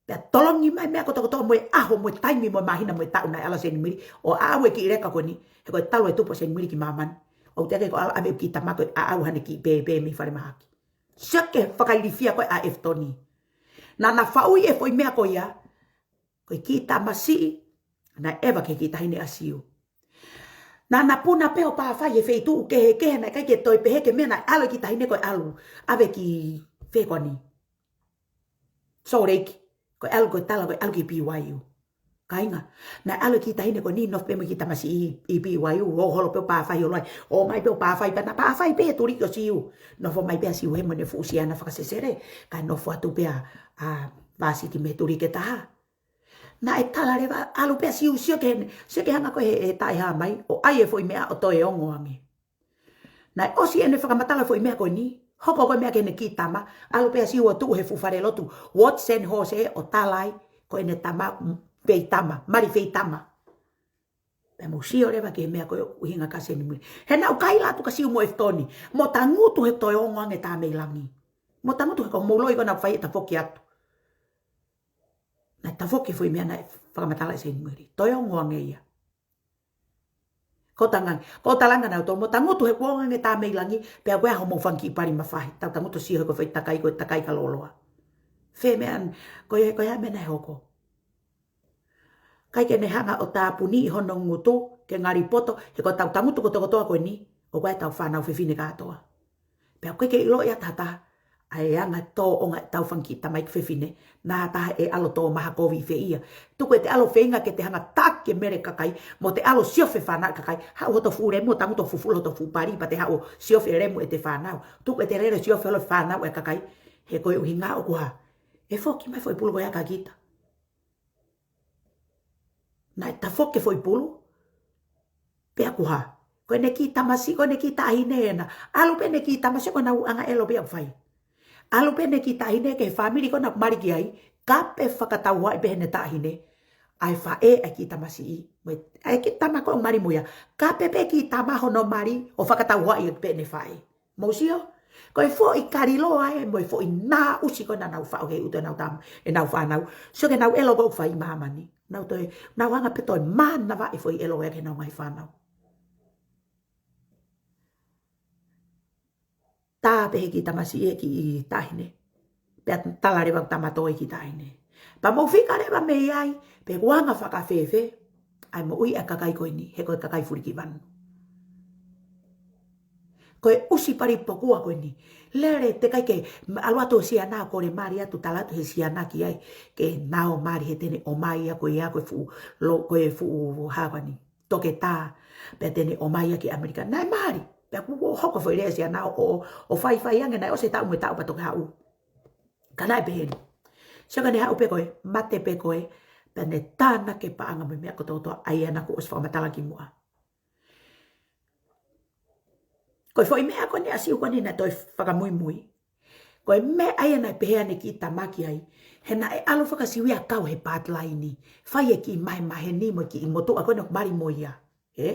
pea tolongi mai e meʻa kotokotoa mo e ʻaho, mo e taimi, mo e māhina, mo e taʻu naʻe ʻalu ʻa Seinimili ʻo aʻau e kiʻi leka ko eni, he ko e talu e tupu ʻa Seinimili ki māmani. ʻOku teʻeki ke ʻalu ʻave e kiʻi tama ko ē ʻo aʻau haʻane kiʻi pēpē mei falemahaki. Sio ki he fakailifia ko ē ʻa Eftoni. Naʻa na fauʻi e foʻi meʻa ko ia, ko e kiʻi tamasiʻi naʻe ʻeva ki he kiʻi taʻahine ʻa Siu. Naʻa na puna pē ʻo pāfai he feituʻu kehekehe, naʻe ʻikai ke toe pehē ki he meʻa naʻe ʻalu e kiʻi taʻahine ko ē ʻalu, ʻave ki fē ko eni. Salt Lake, ko e ʻalu ko e tala ko e ʻalu ki B Y U. Kāinga, naʻe ʻalu e kiʻi taʻahine ko eni, nofo pē mo e kiʻi tamasiʻi ʻi B Y U, ʻo holo pē ʻo pāfai ʻo loi. ʻOmai pē ʻo pāfai pē, naʻa pāfai pē e tuliki ʻo Siu. Nofo mai pē ʻa Siu he mo ʻene fuʻu siana fakasesele, kae nofo atu pē ʻa, ʻa Vasiti mei he tuliki ʻe taha. Naʻe tala leva, ʻalu pē ʻa Siu, sio ki he, sio ki he anga ko ē he, he taʻehāmai, ʻo ʻai e foʻi meʻa ʻo toe ongo ange. Naʻe ʻosi ʻene fakamatala foʻi meʻa ko eni. Hoko ko e meʻa ki heʻene kiʻi tama. ʻAlu pē ʻa Siu ʻo tuʻu he fuʻu fale lotu Watson Hall ʻo tala ai ko ʻene tama, mm, feitama, mali feitama. Pea mou sio leva ki he meʻa ko e ʻuhinga kia Seinimuli. He naʻa ku kaila atu kia Siu mo ʻEfitoni, mou tangutu he toe ongo ange tā mei langi. Mou tangutu he ko hoʻomou loi ko ena ʻoku fai e tafoki atu. Naʻe tafoki foʻi meʻa naʻe fakamatala ʻe Seinimuli. Toe ongo ange ia. Ko e tanganga, ko e talanga naʻa ku tō, mou tangutu he kuo ongo ange tā mei langi, pea ko e ʻaho mou fanga kiʻi pali mafahi. Tau tangutu sio he ko e foʻi takai, ko e takai ka loloa. Fē meʻa, ko e, ko e hā e meʻa naʻe hoko. ʻIkai ke ne hanga ʻo tāpuniʻi hono ngutu ke ngali poto, he ko ʻetau tangutu kotokotoa ko eni, ʻoku ʻi ai ʻetau fānau fefine kātoa. Pea ʻoku ʻikai ke ʻiloʻi ʻe ha taha ʻa e anga tōʻonga ʻetau fanga kiʻi tamaiki fefine, naʻa ha taha ʻe ʻalu ʻo tō maha kovi ʻi fē ia. Tuku ʻete ʻalu ʻo feinga ke te hanga ʻo taki e mele ʻa e kakai, mo te ʻalu ʻo siofi e fānau ʻa e kakai, haʻu hoto fuʻu lemu ʻo tangutu ʻo fufulu hoto fuʻu pali, pea te haʻu ʻo siofi e lemu ʻete fānau. Tuku ʻete lele ʻo siofi holo e fānau ʻa e kakai, he ko e ʻuhinga ʻoku hā. ʻE foki mai foʻi pulu ko ia kia kita. Naʻe tafoki e foʻi pulu. Pea ʻoku hā. Ko ʻene kiʻi tamasiʻi, ko ʻene kiʻi taʻahine ena. ʻAlu pē ʻene kiʻi tamasiʻi ko ʻenau anga ʻelo pē ia ʻoku fai. ʻAlu pē ʻene kiʻi taʻahine ki he fāmili ko ena ʻoku mali ki ai. Kape fakatauhaʻi pē heʻene taʻahine ʻa e faʻē ʻa e kiʻi tamasiʻi. Mo e, ʻa e kiʻi tama ko ē ʻoku mali mo ia. Kape pē kiʻi tama hono mali ʻo fakatauhaʻi pē ʻene faʻē. Mou sio, ko e foʻi kaliloa ē, mo e foʻi naʻusi ko ē naʻa nau faʻo ki he ʻutu ʻenau tama, ʻenau fānau. Sio ki heʻenau ʻelo ko ē ʻoku fai ʻi māmani. Nau toe, nau hanga pē toe mānava e foʻi ʻelo ē ki heʻenau ngaahi fānau. Tā pē he kiʻi tamasiʻi e kiʻi taʻahine. Pea tala leva ʻoku tama tō e kiʻi taʻahine. Pea mou fika leva mei ai, pe kuo anga fakafēfē ʻa e moʻui ʻa e kakai ko eni, he ko e kakai fulikivanu. Ko e ʻusi pali pokua ko eni. Lele teʻeki ai ke ʻalu atu ʻo Siana ʻo kole mali atu, tala atu he Siana ki ai ke nau mali he te ne ʻomai ia ko ia ko e fuʻu, lo, ko e fuʻu hā ko eni. Toketā, pea te ne ʻomai ia ki ʻAmelika. Naʻe mali, pea kuo hoko foʻi lea ʻa Siana ʻo, ʻo, ʻo faifai ange, naʻe ʻosi e taʻu mo e taʻu pea toki haʻu. Ka naʻe pehē ni. Sio ka ne haʻu pē ko ē, mate pē ko ē, pea ne tānaki e paʻanga mo e meʻa kotokotoa ʻa ia naʻa ku ʻosi fakamatala kimuʻa. Ko e foʻi meʻa ko eni ʻa Siu ko eni naʻe toe fakamuimui. Ko e meʻa ia naʻe pehē ʻene kiʻi tama ki ai. He naʻe ʻalu faka-Siu ia ʻo kau he pipeline. Fai e kiʻi mahemaheni mo e kiʻi motuʻa ko ena ʻoku mali mo ia. Ē?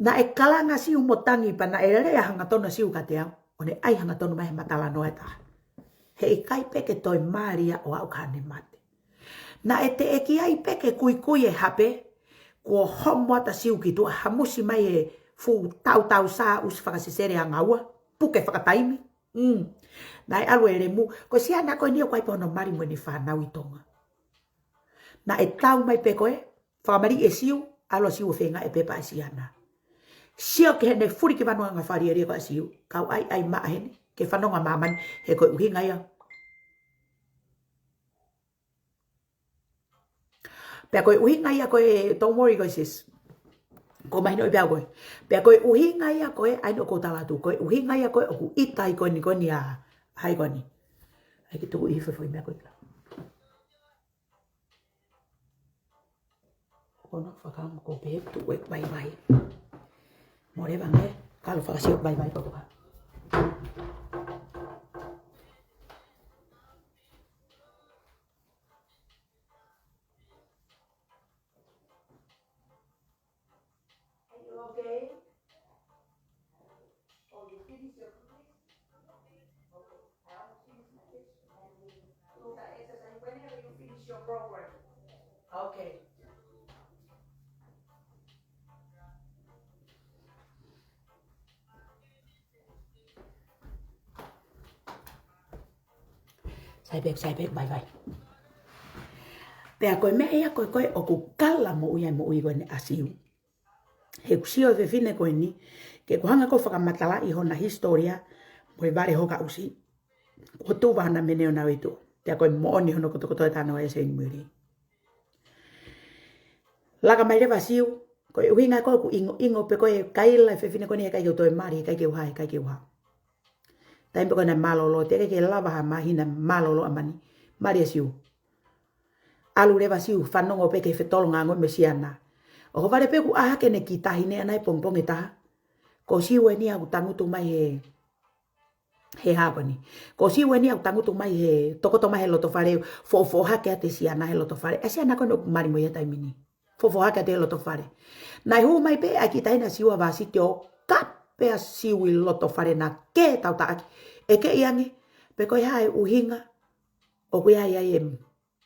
Naʻe kalanga Siu mo Tangi pea naʻe lea hangatonu ʻa Siu kiate au. ʻO ne ʻai hangatonu mai he mata lanoa ʻe taha. Heʻikai pē ke toe mali ia ʻo aʻu ki haʻane mate. Naʻe teʻeki ai pē ke kuikui e hape, kuo homo atu ʻa Siu ki tuʻa, hamusi mai e fuʻu tautau sā ʻusi fakasesele ʻanga ua, puke fakataimi. Mm. Naʻe ʻalu e lemu, ko Siana ko eni ʻoku ʻi ai pē hono mali mo ʻene fānau ʻi Tonga. Naʻe tau mai pē ko ē, fakamaliʻi ʻe Siu, ʻalu ʻa Siu ʻo feinga ʻe pepa ʻa Siana. Sio ki heʻene fulikivanu anga fālielielia ko ē ʻa Siu, kau ʻai ʻai maʻa heni, ke fanongo ʻa māmani, he ko e ʻuhinga ia. Pea ko e ʻuhinga ia ko ē, don't worry ko ē sis. Ko mahino ʻi pea ko ē. Pea ko e ʻuhinga ia ko ē, ʻa eni ʻoku ou tala atu, ko e ʻuhinga ia ko ē, ʻoku ʻita ai ko eni ko eni ʻa, hai ko eni. ʻAi ke tuku ʻi he foʻi meʻa ko ē. Ko ena fakaʻamu ko pē tuku e vaivai. Mole vange, kalo fakasio vaivai ko toka. Are you okay? Oh, you finish your cooking? Okay. I almost finished my kitchen. And we do the exercise whenever you finish your program. Okay. Sai pē, sai pē, bye bye. Pea ko e meʻa ia ko ē, ko ē ʻoku kala moʻui ai moʻui ko eni ʻa Siu. He ʻoku sio e fefine ko eni, ke ʻoku hanga ko ē ʻo fakamatalaʻi hona hisitōlia, mo e vale hoka ʻusi. ʻO tuva hona mene ʻo nau ʻi tuʻa. Pea ko e moʻoni hono kotokotoa e talanoa ʻa Seinimuli. Laka mai leva Siu, ko e ʻuhinga ko ē ʻoku ʻingoʻingo pē ko ē kaila e fefine ko eni heʻikai ke u toe mali, heʻikai ke u hā, heʻikai ke u hā. Taimi pē ko ē naʻe mālōlō, teʻeki ke lava ha māhina mālōlō ʻa mani. Mali ʻa Siu. ʻAlu leva Siu, fanongo pē ki he fetolonga ange mo Siana. ʻOhovale pē kuo ʻā hake ʻene kiʻi taʻahine ʻana he pongipongi ʻe taha. Ko Siu eni ʻoku tangutu mai he, he hā ko eni. Ko Siu eni ʻoku tangutu mai he, tokoto mai he loto fale, foʻofoʻohake ʻa e siana he loto fale. ʻA e siana ko eni ʻoku mali mo ia he taimi ni. Foʻofoʻohake ʻa e loto fale. Naʻe hū mai pē ʻa e kiʻi taʻahine Siu ʻa Vasiti ʻo kape ʻa Siu ʻi loto fale naʻa ke tautaʻaki. ʻEke ʻi ange, pe ko e hā e ʻuhinga ʻoku ʻi ai ʻa e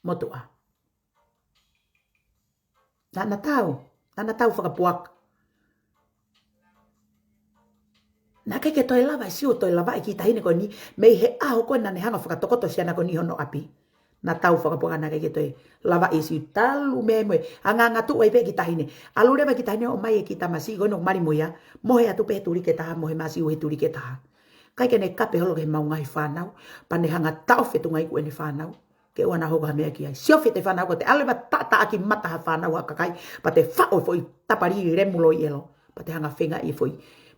motuʻa. Naʻa na tau, naʻa na tau fakapuaka. Naʻe ʻikai ke toe lava ʻe Siu ʻo toe lavaʻi e kiʻi taʻahine ko eni, mei he ʻaho ko ē naʻa ne hanga ʻo fakatokoto e siana ko eni ʻi hono ʻapi. Naʻa tau fakapuaka, naʻe ʻikai ke toe lavaʻi ʻe Siu talu mei he, angaanga tuʻu ai pē e kiʻi taʻahine. ʻAlu leva e kiʻi taʻahine ʻo ʻomai e kiʻi tamasiʻi ko eni ʻoku mali mo ia, mohe atu pē he tuliki ʻe taha, mohe mai ʻa Siu he tuliki ʻe taha. ʻIkai ke ne kape holo ki he maʻu ngaahi fānau, pea ne hanga ʻo taʻofi e tuʻunga iku ʻene fānau. Ke ʻoua naʻa hoko ha meʻa ki ai. Siofi ʻete fānau, ko ʻete ʻalu leva ʻo taʻataʻaki mata ha fānau ha kakai, pea te faʻo e foʻi tapali lemu loi ʻelo, pea te hanga ʻo feingaʻi e foʻi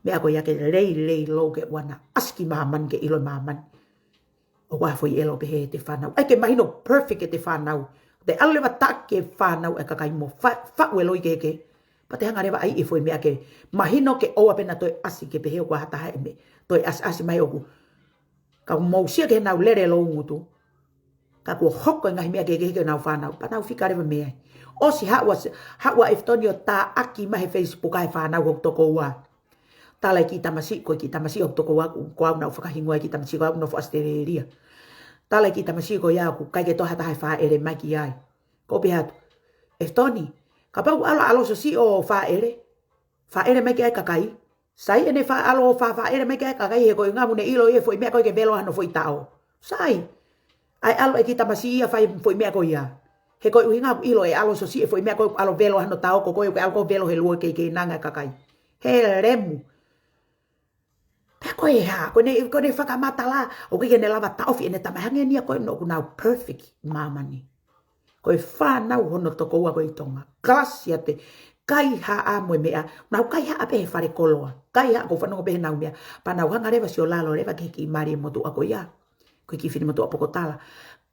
meʻa ko ia ke lei, lei lou ke ʻoua naʻa ʻasi ki māmani ke ʻilo ʻe māmani. ʻOku ʻi ai e foʻi ʻelo pehē ʻete fānau. ʻAi ke mahino perfect ʻete fānau. Te ʻalu leva ʻo taʻaki e fānau e kakai mo fa-, faʻu e loi kehekehe. Pea te hanga leva ʻo ʻai e foʻi meʻa ke mahino ke ʻoua pē naʻa toe ʻasi ke pehē ʻoku ʻi ai ha taha ʻe meʻa. Toe ʻasiʻasi mai ʻoku. Ka ʻoku mou sio ki heʻenau lele loungutu. Ka kuo hoko e ngaahi meʻa kehekehe ki heʻenau fānau, pea nau fika leva mei ai. ʻOsi haʻu ʻa, haʻu ʻa ʻEfitoni ʻo taʻaki mai he Facebook ʻa e fānau hoku tokoua. Tala e kiʻi tamasiʻi, ko e kiʻi tamasiʻi hoku tokoua, ko au naʻa ku fakahingoa e kiʻi tamasiʻi ko ē ʻoku nofo ʻAositelēlia. Tala e kiʻi tamasiʻi ko ia ʻoku ʻikai ke toe ha taha ʻe fāʻele mai ki ai. Ko u pehē atu, ʻEfitoni, kapau ʻoku ʻalu ʻa ʻAlosio Siʻo ʻo fāʻele, fāʻele mai ki ai e kakai. Sai ʻene faʻa ʻalu ʻo fā-, fāʻele mai ki ai e kakai he ko e ʻuhinga ʻoku ne ʻilo ʻe ia e foʻi meʻa ko ē ke velo hano foʻi taʻo. Sai. ʻAi ʻalu e kiʻi tamasiʻi ia ʻo fai e foʻi meʻa ko ia. He ko e ʻuhinga ʻoku ʻilo ʻe ʻAlosio Siʻo e foʻi meʻa ko ē ʻoku ʻalu ʻo velo hano taʻo ko ē ʻoku ʻalu ʻo velo he lua kei kei nanga e kakai. He lemu. Pea ko e hā, ko ʻene, ko ʻene fakamatala, ʻoku ʻikai ke ne lava ʻo taʻofi ʻene tamai, hangē ni ia ko ē ʻoku nau perfect ʻi māmani. Ko e fānau hono tokoua ko ē ʻi Tonga. Kalasi ʻa e kaihaʻa mo e meʻa, nau kaihaʻa pē he fale koloa. Kaihaʻa ko e fanongo pē heʻenau meʻa. Pea nau hanga leva ʻo sio lalo leva ki he kiʻi mali e motuʻa ko ia. Ko e kiʻi finemotuʻa pokotala.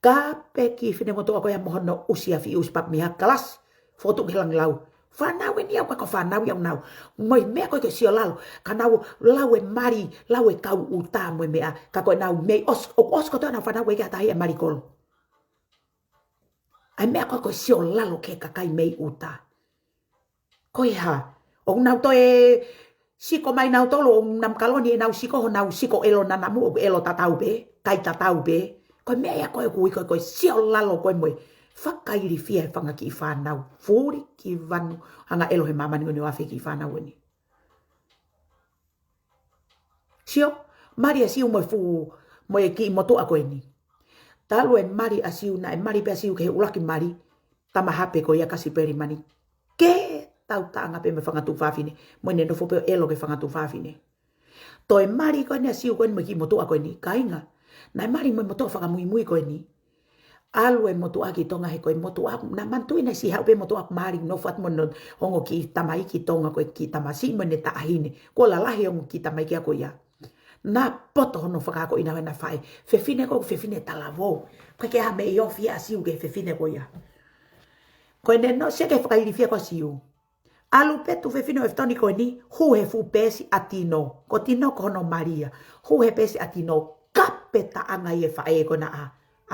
Kape e kiʻi finemotuʻa ko ia mo hono ʻusi afi, ʻusi paku mei ha kalasi. Fotu ki he langilau. Fānau eni ia, ʻoku ʻikai ko e fānau ia ʻoku nau. Mo e meʻa ko ē ke sio lalo. Ka nau lau e mali, lau e kau ʻuta mo e meʻa. Ka ko ʻenau mei ʻos-, ʻoku ʻosi kotoa ʻenau fānau ʻikai ke ʻi ai ha taha ia ʻe mali kolo. ʻA e meʻa ko ē ko e sio lalo ki he kakai mei ʻuta. Ko e hā, ʻoku nau toe siko mai nautolu, ʻoku nau makaloni ʻenau siko, honau siko ʻelo nanamu, ʻoku ʻelo tatau pē, kai tatau pē. Ko e meʻa ia ko ē ʻoku ui ko e, ko e sio lalo ko ē mo e fakailifia e fanga kiʻi fānau. Fuli ki vanu, hanga ʻo ʻelo he māmani ko eni ʻo afe kiʻi fānau eni. Sio, mali ʻa Siu mo e fuʻu, mo e kiʻi motuʻa ko eni. Talu e mali ʻa Siu, naʻe mali pē ʻa Siu ki he ʻuluaki mali, tama hape ko ia, kasi pelimani. Ke tau taʻanga pē mo e fanga tuofāfine, mo ʻene nofo pē ʻo ʻelo ki he fanga tuofāfine. Toe mali ko eni ʻa Siu ko eni mo e kiʻi motuʻa ko eni, kāinga. Naʻe mali mo e motuʻa fakamuimui ko eni. ʻAlu e motuʻa ki Tonga he ko e motuʻa, naʻa manatuʻi naʻe siʻi haʻu pē motuʻa mali nofo atu mo hono ongo kiʻi tamaiki Tonga ko e kiʻi tamasiʻi mo ʻene taʻahine. Kuo lalahi e ongo kiʻi tamaiki ko ia. Naʻe poto hono fakaakoʻi ʻe he faʻē. Fefine ko ē, fefine talavou. Ko e ke ha meʻi ofi ʻa Siu ki he fefine ko ia. Ko ʻene nofo, sio ki he fakailifia ko ē ʻa Siu. ʻAlu pē tuofefine ʻo ʻEfitoni ko eni, hū he fuʻu peesi ʻa Tino. Ko Tino ko hono mali ia. Hū he peesi ʻa Tino, kape taʻanga ʻi he faʻē ko ena ʻa,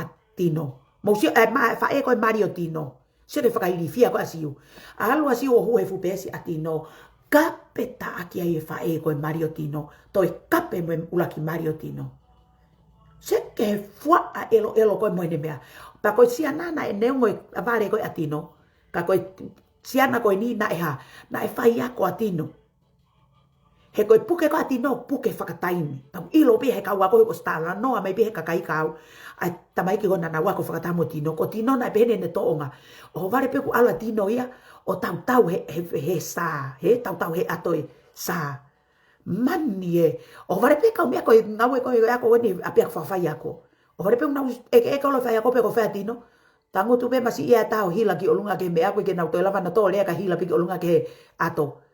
ʻa Tino. Mou sio, ʻe, ma-, faʻē ko e mali ʻo Tino. Sio ki he fakailifia ko ē ʻa Siu. ʻAlu ʻa Siu ʻo hū he fuʻu peesi ʻa Tino. Kape taʻaki ai ʻe he faʻē ko e mali ʻo Tino. Toe kape mo e ʻuluaki mali ʻo Tino. Sio ki he fuaʻa ʻeloʻelo ko ē mo ʻene meʻa. Pea ko e siana naʻe neongo e vale ko ē ʻa Tino. Ka ko e siana ko eni naʻe hā, naʻe faiako ʻa Tino. He ko e puke ko ē ʻa Tino, puke fakataimi. Pea ʻoku ʻilo pē ʻe he kau ako he ʻoku ʻosi talanoa mai pē ʻe he kakai kau. ʻA e tamaiki ko ē naʻa nau ako fakataha mo Tino. Ko Tino naʻe pehē ni ʻene tōʻonga. ʻOhovale pē kuo ʻalu ʻa Tino ia, ʻo tautau he, he, he sā, he tautau he ʻato e sā. Mani ē, ʻohovale pē kau meʻa ko e ngāue ko ē ako eni ʻa pea fakafaiako. ʻOhovale pē ʻoku nau ʻekeʻeke ʻo faiako pē ko fē ʻa Tino. Tangutu pē masiʻi ia ʻe taha ʻo hila ki ʻolunga ki he meʻa ko ē ke nau toe lava nautolu ʻo lea kae hila pē ki ʻolunga ki he ʻato.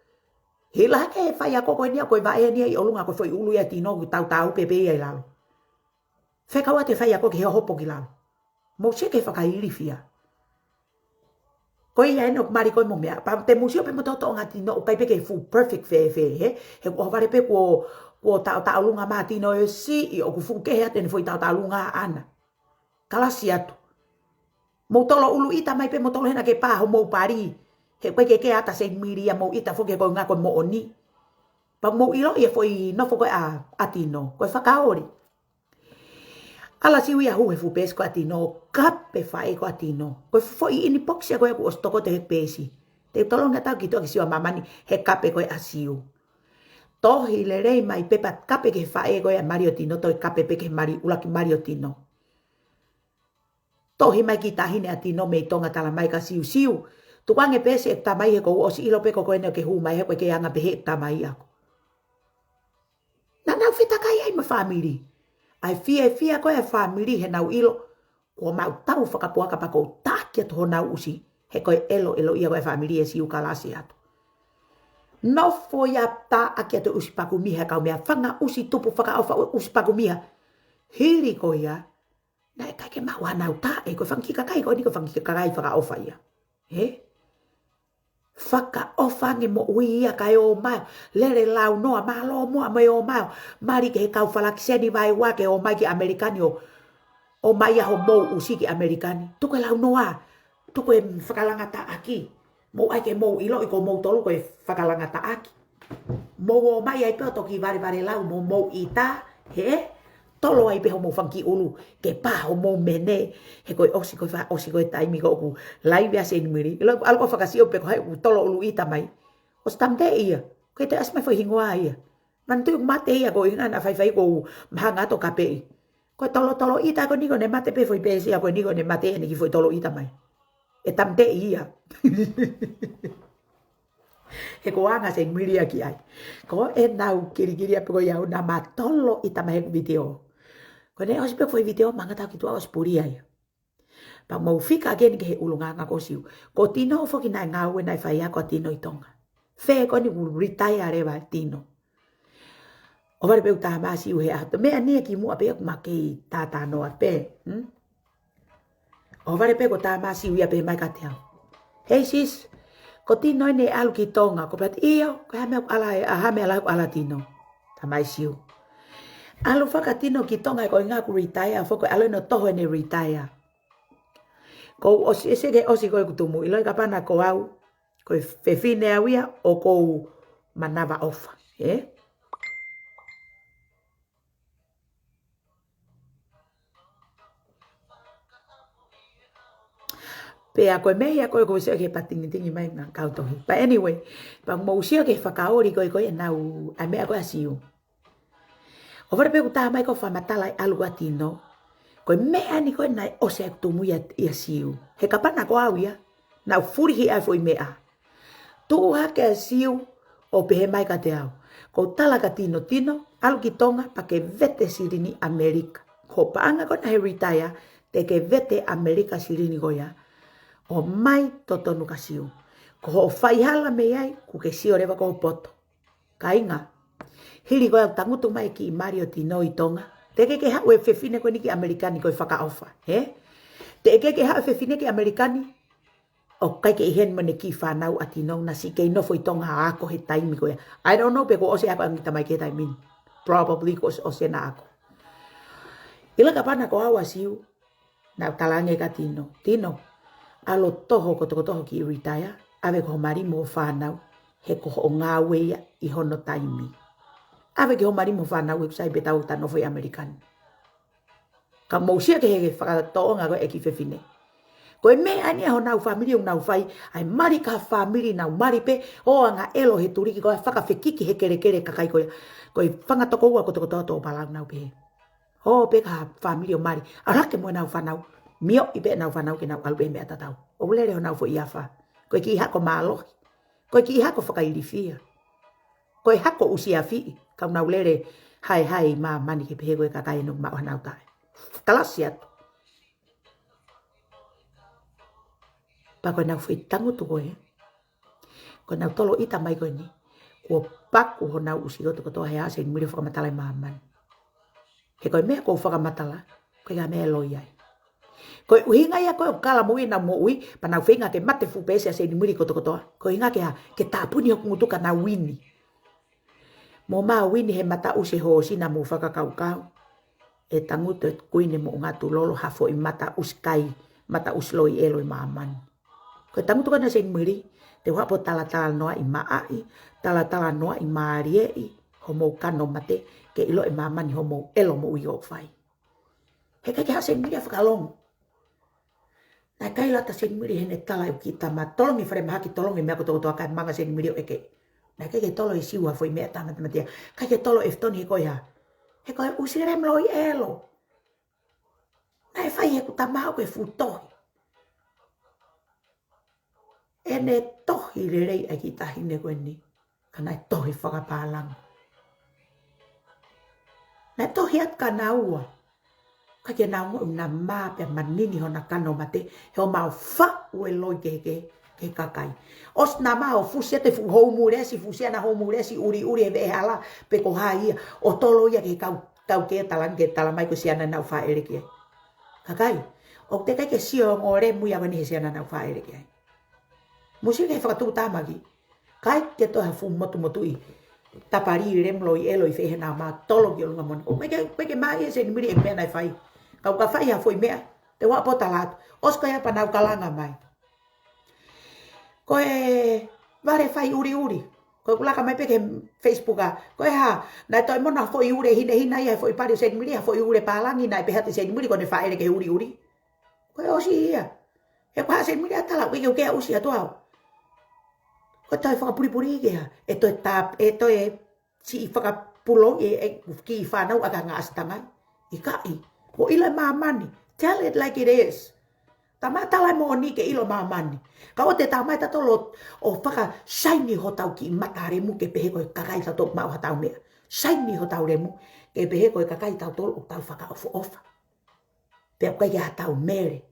Hila hake e faiako ko eni ia ko e vaʻe eni ia ʻi ʻolunga ko e foʻi ʻulu ia ʻa Tino ʻoku tautau pē pē ia ʻi lalo. Fekau atu e faiako ke hopo ki lalo. Mou sio ki he fakailifia. Ko ia ʻeni ʻoku mali ko ē mo meʻa. Pea te mou sio pē mo toʻotoʻonga Tino, ʻoku ʻikai pē ke fuʻu perfect fēfē, hē? He ʻoku ʻohovale pē kuo, kuo taʻotaʻolunga mai Tino ʻe siʻi, ʻoku fuʻu kehe atu ʻene foʻi taʻotaʻolunga ʻaʻana. Kalasi atu. Mou tolo ʻuluʻita mai pē, mou tolo hena ke pā homou pali. He ʻoku ʻikai ke ke ʻata Seini Mili ia, mou ʻita foki he ko e ʻuhinga ko e moʻoni. Pea mou ʻilo ia foʻi nofo ko ē ʻa, ʻa Tino. Ko e fakaoli. ʻAlu ʻa Siu ia ʻo hū he fuʻu peesi ko ē ʻa Tino, kape faʻē ko ē ʻa Tino. Ko e foʻi inbox ia ko ē kuo ʻosi tokoto he peesi. Te u tolongi atu ki tuʻa ki Siu ʻa māmani he kape ko ē ʻa Siu. Tohi lelei mai pē pea kape ki he faʻē ko ē ʻa e mali ʻo Tino, toe kape pē ki he mali, ʻuluaki mali ʻo Tino. Tohi mai ki he taʻahine ʻa Tino mei Tonga, tala mai kia Siu, Siu, tukuange peesi ʻeku tamai he kuo u ʻosi ʻilo pē ko koe ʻeni ʻoku ke hū mai he ʻoku ʻikai ke anga pehē ʻeku tamai ʻaʻaku. Naʻa nau fetakai ai mo e fāmili. ʻA e fiefia ko ē ʻa e fāmili he naʻa nau ʻilo kuo mau tau fakapuaka pea kuo u taʻaki atu honau ʻusi. He ko e ʻeloʻelo ia ko ē ʻa e fāmili ʻa Siu, kalasi atu. Nofo ia ʻo taʻaki atu ʻusi pakumiha, kau meʻa fanga ʻusi tupu fakaʻofa, ʻusi pakumiha. Hili ko ia, naʻe ʻikai ke maʻu hanau taʻe, ko e fanga kiʻi kakai ko eni ko e fanga kiʻi kakai fakaʻofa ia. Hē? Fakaʻofa ange moʻui ia kae ō mai ʻo lele launoa, mālō muʻa mo e ō mai ʻo mali ki he kau falakiseni vaeua ke ō mai ki ʻAmelika ni ʻo, ō mai ʻa homou ʻusi ki ʻAmelika ni. Tuku e launoa, tuku e fakalanga taʻaki. Mou ʻai ke mou ʻiloʻi ko moutolu ko e fakalanga taʻaki. Mou ō mai ai pē ʻo toki valevale lau mo mou ʻita, hē? Tolo ai pē homou fanga kiʻi ʻulu, ke pā homou mene, he ko e ʻosi ko ē, fakaʻosi ko ē taimi ko ē ʻoku laivi ʻa Seini Mili. ʻIlo, ʻalu ko ē ʻo fakasio pē ko hai ʻoku tolo ʻuluʻita mai. ʻOsi tāmateʻi ia. ʻIkai toe ʻasi mai foʻi hingoa ia. Manatuʻi ʻoku mate ia ko e ʻuhinga naʻa faifai ko u mahanga atu ʻo kapeʻi. Ko e tolotolo ʻita ko eni ko ʻene mate pē foʻi peesi ia ko eni ko ʻene mate ʻene kiʻi foʻi tolo ʻita mai. ʻE tāmateʻi ia. He ko e anga Seini Mili ia ki ai. Ko ʻenau kilikili ʻa pē ko ia ʻo nau ma tolo ʻita mai he ʻeku vitiō. Ko ʻene ʻosi pē foʻi vitiō, mahalo ʻe ngata ki tuʻa ʻosi puli ia. Pea mou fika ʻaki eni ki he ʻulungaanga ko Siu. Ko Tino foki naʻe ngāue naʻe faiako ʻa Tino ʻi Tonga. Fē ko eni ʻoku retire leva ʻa Tino. ʻOhovale pē ʻeku tama Siu he ʻaho. Meʻa ni ia kimuʻa pē ʻoku ma kei tātānoa pē. Hmm? ʻOhovale pē ko e tama Siu ia pehē mai kiate au, "Hei sis, ko Tino ʻeni ʻalu ki Tonga." Ko u pehē atu, "ʻIo, ko e hā e meʻa ʻoku ʻalu ai, ʻa, hā e meʻa ʻalu ai ʻoku ʻalu ai Tino?" Tala mai Siu, "ʻAlu faka Tino ki Tonga he ko e ʻuhinga ʻoku retire, foki ko e ʻalu ʻeni ʻo toho ʻene retire." Ko u ʻosi, ʻese ke ʻosi ko ē ʻeku tumu, ʻiloʻi kapau naʻa ko au, ko e fefine au ia ʻoku ou manavaʻofa, ē? Pea ko e meʻa ia ko ē ʻoku ou sio ki he patingitingi mai ngaahi kau tohi. But anyway, pea mou sio ki he fakaoli ko ē ko ē ʻenau, ʻa e meʻa ko ē ʻa Siu. ʻOhovale pē ʻeku tama ia ko e fakamatala e ʻalu ʻa Tino. Ko e meʻa ʻeni ko ē naʻe ʻosi ʻeku tumu ia, ia Siu. He kapau naʻa ko au ia, naʻa ku fulihi ʻa e foʻi meʻa. Tuʻu hake ʻa Siu ʻo pehē mai kiate au, "Ko u tala kia Tino, Tino, ʻalu ki Tonga pea ke vete silini ʻAmelika. Ko hoʻo paʻanga ko ena he retire, te ke vete ʻAmelika silini ko ia, ʻo mai totonu kia Siu. Ko hoʻo faihala mei ai, kuo ke sio leva ki ho poto." Kāinga, hili ko ē ʻeku tangutu mai e kiʻi mali ʻo Tino ʻi Tonga, teʻeki ke haʻu e fefine ko eni ki ʻAmelika ni ko e fakaʻofa, hē? Teʻeki ke haʻu e fefine ki ʻAmelika ni ʻo ʻikai ke ʻi heni mo ʻene kiʻi fānau ʻa Tino, naʻa siʻi kei nofo ʻi Tonga ʻo ako he taimi ko ia. I don't know pe kuo ʻosi e ako ʻa e ongo tamai ki he taimi ni. Probably kuo ʻosi, ʻosi ʻena ako. ʻIloʻi kapau naʻa ko au ʻa Siu, naʻa ku talaange kia Tino, "Tino, ʻalu ʻo toho kotokoto hoʻo kiʻi retire, ʻave ki ho mali mo e fānau, he ko hoʻo ngāue ia ʻi hono taimi. ʻAve ki ho mali mo e fānau, he ʻoku sai pē ʻetau ō ʻo nofo ʻi ʻAmelika ni." Ka mou sio ki he fakatoʻonga ko ē ʻa e kiʻi fefine. Ko e meʻa ʻeni ʻa honau fāmili ʻoku nau fai, ʻa e mali ki ha fāmili, nau mali pē, ʻo anga ʻelo he tuliki ko ē, fakafekiki he kelekele kakai ko ia. Ko e fanga tokoua kotokotoa tō palau nau pē. ʻO pē ki ha fāmili ʻo mali, ʻalu hake mo ʻenau fānau, mioʻi pē ʻenau fānau ke nau ʻalu pē he meʻa tatau. ʻO lele honau foʻi afa. Ko e kiʻi hako mālohi. Ko e kiʻi hako fakailifia. Ko e hako ʻusiafiʻi, ka nau lele haehae ʻi māmani ke pehē ko e kakai ʻeni ʻoku maʻu hanau taʻe. Kalasi atu. Pea ko ʻenau foʻi tangutu ko ē, ko ʻenau tolo ʻita mai ko eni, kuo paku honau ʻusi kotokotoa he ʻaho Seini Mili ʻo fakamatalaʻi māmani. He ko e meʻa ʻoku ou fakamatala, ʻoku ʻikai ha meʻa ʻe loi ai. Ko e ʻuhinga ia ko ē ʻoku kalamuʻi ʻenau moʻui, pea nau feinga ke mate fuʻu peesi ʻa Seinimili kotokotoa. Ko e ʻuhinga ke hā, ke tāpuni hoku ngutu ka nau uini. Mo ma uini he mataʻusi e hōsina mo fakakaukau. ʻE tangutu e kuini mo ngatu lolo ha foʻi mataʻusi kai, mataʻusi loi ʻelo ʻi māmani. Ko e tangutu ko ena Seinimili, te u hapo talatala noa ʻi maʻaʻi, talatala noa ʻi mālieʻi, homou kano mate, ke ʻilo ʻe māmani homou ʻelo moʻui ʻoku fai. He ʻikai ke haʻu Seinimili ʻo fakalongo. Naʻe ʻikai lata Seinimili heʻene tala ʻeku kiʻi tama, tolongi fale mahaki, tolongi meʻa kotokotoa, kae manga Seinimili ʻo ʻeke. Naʻe ʻikai ke tolo ʻe Siua foʻi meʻa tama tamatia. ʻIkai ke tolo ʻe Fitoni he ko e hā. He ko e ʻusi lem loi ʻelo. Naʻe fai heʻeku tama ʻoku ke fuʻu tohi. ʻEne tohi lelei ʻa e kiʻi taʻahine ko eni. Ka naʻe tohi fakapālangi. Naʻe tohi atu kia naua. Ka ke nau ngoʻi na mā pea manini hona kano mate, he ʻo mau faʻu e loi ke, ke, ke kakai. ʻOsi na mā ʻo fusi atu e fuʻu homeless, fusi ana homeless, ʻuliʻuli he veʻehala, pe ko hai ia, ʻo tolo ia ke kau, kau ke talange ke tala mai ko e siana naʻa ku fāʻele ki ai. Kakai, ʻoku teʻeki ke sio ongo lemu ia ko eni he siana naʻa ku fāʻele ki ai. Mou sio ki he fakatuʻutāmaki. ʻIkai ke toe ha fuʻu motumotuʻi. Tapali lem loi ʻelo ʻi fē he naʻa ma tolo ki ʻolunga moʻoni. ʻOku ʻikai ke, ʻikai ke maʻu ʻe Seinimili e meʻa naʻe fai. Ka u ka fai ha foʻi meʻa, te u hapo tala atu. ʻOsi ko ia pea nau kalanga mai. Ko e vale fai ʻuliʻuli. Ko ʻeku laka mai pē ki he Facebook ʻa. Ko e hā, naʻe toe mono ha foʻi ule hinehina ia he foʻi pali ʻo Seinimili, ha foʻi ule pālangi naʻe pehē atu ʻe Seinimili ko ʻene fāʻele ki he ʻuliʻuli. Ko e ʻosi ia. He ko e hā Seinimili ʻa tala, ʻikai ke u kei ʻusi atu au. Ko e toe fakapulipuli ke hā, ʻe toe tap, ʻe toe siʻi fakapulou ʻe, ʻe kiʻi fānau ʻa ka ngā ʻasi tangai. ʻIkai, ko ʻilo ʻe māmani. Tell it like it is. Tama tala e moʻoni ke ʻilo ʻe māmani. Ka ʻoua te tau mai tautolu ʻo fakasaini hotau kiʻi mata lemu ke pehē ko e kakai tautolu maʻu hatau meʻa. Saini hotau lemu ke pehē ko e kakai tautolu ʻoku tau fakaʻofoʻofa. Pea ʻoku ʻikai ke ʻi ai hatau mele.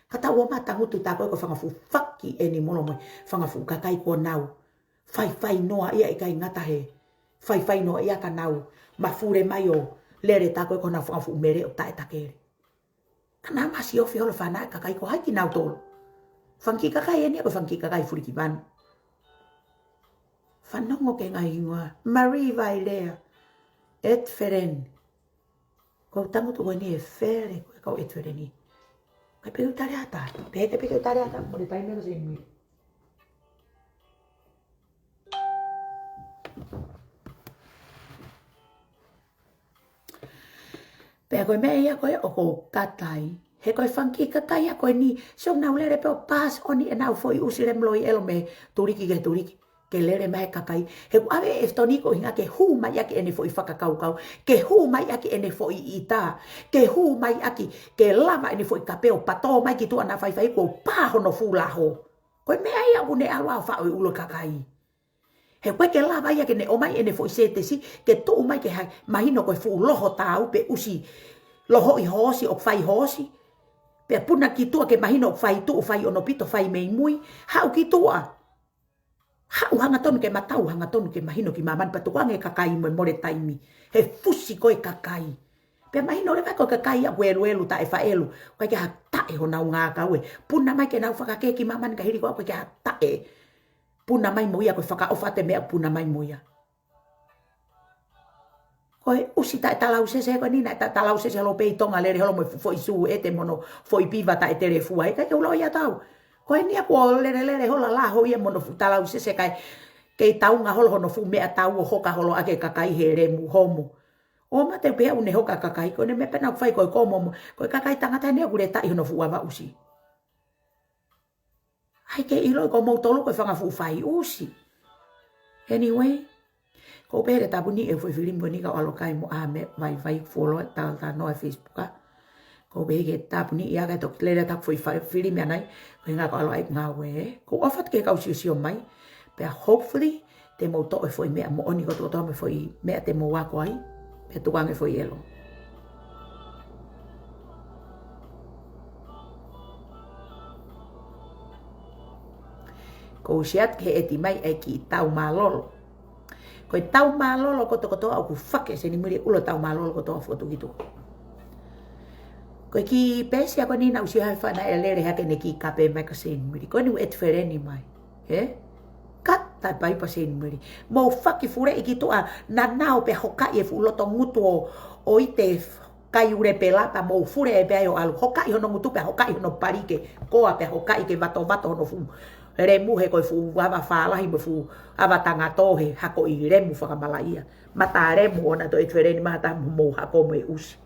Ka tau ō mai tangutu tā ko e ko e fanga fuʻu faki eni molo mo e fanga fuʻu kakai kuo nau faifai noa ia ʻikai ngata he. Faifai noa ia ka nau mafule mai ʻo lele tā ko e ko honau fanga fuʻu mele ʻo taʻetakele. Ka nau masi ofi holo fana e kakai ko hai kinautolu. Fanga kiʻi kakai eni ko e fanga kiʻi kakai fulikivanu. Fanongo ki he ngaahi hingoa. Marie Vailea. Ed Feren. Ko e tangutu ko eni e fele, ko e kau ʻEtueleni. Ka pe u tale ata, pe te pe ke u tale ata, mo le taimi ko Seinimili. Pea ko e meʻa ia ko ē ʻoku ou kata ai. He ko e fanga kiʻi kakai ia ko eni, sio nau lele pē ʻo pass on ʻenau foʻi ʻusi lem loi ʻelo mei tuliki ki he tuliki. Ke lele mai e kakai. He ʻoku ʻave ʻe Fitoni ko e ʻuhinga ke hū mai ʻaki ʻene foʻi fakakaukau. Ke hū mai ʻaki ʻene foʻi ʻita. Ke hū mai ʻaki ke lava ʻene foʻi kape ʻo patō mai ki tuʻa naʻa faifai kuo pā hono fuʻu laho. Ko e meʻa ia ʻoku ne ʻalu ʻo faʻu e ulo kakai. He ʻoku ʻikai ke lava ia ke ne ʻomai ʻene foʻi sētesi, ke tuʻu mai ke hai, mahino ko e fuʻu loho tāu pe ʻusi lohoʻi hoosi ʻoku fai hoosi. Pea puna ki tuʻa ke mahino ʻoku fai tuʻu, fai ʻono pito, fai mei mui. Haʻu ki tuʻa. Haʻu hangatonu ke matau, hangatonu ke mahino ki māmani pea tukuange kakai mo e mole taimi. He fusi ko e kakai. Pea mahino leva ko e kakai ʻoku eluelu taʻefaʻelu. ʻOku ʻikai ke ha taʻe honau ngākau ē. Puna mai ke nau fakakē ki māmani ka hili ko ē ʻoku ʻikai ke ha taʻe. Puna mai mo ia ko e fakaʻofa atu e meʻa puna mai mo ia. Ko e ʻusi taʻe talausese ko eni naʻe taʻe talausese holo pē ʻi Tonga lele holo mo e fuʻu foʻi sū ʻete mo hono foʻi piva taʻe telefua he ʻikai ke ulo ia tau. Ko eni ia kuo lele lele holo laho ia mo hono fuʻu talausese kae kei taunga holo hono fuʻu meʻatau ʻo hoka holo ʻaki e kakai he lemu homo. ʻO mate pē ʻoku ne hoka kakai ko eni meʻa pē naʻa ku fai ko e komo mo ko e kakai tangata eni ʻoku lele taʻi hono fuʻu ava ʻusi. ʻAi ke ʻilo ko moutolu ko e fanga fuʻu fai ʻusi. Anyway, ko u pehē ke tāpuni e foʻi filimi ko eni ka u ʻalu ʻo kai mo ʻā meʻa vaivai fuoloa talatala noa e Facebook ʻa. Ko u pehē ke tāpuni ia ka toki lele atu ʻeku foʻi fa-, filimi ʻanai, ko e ʻuhinga ko u ʻalu ʻai ngāue ē. Ko u ʻofa atu ki he kau siosio mai, pea hopefully, te mou toʻo e foʻi meʻa moʻoni kotokotoa mo e foʻi meʻa te mou ako ai, pea tukuange e foʻi ʻelo. Ko u ʻosi atu ki he ʻeti mai e kiʻi tau mālolo. Ko e tau mālolo kotokotoa ʻoku fake Seinimili e ulo tau mālolo kotoa fotu ki tuʻa. Ko e kiʻi peesi ko eni naʻa ku sio ai, fana e lele hake ʻene kiʻi kape mai ka Seini Mili. Ko eni ʻoku ʻetufeleni mai. He? Kata paipa Seini Mili. Mou fakafuleʻi ki tuʻa, naʻa nau pē hokaʻi e fuʻu loto ngutu ʻo, ʻo ʻite kai ule pela pea mou fule ʻe pea ʻo ʻalu. Hokaʻi hono ngutu pea hokaʻi hono palike. Koa pea hokaʻi ke vatovato hono fuʻu lemu he ko e fuʻu ava fālahi mo e fuʻu ava tangatō he hako ʻi lemu fakamalaʻia. Mata lemu ʻona to ʻetufeleni mai ha taha mou hako mo e ʻusi.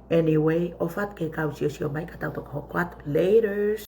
Anyway, ʻofa atu ke kau siosio mai ka tau toki hoko atu. Laters.